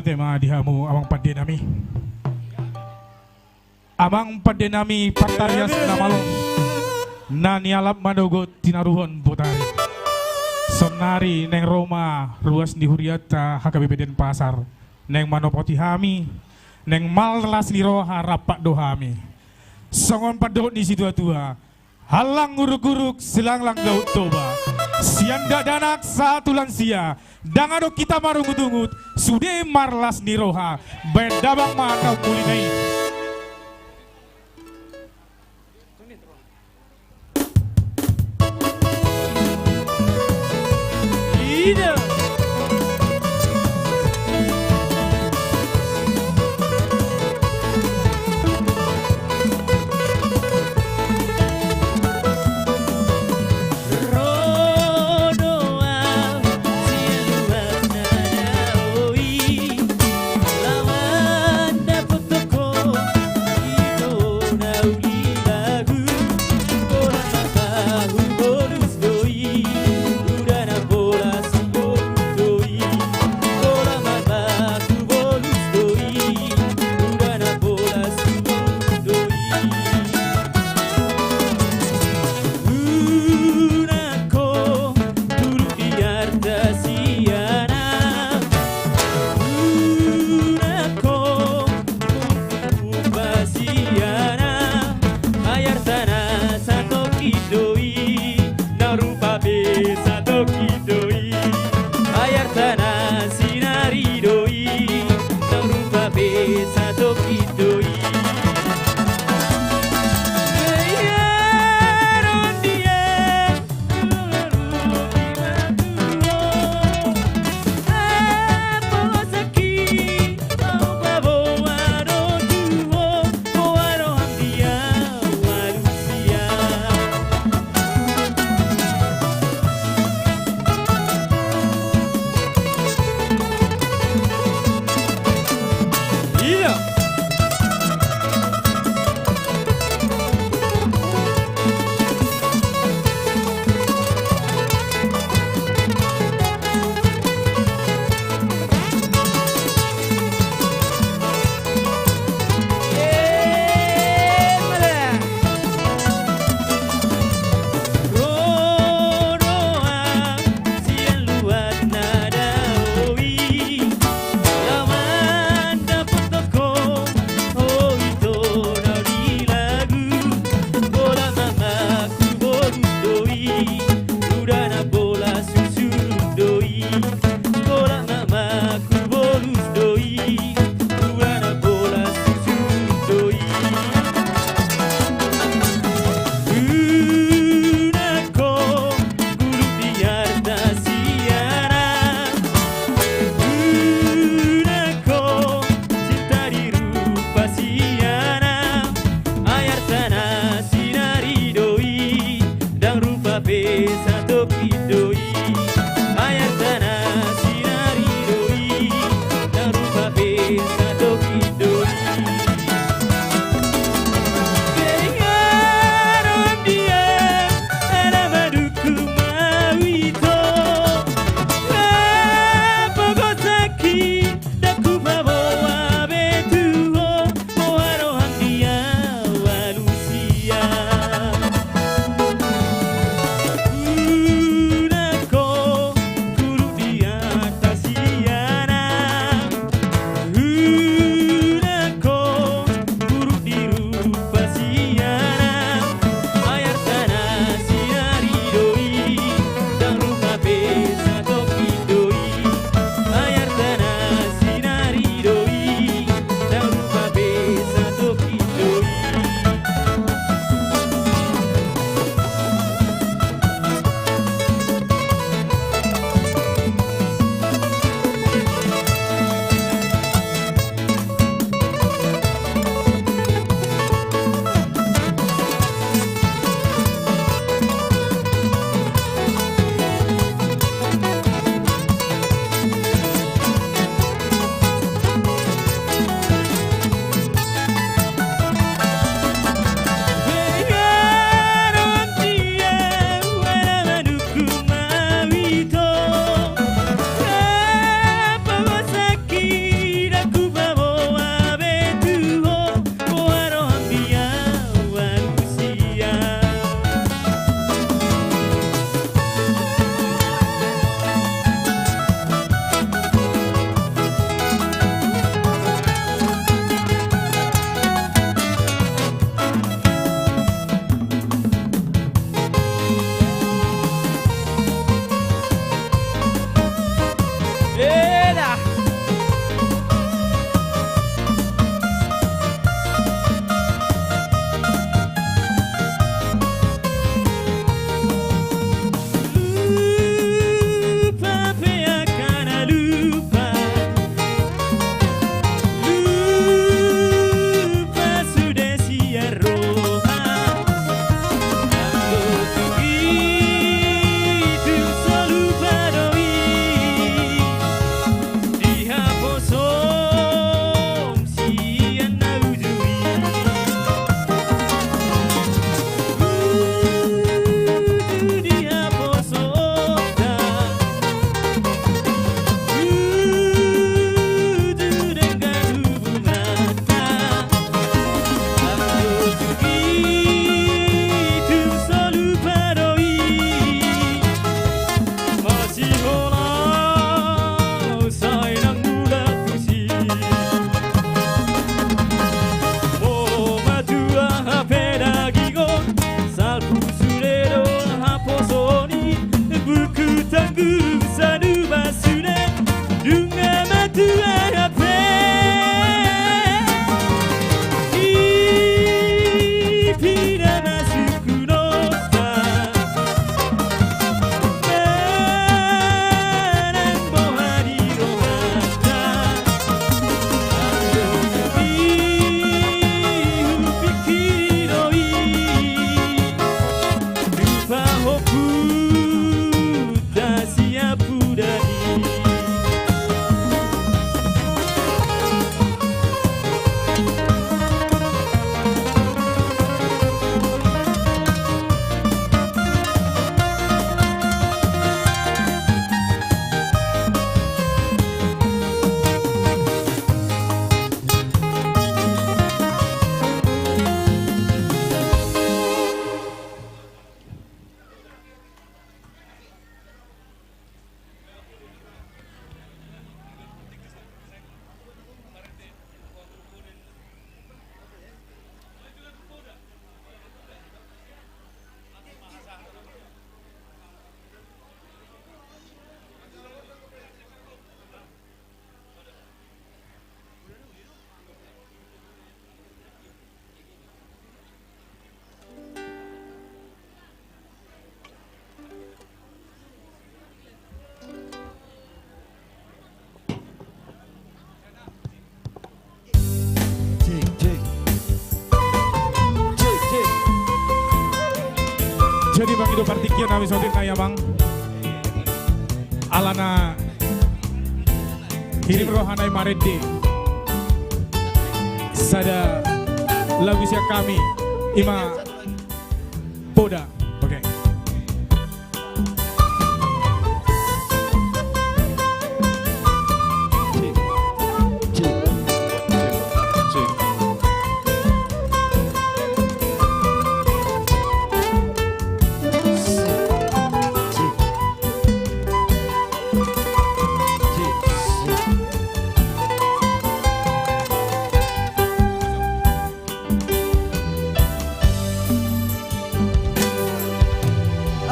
Tema di hamu amang pande nami. Amang pande nami partarias na malo, na nialap manogot tinaruhon botari. Saonari naeng ro ma ruas ni hurianta H K B P Denpasar naeng manopoti hami, naeng marlas ni roha rap do hami. Songon pandohan ni situatua, hallang uruk-uruk silanglang daun toba. Sian dakdanak sahat tu lansia, ndang adong hita marungut-ungut, sude marlas ni roha. Baen damang ma na umulina i. Jadi mangido partingkian nami saonari, amang. Alana hirim rohana i marende sada lagu sian hami, ima Poda. Oke.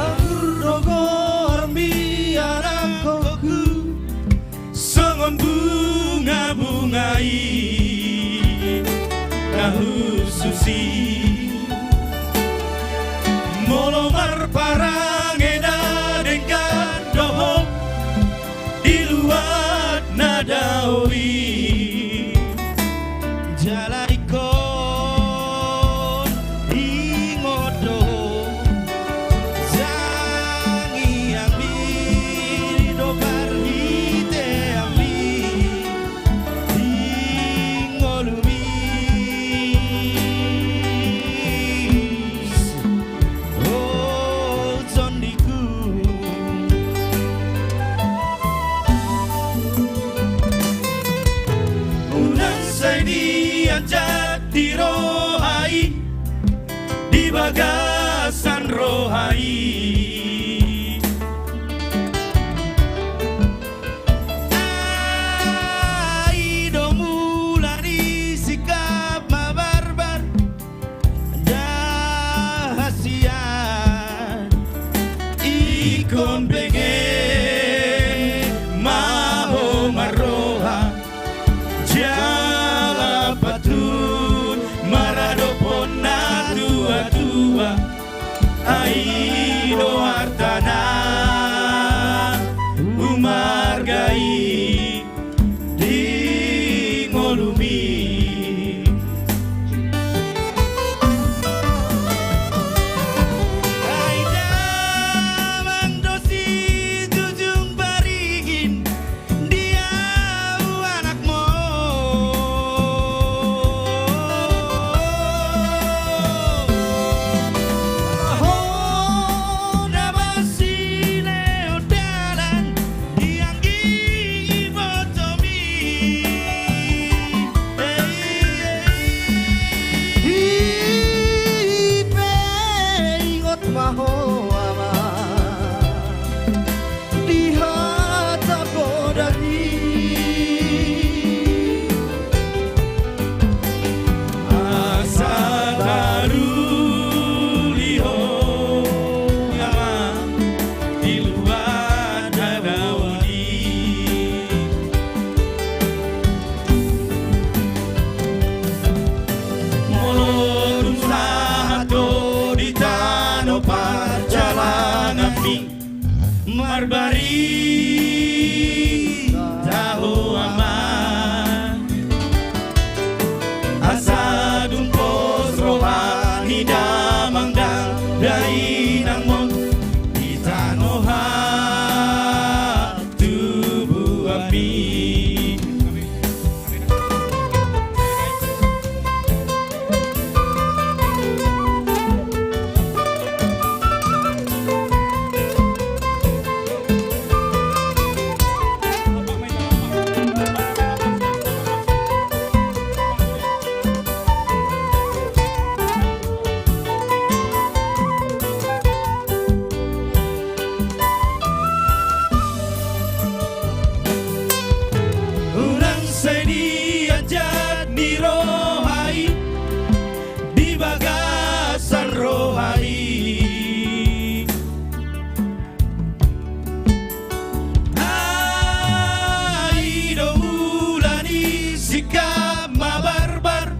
Atur do goarmi, anakkonku, songon bungabunga i na hushus i. Molo marparange na denggan do ho di luat na dao i, jala ingkon ingot do ho tangiangmi dohot parhiteanmi di ngolumi. O tondiku, unang sai dianjat di roha i, di bagasan roha i. Ai do mula ni sikap mabarbar, dahasian ingkon bege ma ho marroha, jala patut maradophon na tuatua. Ai do arta na umarga i di ngolumi. Ai damang do sijujung parigi di ahu anakmu. Ho na masilehon dalan di anggi ibotomi. I pe ingot ma ho, amang, di hata poda i. Asa taruli ho, amang, di luat na dao i. Molo tung sahat ho di tano parjalanganmi, marbarita ho, amang, asa dung pos roha ni damang dohot dainangmon di tano hatubuanmi. Unang sai dianjat ni roha i, di bagasan roha i. Ai do mula ni sikap mabarbar,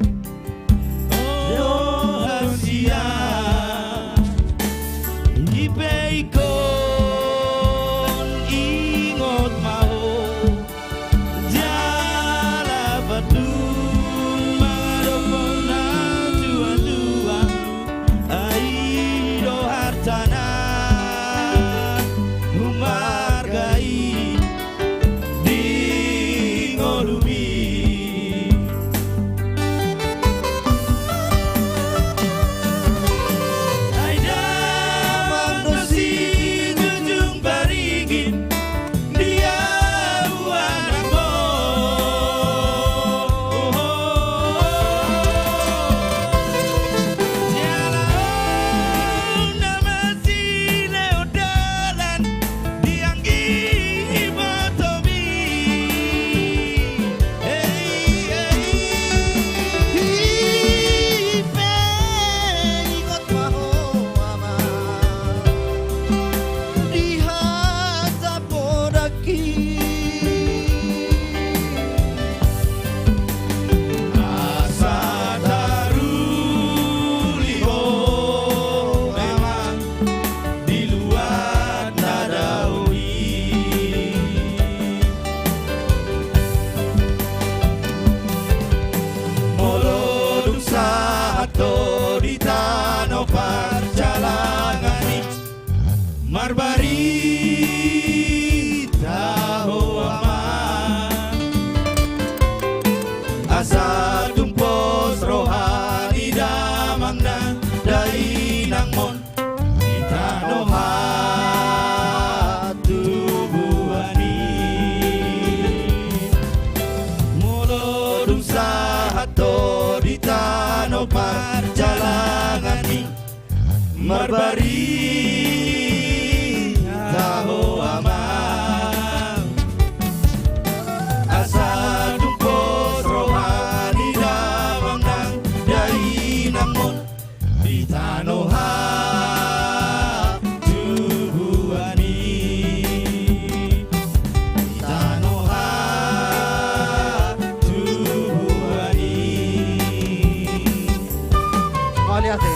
o hasian, i pe ingkon ingot ma ho. Jala patut mangadophon na tuatua, ai do arta na langani, marbarita ho amang. Asa dung pos roha ni damang nang dainang mon di tano hatubuan i. Molo dung sahat ho di tano parjalangan i, marbarita ho amang. Asa dung pos roha ni damang nang dainang mon di tano hatubuan i. Di tano hatubuan i. Mauliate.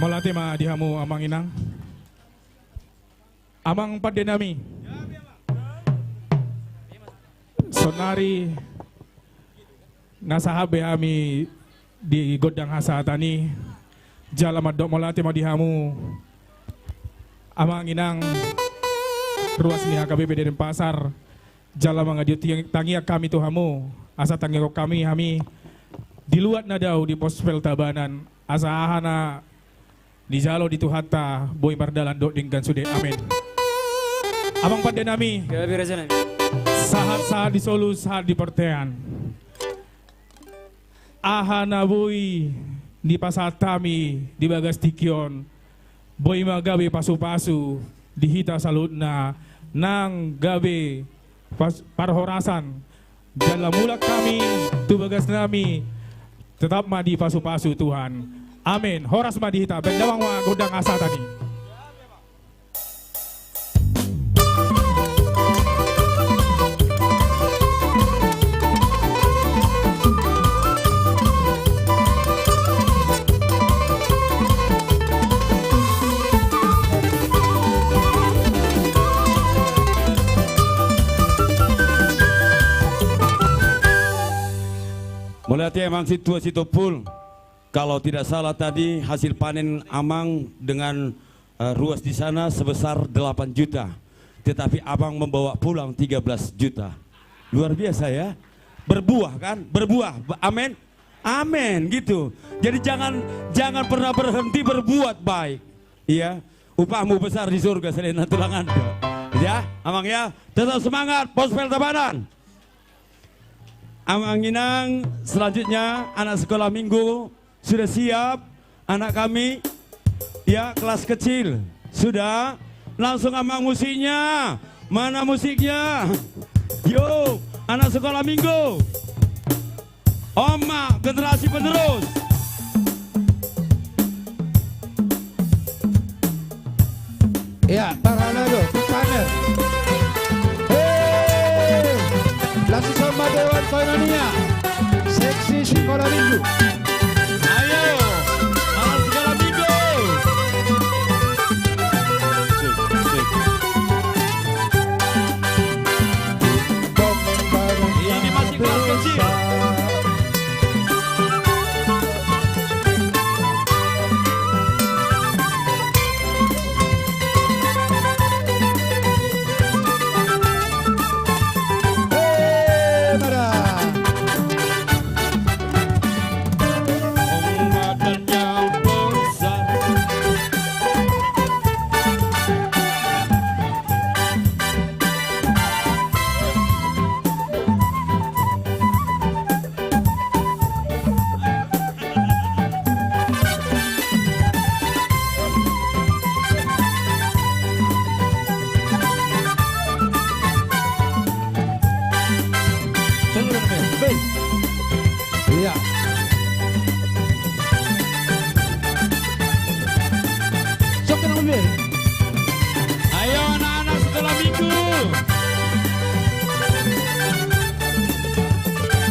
Mauliate ma di hamu amang inang. Amang pande nami. Saonari na sahat be hami di gondang hasahatan i. Jala mandok mauliate ma di hamu amang inang ruas ni H K B P Denpasar. Jala mangadu tangi-, tangiang hami tu hamu, asa tangihon hami, hami di luat na dao di Pospel Tabanan, asa aha na dijalo di Tuhanta boi mardalan dohot denggan sude. Amen. Amang pande nami. Gabe raja nami. Sahat-sahat di solu, sahat di bontean. Aha na boi dipasahat hami di bagas tingki on, boi ma gabe pasu-pasu di hita saluhutna, nang gabe pas-, parhorasan, jala mulak hami tu bagas nami, tetap ma dipasu-pasu Tuhan. Amen. Horas ma di hita, baen damang ma gondang hasahatan i. Mauliate amang sintua Sitompul. Kalau tidak salah tadi hasil panen amang dengan eh, ruas di sana sebesar delapan juta. Tetapi abang membawa pulang tiga belas juta. Luar biasa ya. Berbuah kan? Berbuah. Ba-, amin. Amin gitu. Jadi jangan, jangan pernah berhenti berbuat baik. Iya. Upahmu besar di surga selain tulangan. Ya, amang ya. Tetap semangat, Pospel Tabanan. Amang inang, selanjutnya anak sekolah minggu. Sudah siap anak kami? Ya, kelas kecil. Sudah. Langsung amang musiknya. Mana musiknya? Yo, anak sekolah minggu. Oma, generasi penerus. Ya, parhalalu, panen. Hei, langsung sama Dewan Koinonia. Seksi sekolah minggu. Ayo, anak sekolah minggu. Sik, sik. Ini masih kelas kecil.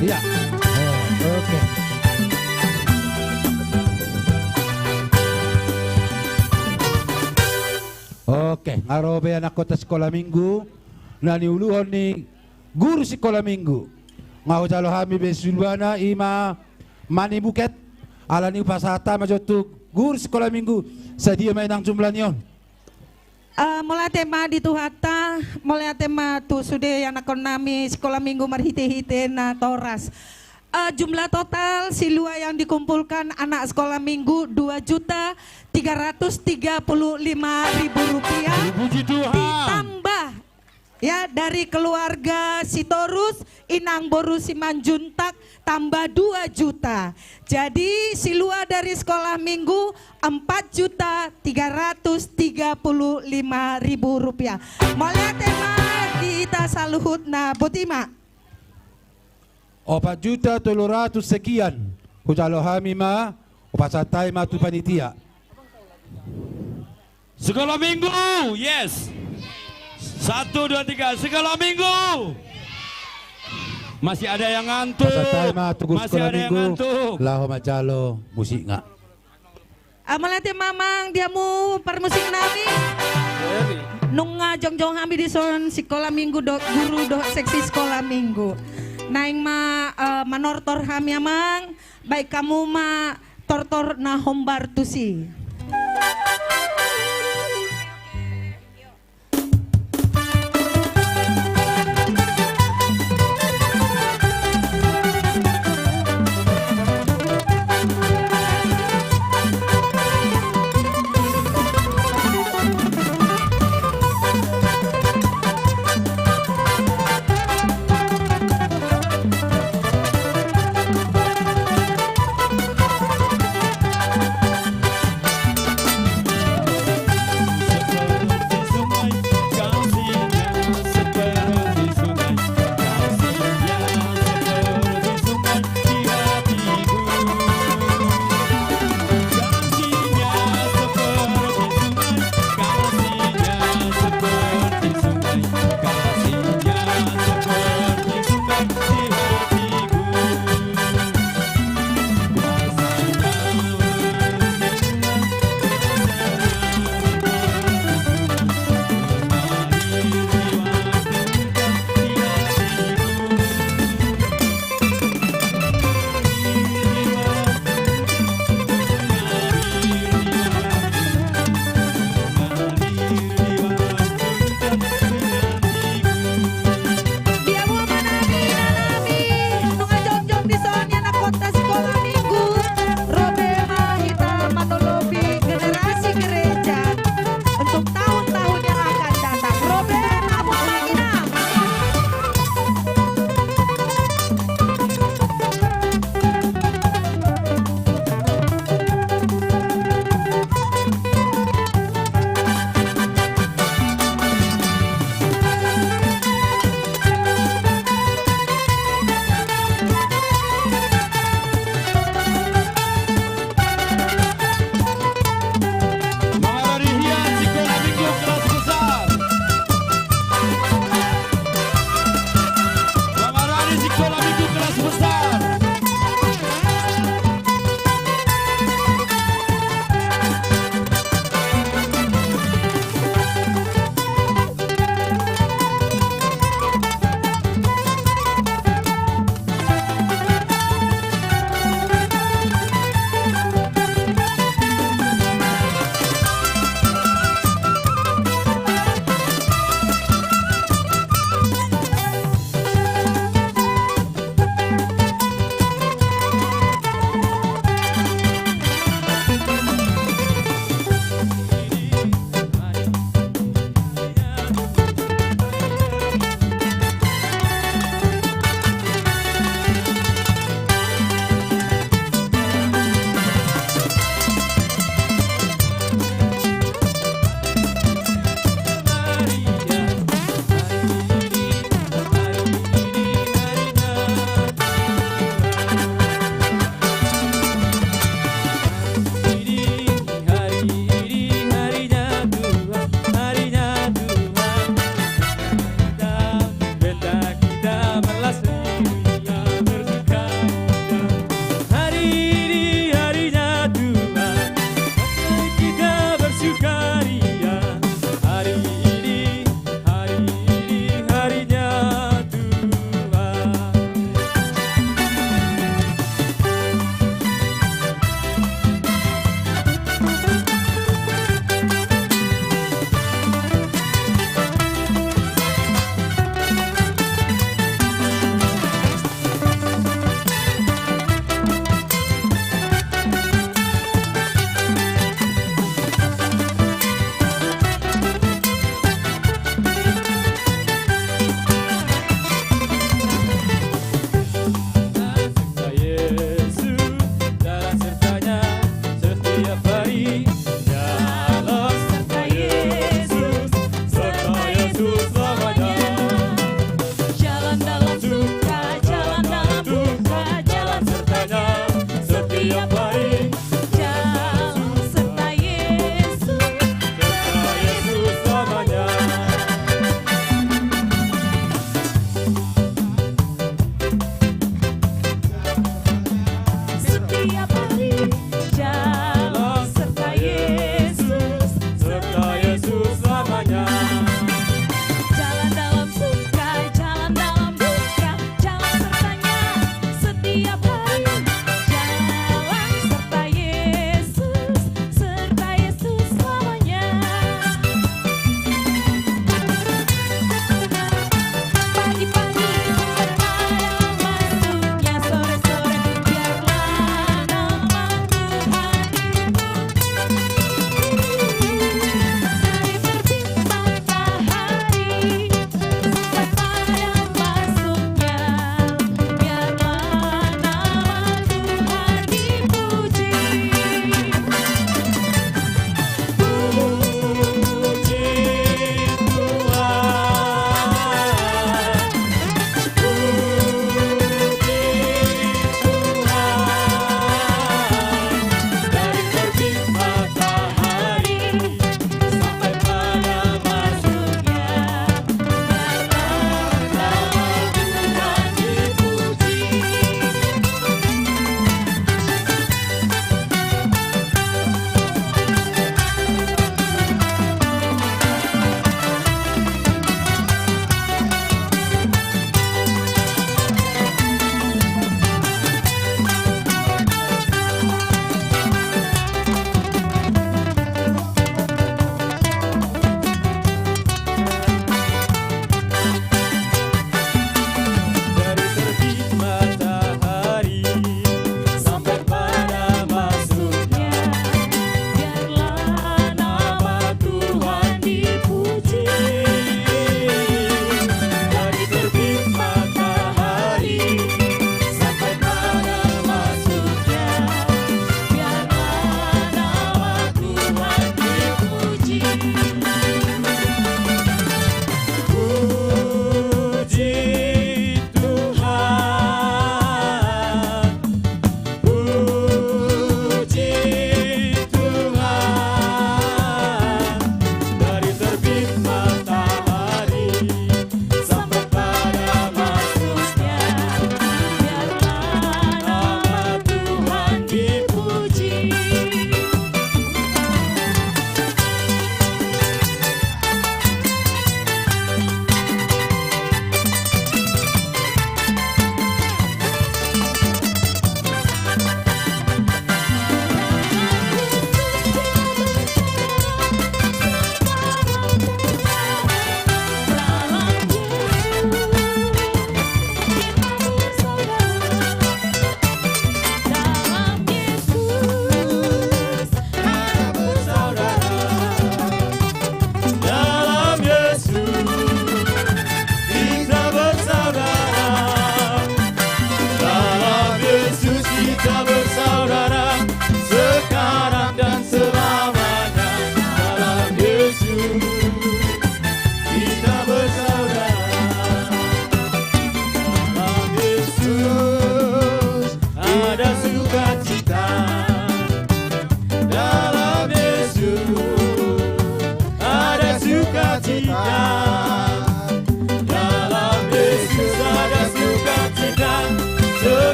Iya. Eh, oke. Oke, nga ro be anakhonta sikola minggu na niuluhon ni guru sikola minggu. Nga hujalo hami be siluana, i ma Manibuket. Alani i hupasahat hami ma jo tu guru sikola minggu. Sadia ma inang jumlah ni on? Eh, mauliate ma di Tuhanta, mauliate ma tu sude anakhon nami sikola minggu marhite-hite na toras. Eh, jumlah total silua yang dikumpulkan anak sekolah minggu dua juta tiga ratus tiga puluh lima ribu rupiah. Puji Tuhan. Ditambah, ya, dari keluarga Sitorus, inang boru Simanjuntak, tambah dua juta. Jadi, silua dari sekolah minggu, empat juta tiga ratus tiga puluh lima ribu rupiah. Mauliate ma di hita saluhutna, boti ma. Opat juta tolu ratus sekian. Hujalo hami ma, hupasahat hami ma tu panitia. Sekolah minggu, yes. Satu, dua, tiga, sekolah minggu. Masih ada yang ngantuk. Pasahat hami ma tu guru sikola minggu. Masih ada yang ngantuk. Laho manjalo musikna. Ah, mauliate ma amang di hamu parmusik nami. Nunga jongjong hami dison sikola minggu dohot guru dohot seksi sikola minggu. Naeng ma, eh, manortor hami amang, baen hamu ma tortor na hombar tusi.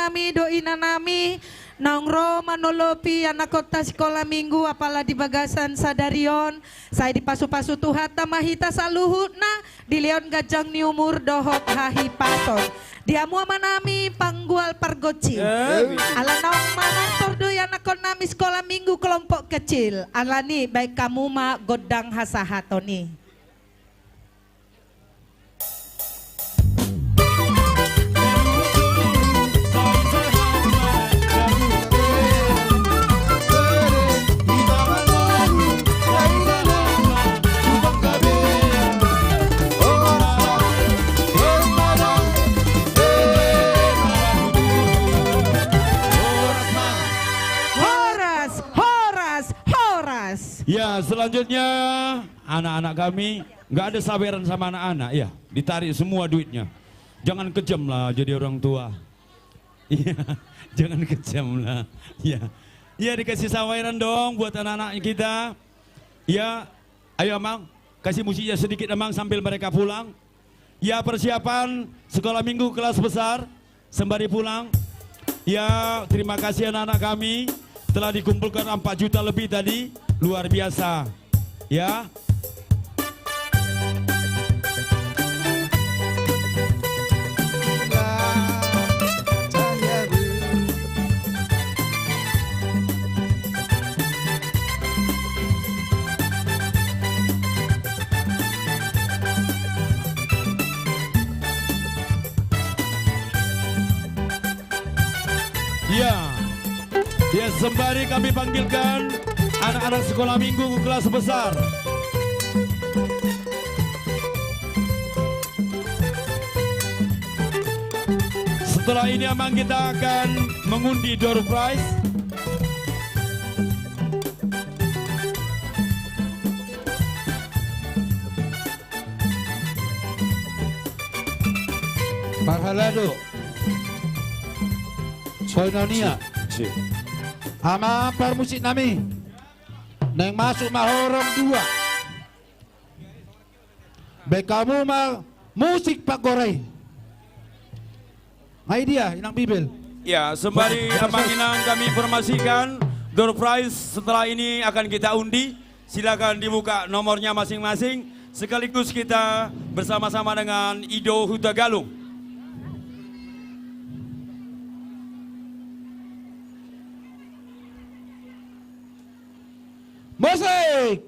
nami, doi na nami, naung ro manolopi anakhonta sikola minggu, apala di bagasan sadari on, sai dipasupasu Tuhanta ma hita saluhutna, dilehon ganjang ni umur dohot hahipason. Di hamu ama nami panggual pargonsi. Eh. Ala naung mangantor do i anakhon nami sikola minggu kelompok kecil. Alani baen hamu ma gondang hasahaton i. Horas, horas, horas. Ya, selanjutnya anak-anak kami, nggak ada saweran sama anak-anak, ya, ditarik semua duitnya. Jangan kejam lah jadi orang tua. Iya, jangan kejam lah. Ya. Ya, dikasih saweran dong buat anak-anak kita. Ya, ayo, Amang, kasih musiknya sedikit, Amang, sambil mereka pulang. Ya, persiapan sekolah minggu kelas besar sembari pulang. Ya, terima kasih anak-anak kami, telah dikumpulkan empat juta lebih tadi. Luar biasa. Ya. Ya. Ya, sembari kami panggilkan anak-anak sekolah minggu kelas besar. Setelah ini, Amang, kita akan mengundi door prize. Parhalado. Songon i ma. Si, si. Amang parmusik nami. Naeng masuk ma horong dua. Baen hamu ma musik panggora i. Ai dia, Inang Bibel. Ya, sembari Amang Inang kami informasikan, door prize setelah ini akan kita undi. Silakan dibuka nomornya masing-masing, sekaligus kita bersama-sama dengan Ido Hutagalung. Musik!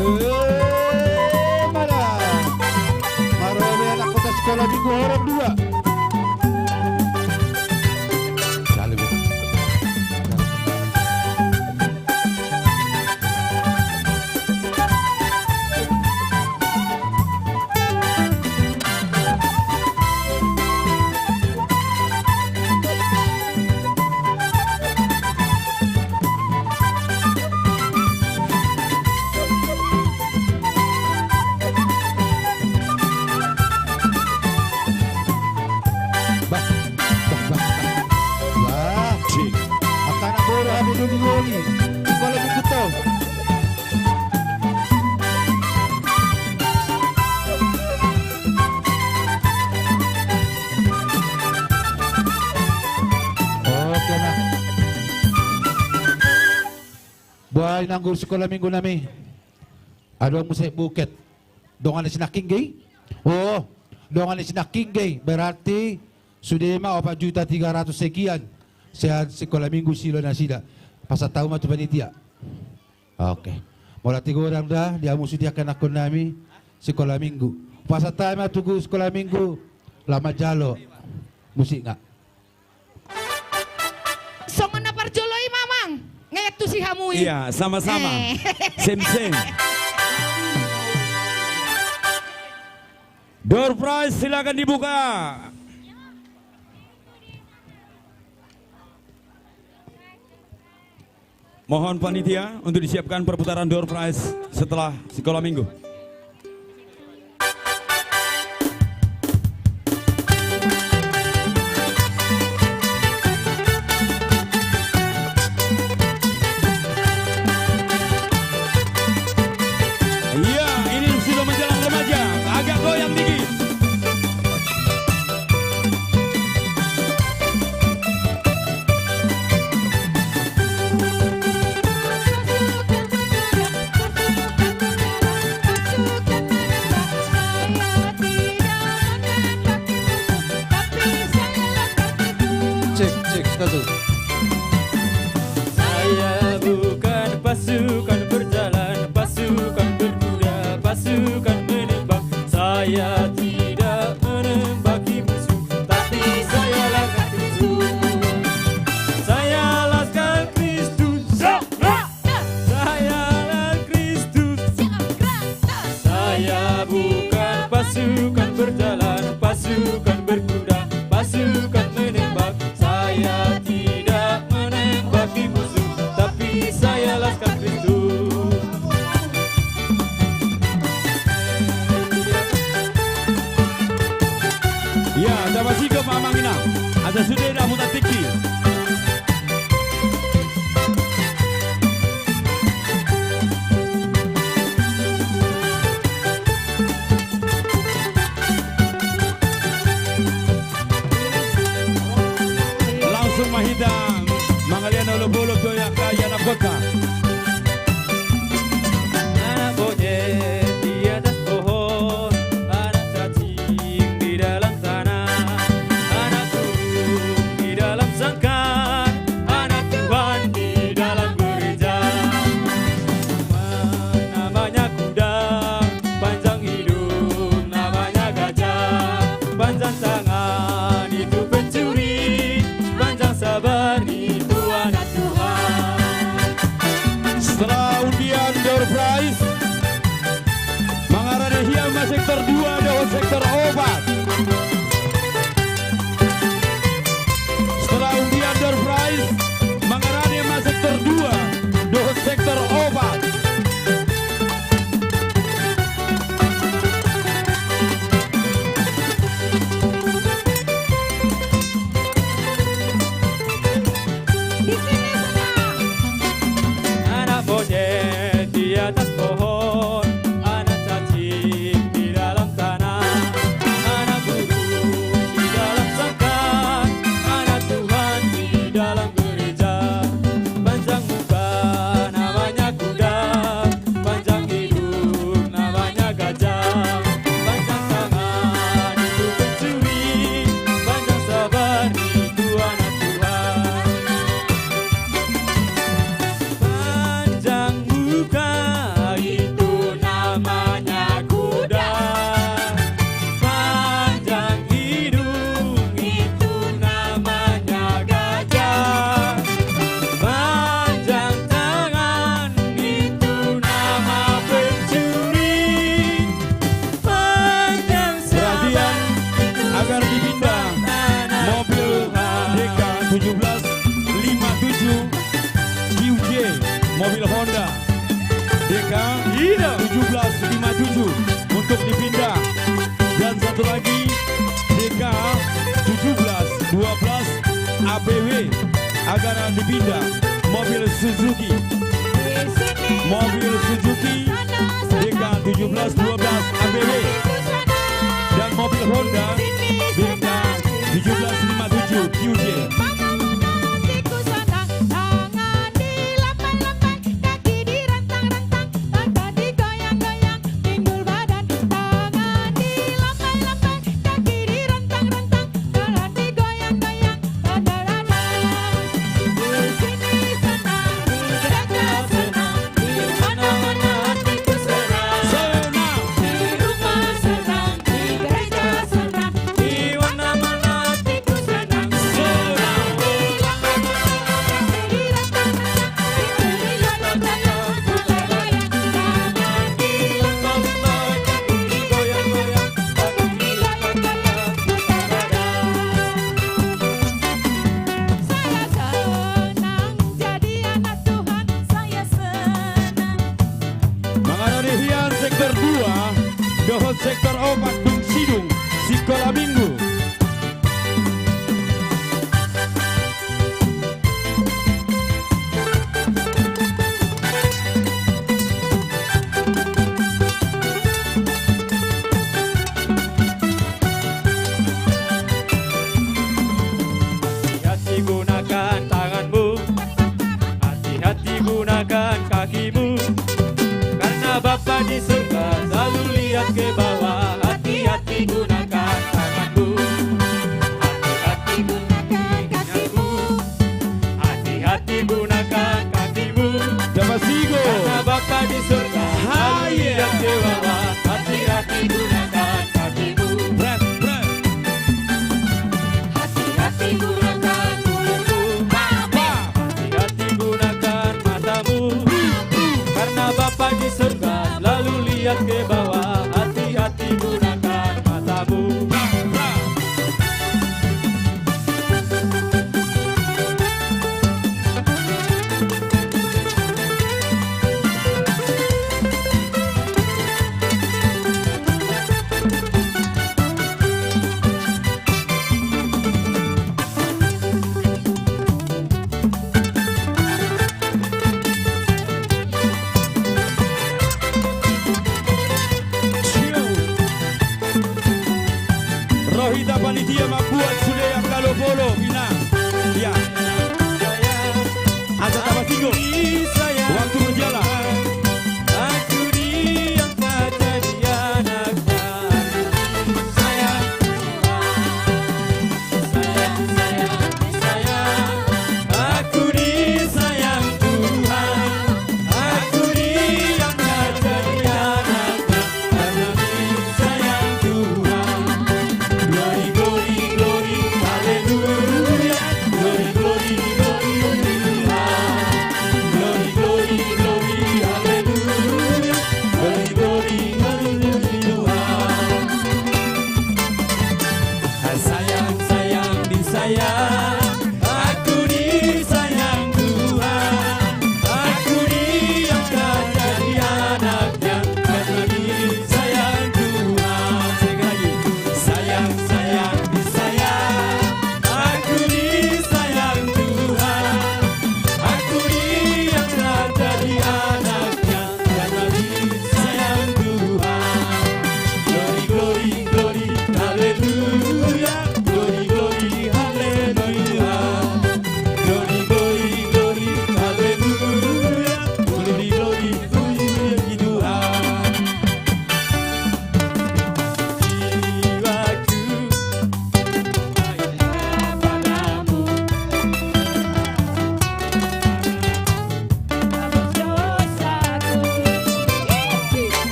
Eh, mana? Marobe anakhonta sikola minggu horong dua. Salut. Bah, bah, bah, bah. Bah, cik. Angka anak boru hape doli-doli. Sikola minggu tong. Oke, nah. Boha, inang guru sikola minggu nami. Adong muse buket. Dongan ni si Nangkin ge i? Oh, dongan ni si Nangkin ge i. Berarti sude ma opat juta tiga ratus sekian. Sian sikola minggu siula nasida. Pasahat hamu ma tu panitia. Oke. Molo tung godang da, di hamu sude angka anakhon nami sikola minggu. Pasahat hami ma tu guru sikola minggu. Laho manjalo musikna. Songon na parjolo i ma, Amang. Ngeet tu si hamu i. Iya, sama-sama. Eh. Same, same. Door prize, silakan dibuka. Mohon panitia untuk disiapkan perputaran door prize setelah sekolah minggu. Iya, ini sudah menjelang remaja, agak goyang dikit. Cek, cek, satu. Saya bukan pasukan berjalan, pasukan berkuda, pasukan menembak. Saya tidak menembaki musuh, tapi saya laskar Kristus. Saya laskar Kristus. Saya laskar Kristus. Saya bukan pasukan berjalan, pasukan berkuda, pasukan menembak. Saya tidak menembaki musuh, tapi saya laskar Kristus. Ya, tapa sigop ma amang inang. Asa sude damu tatingki. Langsung ma hita mangalean olopolop tu angka ianakhonta. Anak monyet di atas pohon, anak cacing di dalam tanah, anak burung di dalam sangkar, anak Tuhan di dalam gereja. Namanya kuda, panjang hidung namanya gajah, panjang tangan itu pencuri, panjang sabar itu anak Tuhan. Setelah undian door prize, mangarade hian ma sektor dua dohot sektor opat. Setelah undian door prize, mangarade ma sektor dua dohot sektor opat. Di sini, sana. Anak monyet di atas pohon, anak cacing di dalam tanah, anak burung di dalam sangkar, anak Tuhan di dalam gereja. Panjang muka namanya kuda, panjang hidung namanya gajah, panjang tangan itu pencuri, panjang sabar itu anak Tuhan. Panjang muka itu namanya kuda, panjang hidung itu namanya gajah, panjang tangan itu nama pencuri. Perhatian, agar dipindah mobil D K tujuh belas lima tujuh Q J, mobil Honda D K tujuh belas lima tujuh untuk dipindah. Dan satu lagi D K tujuh belas dua belas A B W agar dipindah mobil Suzuki. Mobil Suzuki D K tujuh belas dua belas A B W dan mobil Honda D K tujuh belas lima tujuh Q J. Hati-hati gunakan kakimu. Dapat sigo. Karena Bapa di surga selalu lihat ke bawah. Hati-hati gunakan kakimu. Pret, pret. Hati-hati gunakan mulutmu. Bapa. Hati-hati gunakan matamu. Karena Bapa di surga selalu lihat ke bawah. Hati-hati gunakan matamu. Ro hita panitia mambuat sude angka lopolop, ina. Ya. Asa tapasingot. Waktu berjalan. Sayang, sayang, disayang. Aku disayang Tuhan. Aku diangkat jadi anaknya karena disayang Tuhan. Glory, glory, glory, haleluya. Glory, glory, glory, Tuhan. Glory, glory, glory, haleluya. Glory, glory, glory, Tuhan. Sayang, sayang, disayang. Aku disayang Tuhan. Aku diangkat jadi anaknya karena disayang Tuhan. Sekali lagi. Sayang, sayang, disayang. Aku disayang Tuhan. Aku diangkat jadi anaknya karena disayang Tuhan. Glory, glory, glory, haleluya. Glory, glory, haleluya. Glory, glory, glory, haleluya. Glory, glory, puji Tuhan. Jiwaku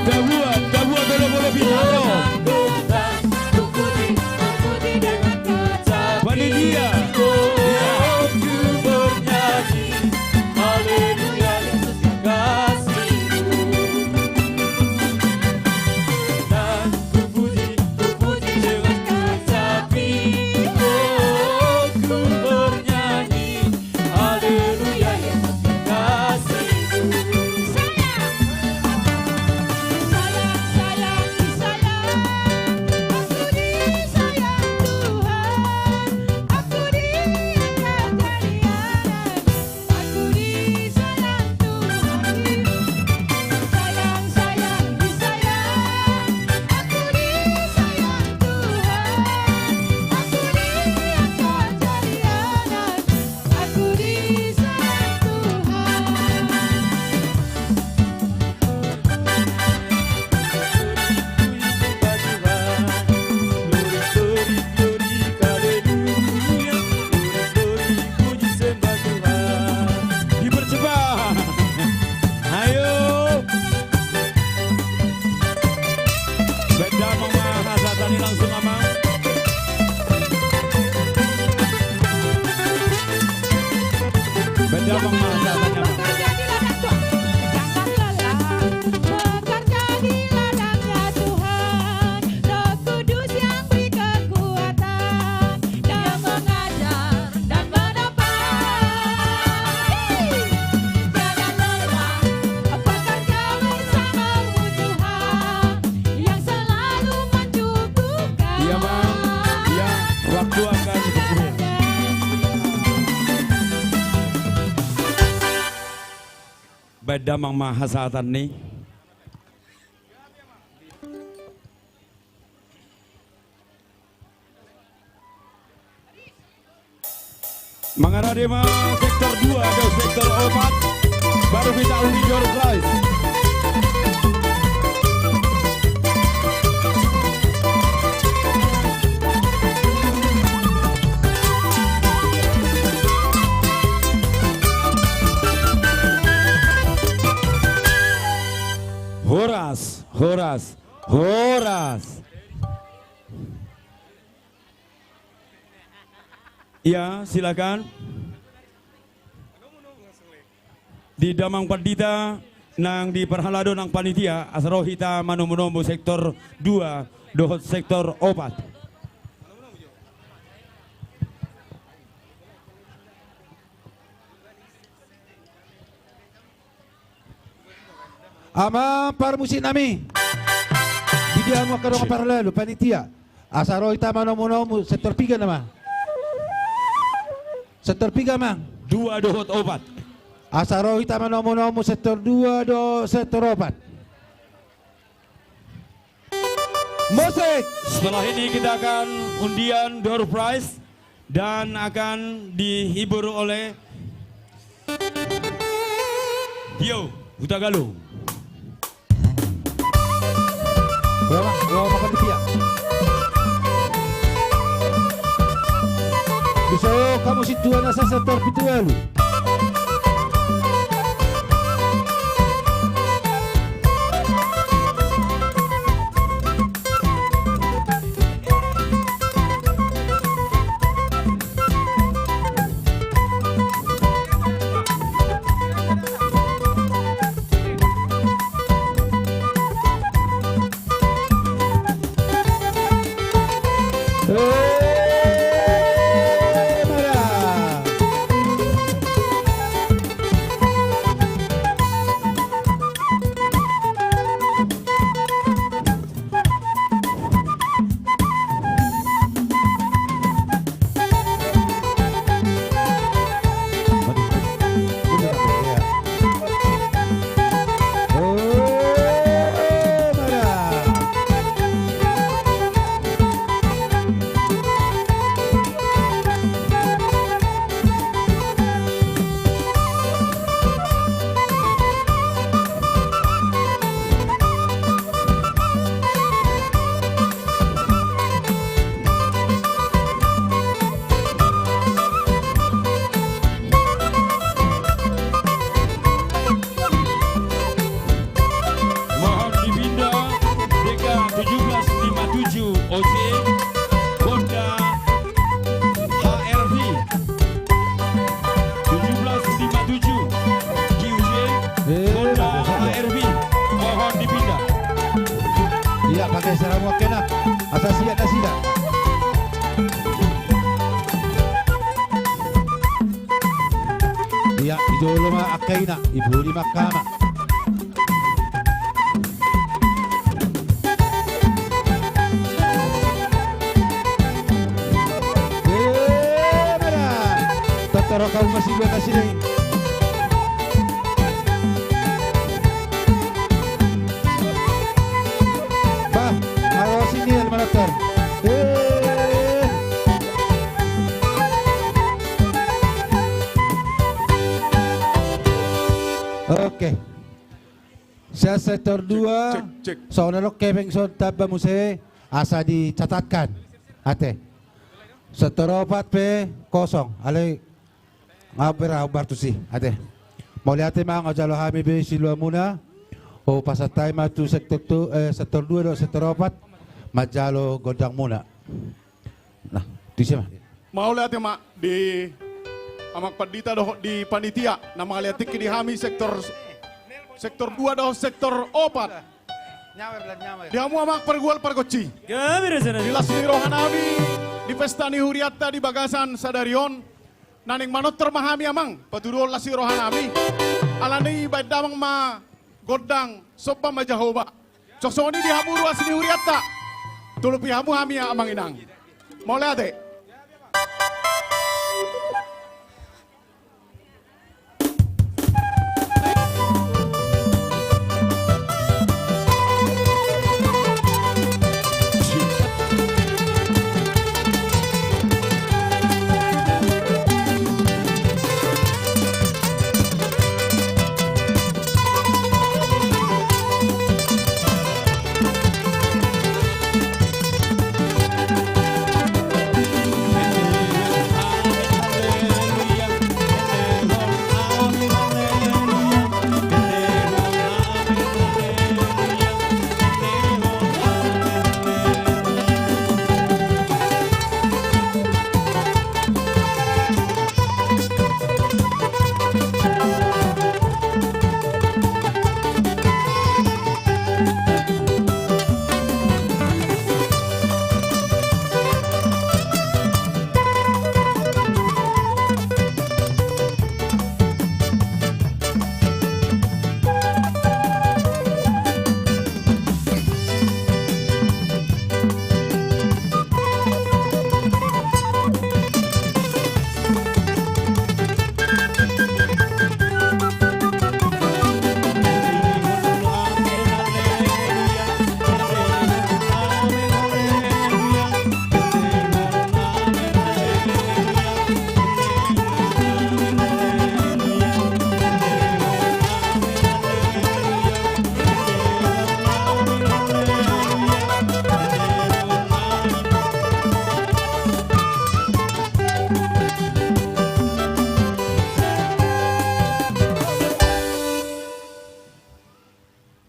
Dabuan, dabuan, bolo, bolo, bintang, no. Panitia. Aku bernyanyi, haleluya, Yesus kekasihku. Dan ku puji, ku puji dengan kecapi. Oh, ku bernyanyi, haleluya, Yesus kekasihku. Sayang, sayang, sayang, disayang. Aku disayang Tuhan. Aku diangkat jadi anak. Aku disayang Tuhan. Sayang, sayang, disayang. Aku disayang Tuhan. Aku diangkat jadi anak. Aku disayang Tuhan. Dipercepat. Ayo. Baen damang ma hasahatan i langsung, Amang. Baen damang ma hasahatan i, Amang. Bekerja di ladang Tuhan. Jangan lelah bekerja di ladangnya Tuhan. Roh Kudus yang beri kekuatan dan mengajar dan menopang. Jangan lelah bekerja bersamamu Tuhan yang selalu mencukupkan. Iya, Mang. Iya, waktu akan cukup. Baen damang ma hasahatan i. Mangarade ma sektor dua, ada sektor opat. Baru kita undi door prize. Horas, horas, horas. Iya, silakan. Di damang pandita nang di parhalado nang panitia, asa ro hita manomu-nomu sektor dua dohot sektor opat. Amang parmusik nami. Di dia hamu angka dongan parhalado, panitia. Asa ro hita manomu-nomu sektor piga nama? Sektor piga, Amang? Dua dohot opat. Asa ro hita manomu-nomu sektor dua dohot sektor opat. Musik. Setelah ini kita akan undian door prize dan akan dihibur oleh Tio Hutagalung. Bisa hamu sintua nasa sektor pitu ualu. Mohon dipinda D K tujuh belas lima tujuh O C, Honda H R V. Tujuh belas lima tujuh G U J, eh, Honda H R V. Mohon dipinda. Iya, pakai seramu kena. Asa siap nasida. Iya, di jolo ma angka ina, i pudi ma angka ama. Eh, mada. Totoro kau masih dua kasih deh. Bah, awas ini yang menonton. Eh. Oke. Sian sektor dua, cek, cek, cek. Songon na adong hepeng son tamba muse, asa dicatatkan. Ate. Sektor opat pe kosong, alai nga bera umbar tusi, ate. Mauliate ma, nga jalo hami be siluamuna, hupasahat hami ma tu sektor tu, eh, sektor dua dohot sektor opat, manjalo gondangmuna. Nah, tusi ma. Mauliate ma di amang pandita dohot di panitia na mangalean tingki di hami sektor, sektor dua dohot sektor opat. Di hamu amang pargual pargonsi. Di las ni roha nami di pesta ni hurianta di bagasan sadari on, naeng manortor ma hami amang patuduhon las ni roha nami. Alani baen damang ma gondang, somba ma Jahowa. Songon i di hamu ruas ni hurianta. Tulupi hamu hami amang inang. Mauliate.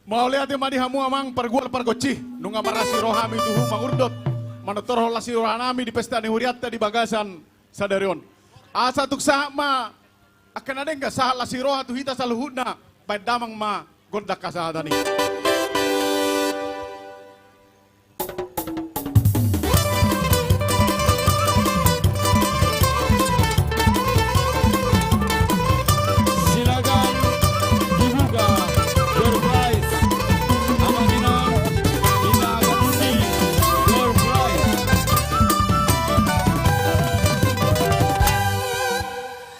Mauliate ma di hamu amang pargual pargonsi, nunga marlas ni roha hami tu hamu mangurdot, manortorhon las ni roha nami di pesta ni hurianta di bagasan sadari on. Asa tung sahat ma angka na denggan, sahat las ni roha tu hita saluhutna, baen damang ma gondang hasahatan i. Silakan dibuka door prize. Amang Inang, kita akan undi door prize.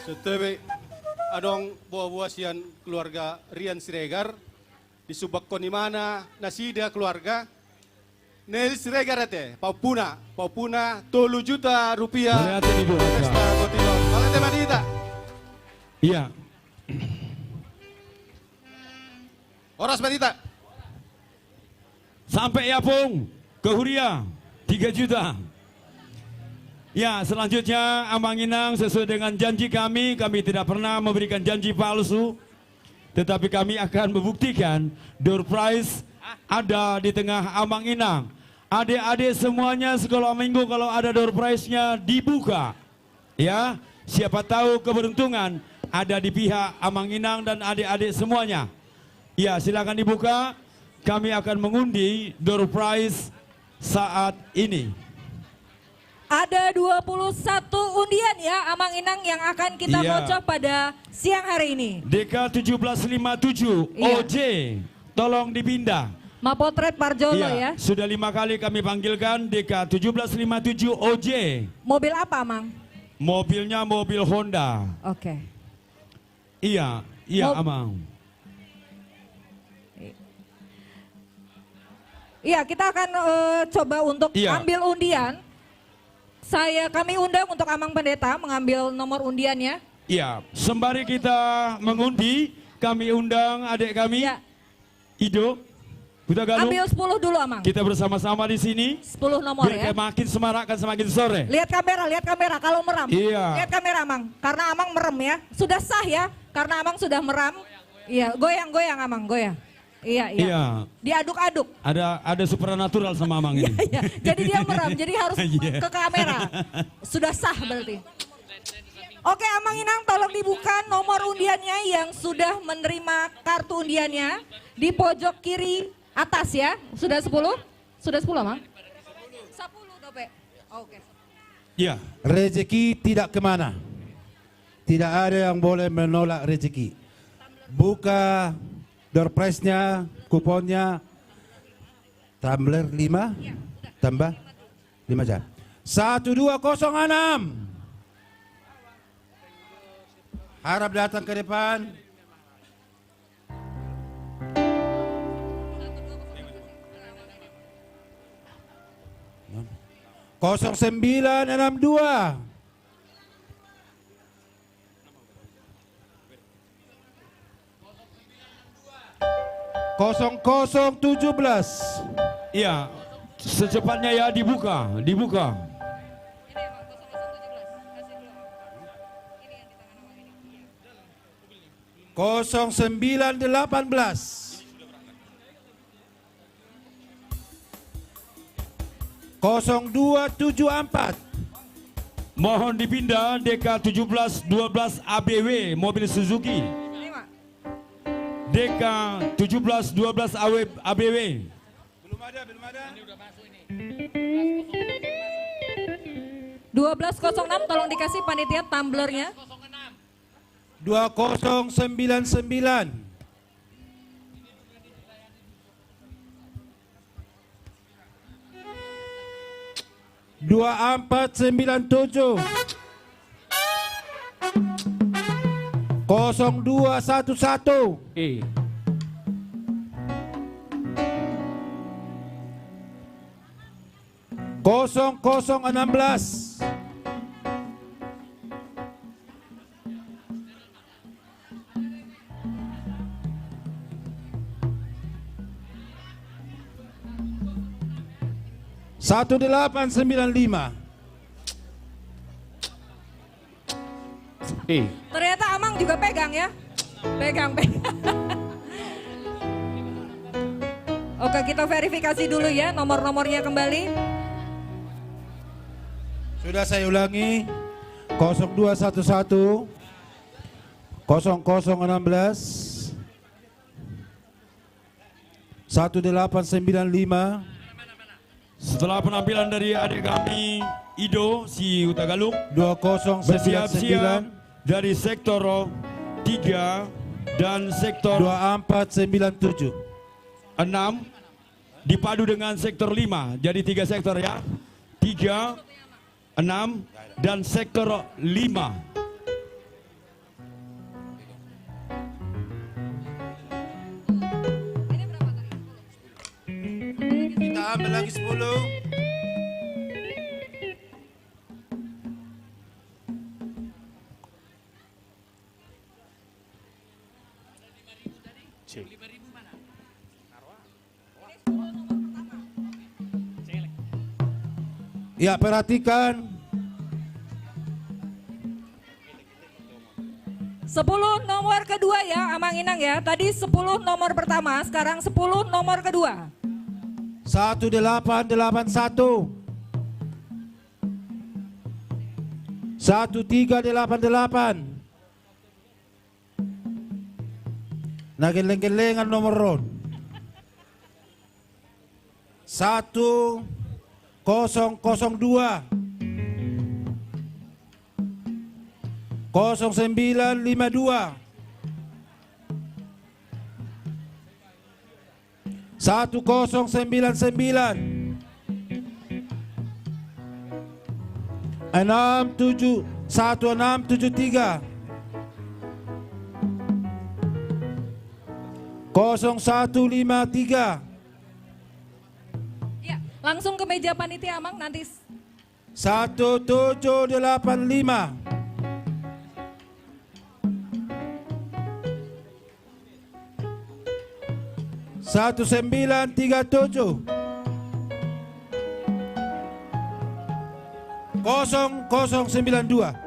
Songon i pe adong boa-boa sian keluarga Rian Siregar. Disumbanghon ibana nasida keluarga Nel Siregar ate, paumpuna, paumpuna tolu juta rupiah. Mauliate di dua. Pesta Gotidor. Mauliate ma di hita. Iya. Horas ma di hita. Sampai ya, Pung, ke huria, tiga juta. Ya, selanjutnya, Amang Inang, sesuai dengan janji kami, kami tidak pernah memberikan janji palsu. Tetapi kami akan membuktikan door prize ada di tengah Amang Inang. Adik-adik semuanya, sekolah minggu, kalau ada door prize-nya dibuka. Ya, siapa tahu keberuntungan ada di pihak Amang Inang dan adik-adik semuanya. Ya, silakan dibuka. Kami akan mengundi door prize saat ini. Ada dua puluh satu undian ya, Amang Inang, yang akan kita kocok pada siang hari ini. D K tujuh belas lima tujuh, iya. O J, tolong dipindah. Mapotret parjolo ya. Sudah lima kali kami panggilkan D K tujuh belas lima tujuh O J. Mobil apa, Amang? Mobilnya mobil Honda. Oke. Iya, iya, Amang. Iya, kita akan, eh, coba untuk ambil undian. Saya, kami undang untuk Amang Pendeta mengambil nomor undiannya. Iya, sembari kita mengundi, kami undang adik kami. Iya. Ido, Hutagalung. Ambil sepuluh dulu, Amang. Kita bersama-sama di sini. Sepuluh nomor, ya. Biar makin semarak kan semakin sore. Lihat kamera, lihat kamera, kalau meram. Iya. Lihat kamera, Amang. Karena Amang merem, ya. Sudah sah, ya. Karena Amang sudah meram. Iya, goyang, goyang, Amang, goyang. Iya, iya. Iya. Diaduk-aduk. Ada, ada supernatural sama Amang ini. Iya, iya. Jadi dia meram, jadi harus ke kamera. Sudah sah berarti. Oke, Amang Inang, tolong dibuka nomor undiannya yang sudah menerima kartu undiannya di pojok kiri atas ya. Sudah sepuluh? Sudah sepuluh, Amang? Sepuluh, Dope. Oke. Ya, rezeki tidak kemana. Tidak ada yang boleh menolak rezeki. Buka door prize-nya, kuponnya, tumbler lima, tambah lima jam. Satu dua kosong enam. Harap datang ke depan. Kosong sembilan enam dua. Kosong kosong tujuh belas. Iya, secepatnya ya, dibuka, dibuka. Kosong sembilan delapan belas. Kosong dua tujuh empat. Mohon dipindah, D K tujuh belas dua belas A B W, mobil Suzuki. D K tujuh belas dua belas A W, A B W. Belum ada, belum ada. Dua belas kosong enam, tolong dikasih panitia tumblernya. Dua kosong sembilan sembilan. Dua empat sembilan tujuh. Kosong dua satu satu. Eh. Kosong kosong enam belas. Satu delapan sembilan lima. Eh. Ternyata Amang juga pegang ya. Pegang, pegang. Oke, kita verifikasi dulu ya nomor-nomornya kembali. Sudah saya ulangi, kosong dua satu satu, kosong kosong enam belas, satu delapan sembilan lima. Setelah penampilan dari adik kami Ido si Hutagalung, dua kosong sembilan sembilan, bersiap-siap dari sektor tiga dan sektor dua empat sembilan tujuh. Enam dipadu dengan sektor lima, jadi tiga sektor ya. Tiga, enam, dan sektor lima. Kita ambil lagi sepuluh. Cek. Ya, perhatikan. Sepuluh nomor kedua ya, Amang Inang ya. Tadi sepuluh nomor pertama, sekarang sepuluh nomor kedua. Satu delapan delapan satu. Satu tiga delapan delapan. Na gelleng-gellengan nomor on. Satu kosong kosong dua. Kosong sembilan lima dua. Satu kosong sembilan sembilan. Enam tujuh, satu enam tujuh tiga. Kosong satu lima tiga. Ya, langsung ke meja panitia, Amang, nanti s- Satu tujuh delapan lima. Satu sembilan tiga tujuh. Kosong kosong sembilan dua.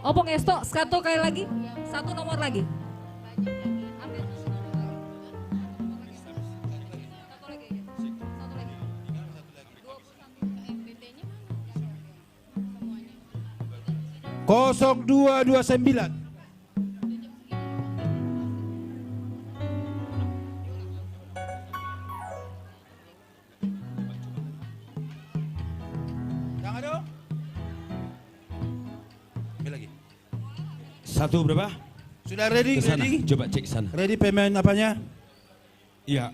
Opung Esto, satu kali lagi. Satu nomor lagi. Kosong dua dua sembilan. Satu berapa? Sudah ready? Ke sana. Ready? Coba cek sana. Ready pemain apanya? Iya.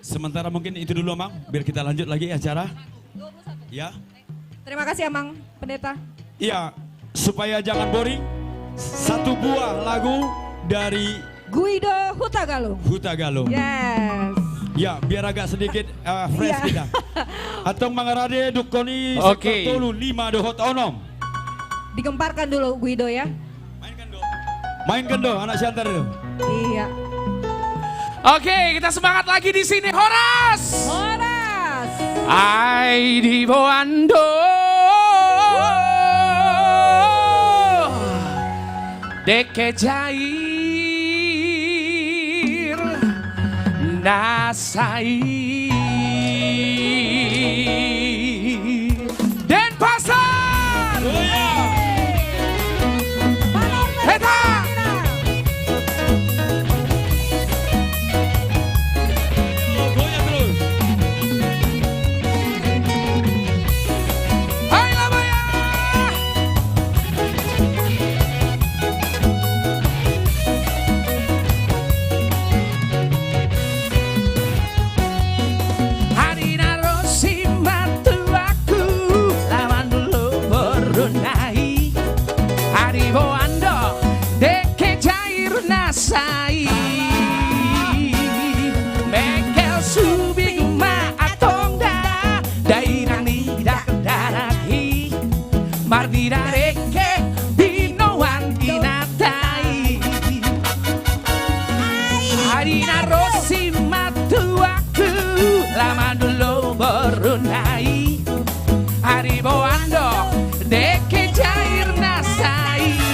Sementara mungkin itu dulu, Amang, biar kita lanjut lagi acara. Ya. Terima kasih, Amang Pendeta. Iya, supaya jangan boring, satu buah lagu dari Guido Hutagalung. Hutagalung. Yes. Ya, biar agak sedikit, eh, fresh kita. Antong mangarade dungkon i sektor tolu, lima dohot onom. Digemparkan dulu Guido ya. Mainkan do, anak Siantar itu. Iya. Oke, kita semangat lagi di sini. Horas. Horas. Ai diboan do dengke jair nasa i. Denpasar. Heta. Hai Labaya. Ari na ro simatuaku laho mandulo boruna i. Ari boan do dengke jair nasa i. Mengkel subi ma antong da dainang ni dakdanak i. Marnida dengke binoan inanta i. Ari na ro simatuaku laho mandulo boruna i. Ari boan do dengke jair nasa i.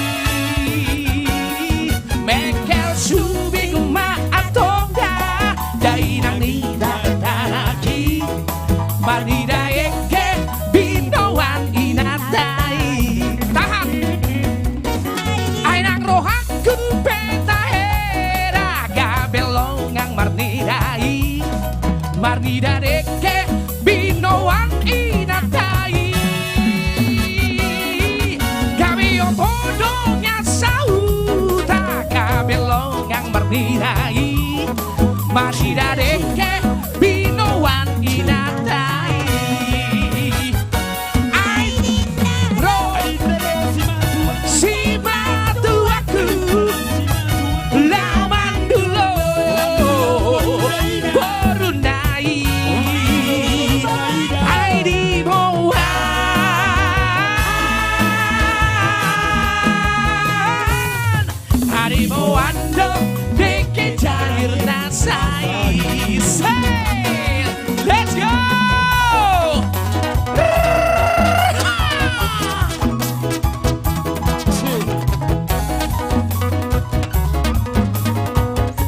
Marnida dengke binoan inanta i. Gabe oto dongan sahuta, gabe longang marnida i. Marnida dengke binoan inanta i. Ai ninna ro simatuaku, laho mandulo boruna i. Ai diboan, ai diboan do dengke jair nasa i. Say, let's go!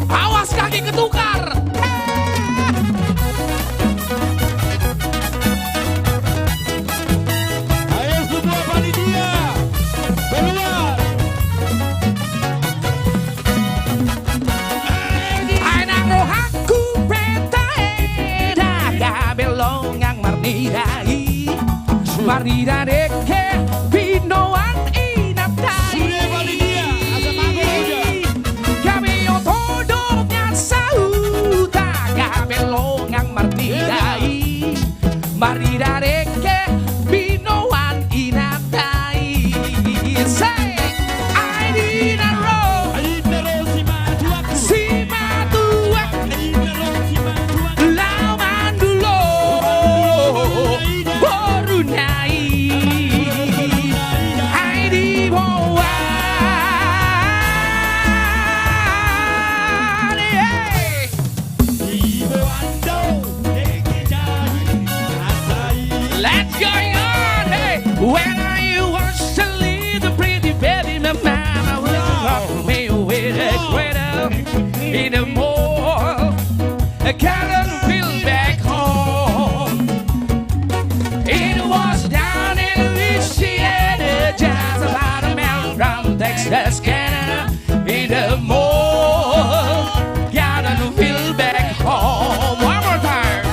Awas kaki ketukar. Ayo semua panitia, keluar. Ai nang rohangku pe taeda, gabe longang marnida i. Marnida dengke binoan inanta i. Gabe oto dongan sahuta, gabe longang marnida i. Marnida dengke binoan inanta i. Say, ai ninna ro simatuaku, laho mandulo boruna i. Ai diboan, eh. Let's go on, hey. When I was a little pretty baby, my mama would rock me with a cradle in the mall, a garden field back home. It was down in Louisiana, just about a mile from Texas, Canada. In the mall, garden field back home. One more time.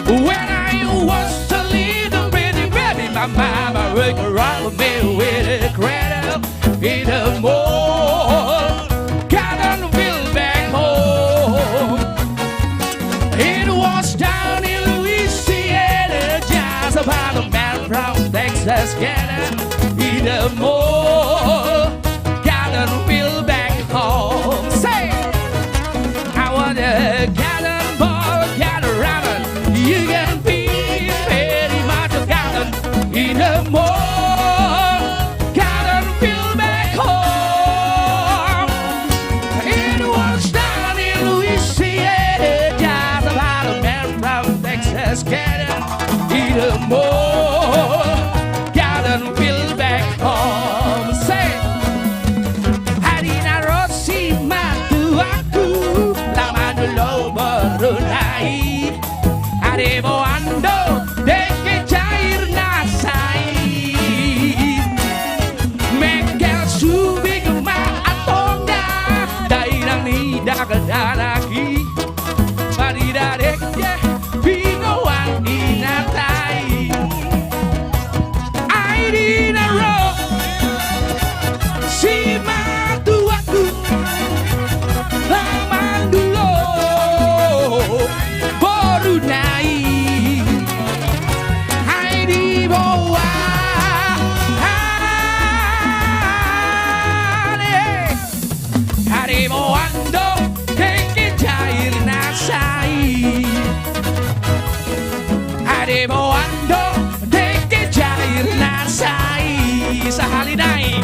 When I was a little bitty baby, my mama would rock me with a cradle. In the mall, garden field back home. It was down in Louisiana, just about a mile from Texas, Canada. In the mall, garden field back home. Say, I want a garden ball, garden rabbit. You can be very much a garden in the mall, garden field back home. It was down in Louisiana, just about a mile from Texas, Canada. In the mall, garden field back home. Say, ai ninna ro simatuaku, laho mandulo boruna i. Ai diboan do dengke jair nasa i. Mengkel subing ma antongna, dainang ni dakdanak i. Marnida dengke binoan inanta i. Ai ninna ro simatuaku, laho mandulo boruna i. Ai diboan, eh. Ai diboan do dengke jair nasa i. Ai diboan do dengke jair nasa i. Sahali nai.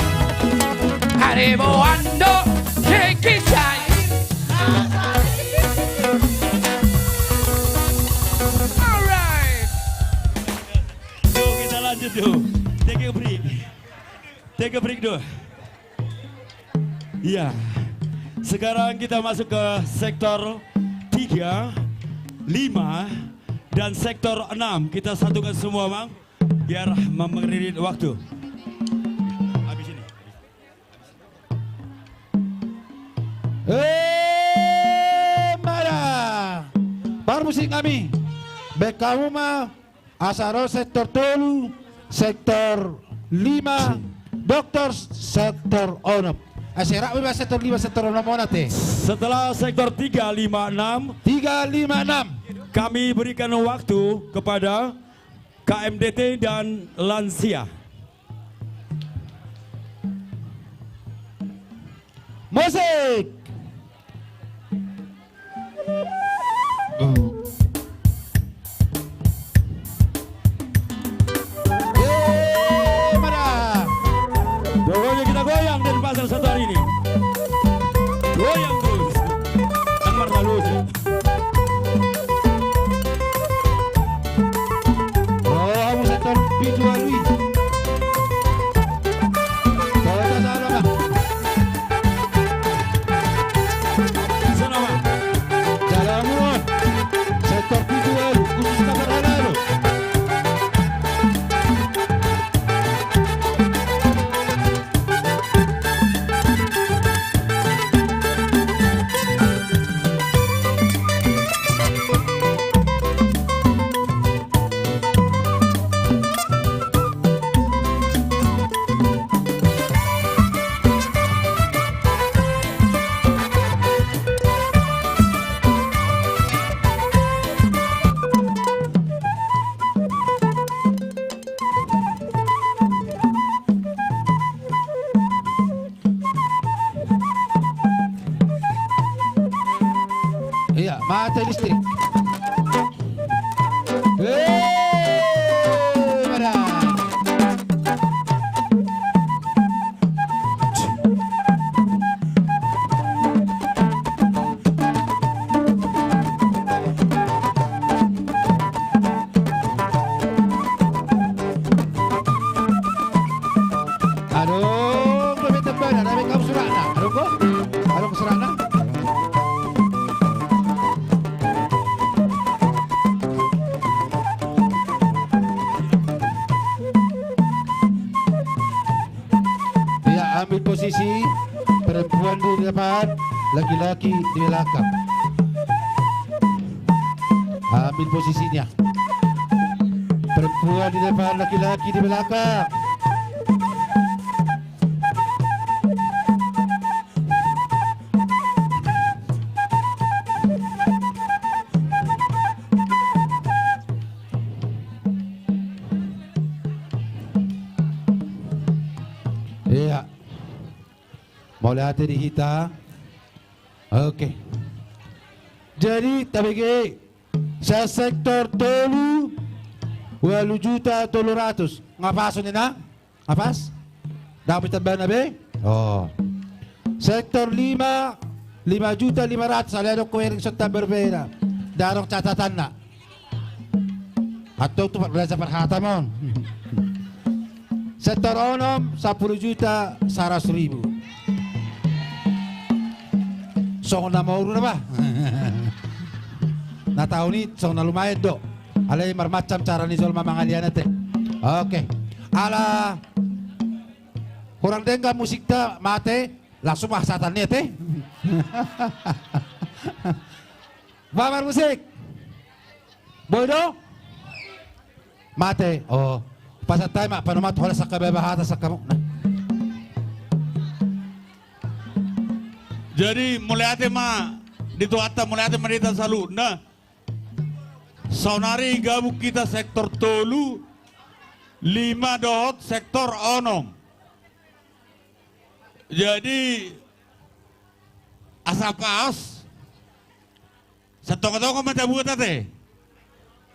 Ai diboan do dengke jair nasa i. Alright. Yuk, kita lanjut, yuk. Take a break. Take a break dulu. Iya. Sekarang kita masuk ke sektor tiga, lima, dan sektor enam. Kita satukan semua, Bang, biar mempersingkat waktu. Habis ini. Eh, mada. Parmu Musik nami. Baen hamu ma asa ro sektor tolu, sektor lima, dokter sektor onom. Asa rap bebas sektor lima, sektor onom on ate. Setelah sektor tiga, lima, enam, tiga, lima, enam, kami berikan waktu kepada K M D T dan lansia. Musik. Yeay, mada. Pokoknya kita goyang Denpasar satu hari ini. Goyang terus. Kan marhalusi. Oh, hamu sektor pitu alui. Kota Salama. Salama. Jalamuan. Sektor pitu alui. Khusus kabar halalo. Iya, mate listrik. Hei, mada. Adong dope tembana, na baen hamu suratna. Adong do? Adong suratna? Iya, ambil posisi, perempuan di depan, laki-laki di belakang. Ambil posisinya. Perempuan di depan, laki-laki di belakang. Iya. Mauliate di hita. Oke. Jadi, tabege, sa sektor tolu, ualu juta tolu ratus. Nga pas on, ninna? Nga pas? Dapot tambana be? Oh. Sektor lima, lima juta lima ratus. Alai adong hubereng songon tamba dope na. Ndang adong catatanna. Antong tu belajar parhata ma on. Sektor onom, sampulu juta saratus ribu. Songon na mauru na ba. Na taon i songon na lumayan do. Alai marmacam cara ni jolma mangalian ate. Oke. Ala hurang denggan musikta, mate, langsung ma hasahatan ni ate. Ba marmusik. Boi do? Mate. Oh. Pasantai ma, panumat holan sangkababa hata sangkamu. Nah. Jadi, mauliate ma di Tuhanta, mauliate ma di hita saluhutna. Saonari gabung hita sektor tolu, lima dohot sektor onom. Jadi, asa pas, satonga-tonga ma tabuat ate.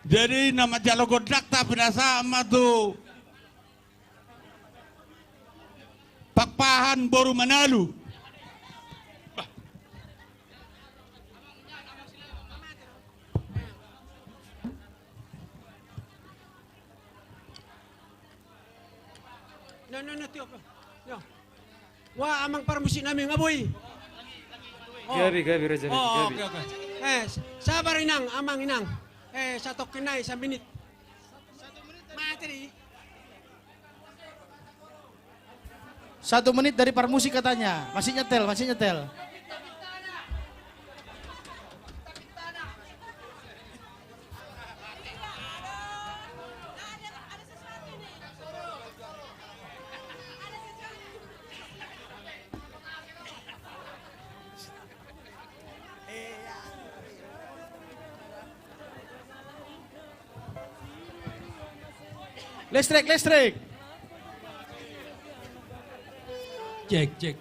Jadi, na manjalo gondang, tapi na sahat ma tu Pakpahan boru Manalu. No, no, no, tiop. No. Wah, amang parmusik nami, nga boi. Oh. Gabe, gabe, raja, oh, gabe. Oke, oke. Eh, sabar inang, amang inang. Eh, satongkin nai, samenit. Mate di. Satu menit dari parmusik katanya. Masih nyetel, masih nyetel. Listrik, listrik. Cek, cek.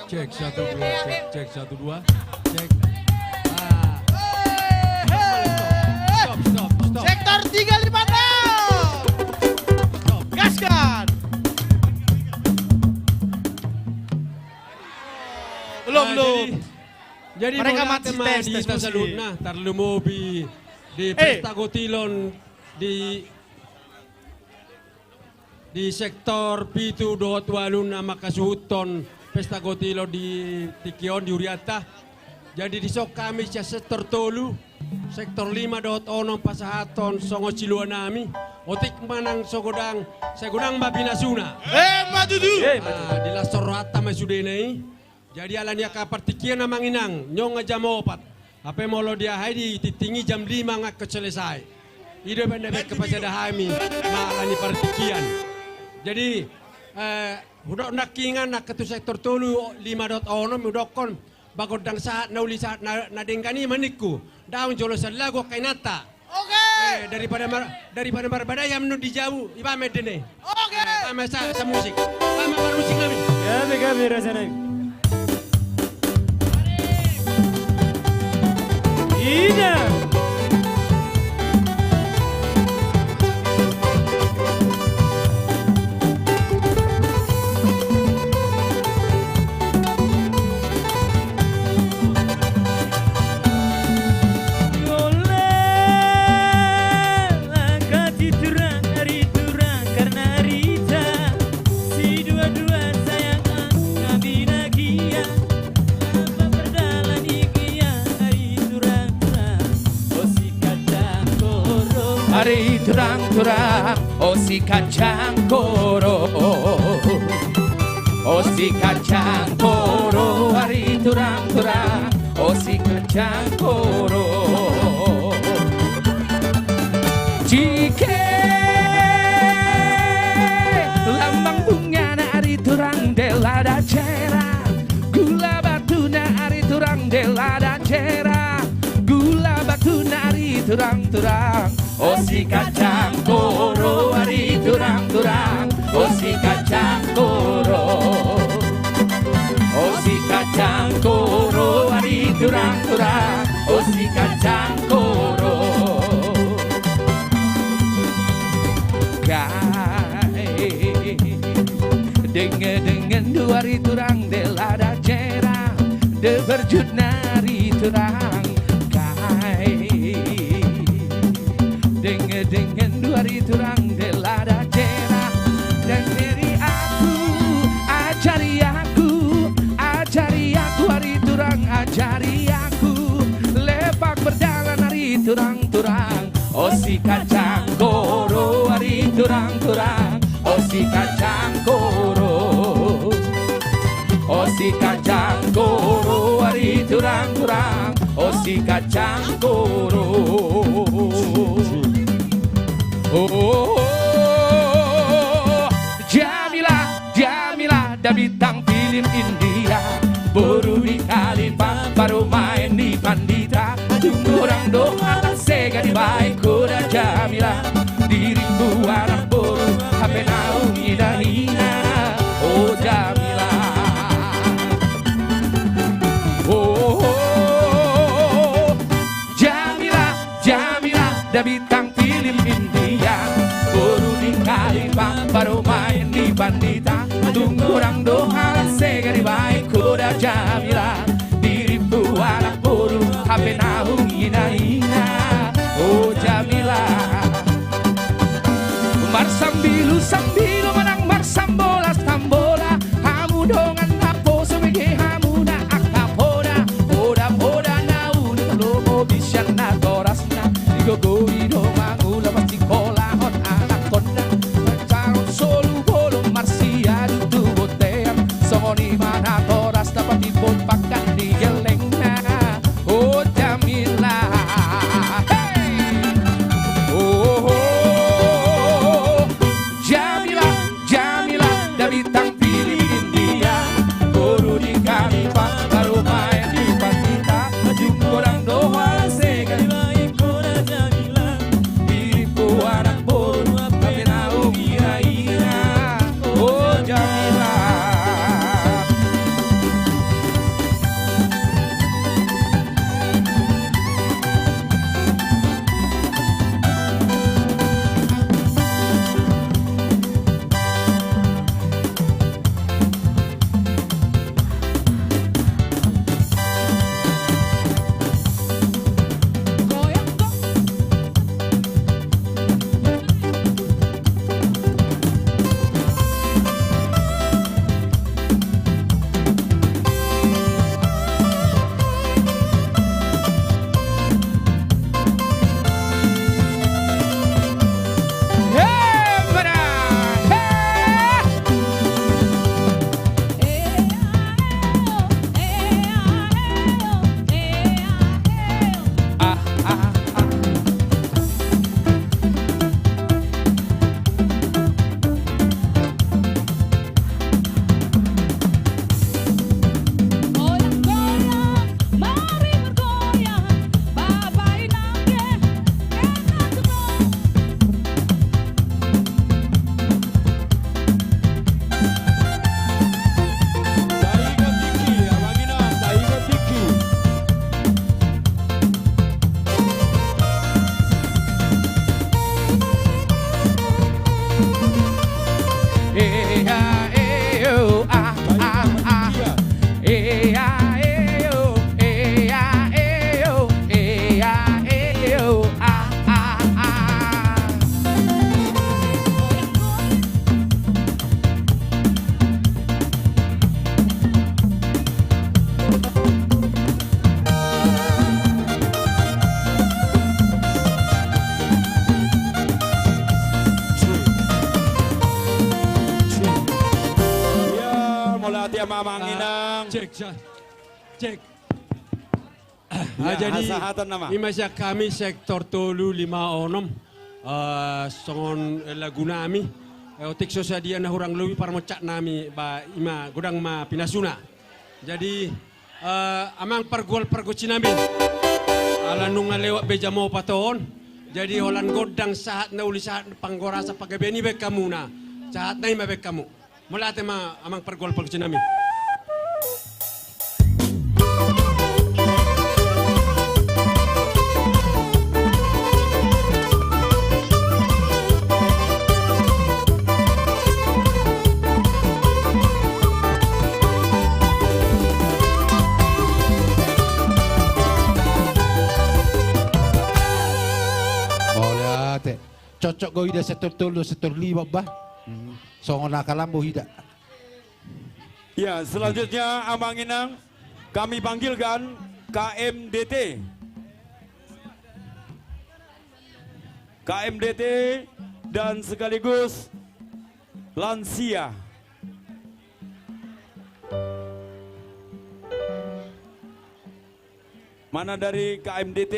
Cek, satu, dua, cek, cek, satu, dua, cek. Ah. Stop, stop, stop. Sektor tiga lima enam. Stop. Gaskan. Belum, nah, belum. Jadi, jadi mereka mauliate ma di hita saluhutna, tarlumobi di, eh, Pesta Gotilon di di sektor pitu dohot ualu na manghasuhuthon Pesta Gotilon di tingki on di hurianta. Jadi dison hami sian sektor tolu, sektor lima dohot onom pasahathon songon siluanami. Otik ma nang so godang, sai godang ma pinasuna. Emma tutu. Ah, di las rohanta ma sudena i. Jadi ala ni angka partingkian, Amang Inang, on jam opat. Hape molo di aha i, di tingting i jam lima nunga selesai. I do umbahen na baen hupasada hami ma ala ni partingkian. Jadi, eh, hudok nangkiningan angka tu sektor tolu, lima dohot onom, hudokkon, ba gondang sahat, na uli sahat, na, na denggan i ma ningku. Daong jolo sian lagu angka inanta. Oke. Eh, daripada mar-, daripada marbadai hami on di jabu, i ma ende ne. Oke. Eh, i ma sa-, samusik. I ma parmusik nami. Gabe, gabe, raja nami. Ina. Ole, angka titurang, ari turang, karna ari ta, sidua-dua sayang angka binagia, lambat berdalan i gia ari turang-turang. O si kacang koro. Ari turang-turang, o si kacang koro. O si kacang koro, ari turang-turang, o si kacang koro. Jike lambang bungana ari turang de lada jera, gula batuna ari turang de lada jera, gula batuna ari turang-turang. O si kacang koro, ari turang-turang, o si kacang koro. O si kacang koro, ari turang-turang, o si kacang koro. Gae denggan-denggan do ari turang de lada jera, de berjut na ari turang. Gae denggan-denggan do ari turang de lada jera. Dengeri aku, ajari aku, ajari aku ari turang, ajari aku. Lepak berdalan ari turang-turang. O si kacang koro, ari turang-turang, o si kacang koro. O si kacang koro, ari turang-turang, o si kacang koro. Oh, Jamila, Jamila, da bintang film India, boru ni Kalipah, baru main ni Pandita. Tung godang do halak sega dibahen ho da Jamila. Dirimpu anak boru, hape naung hina-hina, o Jamila. Oh, Jamila, Jamila, da bintang film India, boru ni Kalipah, baru main ni Pandita. Tung godang do halak sega dibahen ho da Jamila. Dirimpu anak boru, hape naung hina-hina, o Jamila. Marsambilu-sambilu manang marsambola-sambola, hamu dongan naposo, bege hamu na angka poda. Poda-poda na unang lomo, bisian natorasna, digogoi do mangula, masikolahon anakkonna. Manjago solu bolon, marsiadu tu bontean, songon i ma natorasna, patimbul Ea, e, o, ea, e, o, ea, e, o, a, a, a. Ia, mauliate amang inang. Cek, cek. Ah, jadi, hasahatan nama. Ima sian hami sektor tolu, lima, onom, eh, songon, eh, lagunami. Eh, otik so sadia na hurang lobi parmocaknami, ba, ima godang ma pinasuna. Jadi, eh, amang pargual pargonsinami, ala nunga lewat be jam opat on. Jadi, holan gondang sahat na uli, sahat panggorasan, panggabean i baen hamuna. Sahat nai ma baen hamu. Mauliate ma amang pargual pargonsinami. Mauliate. Cocok do ida sektor tolu, sektor lima, bah. Hmm. Songon na kalambo ida. Ya, selanjutnya, amang inang, kami panggilkan K M D T. K M D T dan sekaligus lansia. Mana dari K M D T?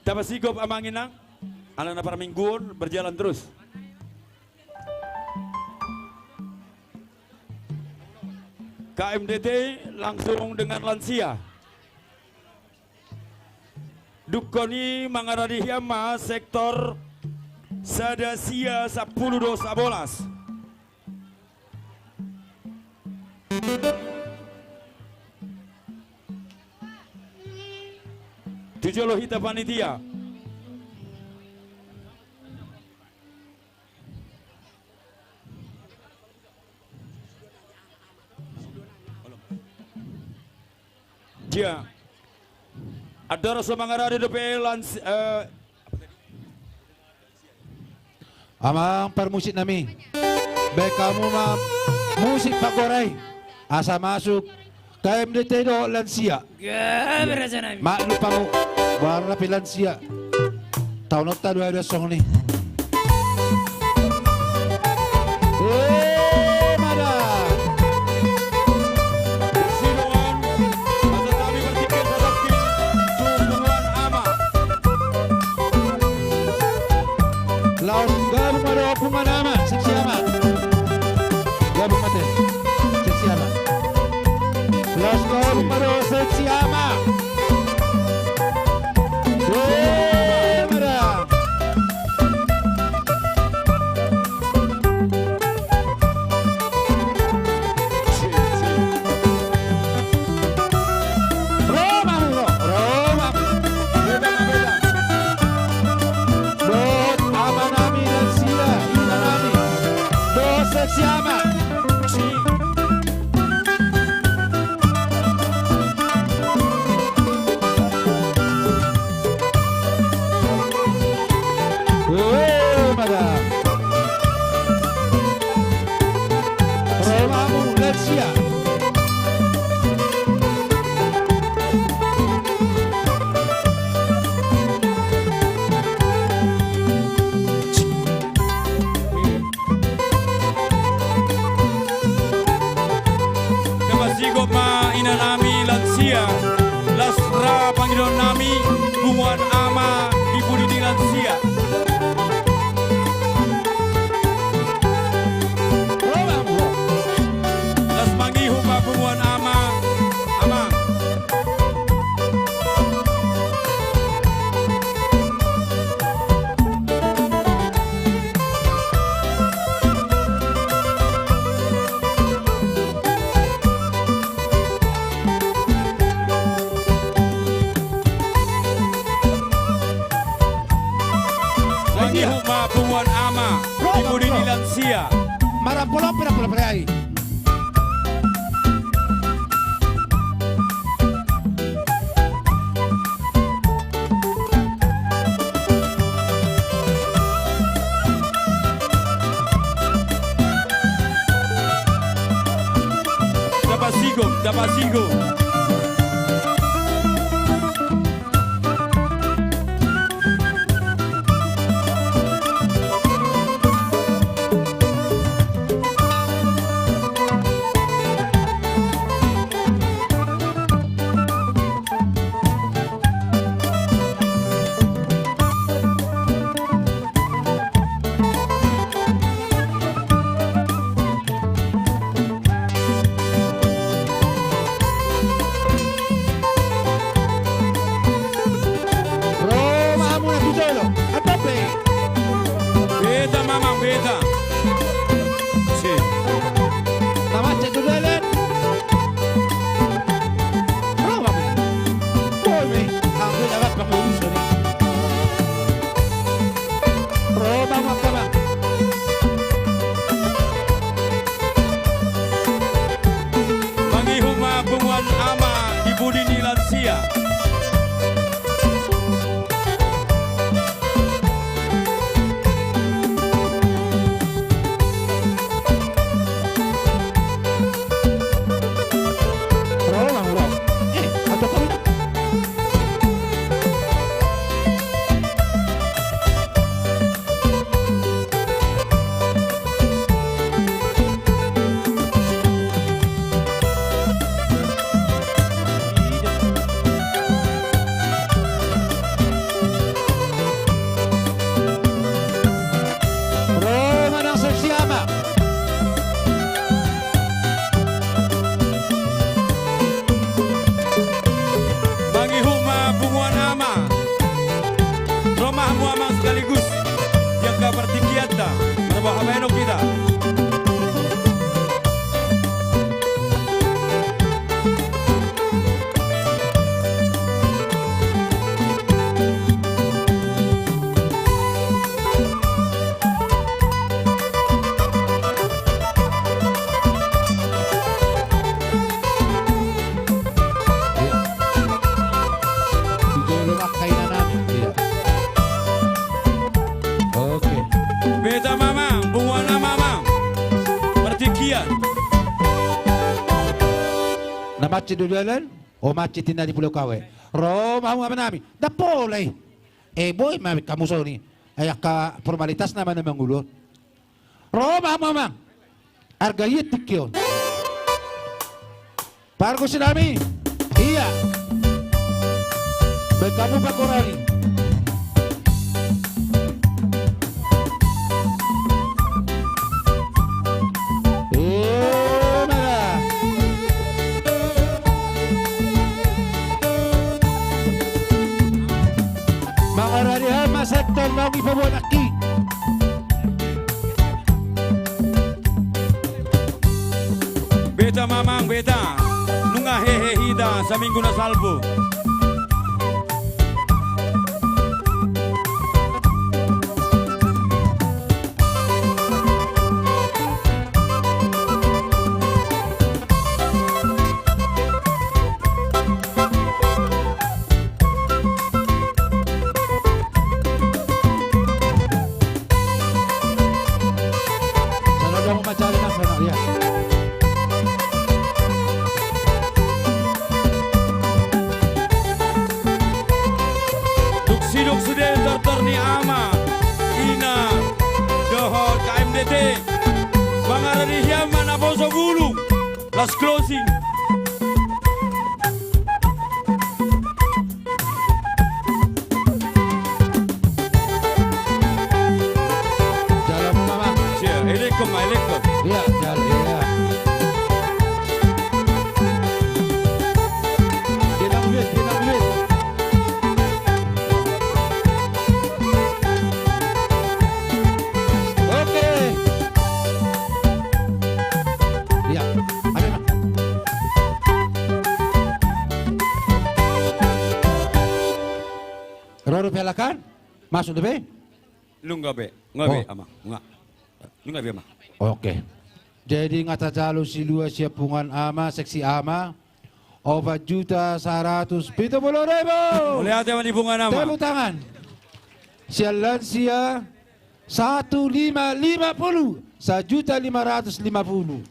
Tapasigop amang inang, ala na parmingguon berjalan terus. K M D T langsung dengan lansia. Dungkon i mangaradi hian ma sektor sada sia sampulu do sabolas. Tu jolo hita panitia. Dia. Andorang so mangaradi dope lans-, eh, amang parmusiknami, baen hamu ma musik panggora i, asa masuk K M D T dohot lansia. Maklum hamu, boha pe lansia. Taon on taduahon songon i. Eh, mada. Sidongan, asa hami berpikir sadari tu punguan ama. Laos gabung ma dohot punguan ama, seksi ama. Gabung ma te, seksi ama. Laos gabung ma dohot seksi ama. Eh, mada. Ro ma hamu, ro, ro ma hamu. Beda, beda. Dohot amanami lansia, inanami. Dohot seksi ama. Eh, mada. Ro ma hamu lansia. Tapasigop ma inanami lansia, laos ra pangidoannami punguan ama di pudi ni lansia. Laos mangihut ma punguan ama, ama. Homa punguan ama di pudi ni lansia. Marapulok, marapulok, marapulok. Dapot sigom, dapot sigom. Ro ma hamuna tu jolo. Antong pe. Beta mamang, beta. Si. Nama cek dulu, Len. Ro ma hamuna. Oi, me. Aku dapat pakai urusan ni. Ro ma hamuna, mamang. Mangihut ma punguan ama di pudi ni lansia. Ro ma nang sian si ama. Mangihut ma punguan ama. Ro ma hamu amang sekaligus di angka partingkianta, marboha baenon hita. Oke. Beta mamang, punguan ama mamang. Partingkian. Na mansai do dalan, o mansai tinda di Pulau Kawe. Ro ma hamu amanami. Dapot pola i. E boi ma hamu songon i. Ai angka formalitas nama na mangulon. Ro ma hamu amang. Arga i tingki on. Pargonsi nami. Ia. Baen hamu panggoran i. Emana. Mangaradi hami ma sektor naung dipaboan nangkin. Beta mamang, beta. Nunga hehe hita saminggu na salpu. Dung sidung sude tortor ni ama, ina, dohot K M D T. Mangaradi hami ma naposo bulung. Last closing. Jalo ma, Mamang. Sia, elekon ma, elekon. Ia, jalo, ia. Pinang duit, pinang duit. Oke. Ia, ayo, Mang. Ro dope halakan? Masuk dope? Nunga be, nunga be, oh. Amang, nunga. Nunga be, Amang. Oke. Jadi nga tajalo silua sian punguan ama, seksi ama. Opat juta saratus pitu pulu ribu. Mauliate ma di punguan ama. Tepuk tangan. Sian lansia satu lima lima pulu, sajuta lima ratus lima pulu.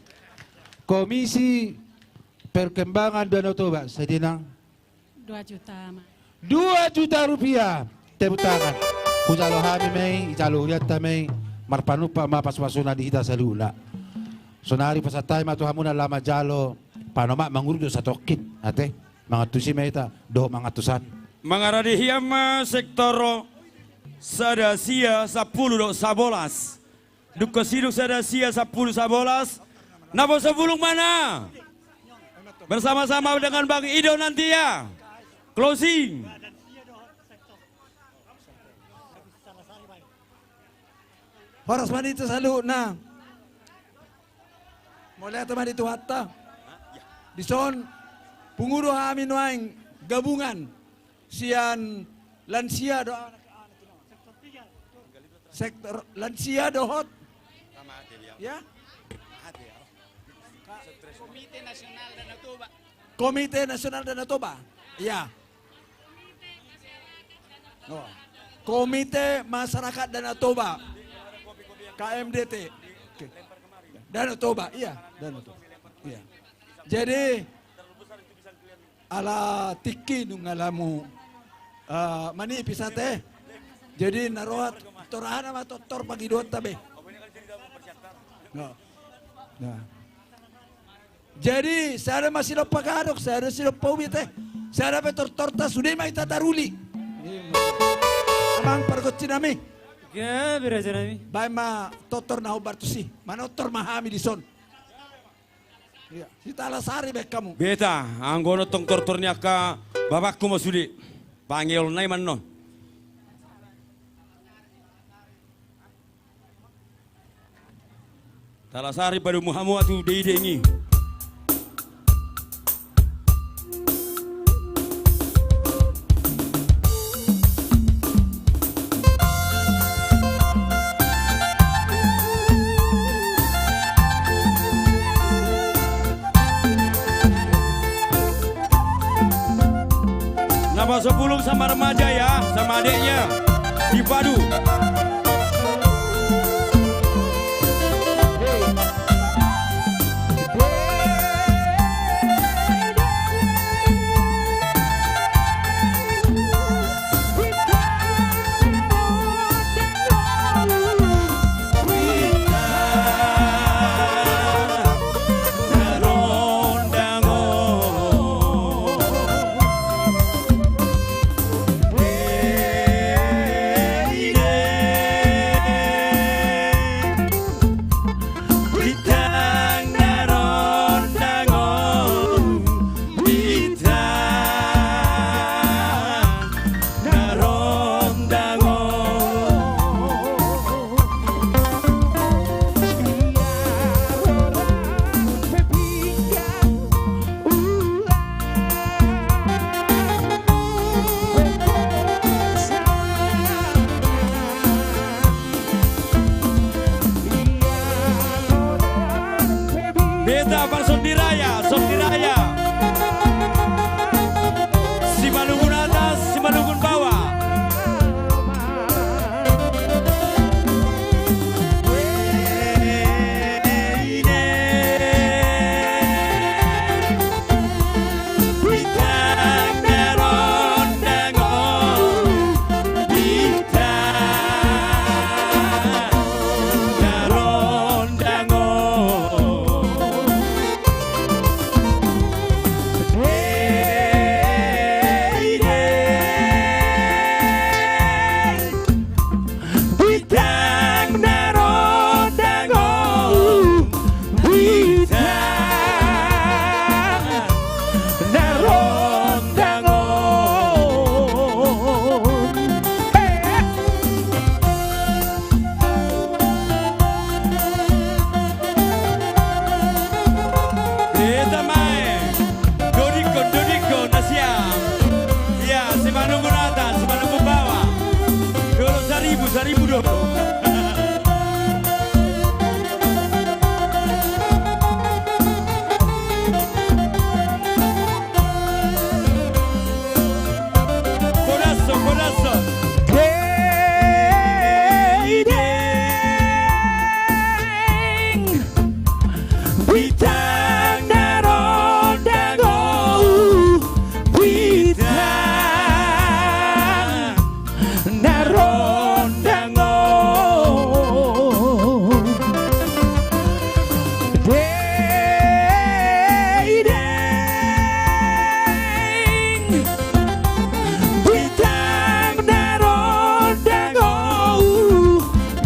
Komisi Perkembangan Danau Toba, sadia nang? Dua juta, Amang. Dua juta rupiah. Tepuk tangan. Hujalo hami ma i, ijalo hurianta ma i, marpanumpak ma pasupasuna di hita saluhutna. Sonari pasahat hami ma tu hamuna laho manjalo panomak mangurut do satongkin, ate. Mangantusi ma hita dohot mangantusan. Mangarade hian ma sektor sada sia sampulu dohot sabolas. Dung husidung sada sia sampulu sabolas, na poso bulung ma na. Bersama-sama dengan Bang Ido nanti ya. Closing. Horas ma di hita saluhutna. Mauliate ma di Tuhanta. Dison pungu do hami nuaeng gabungan sian lansia do, sektor lansia dohot, ya? Komite Nasional Danau Toba. Komite Nasional Danau Toba. Ya. Oh. Komite Masyarakat Danau Toba. K M D T. Oke. Danau Toba, iya, Danau Toba. Iya. Jadi ala tingki nunga lamu, eh, manipis ate. Jadi na roha tor aha nama tortor pangidoanta be. Nah. Nah. Jadi sada ma silompa gadok, sada silompa ubi ate. Sada pe tortorta sude ma hita taruli. Amang pargonsi nami. Gabe raja nami. Baen ma tortor na hombar tusi. Manortor ma hami dison. Iya, si Talasari baen hamu. Beta, anggo on tong tortor ni angka bapakku ma sude. Pangeol nai ma annon. Talasari padomu hamu atu deidei i. Na pasopulung sama remaja ya, sama adeknya. Dipadu. Beta parsondi raya, sondi raya. Simalungun atas, Simalungun bawah. Bintang na rondang on, bintang na rondang on. Hita ma i. Dodingkon, dodingkon na siap. Ia, Simalungun atas, Simalungun bawah. Dolok sari Saribu, saribu do. Kodaso, kodaso. Dei, dei. Bintang na rondang, o, bintang na rondang, o. Dei, dei. Bintang na rondang, o,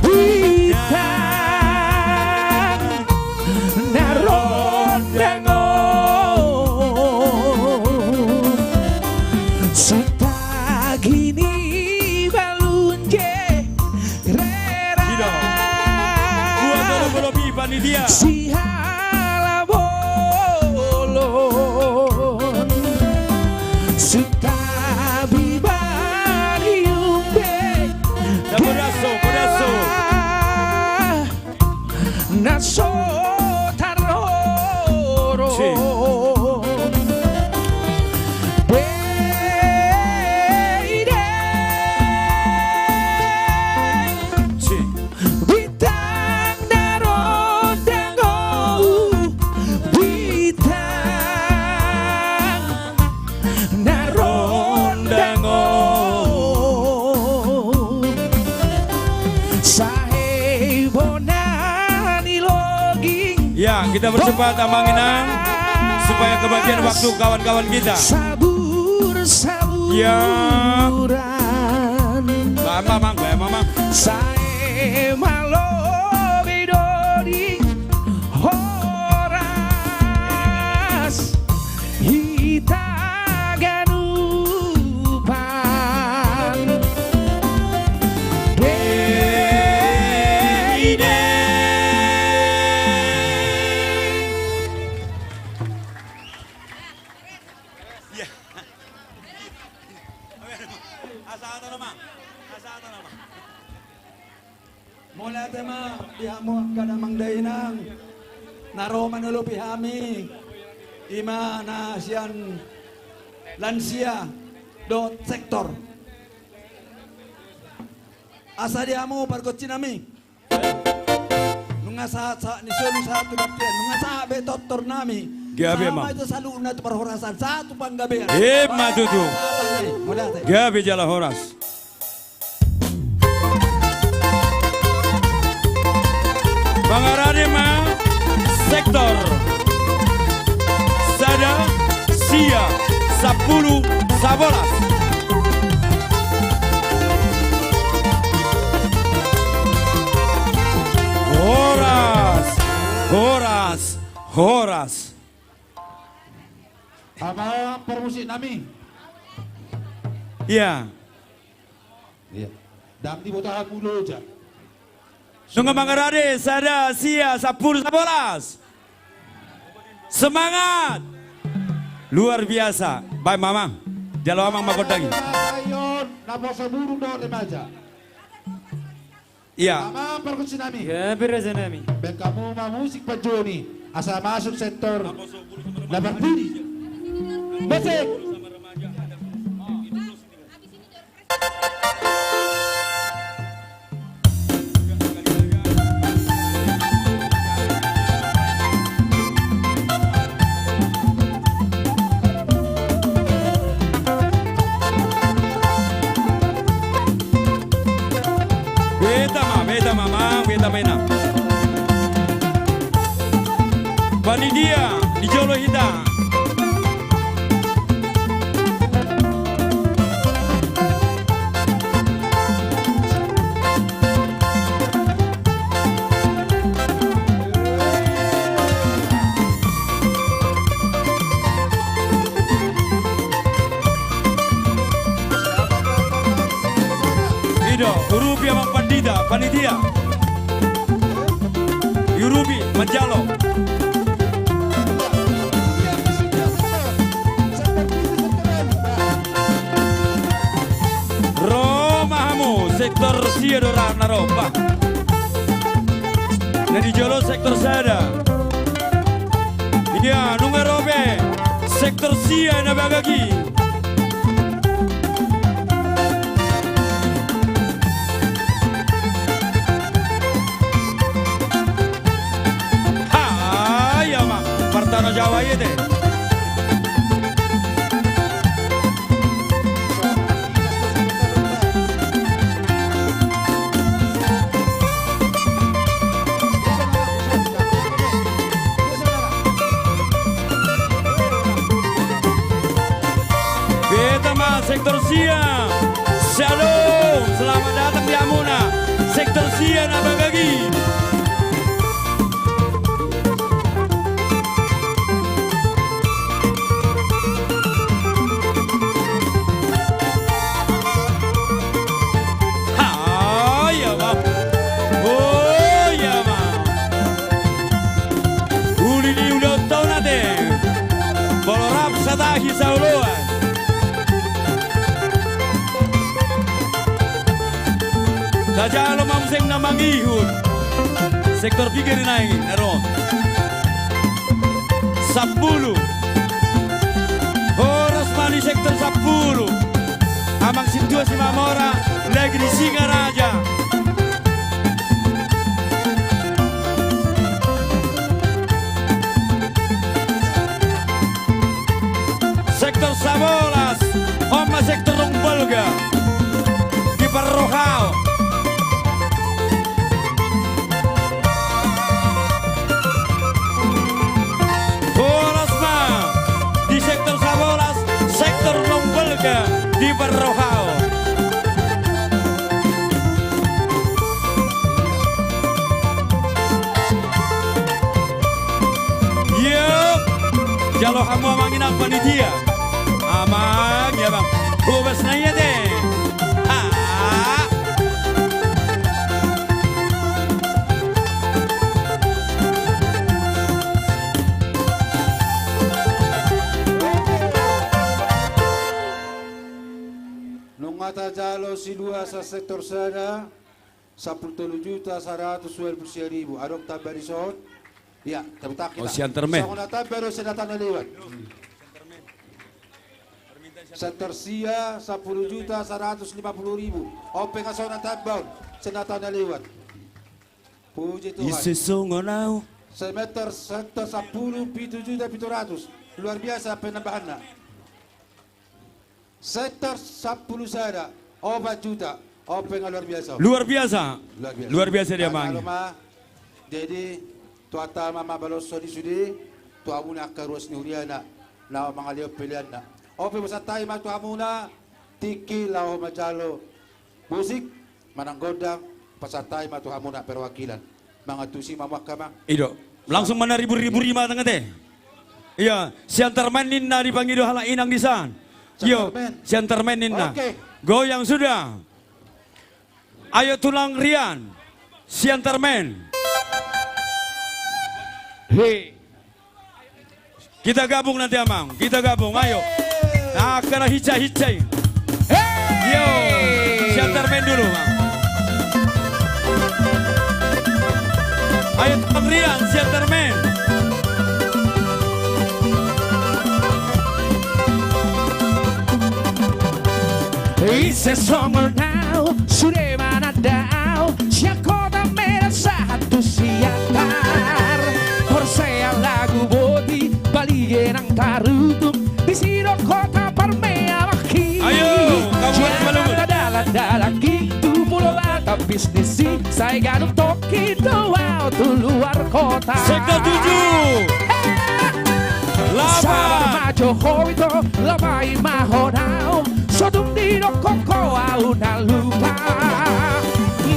bintang na rondang, o. Sun tagi ni balunje rera. Sida. Dua tolu polo pi panitia. Sihala bolon. Sun tabi baliung be. Podaso, podaso. Na so taroro. Si. Dei, dei. Si. Bintang na rondang, o, bintang na rondang, o. Sahe bona ni loging. Ya, kita bercepat, Amang Inang, supaya kebagian waktu kawan-kawan kita. Sabur, saburan. Ya. Baen, Amang, baen, Amang. Sae ma lobi dodi horas hita ganupan. Dei, dei. Iya. Asa hata nama. Asa hata nama. Mauliate ma di hamu angka damang dainang na ro manolopi hami, i ma na sian lansia dohot sektor. Asa di hamu pargonsi nami. Nunga sahat, sahat ni solu sahat tu bontean, nunga sahat be tortor nami. Gabe ma. Sahat ma tu saluhutna tu parhorasan, sahat tu panggabean. Ima tutu. Mauliate. Gabe jala horas. Mangarade ma sektor sada, sia, sampulu, sabolas. Horas, horas, horas. Amang parmusik nami. Iya. Iya. Dang diboto hamu loja. Nunga mangarade sada, sia, sampulu, sabolas. Semangat. Luar biasa. Baen ma, Amang. Jalo Amang ma gondang i. Ayo, na poso burung do remaja. Iya. Amang pargonsi nami. Gabe raja nami. Baen hamu ma musik panjoni asa masuk sektor na parpudi. Musik. Beta ma, beta ma, Amang, beta ma, Inang. Panitia, di jolo hita. I do, urupi Amang Pandita, panitia. Urupi, manjalo. Ro ma hamu, Sektor sia do ra na ro, bah. Na di jolo sektor sada. Ia, nunga ro pe sektor sia na bagak i. Ha, ia ma, partano Jawa i te. Beta ma sektor sia. Shalom, selamat datang di hamuna. Sektor sia na bagak i. Ha, ia ma. Oh, ia ma. Uli ni ulaonta on ate. Molo rap satahi saoloan. Tajalo ma muse na mangihut. Sektor piga do i nai na ro? Sampulu. Horas ma di sektor sampulu. Amang Sintua Simamora, lagi di Singaraja. Sektor sabolas, on ma sektor Rongbolga. Di Parrohao. Horas ma di sektor sabolas, sektor Rongbolga di Parrohao. Ia, jalo hamu amang inang panitia. Amang, ia bang. Hobas na ia te. Ah. Nunga tajalo siluasan sektor sada, sampulu tolu juta saratus ualu pulu sia ribu. Adong tamba dison? Ia, tepuk tangan kita. Oh, sian termen. Songon na tamba do sian na taon na lewat. Sektor sia, sampulu juta saratus lima pulu ribu. On pe nga songon na tamba on sian na taon na lewat. Puji Tuhan. Ise songon au. Semeter sektor sampulu, pitu juta pitu ratus. Luar biasa penambahanna. Sektor sampulu sada, opat juta. On pe nga luar biasa. Luar biasa. Luar biasa. Luar biasa dia, Mang. Jadi, Tuhanta ma mambaloshon i sude tu hamuna angka ruas ni huriana na mangalehon peleanna. On pe, pasahat hami ma tu hamuna tingki laho manjalo musik manang gondang, pasahat hami ma tu hamuna perwakilan. Mangantusi ma hamu angka, Mang. I do. Langsung ma na ribur-ribur i ma, tangan te. Ia, sian termen ninna dipangido halak inang di san. Sian termen. Io, sian termen ninna. Oke. Goyang sudah. Ayo tulang Rian, sian termen. He. Kita gabung nanti, Amang. Kita gabung, ayo. Nah, kena hica-hica i. He. Yo, sian termen dulu, Mang. Ayo, Bang Rian, sian termen. Ise songon au, sude mananda au, sian Kota Medan sahat tu Siantar. Porsea lagu boti, balige nang tarutung, disi do kota parmeamanki. Ayo, kamu. Jakarta dalan-dalanki, tu Pulo Batam bisniski, sai ganup tongkin do au tu luar kota. Sektor tujuh. Eh. Lapan. Sabar ma jo ho, ito, lapai ma ho, au so dung didokkon ho au na lupa.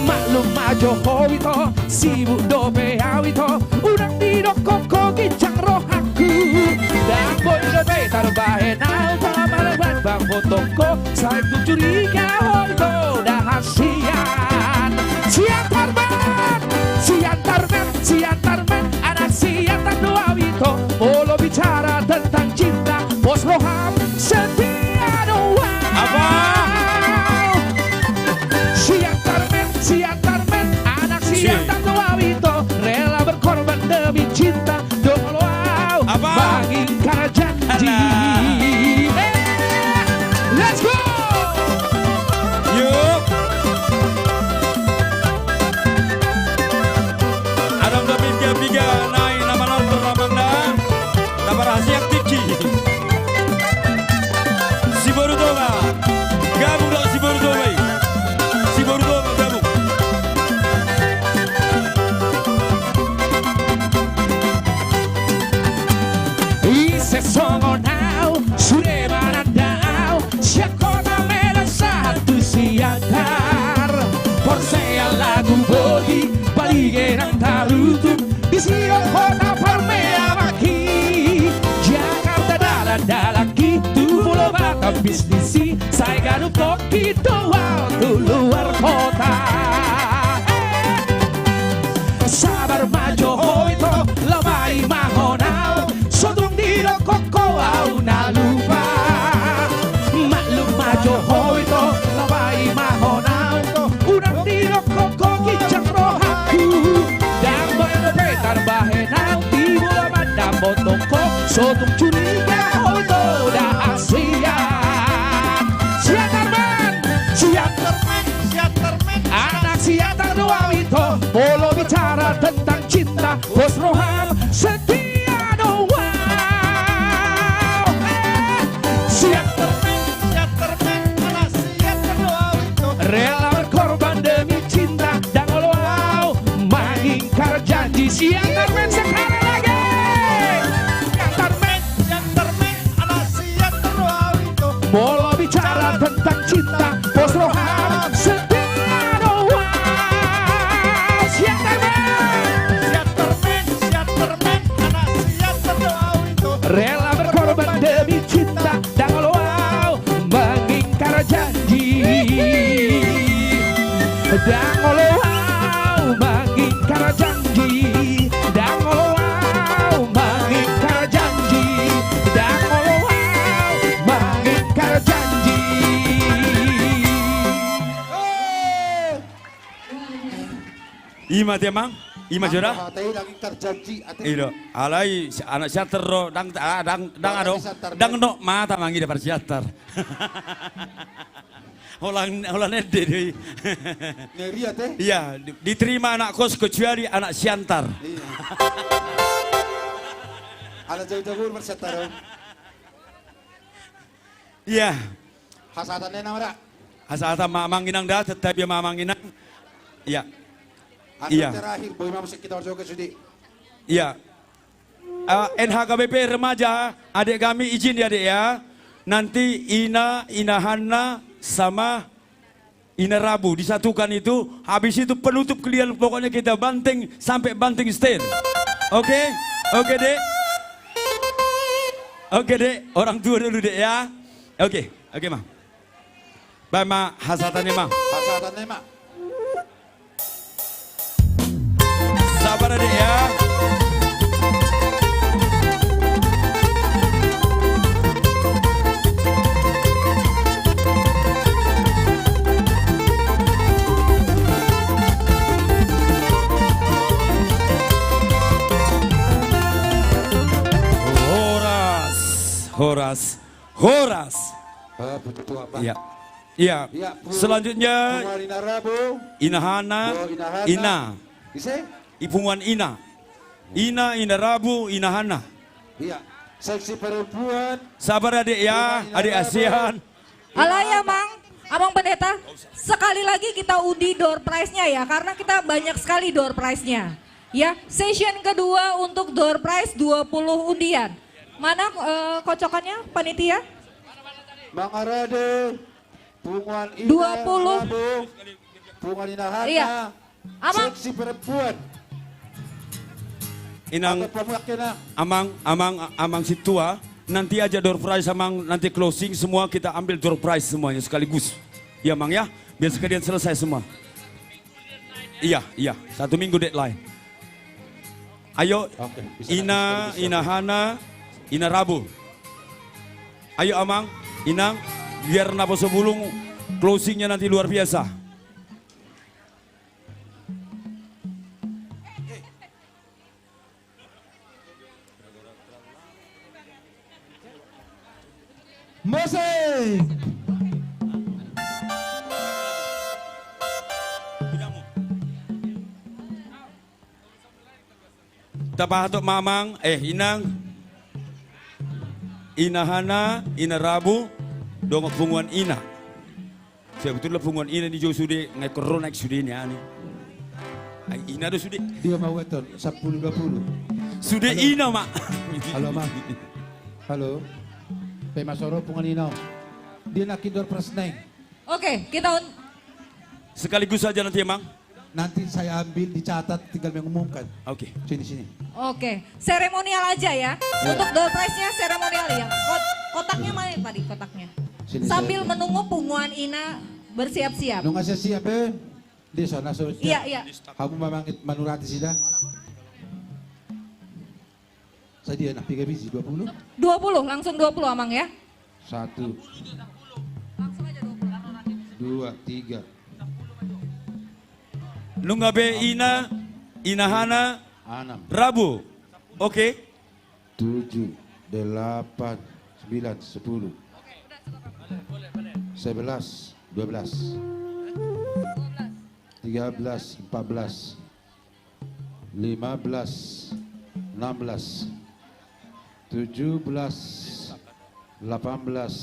Maklum ma jo ho, ito, sibuk dope au, ito, unang didokkon ho ginjang rohangku. Ndang boi dope tarbahen au, tamalebang bang botongko, sai tung curiga ho, ito, da hasian. Sian termen, sian termen, sian termen, anak Siantar do au, ito. Molo bicara tentang cinta, pos roham setia do au. Apa? Sian Bisnis i sai ganup pongki do au tu luar kota. Sabar ma jo ho ito, lobai ma ho au, so tung didokkon ho au na lupa. Maklum ma jo ho ito, lobai ma ho au, unang didokkon ho ginjang rohangku. Ndang boi dope tarbahen au, tibu lomak ndang botongko, so tung curiga ho ito da hasian. Siantar men, siantar men, siantar men. Anak Siantar do au ito, molo bicara tentang cinta, pos roham setia do au. Eh, siantar men, siantar men, anak Siantar do au ito. Rela berkorban demi cinta, ndang olo au mangingkar janji. Siantar men sekali lagi. Siantar men, siantar men, anak Siantar do au ito. Molo bicara tentang cinta, pos roham setia do au. Siantar men, siantar men, siantar men, anak Siantar do au ito. Rela berkorban demi cinta, ndang olo au mangingkar janji. Ndang olo au mangingkar janji. Ndang olo au mangingkar janji. Ndang olo au mangingkar janji. Ima te, Amang, ima jo da. Hata i lagi ingkar janji, ate. I do. Alai si-, anak Siantar do, ndang, ah, ndang, ndang adong. Ndang nok mata mangida par Siantar. Holan, holan ende do i. Ngeri, ate. Iya, di-, diterima anak kos kecuali anak Siantar. Iya. Anak jago-jago mar Siantar do. Iya. Hasahatan ma, Amang, Inang da, tetap ya, Amang, Inang. Iya. Iya. Terakhir, boi ma musik kita berjoget sude. Iya. Eh, N H K B P remaja, adek kami izin ya, Dek, ya. Nanti Ina, Ina Hana, sama Ina Rabu disatukan itu, habis itu penutup kalian, pokoknya kita banting sampai banting setir. Oke? Oke, Dek? Oke, Dek. Orang tua dulu, Dek, ya. Oke, oke, Amang. Baen ma hasahatan i, Amang. Hasahatan i, Amang. Sabar, Dek, ya. Horas, horas, horas. Eh, betul apa? Iya. Iya. Iya, pu-, selanjutnya, punguan Ina Rabu. Ina Hana. Oh, Ina Hana. Ina. Ise? I punguan Ina. Ina, Ina Rabu, Ina Hana. Iya. Seksi perempuan. Sabar, Adek, ya. Punguan Ina Adek Rabu. Asian. Alai, Amang, Amang Pendeta, sekali lagi kita undi door prize-nya ya, karena kita banyak sekali door prize-nya. Ya, session kedua untuk door prize dua puluh undian. Mana, eh, kocokannya, panitia? Mangarade. Punguan Ina Rabu, dua puluh. Punguan Ina Hana, iya. Amang. Seksi perempuan. Inang, atau pemuda, Inang. Amang, Amang, Amang Sintua, nanti aja door prize, Amang, nanti closing semua kita ambil door prize semuanya sekaligus. Ya, Amang, ya. Biar sekalian selesai semua. Iya, iya, satu minggu deadline. Ayo, oke, bisa Ina, nanti, bisa, Ina Hana, Ina Rabu. Ayo, Amang, Inang, biar naposo bulung, closingnya nanti luar biasa. Musik. Tapasahat ma, Amang, eh, Inang. Ina Hana, Ina Rabu, dohot punguan Ina. Sebetulna punguan Ina ni jo sude, nga ingkon ro naeng sude ni ani. Ai Ina do sude. Dia mau weton, sepuluh dua puluh. Sude. Halo. Ina, Mak. Halo, Mak. Halo. Pe masoro punguan Ina. Dia naeng door prize naeng. Oke, kita un- Sekaligus saja nanti, Amang. Nanti saya ambil, dicatat, tinggal mengumumkan. Oke. Sini, sini. Oke, seremonial aja ya. Iya. Untuk door prize-nya seremonial ya. Kot-, kotaknya mana tadi, kotaknya? Sambil menunggu punguan Ina bersiap-siap. Nunga siap-siap, eh? Dia sana, so, iya, iya. Hamu ma manurati sida. Sadia, nah, piga biji, dua puluh? Dua puluh, langsung dua puluh, Amang, ya. Satu. Dua, tiga. Nunga be ina, inahana, anam. Rabu. Oke. Tujuh, delapan, sembilan, sepuluh. Sebelas, dua belas. Tiga belas, empat belas. Lima belas, enam belas, tujuh belas, delapan belas,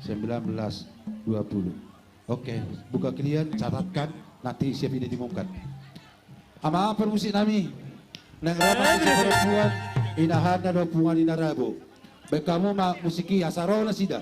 sembilan belas, dua puluh. Oke, buka kalian, catatkan, nanti siap ini diumumkan. Amang, permusik nami. Naeng rap ma si perempuan, inahana dohot punguan Ina Rabu. Baen hamu ma musik i, asa ro nasida.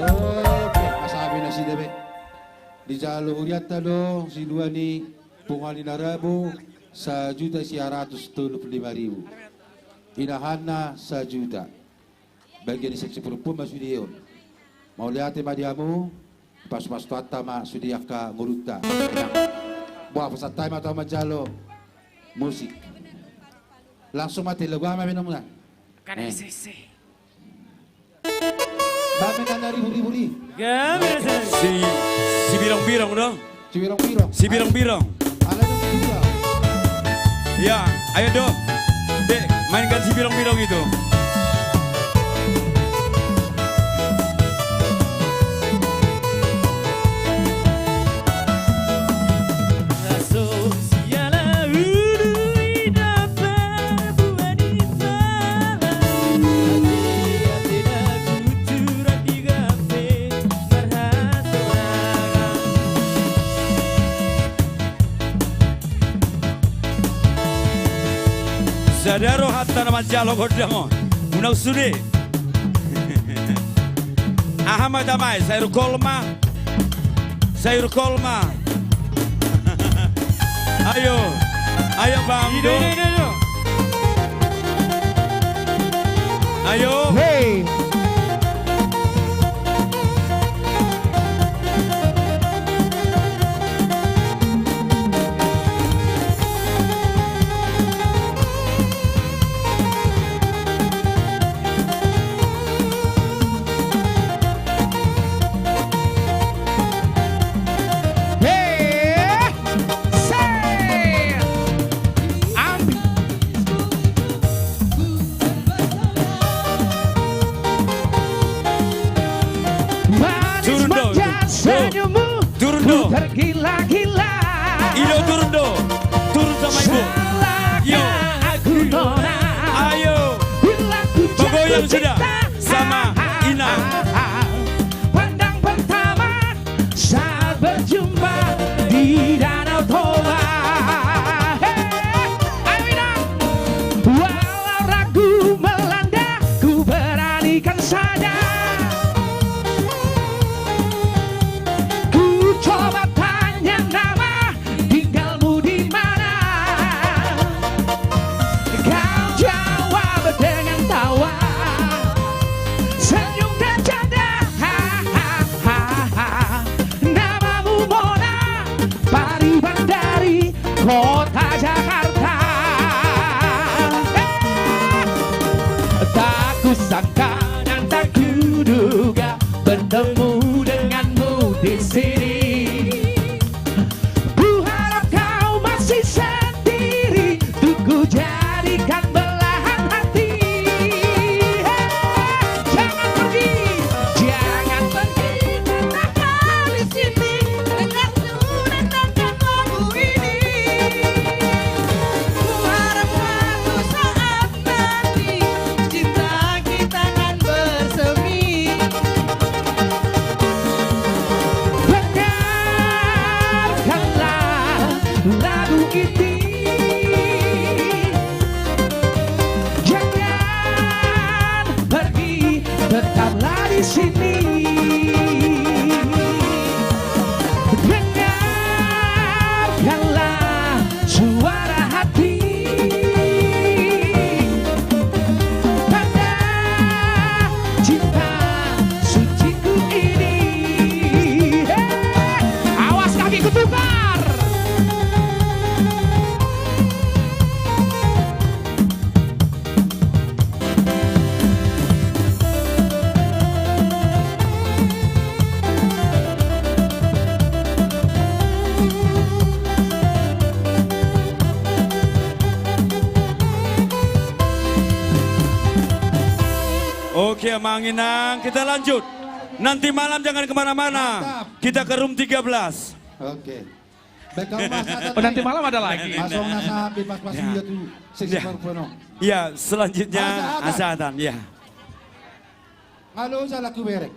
Oke, asa be nasida be. Dijalo hurianta do silua ni punguan Ina Rabu sajuta sia ratus tolu pulu lima ribu. Inahana sajuta. Bagian ni seksi perempuan ma sude on. Mauliate ma di hamu. Pasu-pasu Tuhanta ma sude angka ngolunta. Boha, pasahat hami ma tu hamu manjalo musik. Langsung ma tele gua ma benomuna. Kan ese-ese. Bame kan dari buri-buri. Gabe ese. Si, si birong-birong dong. Si birong-birong. Si birong-birong. Ala dong si birong. Ya, ayo dong. Dek, mainkan si birong-birong itu. Sada rohanta na manjalo gondang on. Unang sude. Aha ma tamae, sayur kolma. Sayur kolma. Ayo. Ayo, Bang. Ido, ido, ido, ido. Ayo. Hei. Turun do, turun do. Turun do. Ido, turun do. Turun sama ibu. Yo. Ayo. Goyang sudah sama Ina. Pandang Jumpa di Danau Toba. Hei, ayo, Minang. Walau ragu melanda, ku beranikan saja. Ku coba tanya nama, tinggalmu di mana? Kau jawab dengan tawa, senyum dan canda. Ha, ha, ha, ha. Namamu Mona Pariban dari kota Jakarta. Eh, tak kusangka dan tak kuduga bertemu denganmu di sini. Kuharap kau masih sendiri, untuk kujadikan belahan hati. Hei, jangan pergi, jangan pergi, tetaplah di sini denganku dan denganmu ini. Kuharap suatu saat nanti cinta kita akan bersemi. Dengarkanlah lagu ini. Jangan pergi, tetaplah di sini. Dengarkanlah suara hati. Tanda cinta suciku ini. Hei, awas kakiku tukar. Oke, Amang Inang, kita lanjut. Nanti malam jangan kemana-mana. Mantap. Kita ke room tiga belas. Oke. Baik, kalau Mas Hasan. Oh, nanti malam ada lagi. Mas Wong Nasa, bebas Mas Yuda tuh. Sesi baru penuh. Ya, selanjutnya Mas Hasan. Mas Hasan, ya. Halo, salah kuberek.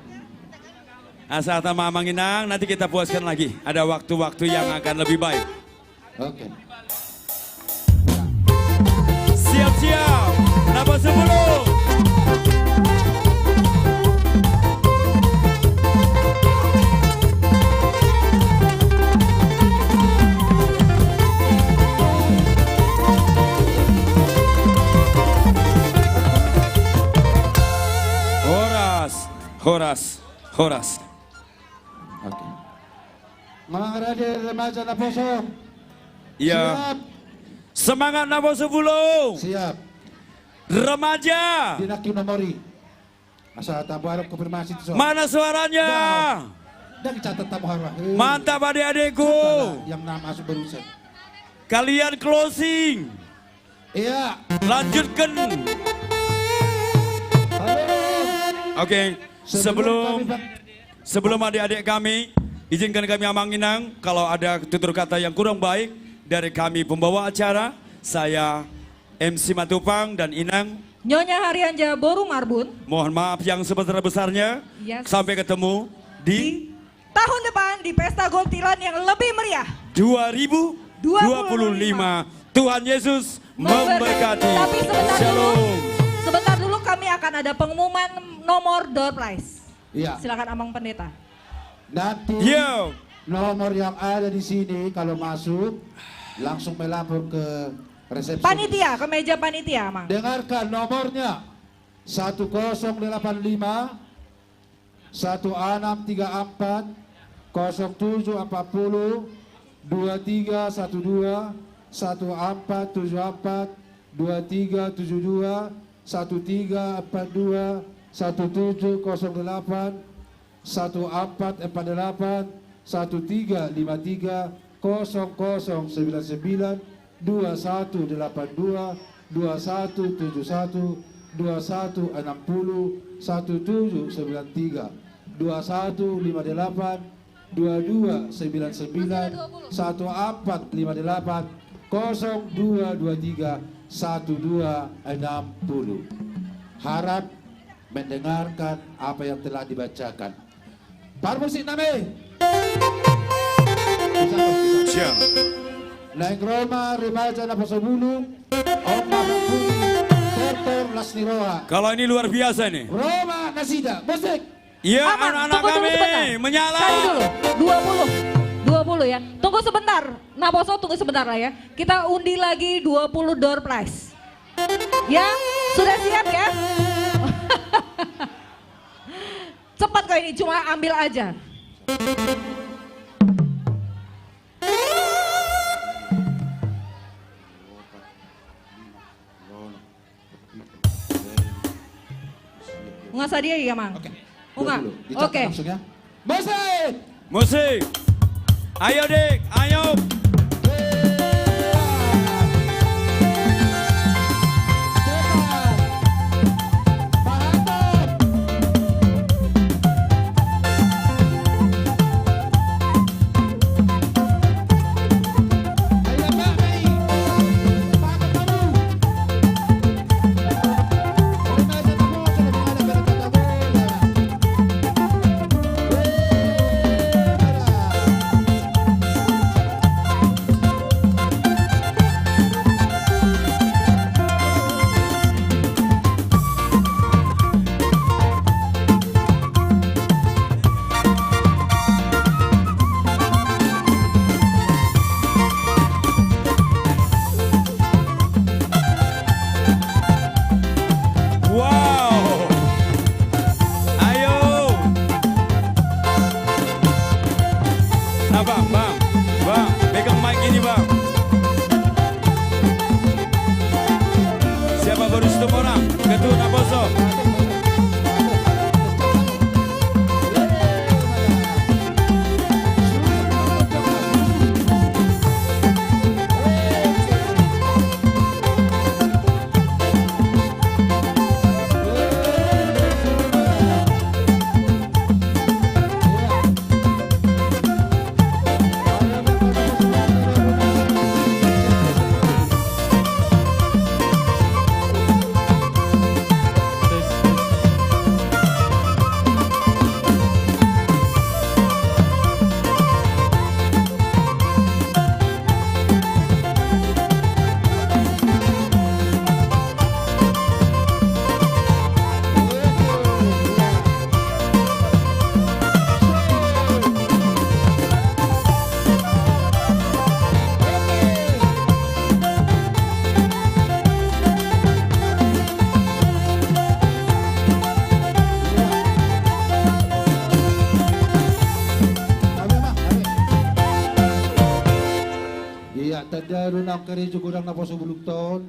Asa tama Amang Inang, nanti kita puaskan lagi. Ada waktu-waktu yang akan lebih baik. Oke. Siap-siap. Nafas sepuluh. Horas, horas, horas. Oke. Mangarade remaja Naposo. Iya. Siap. Semangat Naposo Pulo. Siap. Remaja. Dinaki nomori. Asa tabuarok konfirmasi tu so. Mana suaranya? Dah dicatat tabuarok. Eh. Mantap adik-adikku. Yang nama masuk barusan. Kalian closing. Iya. Lanjutkan. Halo. Oke, sebelum, sebelum adik-adik kami, izinkan kami Amang Inang, kalau ada tutur kata yang kurang baik dari kami pembawa acara, saya M C Matupang dan Inang. Nyonya Harianja boru Marbun. Mohon maaf yang sebesar-besarnya. Yes. Sampai ketemu di tahun depan di Pesta Gol Tilan yang lebih meriah. Dua ribu dua puluh lima. Tuhan Yesus memberkati. Tapi sebentar dulu. Shalom. Sebentar dulu, kami akan ada pengumuman nomor door prize. Iya. Silakan Amang Pendeta. Nanti nomor yang ada di sini kalau masuk langsung melapor ke resepsi. Panitia, ke meja panitia, Amang. Dengarkan nomornya satu kosong delapan lima, satu enam tiga empat, kosong tujuh empat puluh, dua tiga satu dua, satu empat tujuh empat, dua tiga tujuh dua, satu tiga empat dua, satu tujuh kosong delapan, satu empat empat delapan, satu tiga lima tiga, kosong kosong sembilan sembilan, dua satu delapan dua, dua satu tujuh satu, dua satu enam puluh, satu tujuh sembilan tiga, dua satu lima delapan, dua dua sembilan sembilan, satu empat lima delapan, kosong dua dua tiga, satu dua enam puluh. Harap mendengarkan apa yang telah dibacakan. Parmusik nami. Roma, remaja Naposobulung, Om Mahampuri, Tortor Las ni Roha. Kalau ini luar biasa nih. Roma nasida, musik. Iya, Amang, anak-anak tunggu, tunggu kami, sebentar. Menyala. Tadi dulu, dua puluh, dua puluh ya. Tunggu sebentar, Naposo tunggu sebentar lah ya. Kita undi lagi dua puluh door prize. Ya, sudah siap ya? Cepat kok ini, cuma ambil aja. Nggak sadia ya, Mang? Oke. Nggak. Dua puluh. Oke. Langsung ya. Musik! Musik! Ayo, Dik, ayo! Wow. Ayo. Nah, Bang, Bang, Bang, pegang mic ini, Bang. Siapa Boris Tumorang? Ketua Naposo. Ia, tanda do na karejo godang Naposo Bulung on.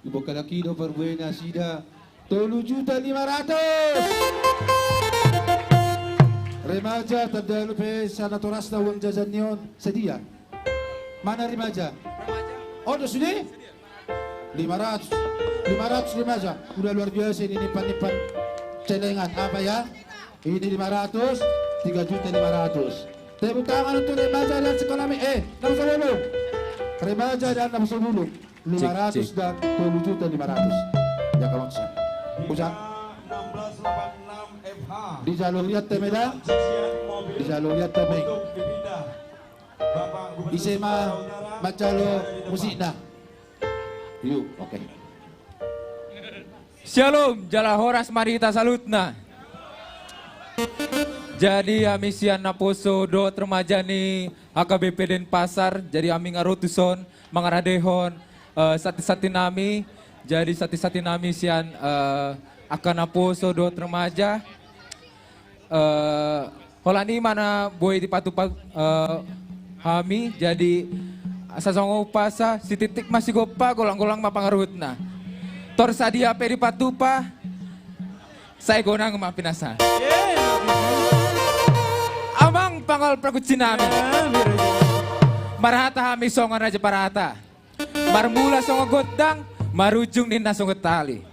Diboan halak i do parbue nasida tolu juta lima ratus. Remaja, tanda do pe sanatorasna uang jajan ni on sadia. Mana remaja? On do sude? Lima ratus. Lima ratus remaja. Udah luar biasa ini, nyimpan-nyimpan celengan. Apa ya? Ini lima ratus, tiga juta lima ratus. Tepuk tangan untuk remaja dan sekolah mi-, eh, Naposo Bulung. Remaja dan Naposo Bulung. Lima ratus dan tolu juta lima ratus. Ya, kawan sa. Ucap. Enam belas delapan enam F H. Dijalo liat te meda. Dijalo liat te, Bang. Ise ma manjalo musikna? Yu, oke. Syalom, jala horas ma di hita saluhutna. Jadi hami sian Naposo dohot remaja ni H K B P Denpasar, jadi hami nga ro tuson mangaradehon, eh, santi-santi nami, jadi santi-santi nami sian, eh, angka naposo dohot remaja. Eh, holan i ma na boi dipatupa, eh, hami, jadi asa songon umpasa, sititik ma sigompa, golang-golang ma pangaruhutna. Tor sadia pe dipatupa, sai godang ma pinasahat. Amang pangol pargonsi nami. Marhata hami songon raja parhata. Marmula songon gondang, marujung ninna songon tali.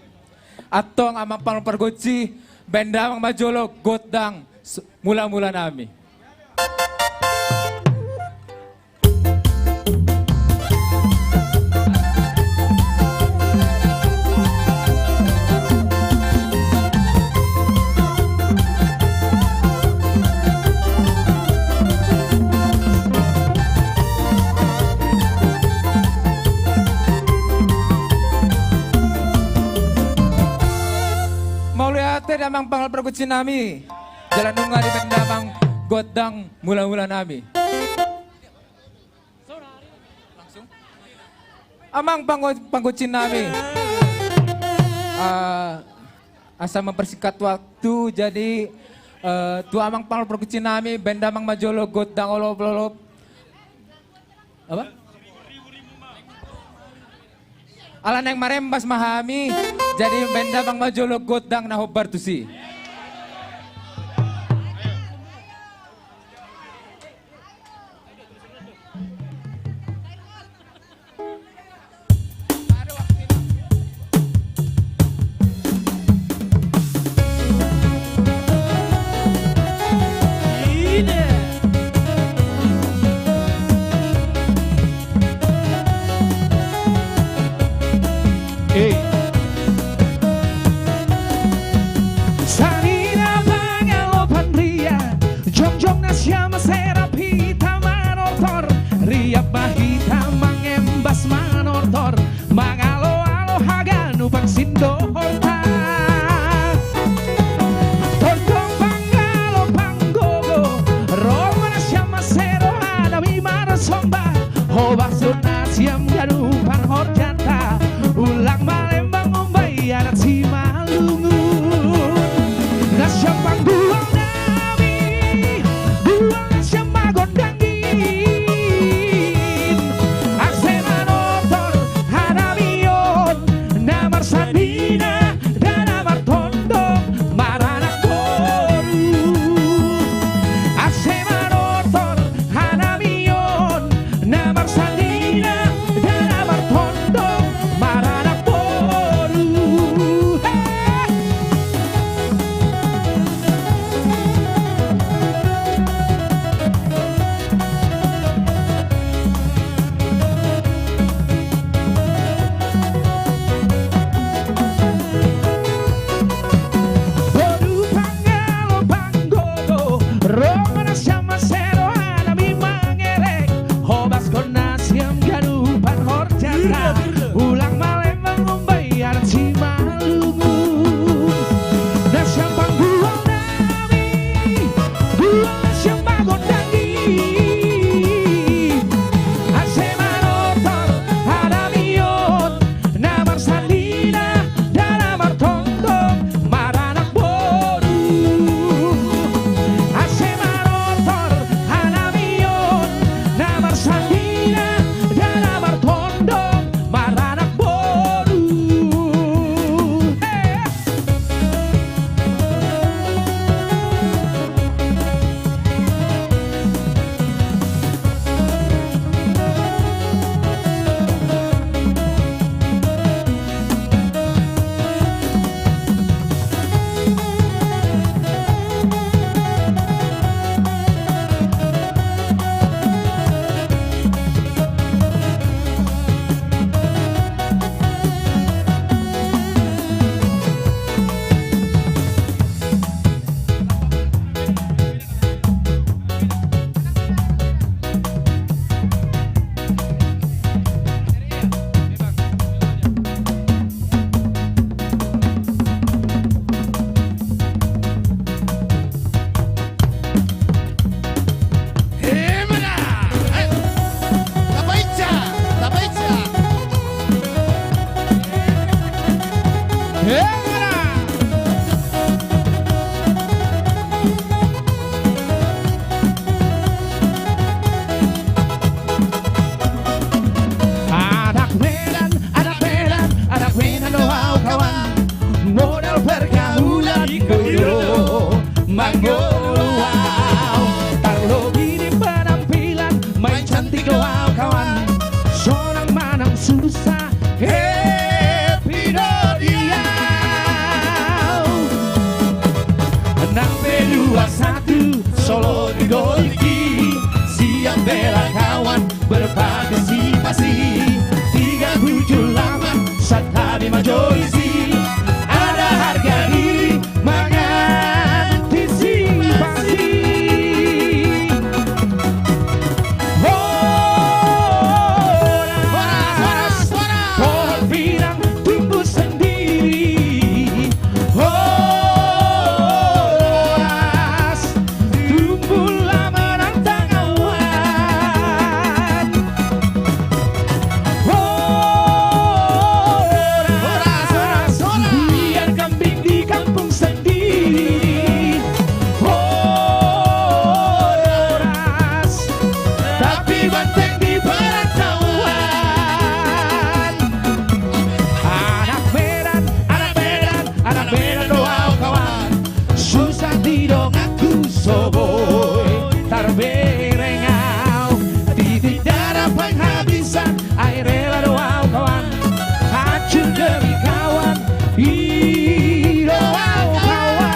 Antong amang pangol pargonsi, baen damang ma jolo gondang s-, mula-mula nami. Panggunci nami, jala nunga dibaen damang gondang mula-mula nami. Amang panggo-, panggunci nami. Ah, asa mempersingkat waktu, jadi, eh, tu amang panggunci nami, baen damang ma jolo gondang olop-olop. Apa? Ala naeng marembas ma hami, jadi baen damang ma jolo gondang na hombar tusi. Sanina pangalopan riap, jongjong na sian maserap hita manortor, riap ma hita mangembas manortor. Mangalo-alo haganupan sindohorta. Tondong pangalopan gogo, ro ma na sian marsero hanami marsomba. Hobas do na sian ganupan horjanta, ulang malembang umbai adat Simalungun. Na sian panggual nami, gual na sian magondang in, ase manortor hanami on, na marsandina, da na martondong, maranak boru. Ase manortor hanami on, na marsandina, da na martondong, maranak boru. He! Boru pangalopan gogo, ro ma na sian marsero hanami mangerek. Hobaskon na sian ganupan horjanta, ulang malembang umbai adat Simalungun. Na sian panggual nami, gual na sian magondang i, ase manortor hanami on, na marsandina, da na martondong, maranak boru. Ase manortor hanami on, na marsandina, da na martondong, maranak boru. He! Emana! Eh, tapaiksa! Tapaiksa! Emana! Anak Medan, anak Medan, anak Medan do au kawan. Modal pergaulan i do mangolu au. Tarlobi di penampilan, main cantik do au kawan. Sonang manang susah, happy do di au. Nang pe dua satu, solo di golik i, siap bela kawan, berpartisipasi. Tiga tujuh lapan, santabi ma jo disi. Ada harga diri, mangantisipasi. Horas, horas, horas. Pohon pinang tumbuh sendiri. Horas. tapi banteng di perantauan. Anak Medan, anak Medan, anak Medan do au kawan. Susah di donganku so boi tarbereng au. Titik darah penghabisan, ai rela do au kawan. Hancur demi kawan, i do au kawan.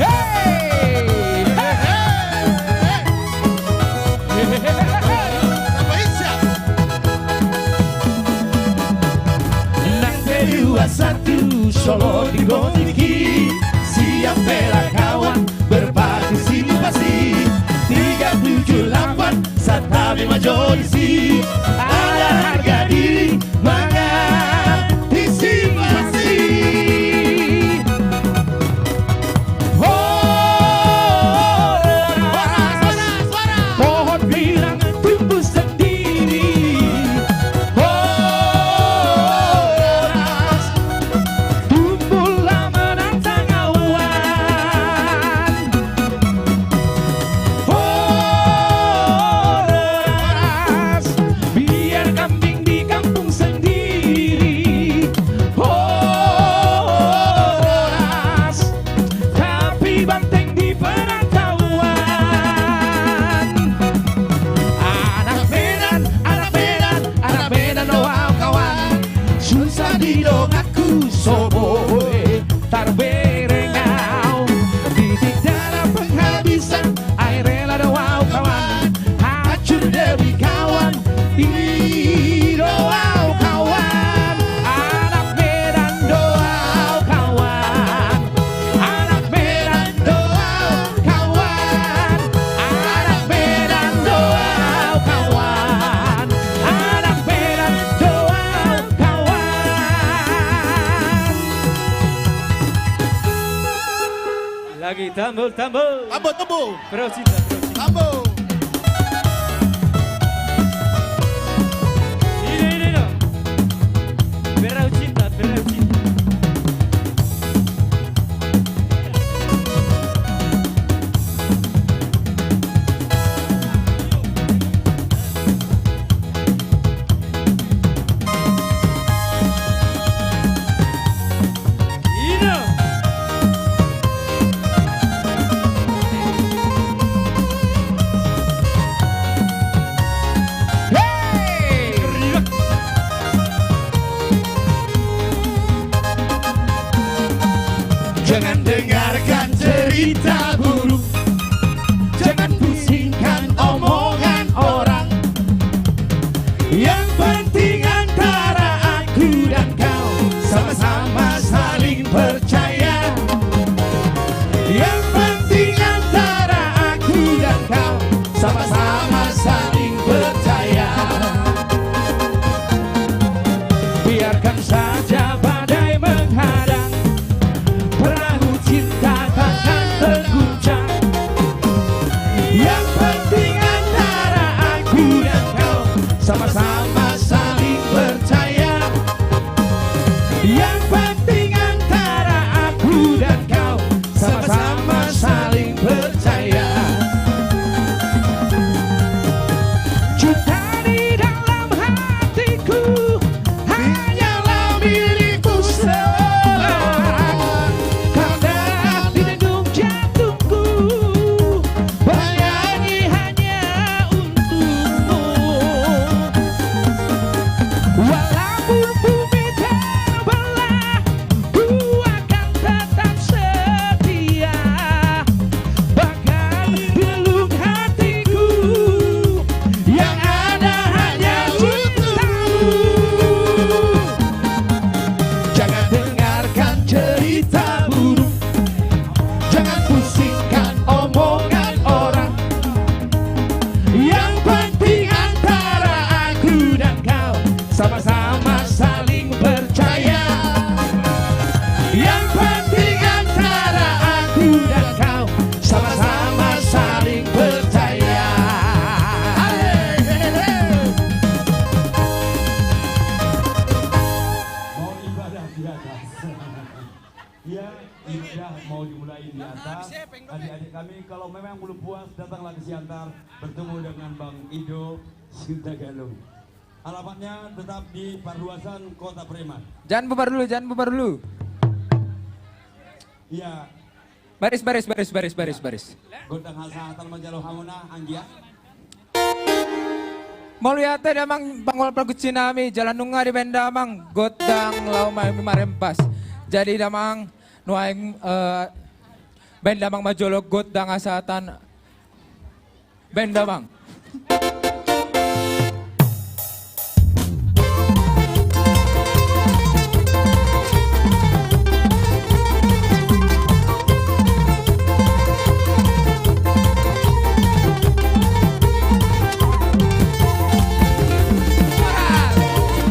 Hei! Hei, hei, hei. Hei, hei, hei, hei. Nang pe dua satu solo di gotik i, siap bela kawan, berpartisipasi. Tiga tujuh lapan, santabi ma jo disi. Ala harga diri, mangantisipasi. Horas, horas, horas. Pohon pinang tumbuh sendiri. Horas. Tumbuhlah menantang awan. Horas. Biar kambing di kampung sendiri. Horas. Tapi banteng di perantauan. Anak Medan, anak Medan, anak Medan do au kawan. Susah di donganku so boi tarbereng au. Titik darah penghabisan, ai rela do au kawan. Hancur demi kawan, i do au kawan. Anak Medan do au kawan. Anak Medan do au kawan. Anak Medan do au kawan. Anak Medan do au kawan. Lagi tambul, tambul. Tambul, tambul. Perahu cinta, perahu cinta. Tambul. Ino, ino, ino. Perahu cinta, perahu cinta. Ino. Hei! Jangan dengarkan cerita buruk. Jangan pusingkan omongan orang. Yang penting antara aku dan kau sama-sama saling percaya. Yang penting antara aku dan kau sama-sama saling percaya. Biarkan saja badai menghadang, perahu cinta takkan terguncang. Yang penting antara aku dan kau sama-sama saling percaya. Yang penting antara aku dan kau sama-sama saling percaya. Cinta di dalam hatiku hanyalah milik Ya, indah mau dimulai di atas. Adik-adik kami, kalau memang belum puas, datanglah ke Siantar, bertemu dengan Bang Ido Sintagalung. Alamatnya tetap di Parluasan, Kota Preman. Jangan bubar dulu, jangan bubar dulu. Iya. Baris, baris, baris, baris, baris, baris. Gondang hasahatan manjalo hamuna, anggia. Mauliate damang, pangula pargonsi nami, jala nunga dibaen damang gondang laho hami marempas. Jadi damang, nuaeng, eh, baen damang ma jolo gondang hasahatan. Baen damang.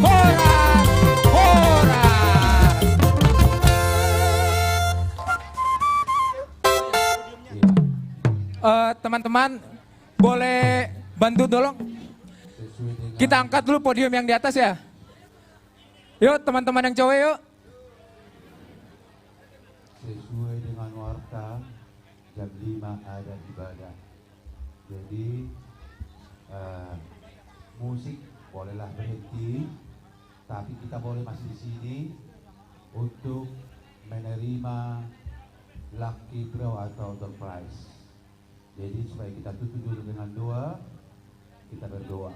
Horas, horas, horas. Eh, teman-teman, boleh bantu tolong? Sesuai dengan, kita angkat dulu podium yang di atas ya. Yuk, teman-teman yang cewek, yuk. Sesuai dengan warta, jam lima ada ibadah. Jadi, eh, musik bolehlah berhenti, tapi kita boleh masih di sini untuk menerima lucky draw atau door prize. Jadi, supaya kita tutup dulu dengan doa, kita berdoa.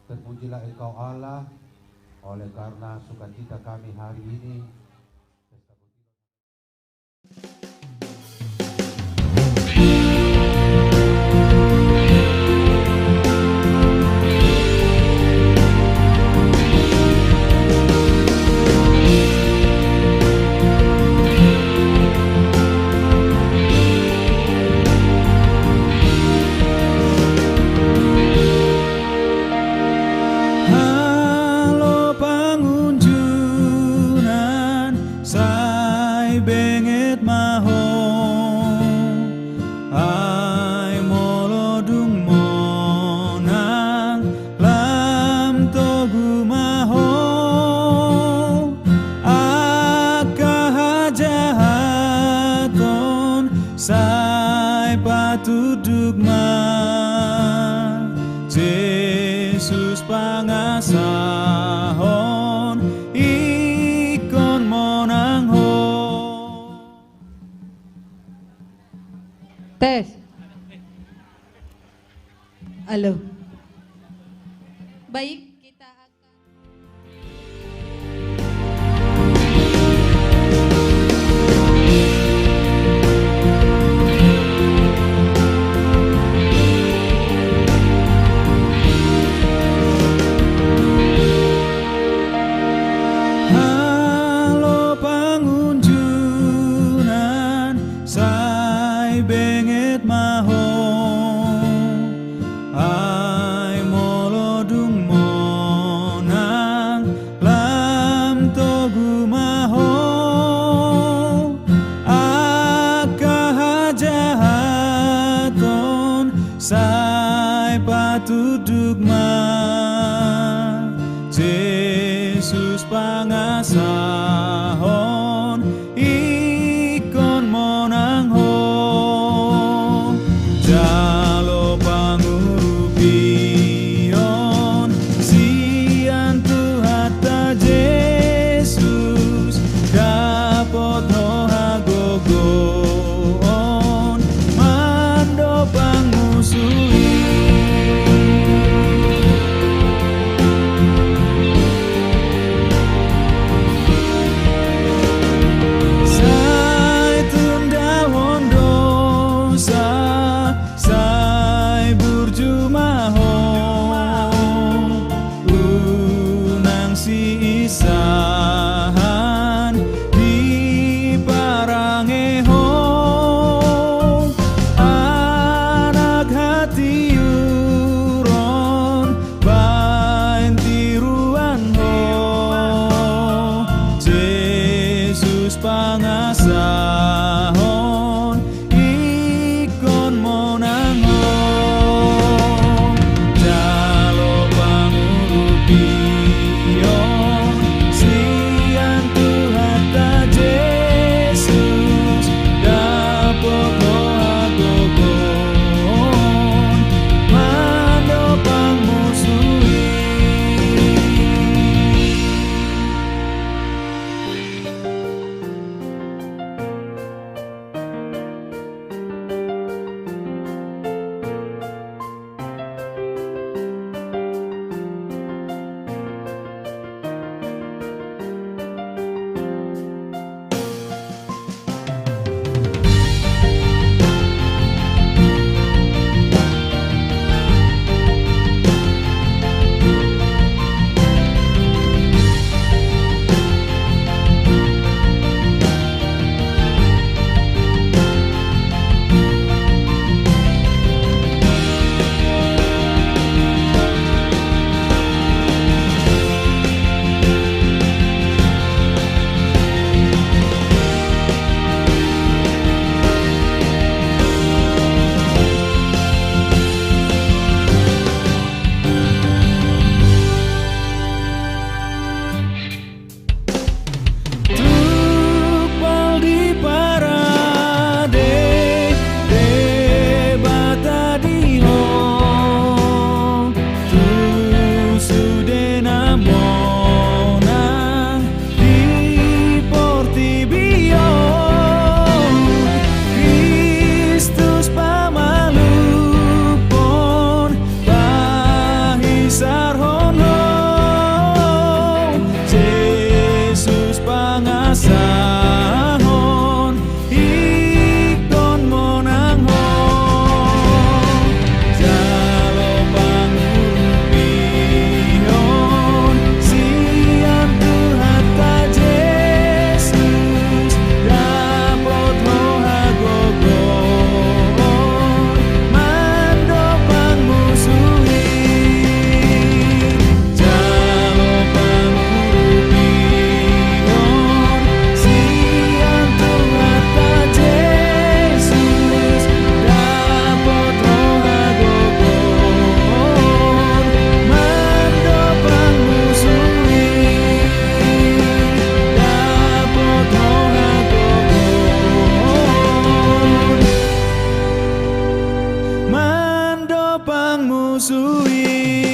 Terpujilah Engkau, Allah, oleh karena sukacita kami hari ini. Halo pangunjunan, sai benget ma ho. Ai molo dung monang, lam togu ma ho. Angka hajahaton sai patunduk ma. Jesus pangasahon, ingkon monang ho. Tes. Halo. Baik, kita akan Halo pangunjunan, sai benget ma ho. Ai molo dung monang, lam togu ma ho. Angka hajahaton sai patunduk ma. Jesus pangasahon, ingkon monang ho. Jalo pangurupion sian Tuhanta Jesus, dapot ho hagogoon mandopang musu i. musu i.